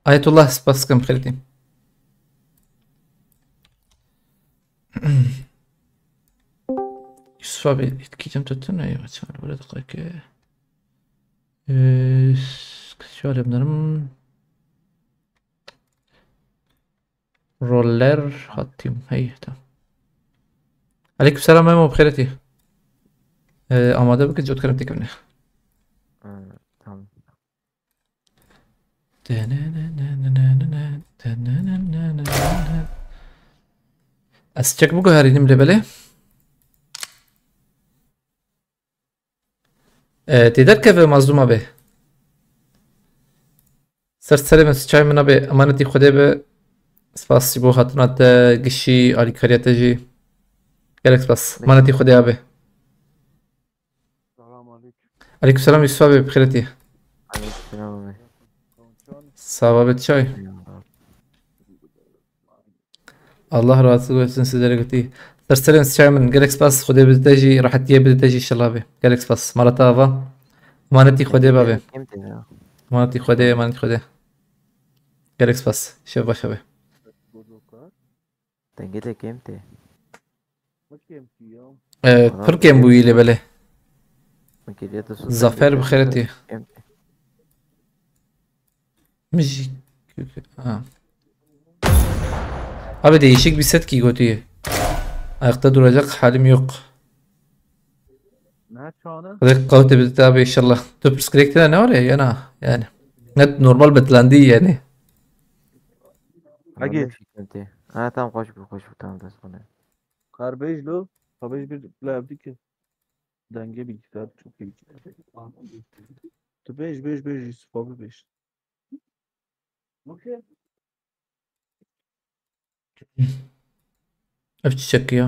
Ayetullah, spas dikim, xêr dî. Tabii, etkicim tutun. Eyvah, çağır. Böyle dakika. Ee, şöyle bunlarım. Roller hattim. Hey, tamam. Aleykümselam, Memo, bi xêretî. Ee, amade bike, cot kerem têkevine. Ha, tamam. Ez çek biguherînim lê belê. E, tê derkeve mazlûma be. Ser serê min, çay min abe, emanetî Xwedê be. Spas ji bo hatina te, gişî, alîkariya te jî. Gelek spas. Emanetî Xwedê abe. Selam aleyküm. Aleykümselam Yusuf abi, bi xêretî. Aleykümselam abi. Sağ ol abi, çay. Eyvallah. Allah razı olsun sizlere götü. Ser serê min, çay min, gelek spas, Xwedê bide te jî, rehetiyê bide te jî inşallah abi. Gelek spas. Mala te ava. Emanetî Xwedê be abi. Kim te ya? Emanetî Xwedê, emanetî Xwedê. Gelek spas. Şev baş abi. Dengê te kêm tê. Ee, pir kêm bûyî lê belê. Zafer bi xêretî. Min jî. Ha. Abi değişik bir set ki götü. Ayakta duracak halim yok. Ne çağını? Xwedê qewtê bidite abi inşallah. Tu pirsgirêk tine ne var ya, yana yani. Net normal betlendî yani. Hagî. Ha, tamam, xweş bû, xweş bû, tamam, dest xwe ne. Kar bêj lo, ka bêj bir bila evdî ki. Dengê bilgisayar çok iyi. Tu bêj, bêj, bêj, Yusuf abi bêj. Ev çiçek ya.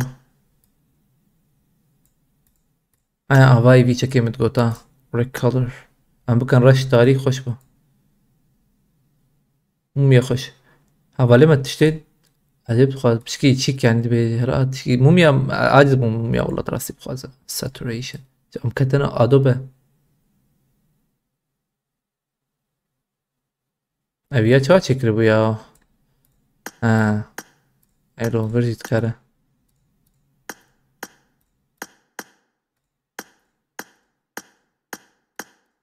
Aya avayî vî çekê min digota. Red color. Em bikin reş tarî xweş bû. Mumya xweş. Hevalê me tiştê ez ê bixwaz, pişkî çîk yani dibê hera tişkî mumya aciz bû mumya wela rastî bixwaze. Saturation. Em ketine Adobe. Ev ya çawa çêkiribû ya? Ha. Elo, vir jî dikare.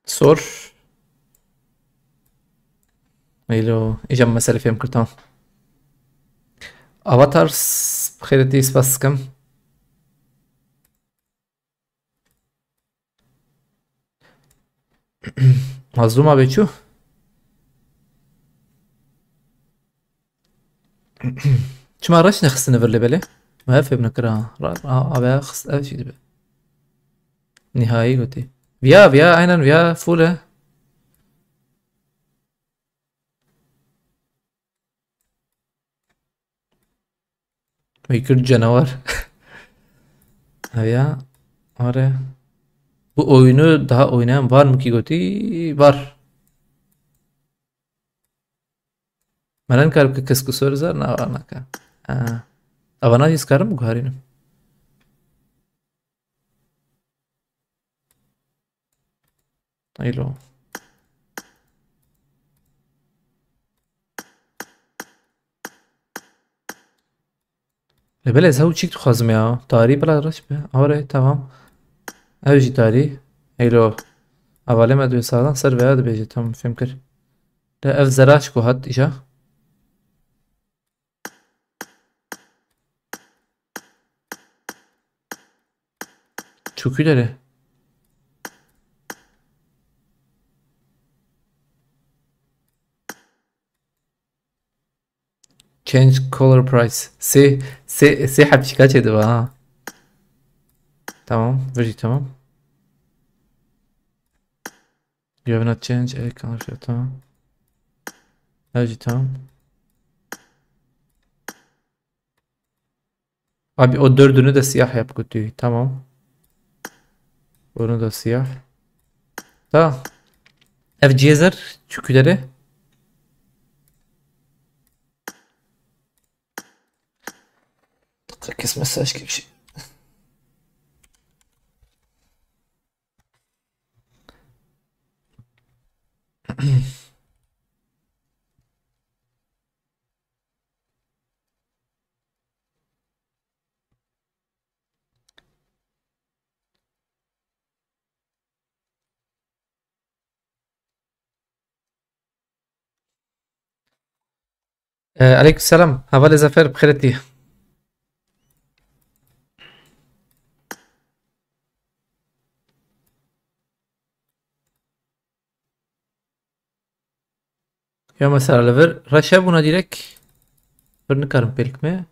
Sor. Elo, îja min meselê fêm kir, tamam. Avatar, s-, bi xêretî spas dikim. Mazlûma bê çû? Çima reş nexistine vir lê belê? Me ev fêm nekira. Ra, ra, ave xist ev jî dibe. Nihayî gotî. Viya, viya, aynen viya, full e. Wî kir canawer. Heya. Are. Bu oyunu daha oynayan var mı ki gotî? Var. Meren kar ke kes ku sor zar na var naka. Ha. Avana jî karim guharînim. Elo. Lê belê ez hew çîk dixwazim ya. Tarî bila reş be. Awre, tamam. Ev jî tarî. Elo. Hevalê me dibê sazan ser veya dibêje. Tamam, fêm kir. Lê ev zera çi ku hat îja? Çok ileri. Change color price. Sê, sê, sê heb çika çêdibe ha. Tamam, vijî tamam. You have not changed a color, tamam. Ev jî tamam. Abi o dördünü de siyah yap kutuyu. Tamam. Bunu da siyah. Tamam. Ev cihazlar çüküleri. Kes mesaj gibi şey. Ee, aleyküm selam. Hevalê Zefer, bi xêr hatî. Ya mesela li vir reş hebûna dîrek. Vir nikarim pêl kime.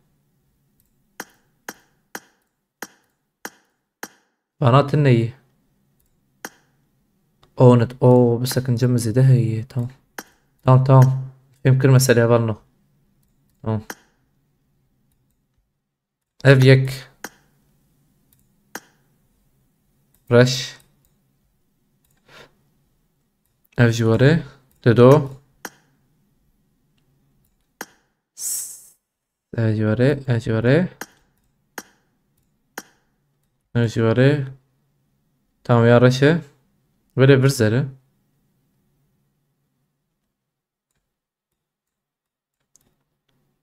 Bana tune yî. Own it. Oo, bi sekince min zêde heye. Tamam. Tamam, tamam. Fêm kir meseleya, valno. Tamam. Ev yek. Reş. Ev jî were. Dido. Ev jî were. Ev jî were. Ev jî were. Tamam ya, reş e. Were vir zere.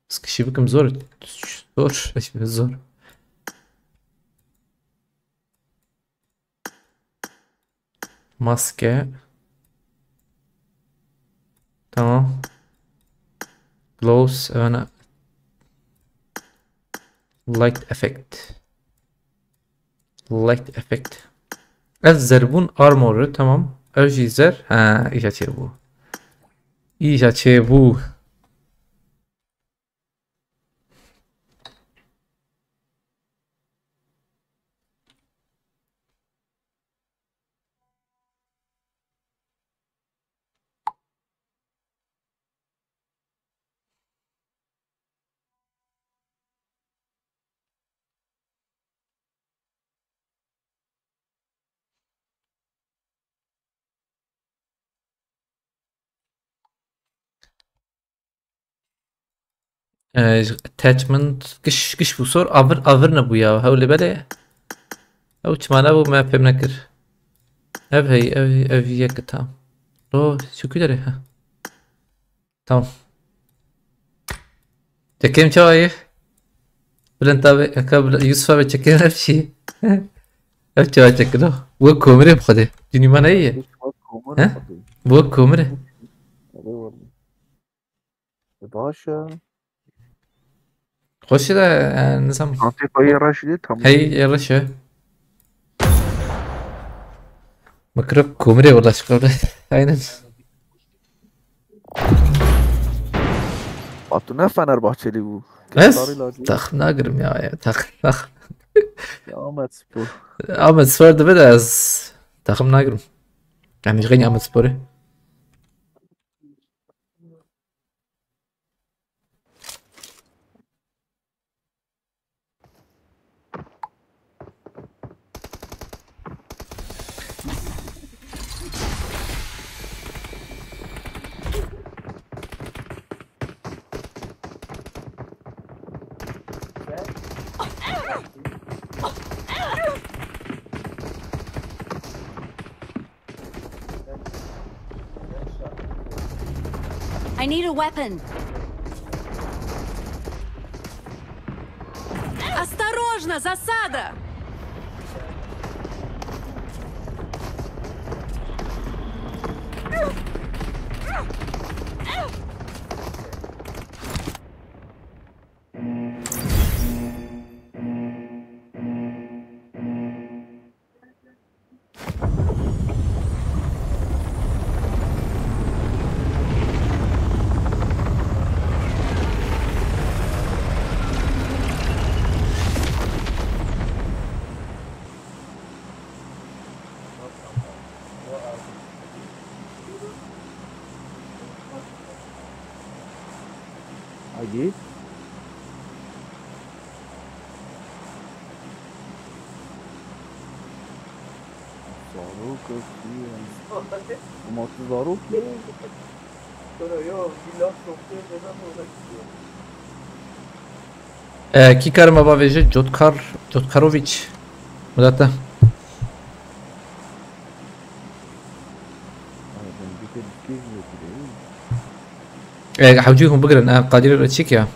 Sıkışıbıkım zor. Zor. Zor. Maske. Tamam. Gloves. Öne. Light effect. Light effect. Ez zerbûn armor, tamam. Ev jî zer. Ha, îja çêbû. Îja çêbû. Ee, attachment giş giş bû sor avir avir nebû ya. Hewlê belê. Ew çima nebû me pêm nekir. Ev hey ev ev yek tam. Lo, şükür dere ha. Tamam. Çekeyim çawa ye? Bülent abi, eka Bülent, Yusuf abi çekin hep şey. Hep çawa çekin o. Bu komire bu kadar. Dünya ne iyi? He? Bu komire. Hadi oğlum. E, baş e. Xweş e de, yani, nizam. Çantê xwe yê reş dê, tamam. Hey, yê reş e. Mikrop komire wala şikor de. Aynen. Batu ne Fenerbahçeli bu? Ez? Sarı lacı. Taxim nagirim ya, ya. Taxim, taxim. Ya Ahmet Spor. Ahmet Spor de bir de ez taxim nagirim. Yani, jixin Ahmet Spor'u. I need a weapon. Осторожно, засада! Haydi. Zarok, kî ye? Ama tu zarok ye. E, kî karime bavêje? Cotkar, Cotkaroviç. Milete. E, hewcî hûn bigirin. E, Qadirê re çêk ya.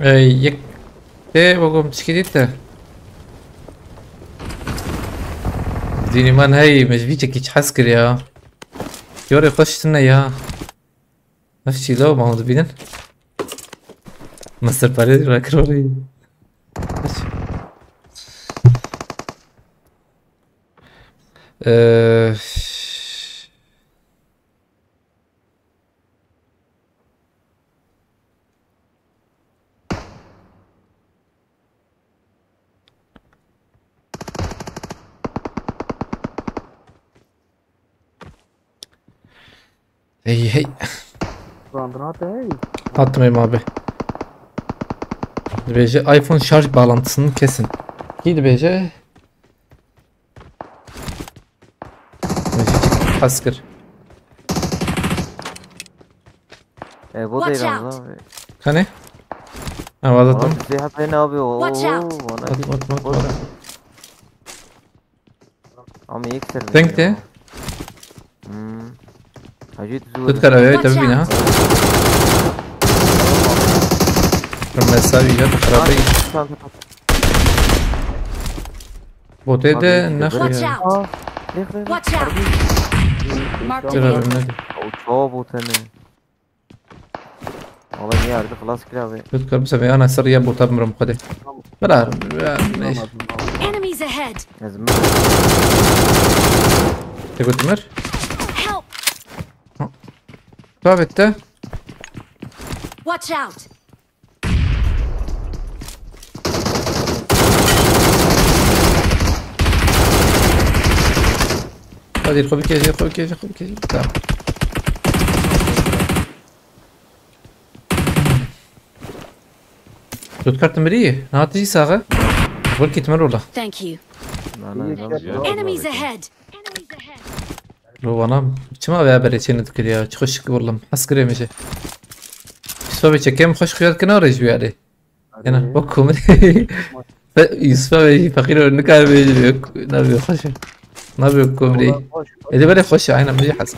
Ey, yek tê wegom çikî dît te. Dînî man hey, me ji vî çekî çi hez kir ya. Yorê xweş tune ya. Ev çî law ma hûn dibînin. Me serperê rakir orê. Eee, Hey hey. Randına hey. Atmayayım abi. Dibêje iPhone şarj bağlantısını kesin. Kî dibêje? Dibêje çek, has kir. E, bu Watch değil out. Abi. Hani? Ha, valla Valla tamam. Bizi hep ne abi o. Watch out. Bana Atma, atma, atma. Ama ilk server Denk ya. De. Hmm. Hacı düzü Dikkat et, tabii bina. Watch out. Mesela ya da Abi, arabayı. Çanta. Botê de ne Watch ya? Out. Aa, ne kadar Watch out. Harbi. Mark the Dur abi, vehicle. Ne? O çoğu botene. Valla niye ardı xelas kira abi. Dikkat et, ana ser ya bota bimirim xwedê. Bela, ya, ne? Enemies ahead. Ezme. Te gotimir? Help. Tabii de. Watch out. Hadi, xwe bikêje, xwe bikêje, xwe bikêje. Tamam. Dot kartı mı iyi? Ne yaptı sağa? Vur gitme rola. Thank you. Na, na, na, na. Enemies ahead. Ro bana. Çima veya bere çeni dikir ya. Çok şık oğlum. Has kiremece. Sobe çekem hoş kıyat kına rejbi yani. Yana bak komedi. Yusuf abi fakir o ne kadar böyle yok. Ne yapıyor hoş. Ne yapıyor komedi? Eli böyle hoş aynen bir has.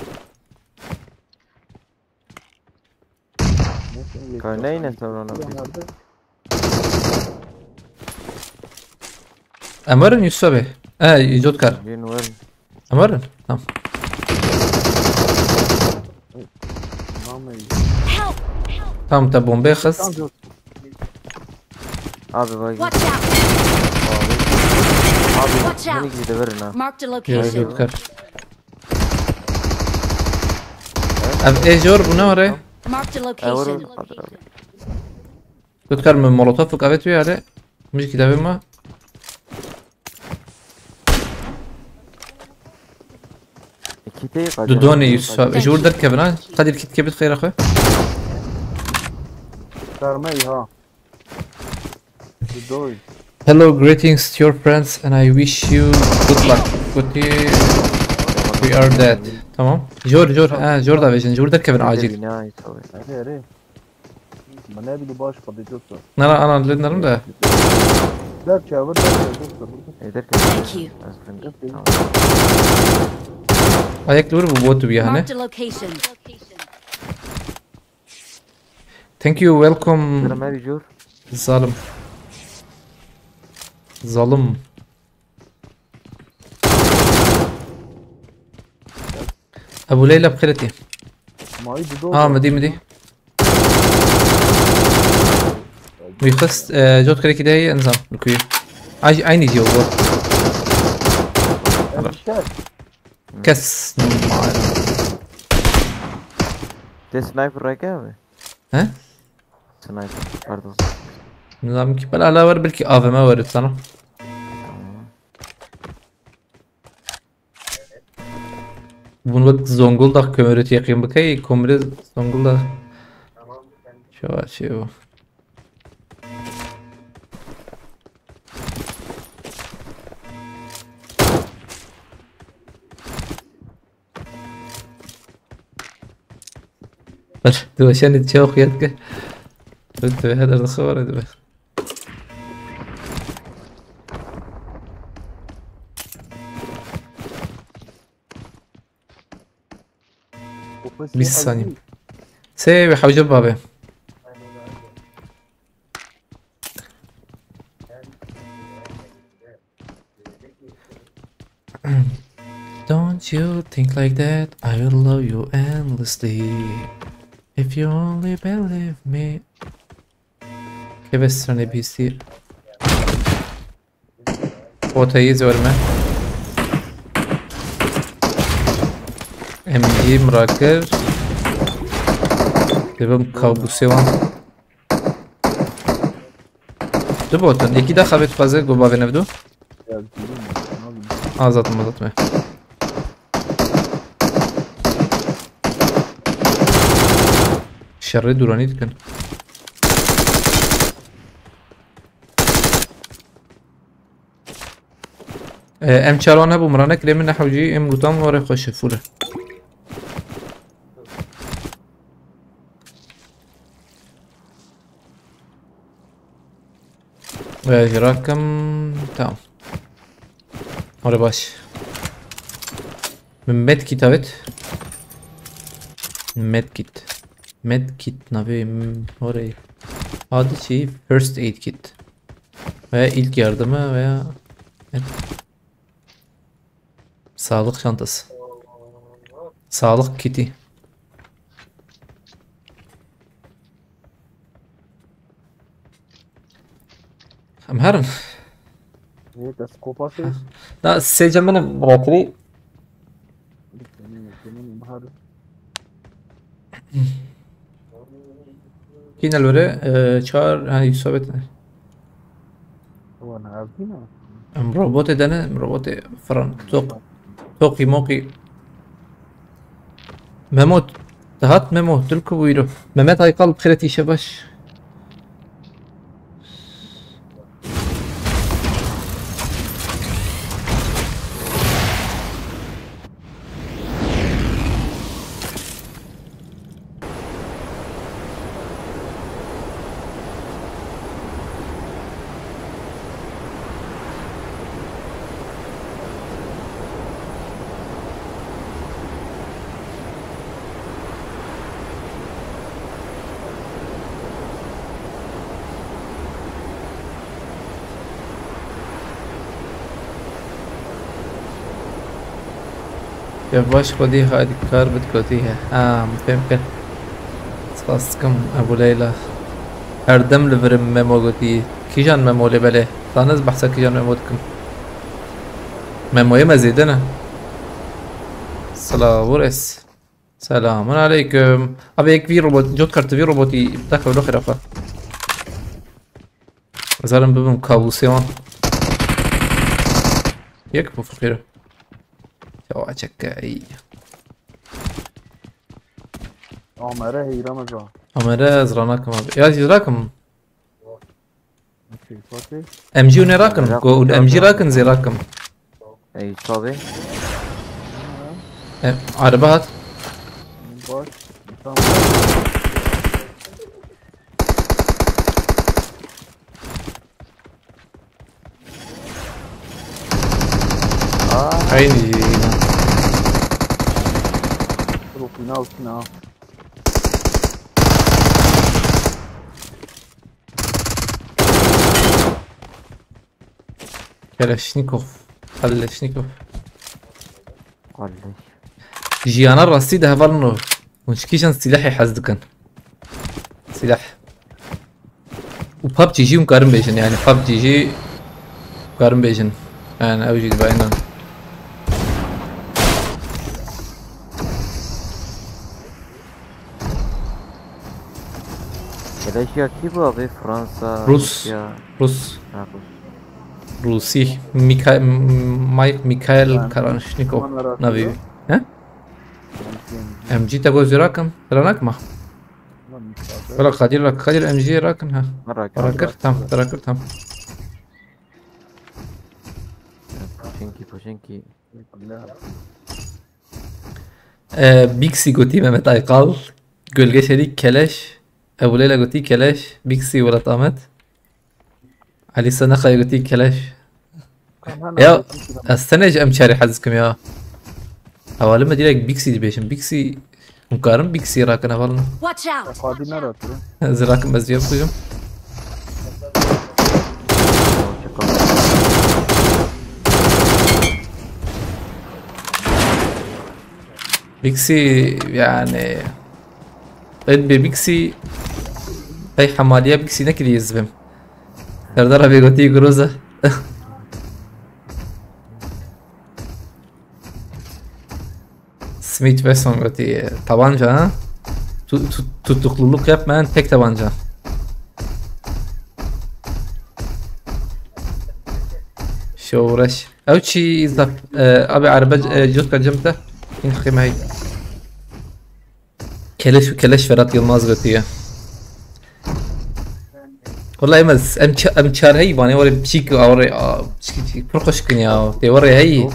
Ka neyne sewrana bî. Em werin Yusuf abi. E, Cotkar. Bîn werin. Em werin? Tamam. Help! Tamam, te bombe xist. Abi bak. Watch out! Abi. Abi, Watch out! Minik gideverin ha. Marked a Ya location. Cotkar. Ev ê jor bû ne were? Marked a location. Ew, hadi abi. Cotkar, min molotof û kavê tu yare. Min jî kitavê ma. Kitê Du donê Yusuf abi. Ji wir derkevin ha. Kadir kit kebit xeyra xwe. Karmey ha. Hello, greetings to your friends and I wish you good luck. Kuti, we are dead. Tamam. Jor, jor, ha, jor da vejin. Jor derkevin acil. Erê, erê. Min nedî baş xwedî costa. Nara, ana, lê nerim de. Derkeve, derkeve, costa, burada. Ê, derkeve. Thank you. Ez bin. Tamam. Ayak dur bu bot bir yani. Marked a location. Thank you, welcome. Selam abi, jor. Zalim. Zalim. Ebu Leyla bi xêretî. Mayî dido. Ha, midî, midî. Wî xist, e, cot kirekî de heye, nizam, li ku ye. Ay, aynî jî ye, bu. Kes. Te sniper reke abi? He? Sniper, pardon. Nizam ki, bela ala ver, belki A V M verir sana. Bunu bak, Zonguldak kömürü yakayım bakayım. Kömürü Zonguldak. Şu var şey o. Dur, dur, sen de çok yat ki. Dur, dur, hadi, dur, var, hadi. Bîst saniye. Sê ve hewce babe. You think like that, I will love you endlessly. If you only believe me. Keve stranê bihîstî. Potayî zor me. M G mirakir. Dibim kabusê wan. Du botin. Êkî de xebê dixwaze go bavê nevdu. Ya, bilmiyorum. Azat mı, azat mı? Şerê dûranî dikin. Ee, em çaran hebû, miranek lê min nehewcî, em gutan were xweşe, fûre. Ee, jî rakim, tamam. Ora baş. Min medkit avêt. Medkit. Medkit navê m-, orayı. Adı şey first aid kit. Veya ilk yardımı veya sağlık çantası. Sağlık kiti. Em herin. Ê, dest kopa sê. Da sêce min im rakirî. Kî ne lore, e, çar, ha, Yusuf et. Wan ev dî ne? Em robotê de ne, em robotê firan. Tok. Toqî moqî. Memo, dihat Memo, dil ku bûyî. Mehmet Aykal, bi xêretî şebaş. Ya baş xwedî haydi kar bit gotî he. Ha, min fêm kir. Spas dikim Ebu Leyla. Her dem li vir im Memo gotî. Kîjan Memo lê belê? Zaniz behsa kîjan Memo dikim. Memoyê me zêde ne. Silav û rêz. Selamun aleyküm. Abi ek vî robot, cot kartı vî robotî dakika lo xirafa. Zalim bibim kabusê wan. Yek bu fakir. Ya çeke ey. Amere heyra me za. Amere ez ranakim abi. Ya zî rakim. Okey, okey. M G ne rakim. Amere go M G rakim zî rakim. Ey tabi. Em, araba hat. Baş. Tamam. Aa. Aynı. Dur, fena, fena. Keleşnikov. Keleşnikov. Keleş. Jiyana rastî de hevalno. Hûn ji kîjan sîlehê hez dikin? Sîleh. Û PUBG jî hûn karin bêjin, yani PUBG jî karin bêjin. Yani ew jî dibe inan. Keleşya kî bû abi? Fransa, Rus. Rusya? Rus. Ha, Rus. Rusî. Mika-, M-, Mike, Mikhail Karaşnikov. Navê wî. He? M G te got zî rakim. Ranak ma? Wala Kadir rak, Kadir M G rakin ha. Rakin. Rakir tam, rakir tam. Poşenki, poşenki. Ee, Bixi gotî Mehmet Aykal. Gölge Şerik keleş. Ebu Leyla gotî keleş. Bixi Welat Ahmet. Elî Seneqayê gotî keleş. Ya, ez tenê ji em çarê hez dikim ya. Hevalê me direkt Bixi dibêjin. Bixi, hûn karin Bixi rakin hevalin. Watch out! Xwedî nerat. Ez rakim, ez vê bixujim. Bixi yani. Ed be Bixi. Ey hamaliya Bixi ne kiriyiz bim. Serdar abi goti groza. Smith Wesson goti tabanca ha. Tu, tu, tutukluluk yapmayan tek tabanca. Şoreş. Ew çi zaf, e, abi araba, e, cotka cem te. In xime hey. Keleş û keleş Ferhat Yılmaz gotiye. Wala em ez, em ça-, em çar hey vanê were piçik awre, a, piçik, piçik, pir xweş kin ya. Tê were hey.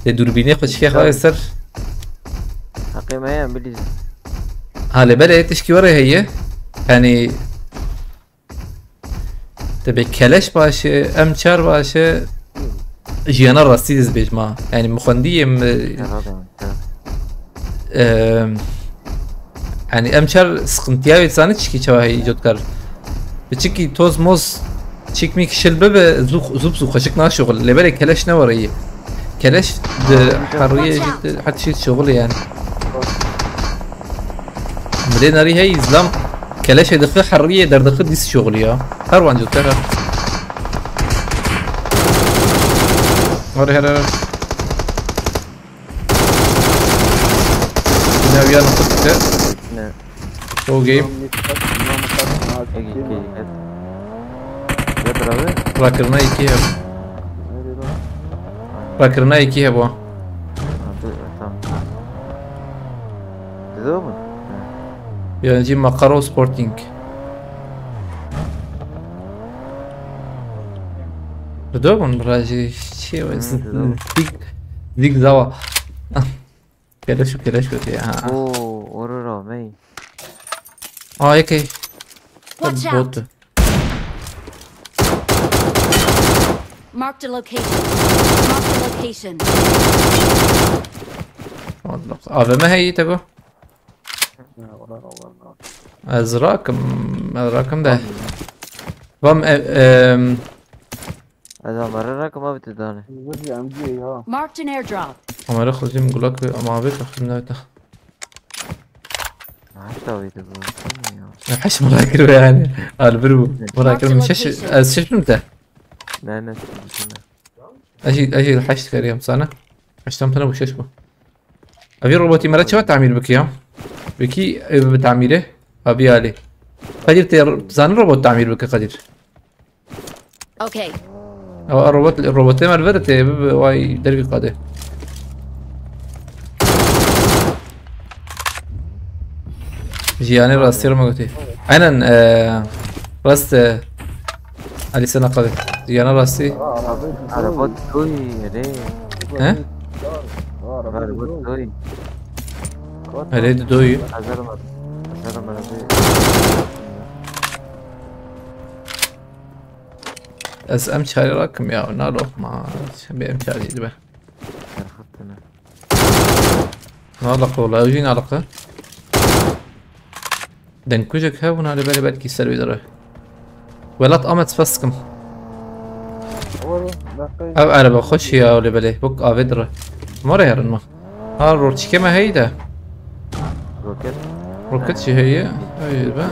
Tê dûrbînê xwe çikê xwe ser. Heqê me ye, em bilîzin. Ha, lê belê tişkî were heye. Yani, Te bê keleş baş e, em çar baş e, jiyana rastî dizbêjma. Yani, min xwendî em, e, Herhalde, evet. e, yani, em çar sıkıntıya wê zanî çikî çawa heyî cotkar. Bi çikî toz moz çik mîk şil bibe, zû, zû, zû xweşik naşuxul. Lê belê keleş ne were yî. Keleş di Aa, herriye Watch jî out. Di her şey şuxul yani. Milê nerî hey zlam keleşê dixi herriyê derdixi dîs şuxul ya. Her wan cotera. Hadi her her. Yine bir yanı tuttu. Ne? Go game. Ege, ege, ege. Rakrına iki hem. Rakrına iki hem o. Tamam. Dido mu? Yanıcı Makaro Sporting. Dido mu? Raji şey var. Hı, Dido. Zik, zik zava. Keleş û keleş kötü ya. Oo, orada mey. Aa, okey. Watch out. Bot. Marked a location. Marked a location. Allah. A V M heyî te bu. Ya, ulan, ulan, ulan. Ez rakim, ez rakim de. Tamam. Vam, e, em, Ez amare rakim abi te dane. Zırh M G ya. Marked an airdrop. Amare xuzim gulak ve ama abi kaxim ne ta. Hatta abi te bu. Ya, haş mı rakir be yani. Al bir bu. Mı rakir mi? Şaş, ez şaşırım te. Ne, ne, ne. Eji, eji haş keriyem sana. Haştam tane bu şaş bu. Abi robotî me re çawa tamîr bike ya? Wekî, e, bi tamîrê. Abi Ali. Kadir te r-, zanî robot tamîr bike Kadir. Okey. Ew robot, robotê me li vir tê, bi, bi, way dergî qadê. Jiyanê rastî re me gotî. Aynen, e, rast, e, Ali sana qadê. Jiyana rastî. Araba doy, re. He? Araba doy. Erê, didoyî. Hazır mı? Hazır mı? Ez em çarê rakim ya, na lokma. Bê em çarê dibe. Serhat ne? Naliqe wala, ew jî naliqe. Dengkujek hebûna lê belê belkî ser wî dire. Welat Amed spas dikim. Oğlum, dakika. Ev erebe xweş ya lê belê. Wek avê dire. More herin ma. Ha, roçike me heyî de. Roket. Roket jî heye. Ew jî be.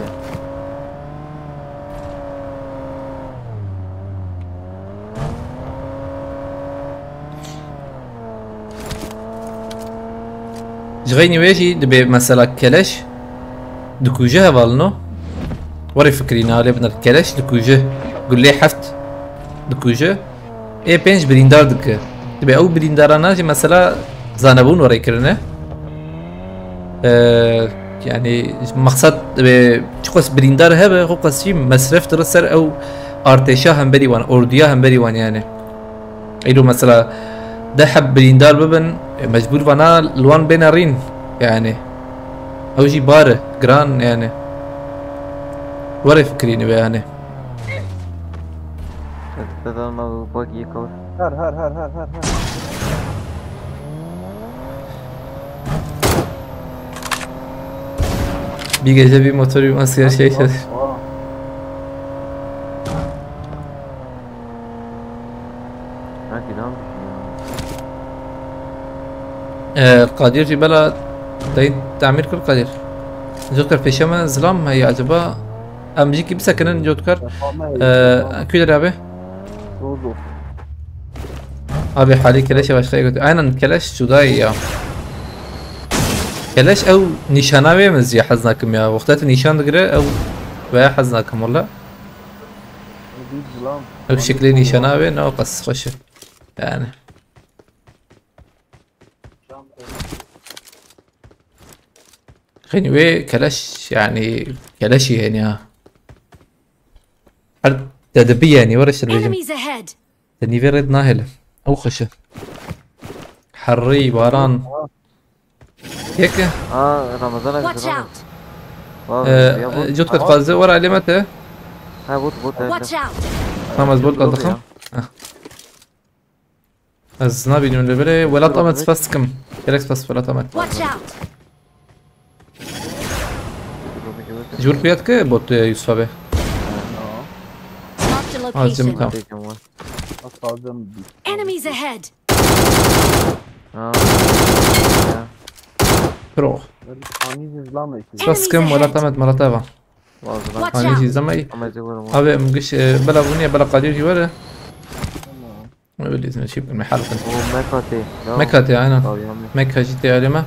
Ji xeynî wê jî dibê mesela keleş dikuje hevalino. Werê fikirîne, lê binir keleş dikuje. Gulê heft dikuje. Ê pênc birîndar dike. Dibê ew birîndarana jî mesela zanebûn werê kirine. Ee, yani maqsad dibê çiqas birîndar hebe, xwe qas jî mesref dire ser ew artêşa hemberî wan, orduya hemberî wan yani. Îro mesela deh heb birîndar bibin, e, mecbûr vana li wan bêne rîn. Yani. Ew jî bar e, giran yani. Were fikirînî be yani. Te, te dan ma bu bak yekor. Her, her, her, her, her, her. Bir gece bir motor yuvası yaşayacağız. Aa, aa. Belki daha mı düşünüyorum? Ee, Kadir jî bela Dayı tamir kır Kadir. Jotkar peşeme zilam heye acaba? Em jî kî bisekinin Jotkar. Ee, Kulir abi. Abi halî keleşê başka götür. Aynen keleş cudayî ya. Keleş ew nîşana wê min zî hez nakim ya. Wexta tu nîşan digire ew veya hez nakim wala. Ew şeklê nîşana wê ne o qas xweş e. Yani. Xênî wê keleş, yani keleşî hênî ha. Her te dibi yani, were şir bêjim. Enemies ahead! Te nîvê rêd nahêle. Ew xweş e. Herrî, baran. Yeke. Aa, Ramazan abi. Watch Ramazan. out! Vallahi Ee, ya bu. Cot kat fazla, were alê me te. Ha, bot bot. Watch out! Tamam, ez bot Dur kaldık ya. ha. Ez nabînim li vere. Welat Ahmet spas dikim. Gerek spas Welat Ahmet. Watch out! Jur piyat ke bot e, Yusuf abi. Marked a Azim location. kam. Tekim var. Sağdan bir Enemies ahead! Ha. Ya. Pro. Ani izlama işte. Spas dikim Welat Ahmet Malatava. Vallahi. Watch Ani out! jî zemay. Ama zor ama. Abi em giş e, bela buniye bela Kadir jî were. Öyle izin şey bilme halkın. O Mekate. Mekate aynen. Tamam. Mekka jî tê alê me.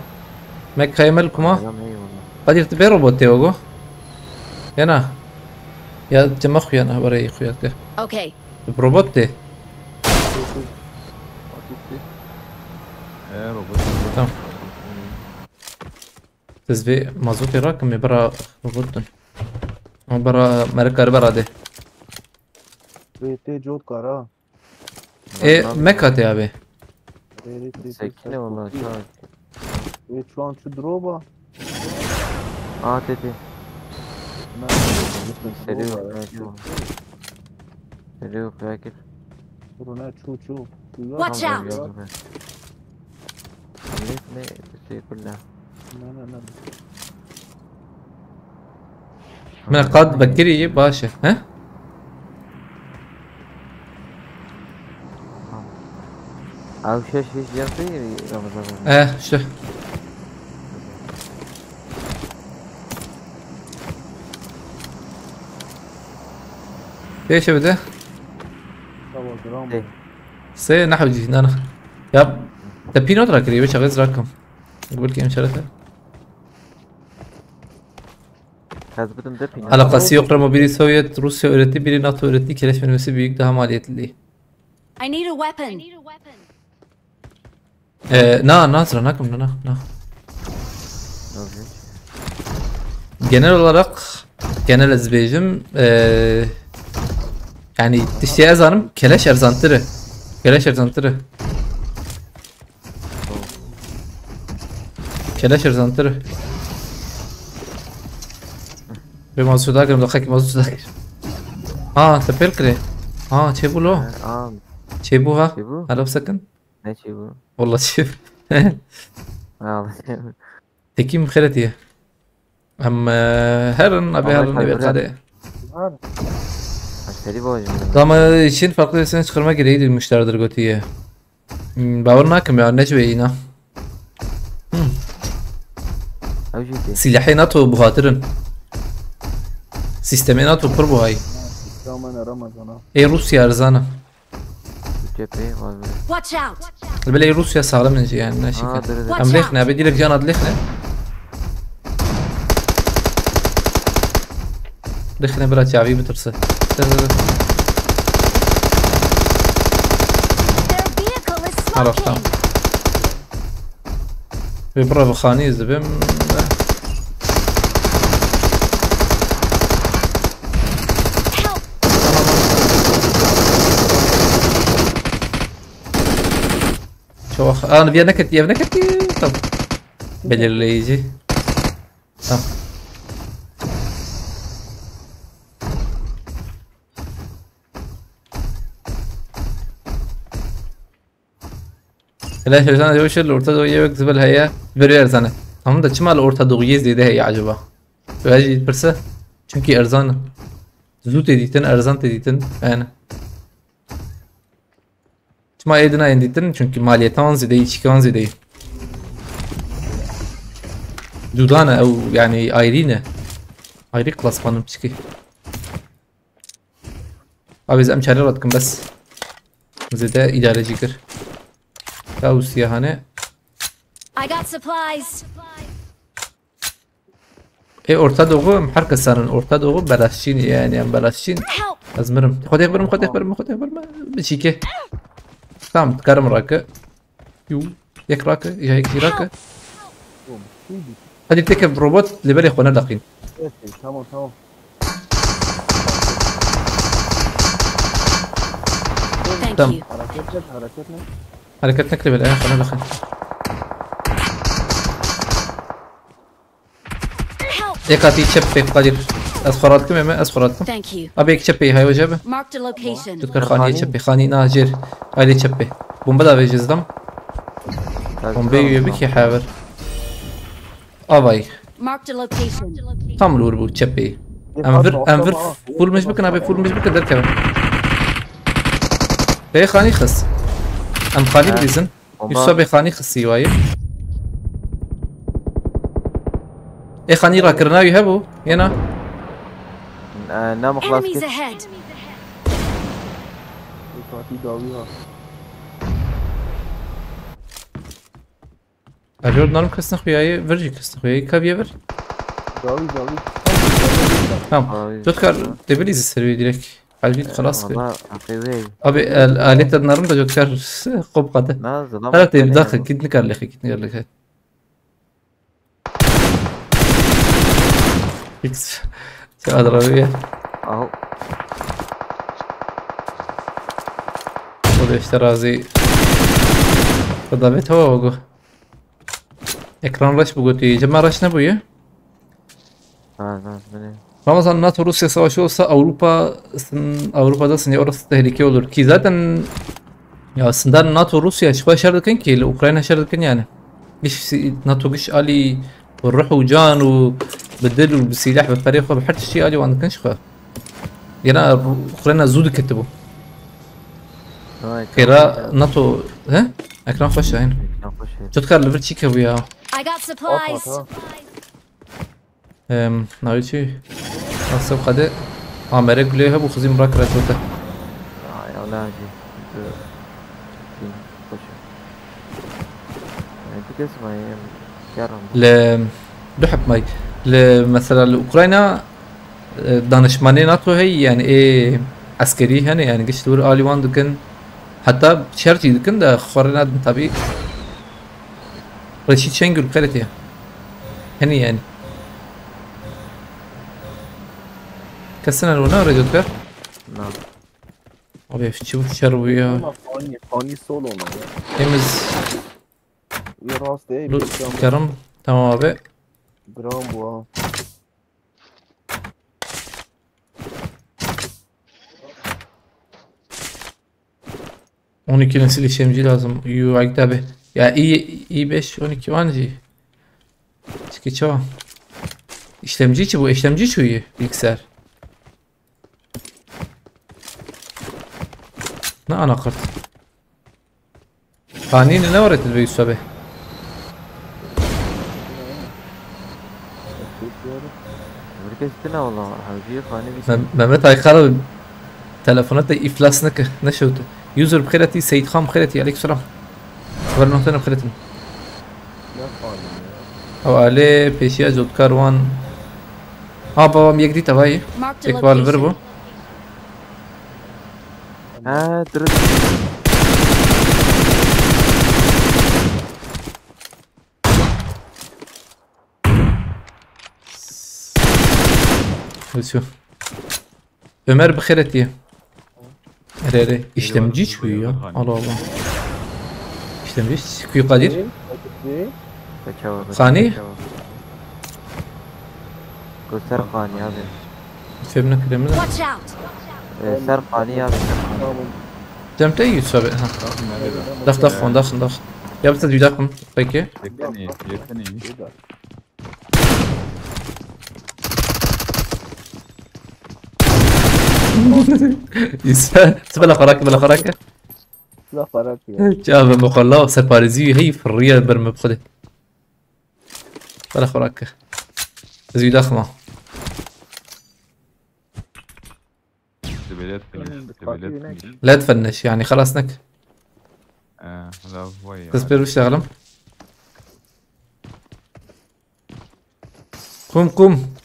Mekkayê me li kuma. Tamam, eyvallah. Kadir tu bê robot tê ogo. Yana. Ya cema xuyana were xuya ke. Okay. Robot tê. He robot. Tamam. Siz bir mazot yarak mı bira robotun. O bira merkar bira de. Rete Jotkar ha. E Mekate abi. Rete Sekine vallahi çağır. Ve şu an şu droba. A T T. Seri yok belki bu. Seri yok belki. Durun ha çu çu. Watch out! Ne ne teşekkürler. Ne ne ne. Min qad bekirî baş e. He? Abi şey şey yaptı ya Ramazan abi. Eh işte. Pêşe bide. Tamam duran. Hey. Sê nehewcî nana. Ya te pînot rakirî, wê çaxê zirakim. Gul ki em şerete. Hezbitim de pin. Alakası yok, Ramobili Sovyet, Rusya üretti, biri NATO üretti, keleş mermisi büyük, daha maliyetli. I need a weapon! Ee, na, na, sıra nakim, na, na, na. Genel olarak, genel ez bêjim, ee, yani tiştê ez zanim, keleş erzantir e. Keleş erzantir e. Keleş erzantir e. Ve mazut da girim, dakika ki mazut da girim. Ha, te pêl kire. Ha, çê bû lo. Aa, Çê bû ha. Çê bû? Hala sakin. Ne çê bû? Wallah çê. Al. Tekî min xêretiye. Em e, herin, abi Ama herin, tabii ebe biraz- qade. Seri bacım. Ama için farklı sesini çıkarma gereği duymuşlardır gotiye. Hmm, bawer nakim ya, ne cüveyina. Ew jî tê. Silahê NATO buhatirin. Sistemê NATO pir buhay. Ramana Ramazana. Ê Rusya erzana. Cephe var böyle. Watch out! Bile Rusya sağlam yani ne Aa, şekil. dur dur. Watch Em out! lêxne, abi direkt can ad lêxne. Lêxne bira çavî bitirse. Dur, dur, dur. Their vehicle is Araftan. smoking! Ve bura bi xanî ez dibim. Help! Çok. Aa, bir yerine gitti, yerine gitti. Tamam. Belirleyici. Tamam. Hele şöyle sana diyor, şöyle Orta Doğu'ya bak, zibel heye, veriyor erzanı. Tamam da çima li Orta Doğu'ya ziyade heye acaba? Öyle pirse. Çünkü erzanı. Zû tê dîtin, erzan tê dîtin. Yani. Çima êdina yên dîtin? Çünkü maliyetan zêde, çîkan zêde. Cuda ne ew, yani ayrî ne. Ayrî klasman im çikî. Abi, ez em çare rat kim bes. Zêde îdare jî kir. Ew siyahane. I got supplies. Ê, Orta Doğu em her kesan in. Orta Doğu belaşçîn, yani em belaşçîn. Help! Ez mirim. Xwedê birim, xwedê birim, xwedê birim. Biçîke. Tamam, dikarim rake. Yu. Yek rake, ya yek jî rake. Help! Hadi teke robot, li belê xwe nedaqîn. Okey, tamam, tamam. Thank Tamam. you. Hareket et, hareket et. Hareket nekle bile, ayaklarına bakın. Help! Ê katî çep pê Kadir. Ez xwe rat kim ême, ez xwe rat kim. Thank you. Abi ek çep pê, hay hoca be. Marked a location. Tutkar xaniye Xanî. Çep pê, xanî na jêr. Aile çep pê. Bomba da vejizdim. Bombe üye bir ki haver. Avay. Marked a location. Tam li wir bû çepê. Em vir, em vir full mij bikin, abi full mij bikin derkevin. Bê xanî xist. Em xanî bilîzin. Bomba. Yusuf bê xanî xistî wayî. Ê xanî rakirina wî hebû. Yena. Ee, nam xlas Enemies kir. Ahead. Katî dawî ha. Erjor narim kesne xuyayê, vir jî kesne xuyayê. Kaviye vir. Dawî, dawî. Tamam. Dawî. Jotkar, debilî zî servê direkt. Halbî xelas kir. Valla, heqê wê. Abi, el, alê te narim da Jotkar qop qade. Na, zilam Her te bir daxil, kit nikar lexi, kit nikar lexi. X. Çadır abi ya. Aho. O da işte razı. Davet hava ogu. Ekran reş bu götü. Cema reş ne bu ya? Ha, ha, beni. Ramazan, NATO Rusya savaşı olsa Avrupa sın-, Avrupa'da sınır orası tehlike olur ki zaten ya aslında NATO Rusya şifa şer dikin ki Ukrayna şer dikin yani. Giş si-, NATO giş ali bi ruh û can û bi dil û bi sîleh bi perê xwe bi her tiştî alî wan dikin ji xwe. Yena Ukrayna zû diketibû. Vay, Xêra tamam. NATO, he? Ekran xweş e, hin. Ekran xweş e. Cotkar li vir çî kebû ya? I got supplies. Hop, hop, hop. Em, navê çi? Nasıl kade? Amere gulê hebû xizîm rak rak gote. Ya, ya, ne acı. Xweş e. Yani, tu kes ma yem, yaram. Li, du heb may. Li, mesela li Ukrayna, e, danişmanê NATO heye, yani ê eskerî hene, yani giş li wir alî wan dikin. Heta şer jî dikin de xwe rê nadin tabî. Reşîd Şengül xeletî. Hene yani. Kesin el ona redot ver. Na. Abi çi bu şer bu ya? Ama Fanny, Fanny solo ne ya? Temiz. Bir rast değil, Bu bir şey ama yarım. Tamam abi. Gram bu ha. On iki nesil işlemci lazım. Yu, abi. Ya i, i beş, on iki var mı? Çiki çava. İşlemci çi bu? İşlemci çuyu bilgisayar. Ne anakart? Xanî ne were tu dibê Yusuf abi? Herkes tine valla. Hevciyê xanî bir Mem- Mehmet Aykara telefona te iflas neke. Ne şewte. User bi xêretî, Seyîd Xan bi xêretî. Aleyküm selam. Xeber nehtin bi xêretin. Ne xanî ya? Ew alê pêşiya cotkar wan. Ha babam yek dît evayî. Marked a Yek bal vir location. bû. Ha, direkt. Ötüyor. Ömer bi xêretî. Erê, erê. İşlemci çıkıyor ya. Allah Allah. İşlemci çıkıyor Kadir. Kaçava, Xanî? Kaçava. Göster Xanî abi. Fevne kremi de. Watch out! Ee, ser Xanî abi. Cem te Yusuf abi. Ha. Dax, dax, dax, dax. Ya bir de dax. Peki. Yakın iyi, yakın iyi. Yusuf, tu bela xwe rake, bela xwe rake. Silah para ki. Çav me xwe la serparêzî hey firriye ber me bixwedê. Bela xwe rake. Ez wî daxima. Tebeliyet finish. Tebeliyet finish. لا تفنش، يعني خلاص نك. آه، لا، هو يا بس بير بشتغلم. قوم، قوم.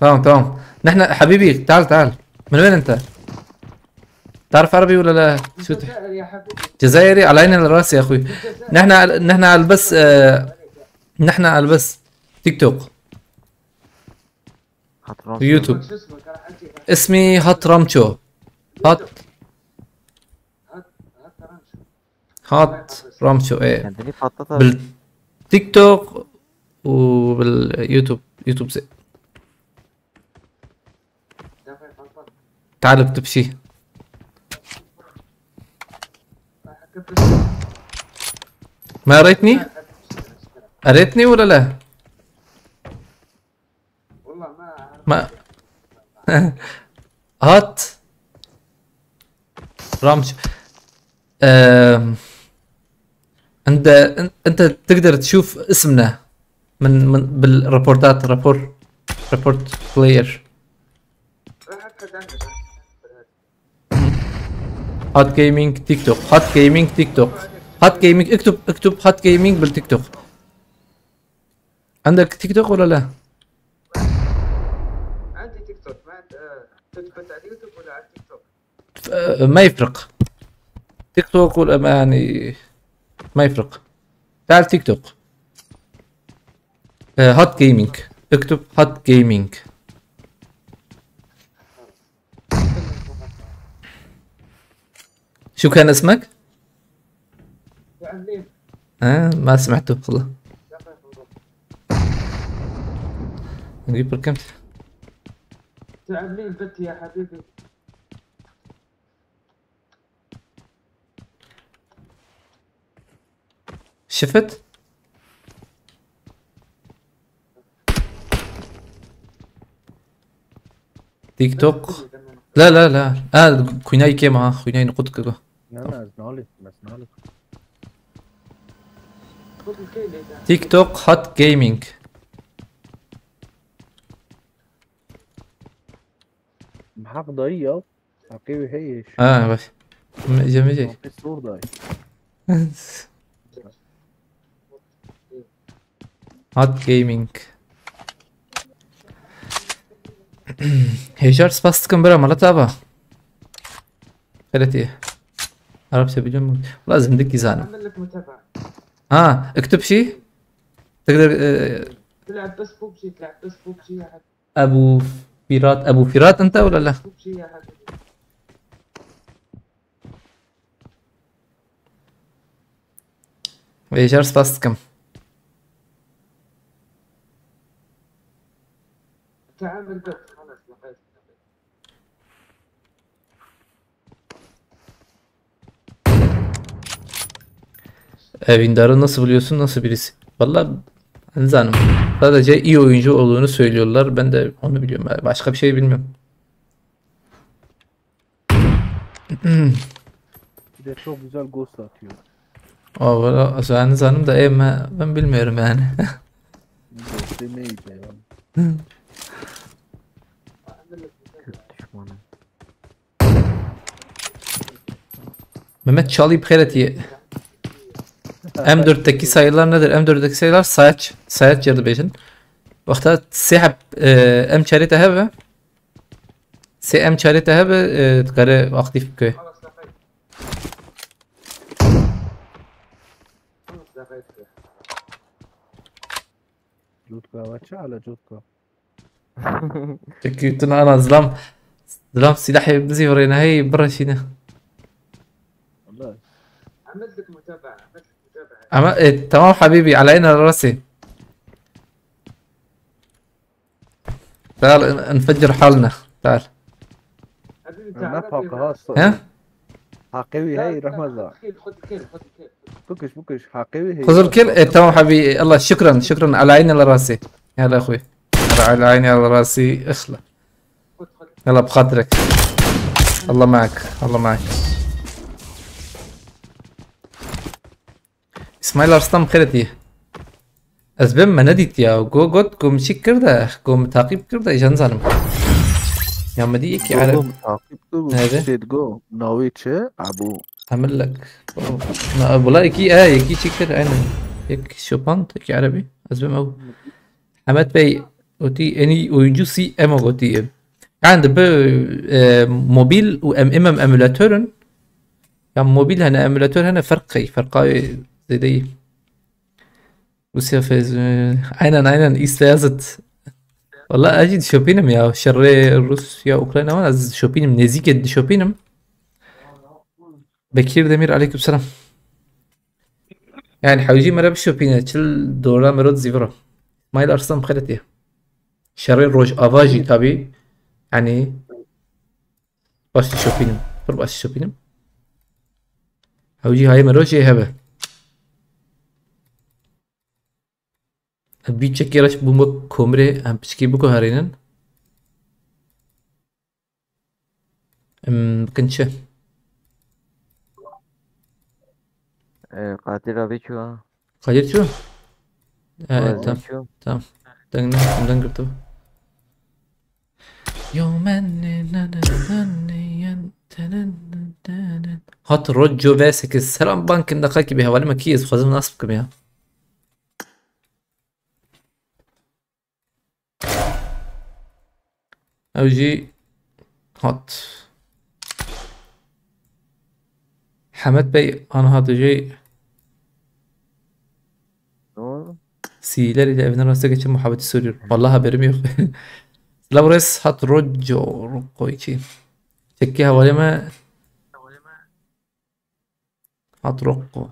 تمام، تمام. نحن، حبيبي، تعال، تعال. من وين انت؟ تعرف عربي ولا لا؟ شو ت- جزائري يا حبيبي. جزائري، على عيني على راسي يا اخوي. نحن، نحن على البس، آه، نحن على البس تيك توك. هات راسي. يوتيوب. شو اسمك؟ راح أجي. اسمي هات رامشو. هات. هات، هات رامشو. هات رامشو، ايه. كان دني فطتها. بالتيك توك وباليوتيوب، يوتيوب زي. تعال اكتب شي. ما قريتني؟ قريتني ولا لا؟ ما هات رامش. آم، انت، انت تقدر تشوف اسمنا من، من بالريبورتات، ريبورت، ريبورت بلاير. هات جيمنج تيك توك، هات جيمنج تيك توك، هات جيمنج، اكتب، اكتب هات جيمنج بالتيك توك. عندك تيك توك ولا لا؟ عندي تيك توك، ما عند-، آه، كنت، كنت على اليوتيوب ولا على التيك توك؟ ف-، آه، ما يفرق. تيك توك ولا ما، يعني، ما يفرق. تعال تيك توك. آه، هات جيمنج. اكتب هات جيمنج. شو كان اسمك؟ آه، ما سمعته والله. نجيب بركمت. تعبني البت يا حبيبي. شفت؟ تيك توك. لا، لا، لا. آه، خويناي كيما، خويناي نقطك. لا، لا، زنالي، بس زنالي. تيك توك هات جيمنج. بحق ضيق. عقيبي هيش. آه، بس. م-، جميل. في الصور ضايق. هات جيمنج. هيجر سباستكم برا مالت ابا. خيرتي. عربسة بيجم. لازم دقي زانم. أعمل لك متابعة. ها، اكتب شي. تقدر، آه، تلعب بس بوبجي، تلعب بس بوبجي يا حبيبي. ابو فيرات، ابو فيرات انت ولا لا؟ بوبجي يا حبيبي. Vêjar spas dikim. تعال البيت، خلاص، لقيت. Evindara nasıl buluyorsun, nasıl birisi? Valla, ben zanim. Sadece iyi oyuncu olduğunu söylüyorlar. Ben de onu biliyorum. Yani başka bir şey bilmiyorum. Bir de çok güzel ghost atıyor. Aa, valla, sen zanim da, e, ben, ben bilmiyorum yani. Ghost demeyince ya. Düşmanım. Mehmet Çalı, bixêr hatiye. M dörtteki sayılar nedir? M dörtteki sayılar sayaç, sayaç yeri dibêjin. Wexta sê heb, e, M çarê te hebe. Sê M çarê te hebe, e, dikare aktif bike. Cutka, ve çi ala cutka? Peki, tu ana zilam, zilam silahê bizî virêne hey, bireşîne. Ama, e, tamam habibi, على عيني على راسي. تعال ن-، نفجر حالنا. تعال. حبيبي، تعال. ما فاق، ها، صار. ها؟ حقيوي هاي، رحمة الله. خذ الكيل، خذ الكيل، خذ الكيل. بكش، بكش، حقيوي هي. خذ الكيل؟ إيه، تمام حبيبي. الله، شكرًا، شكرًا. على عيني على راسي. يلا يا أخوي. على عيني على راسي. اخلع. خذ، خذ. يلا بخاطرك. الله معك، الله معك. اسماعيل ارسلان، بخير هاتيه. Ez bêm me nedît ya. Go got, go min çîk kir de, go min taqîb kir de, îja nizanim. Ya me dî yekî Go ereb. go min taqîb kir û Nerede? Tiştê digo. Navê çi? Ebu. Hemillek. Na, wala yekî, e, yekî çîk kir, aynen. Yek şopand, yekî erebî. Ez bêm ew. Hemed Bey, gotî, en iyi oyuncu si Emo gotî. Yani bi, e, mobil û em, em, em emulator in. Ya mobil hene, emulator hene, ferq key, ferqa zêde yî. Rusya fez, e, aynen, aynen, îst Beyazıt. Valla ez jî dişopînim ya, şerê Rusya Ukrayna wan ez dişopînim, nêzîkê dişopînim. Bekir Demir, aleyküm selam. Yani hewcî me re bişopîne, çil dora me re dizîvira. İsmail Arslan bi xêr hatiye. Şerê Rojava jî tabî. Yani baş dişopînim. Pir baş dişopînim. Hewcî hayê me re jê hebe. Bî çekê reş bû me komrê em piçkî biguherînin. Em bikin çi? Ee, Kadir abi çû ha. Kadir çû? He, Kadir tamam. Çû. Tamam. Deng ne? Deng girdi. Yo men ne ne ne ne ne yen tenen tenen. Hat Rojo V sekiz. Selam bankin de kaki bir havalim ki ez xwazim nas bikim ya. Ew jî hat. Hemed Bey, anha tu jî Ne oldu? Siler ile evine rastı geçen muhabbeti soruyor. Vallahi haberim yok. Laures hat Rojo Rokoichi. Çekki havalime hat Roko.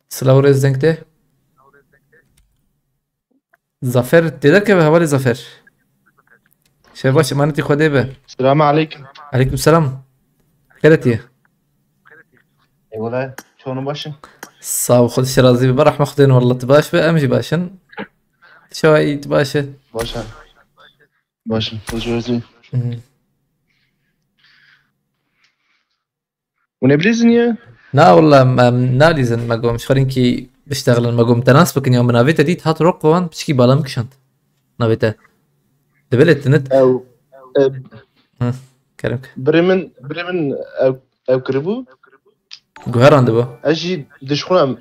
Silav rêz deng tê. Zafer tê derkeve, hevalê Zafer. Şev baş, emanetî Xwedê be. Selamu aleyküm. Aleyküm selam. Xêr hatiye. Eyvallah. Çoğunu başın. Sağ ol, Xwedê şe razî be. Rehme Xwedê, wallah tu baş be, em jî baş in. Şewa î tu baş e. Başın. Başın. Hoş geldin. Hı hı. Bu ne bilirsin ya? Na wallah, em nalîzin, me got, ji xwe rînkî biştexilin, me got, te nas bikin ya, min navê te dît, hat Roko wan, piçkî bala min kişand. Navê te. Dibelê tinit. Ew. E, Hı, kerem ke. Bremen, Bremen ew, ew kiribû. Guherandibo. Ez jî dişxulim.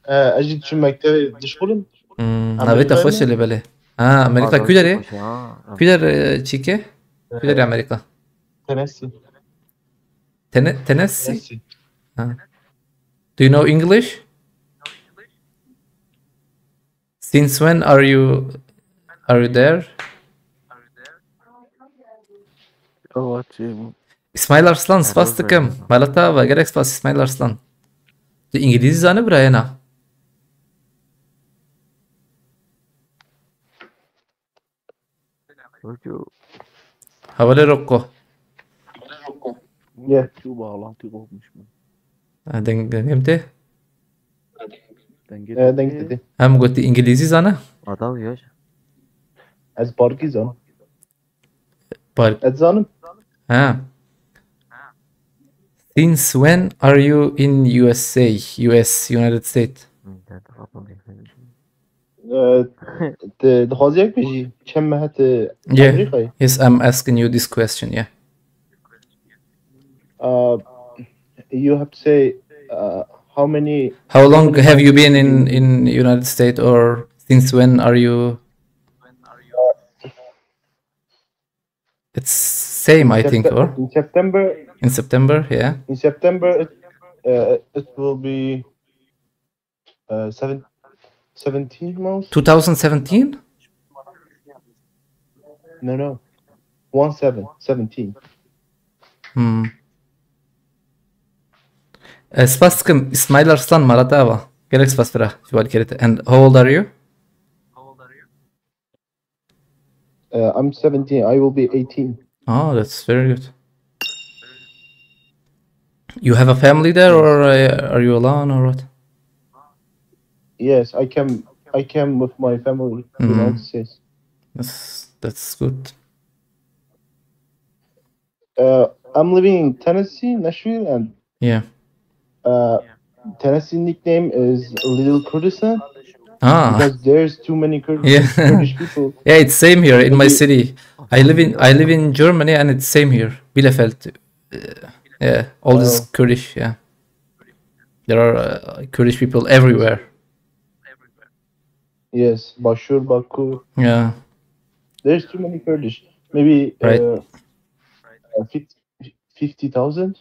E, ez jî çi mektebê dişxulim. Hmm, Em navê te Bremen xweş e ne? Lê belê. Ha, Amerîka Adam kû derê? Başı ha. Kû der, e, çîke? Kû derê Amerîka? Tennessee. Tene-, Tennessee? Tennessee. Ha. Do you know English? Since when are you are you there? O, şey bu. İsmail Arslan, spas Erol dikim. Bey. Malata ve gerek spas İsmail Arslan. Tu İngilizî zanî birayê na? Rojo. Hevalê Roko. Ye. Şu bağlantı kopmuş mu? Ha, deng-, dengê min tê? Denge E, denk tepki. dedi. Em gotî İngilizî zana? Adam yok. Ez parkî zanim. Park. Ez zanim. Ha. Since when are you in U S A, U S, United States? İnternet kapalı. E, te dixwazî yek bêjî. Çend me hete Yeah. Amerîkayê? Yes, I'm asking you this question, yeah. Uh, you have to say, uh, how many How long have you been in, in United States, or since when are you? It's same, I think, Septe- or in September, in September, yeah. in September, it, uh, it will be, uh, seven, seventeen months? Two thousand seventeen? No, no. One seven, seventeen. Hmm. E, spas dikim, İsmail Arslan, malata ava. Gelek spas bira, ji wan kerê te. And how old are you? Uh, I'm seventeen. I will be eighteen. Oh, that's very good. You have a family there, or uh, are you alone, or what? Yes, I came. I came with my family to Mhm. United States. That's that's good. Uh, I'm living in Tennessee, Nashville, and Yeah. uh, Tennessee nickname is Little Kurdistan Ah, because there's too many Kurd- Yeah. Kurdish people. Yeah, it's same here in my Maybe- city. I live in I live in Germany and it's same here. Bielefeld. Uh, yeah, all this Oh. Kurdish. Yeah, there are uh, Kurdish people everywhere. Yes, Başur, Baku. Yeah, There's too many Kurdish. Maybe Right. uh, uh, fifty, fifty thousand.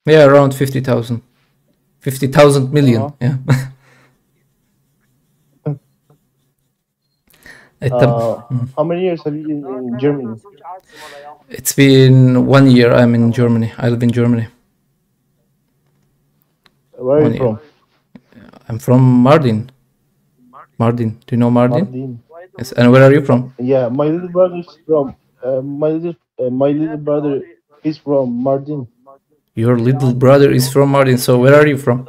Yeah, around fifty thousand. fifty thousand million. Uh-huh. Yeah. Eh, tam- Uh, how many years have you been in Germany? It's been one year I'm in Germany. I live in Germany. Where are One you year. From? I'm from Mardin. Mardin. Do you know Mardin? Mardin. Yes. And where are you from? Yeah, my little brother's from. Uh, my little uh, my little brother is from Mardin. Your little brother is from Mardin. So where are you from?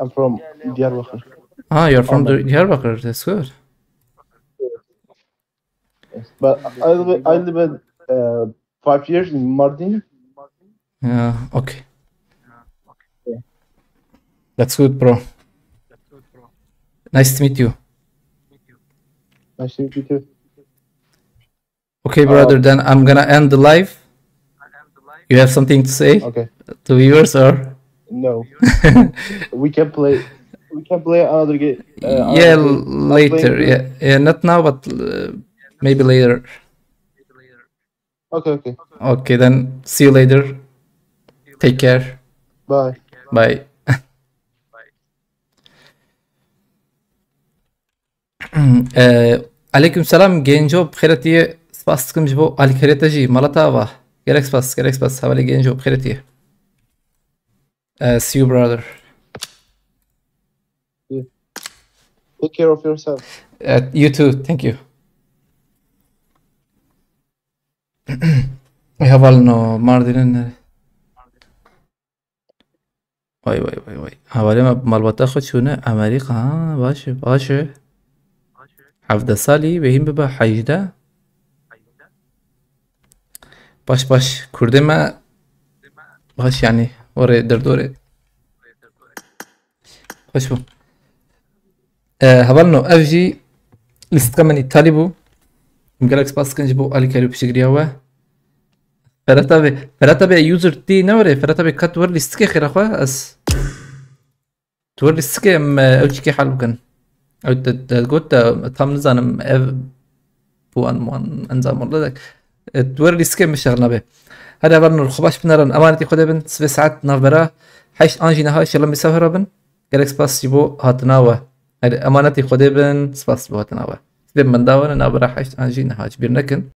I'm from Diyarbakir. Ah, you're from Ahmed. Di- Diyarbakir. That's good. But I live I live uh, five years in Mardin. Yeah. Okay. That's good, bro. Nice to meet you. Nice to meet you too. Okay, brother. Um, Then I'm gonna end the live. You have something to say Okay. to viewers, or? No. We can play. We can play another game. Uh, Yeah, another game. I'm later. playing Yeah, yeah, not now, but uh, maybe later. Okay, okay. Okay, then see you later. Take care. Bye. Bye. Eh, Aleyküm selam Genco, bi xêr hatiye. Spas dikim ji bo alîkariya te jî, mala te ava. Gelek spas, gelek spas. Hevalê Genco, bi xêr hatiye. Eh, see you, brother. Take care of yourself. Eh, you too, thank you. Hevalno Mardin'in nere? Vay vay vay vay. Hevalê me malbata xwe çûne Amerîka, ha, baş e, baş e. Hevdeh salî, wê hîn bibe hejdeh. Baş baş, Kurdê me baş, yanî, orê derdorê. Xweş bû. E, hevalno, ev jî lîstika min îtalî bû. Em gelek spas dikin ji bo alîkarî û piştgiriya we. Ferhat abi, Ferhat abi user tî ne were? Ferhat abi kat wer lîstikê xêra xwe ez. Tu wer lîstikê em, e, ew çikê hal bikin. Ew te, te got te tam nizanim ev bu an, an, enzam oldu da. E, tu wer lîstikê mişer nabe. Hadi hevalno, xwe baş binerin. Emanetî Xwedê bin, sibê saet navbera heşt an jî niha şelem bi sehra bin. Gelek spas ji bo hatina we. Hadi emanetî Xwedê bin, spas ji bo hatina we. Sibê min dawin navbera heşt an jî niha ji bîr nekin.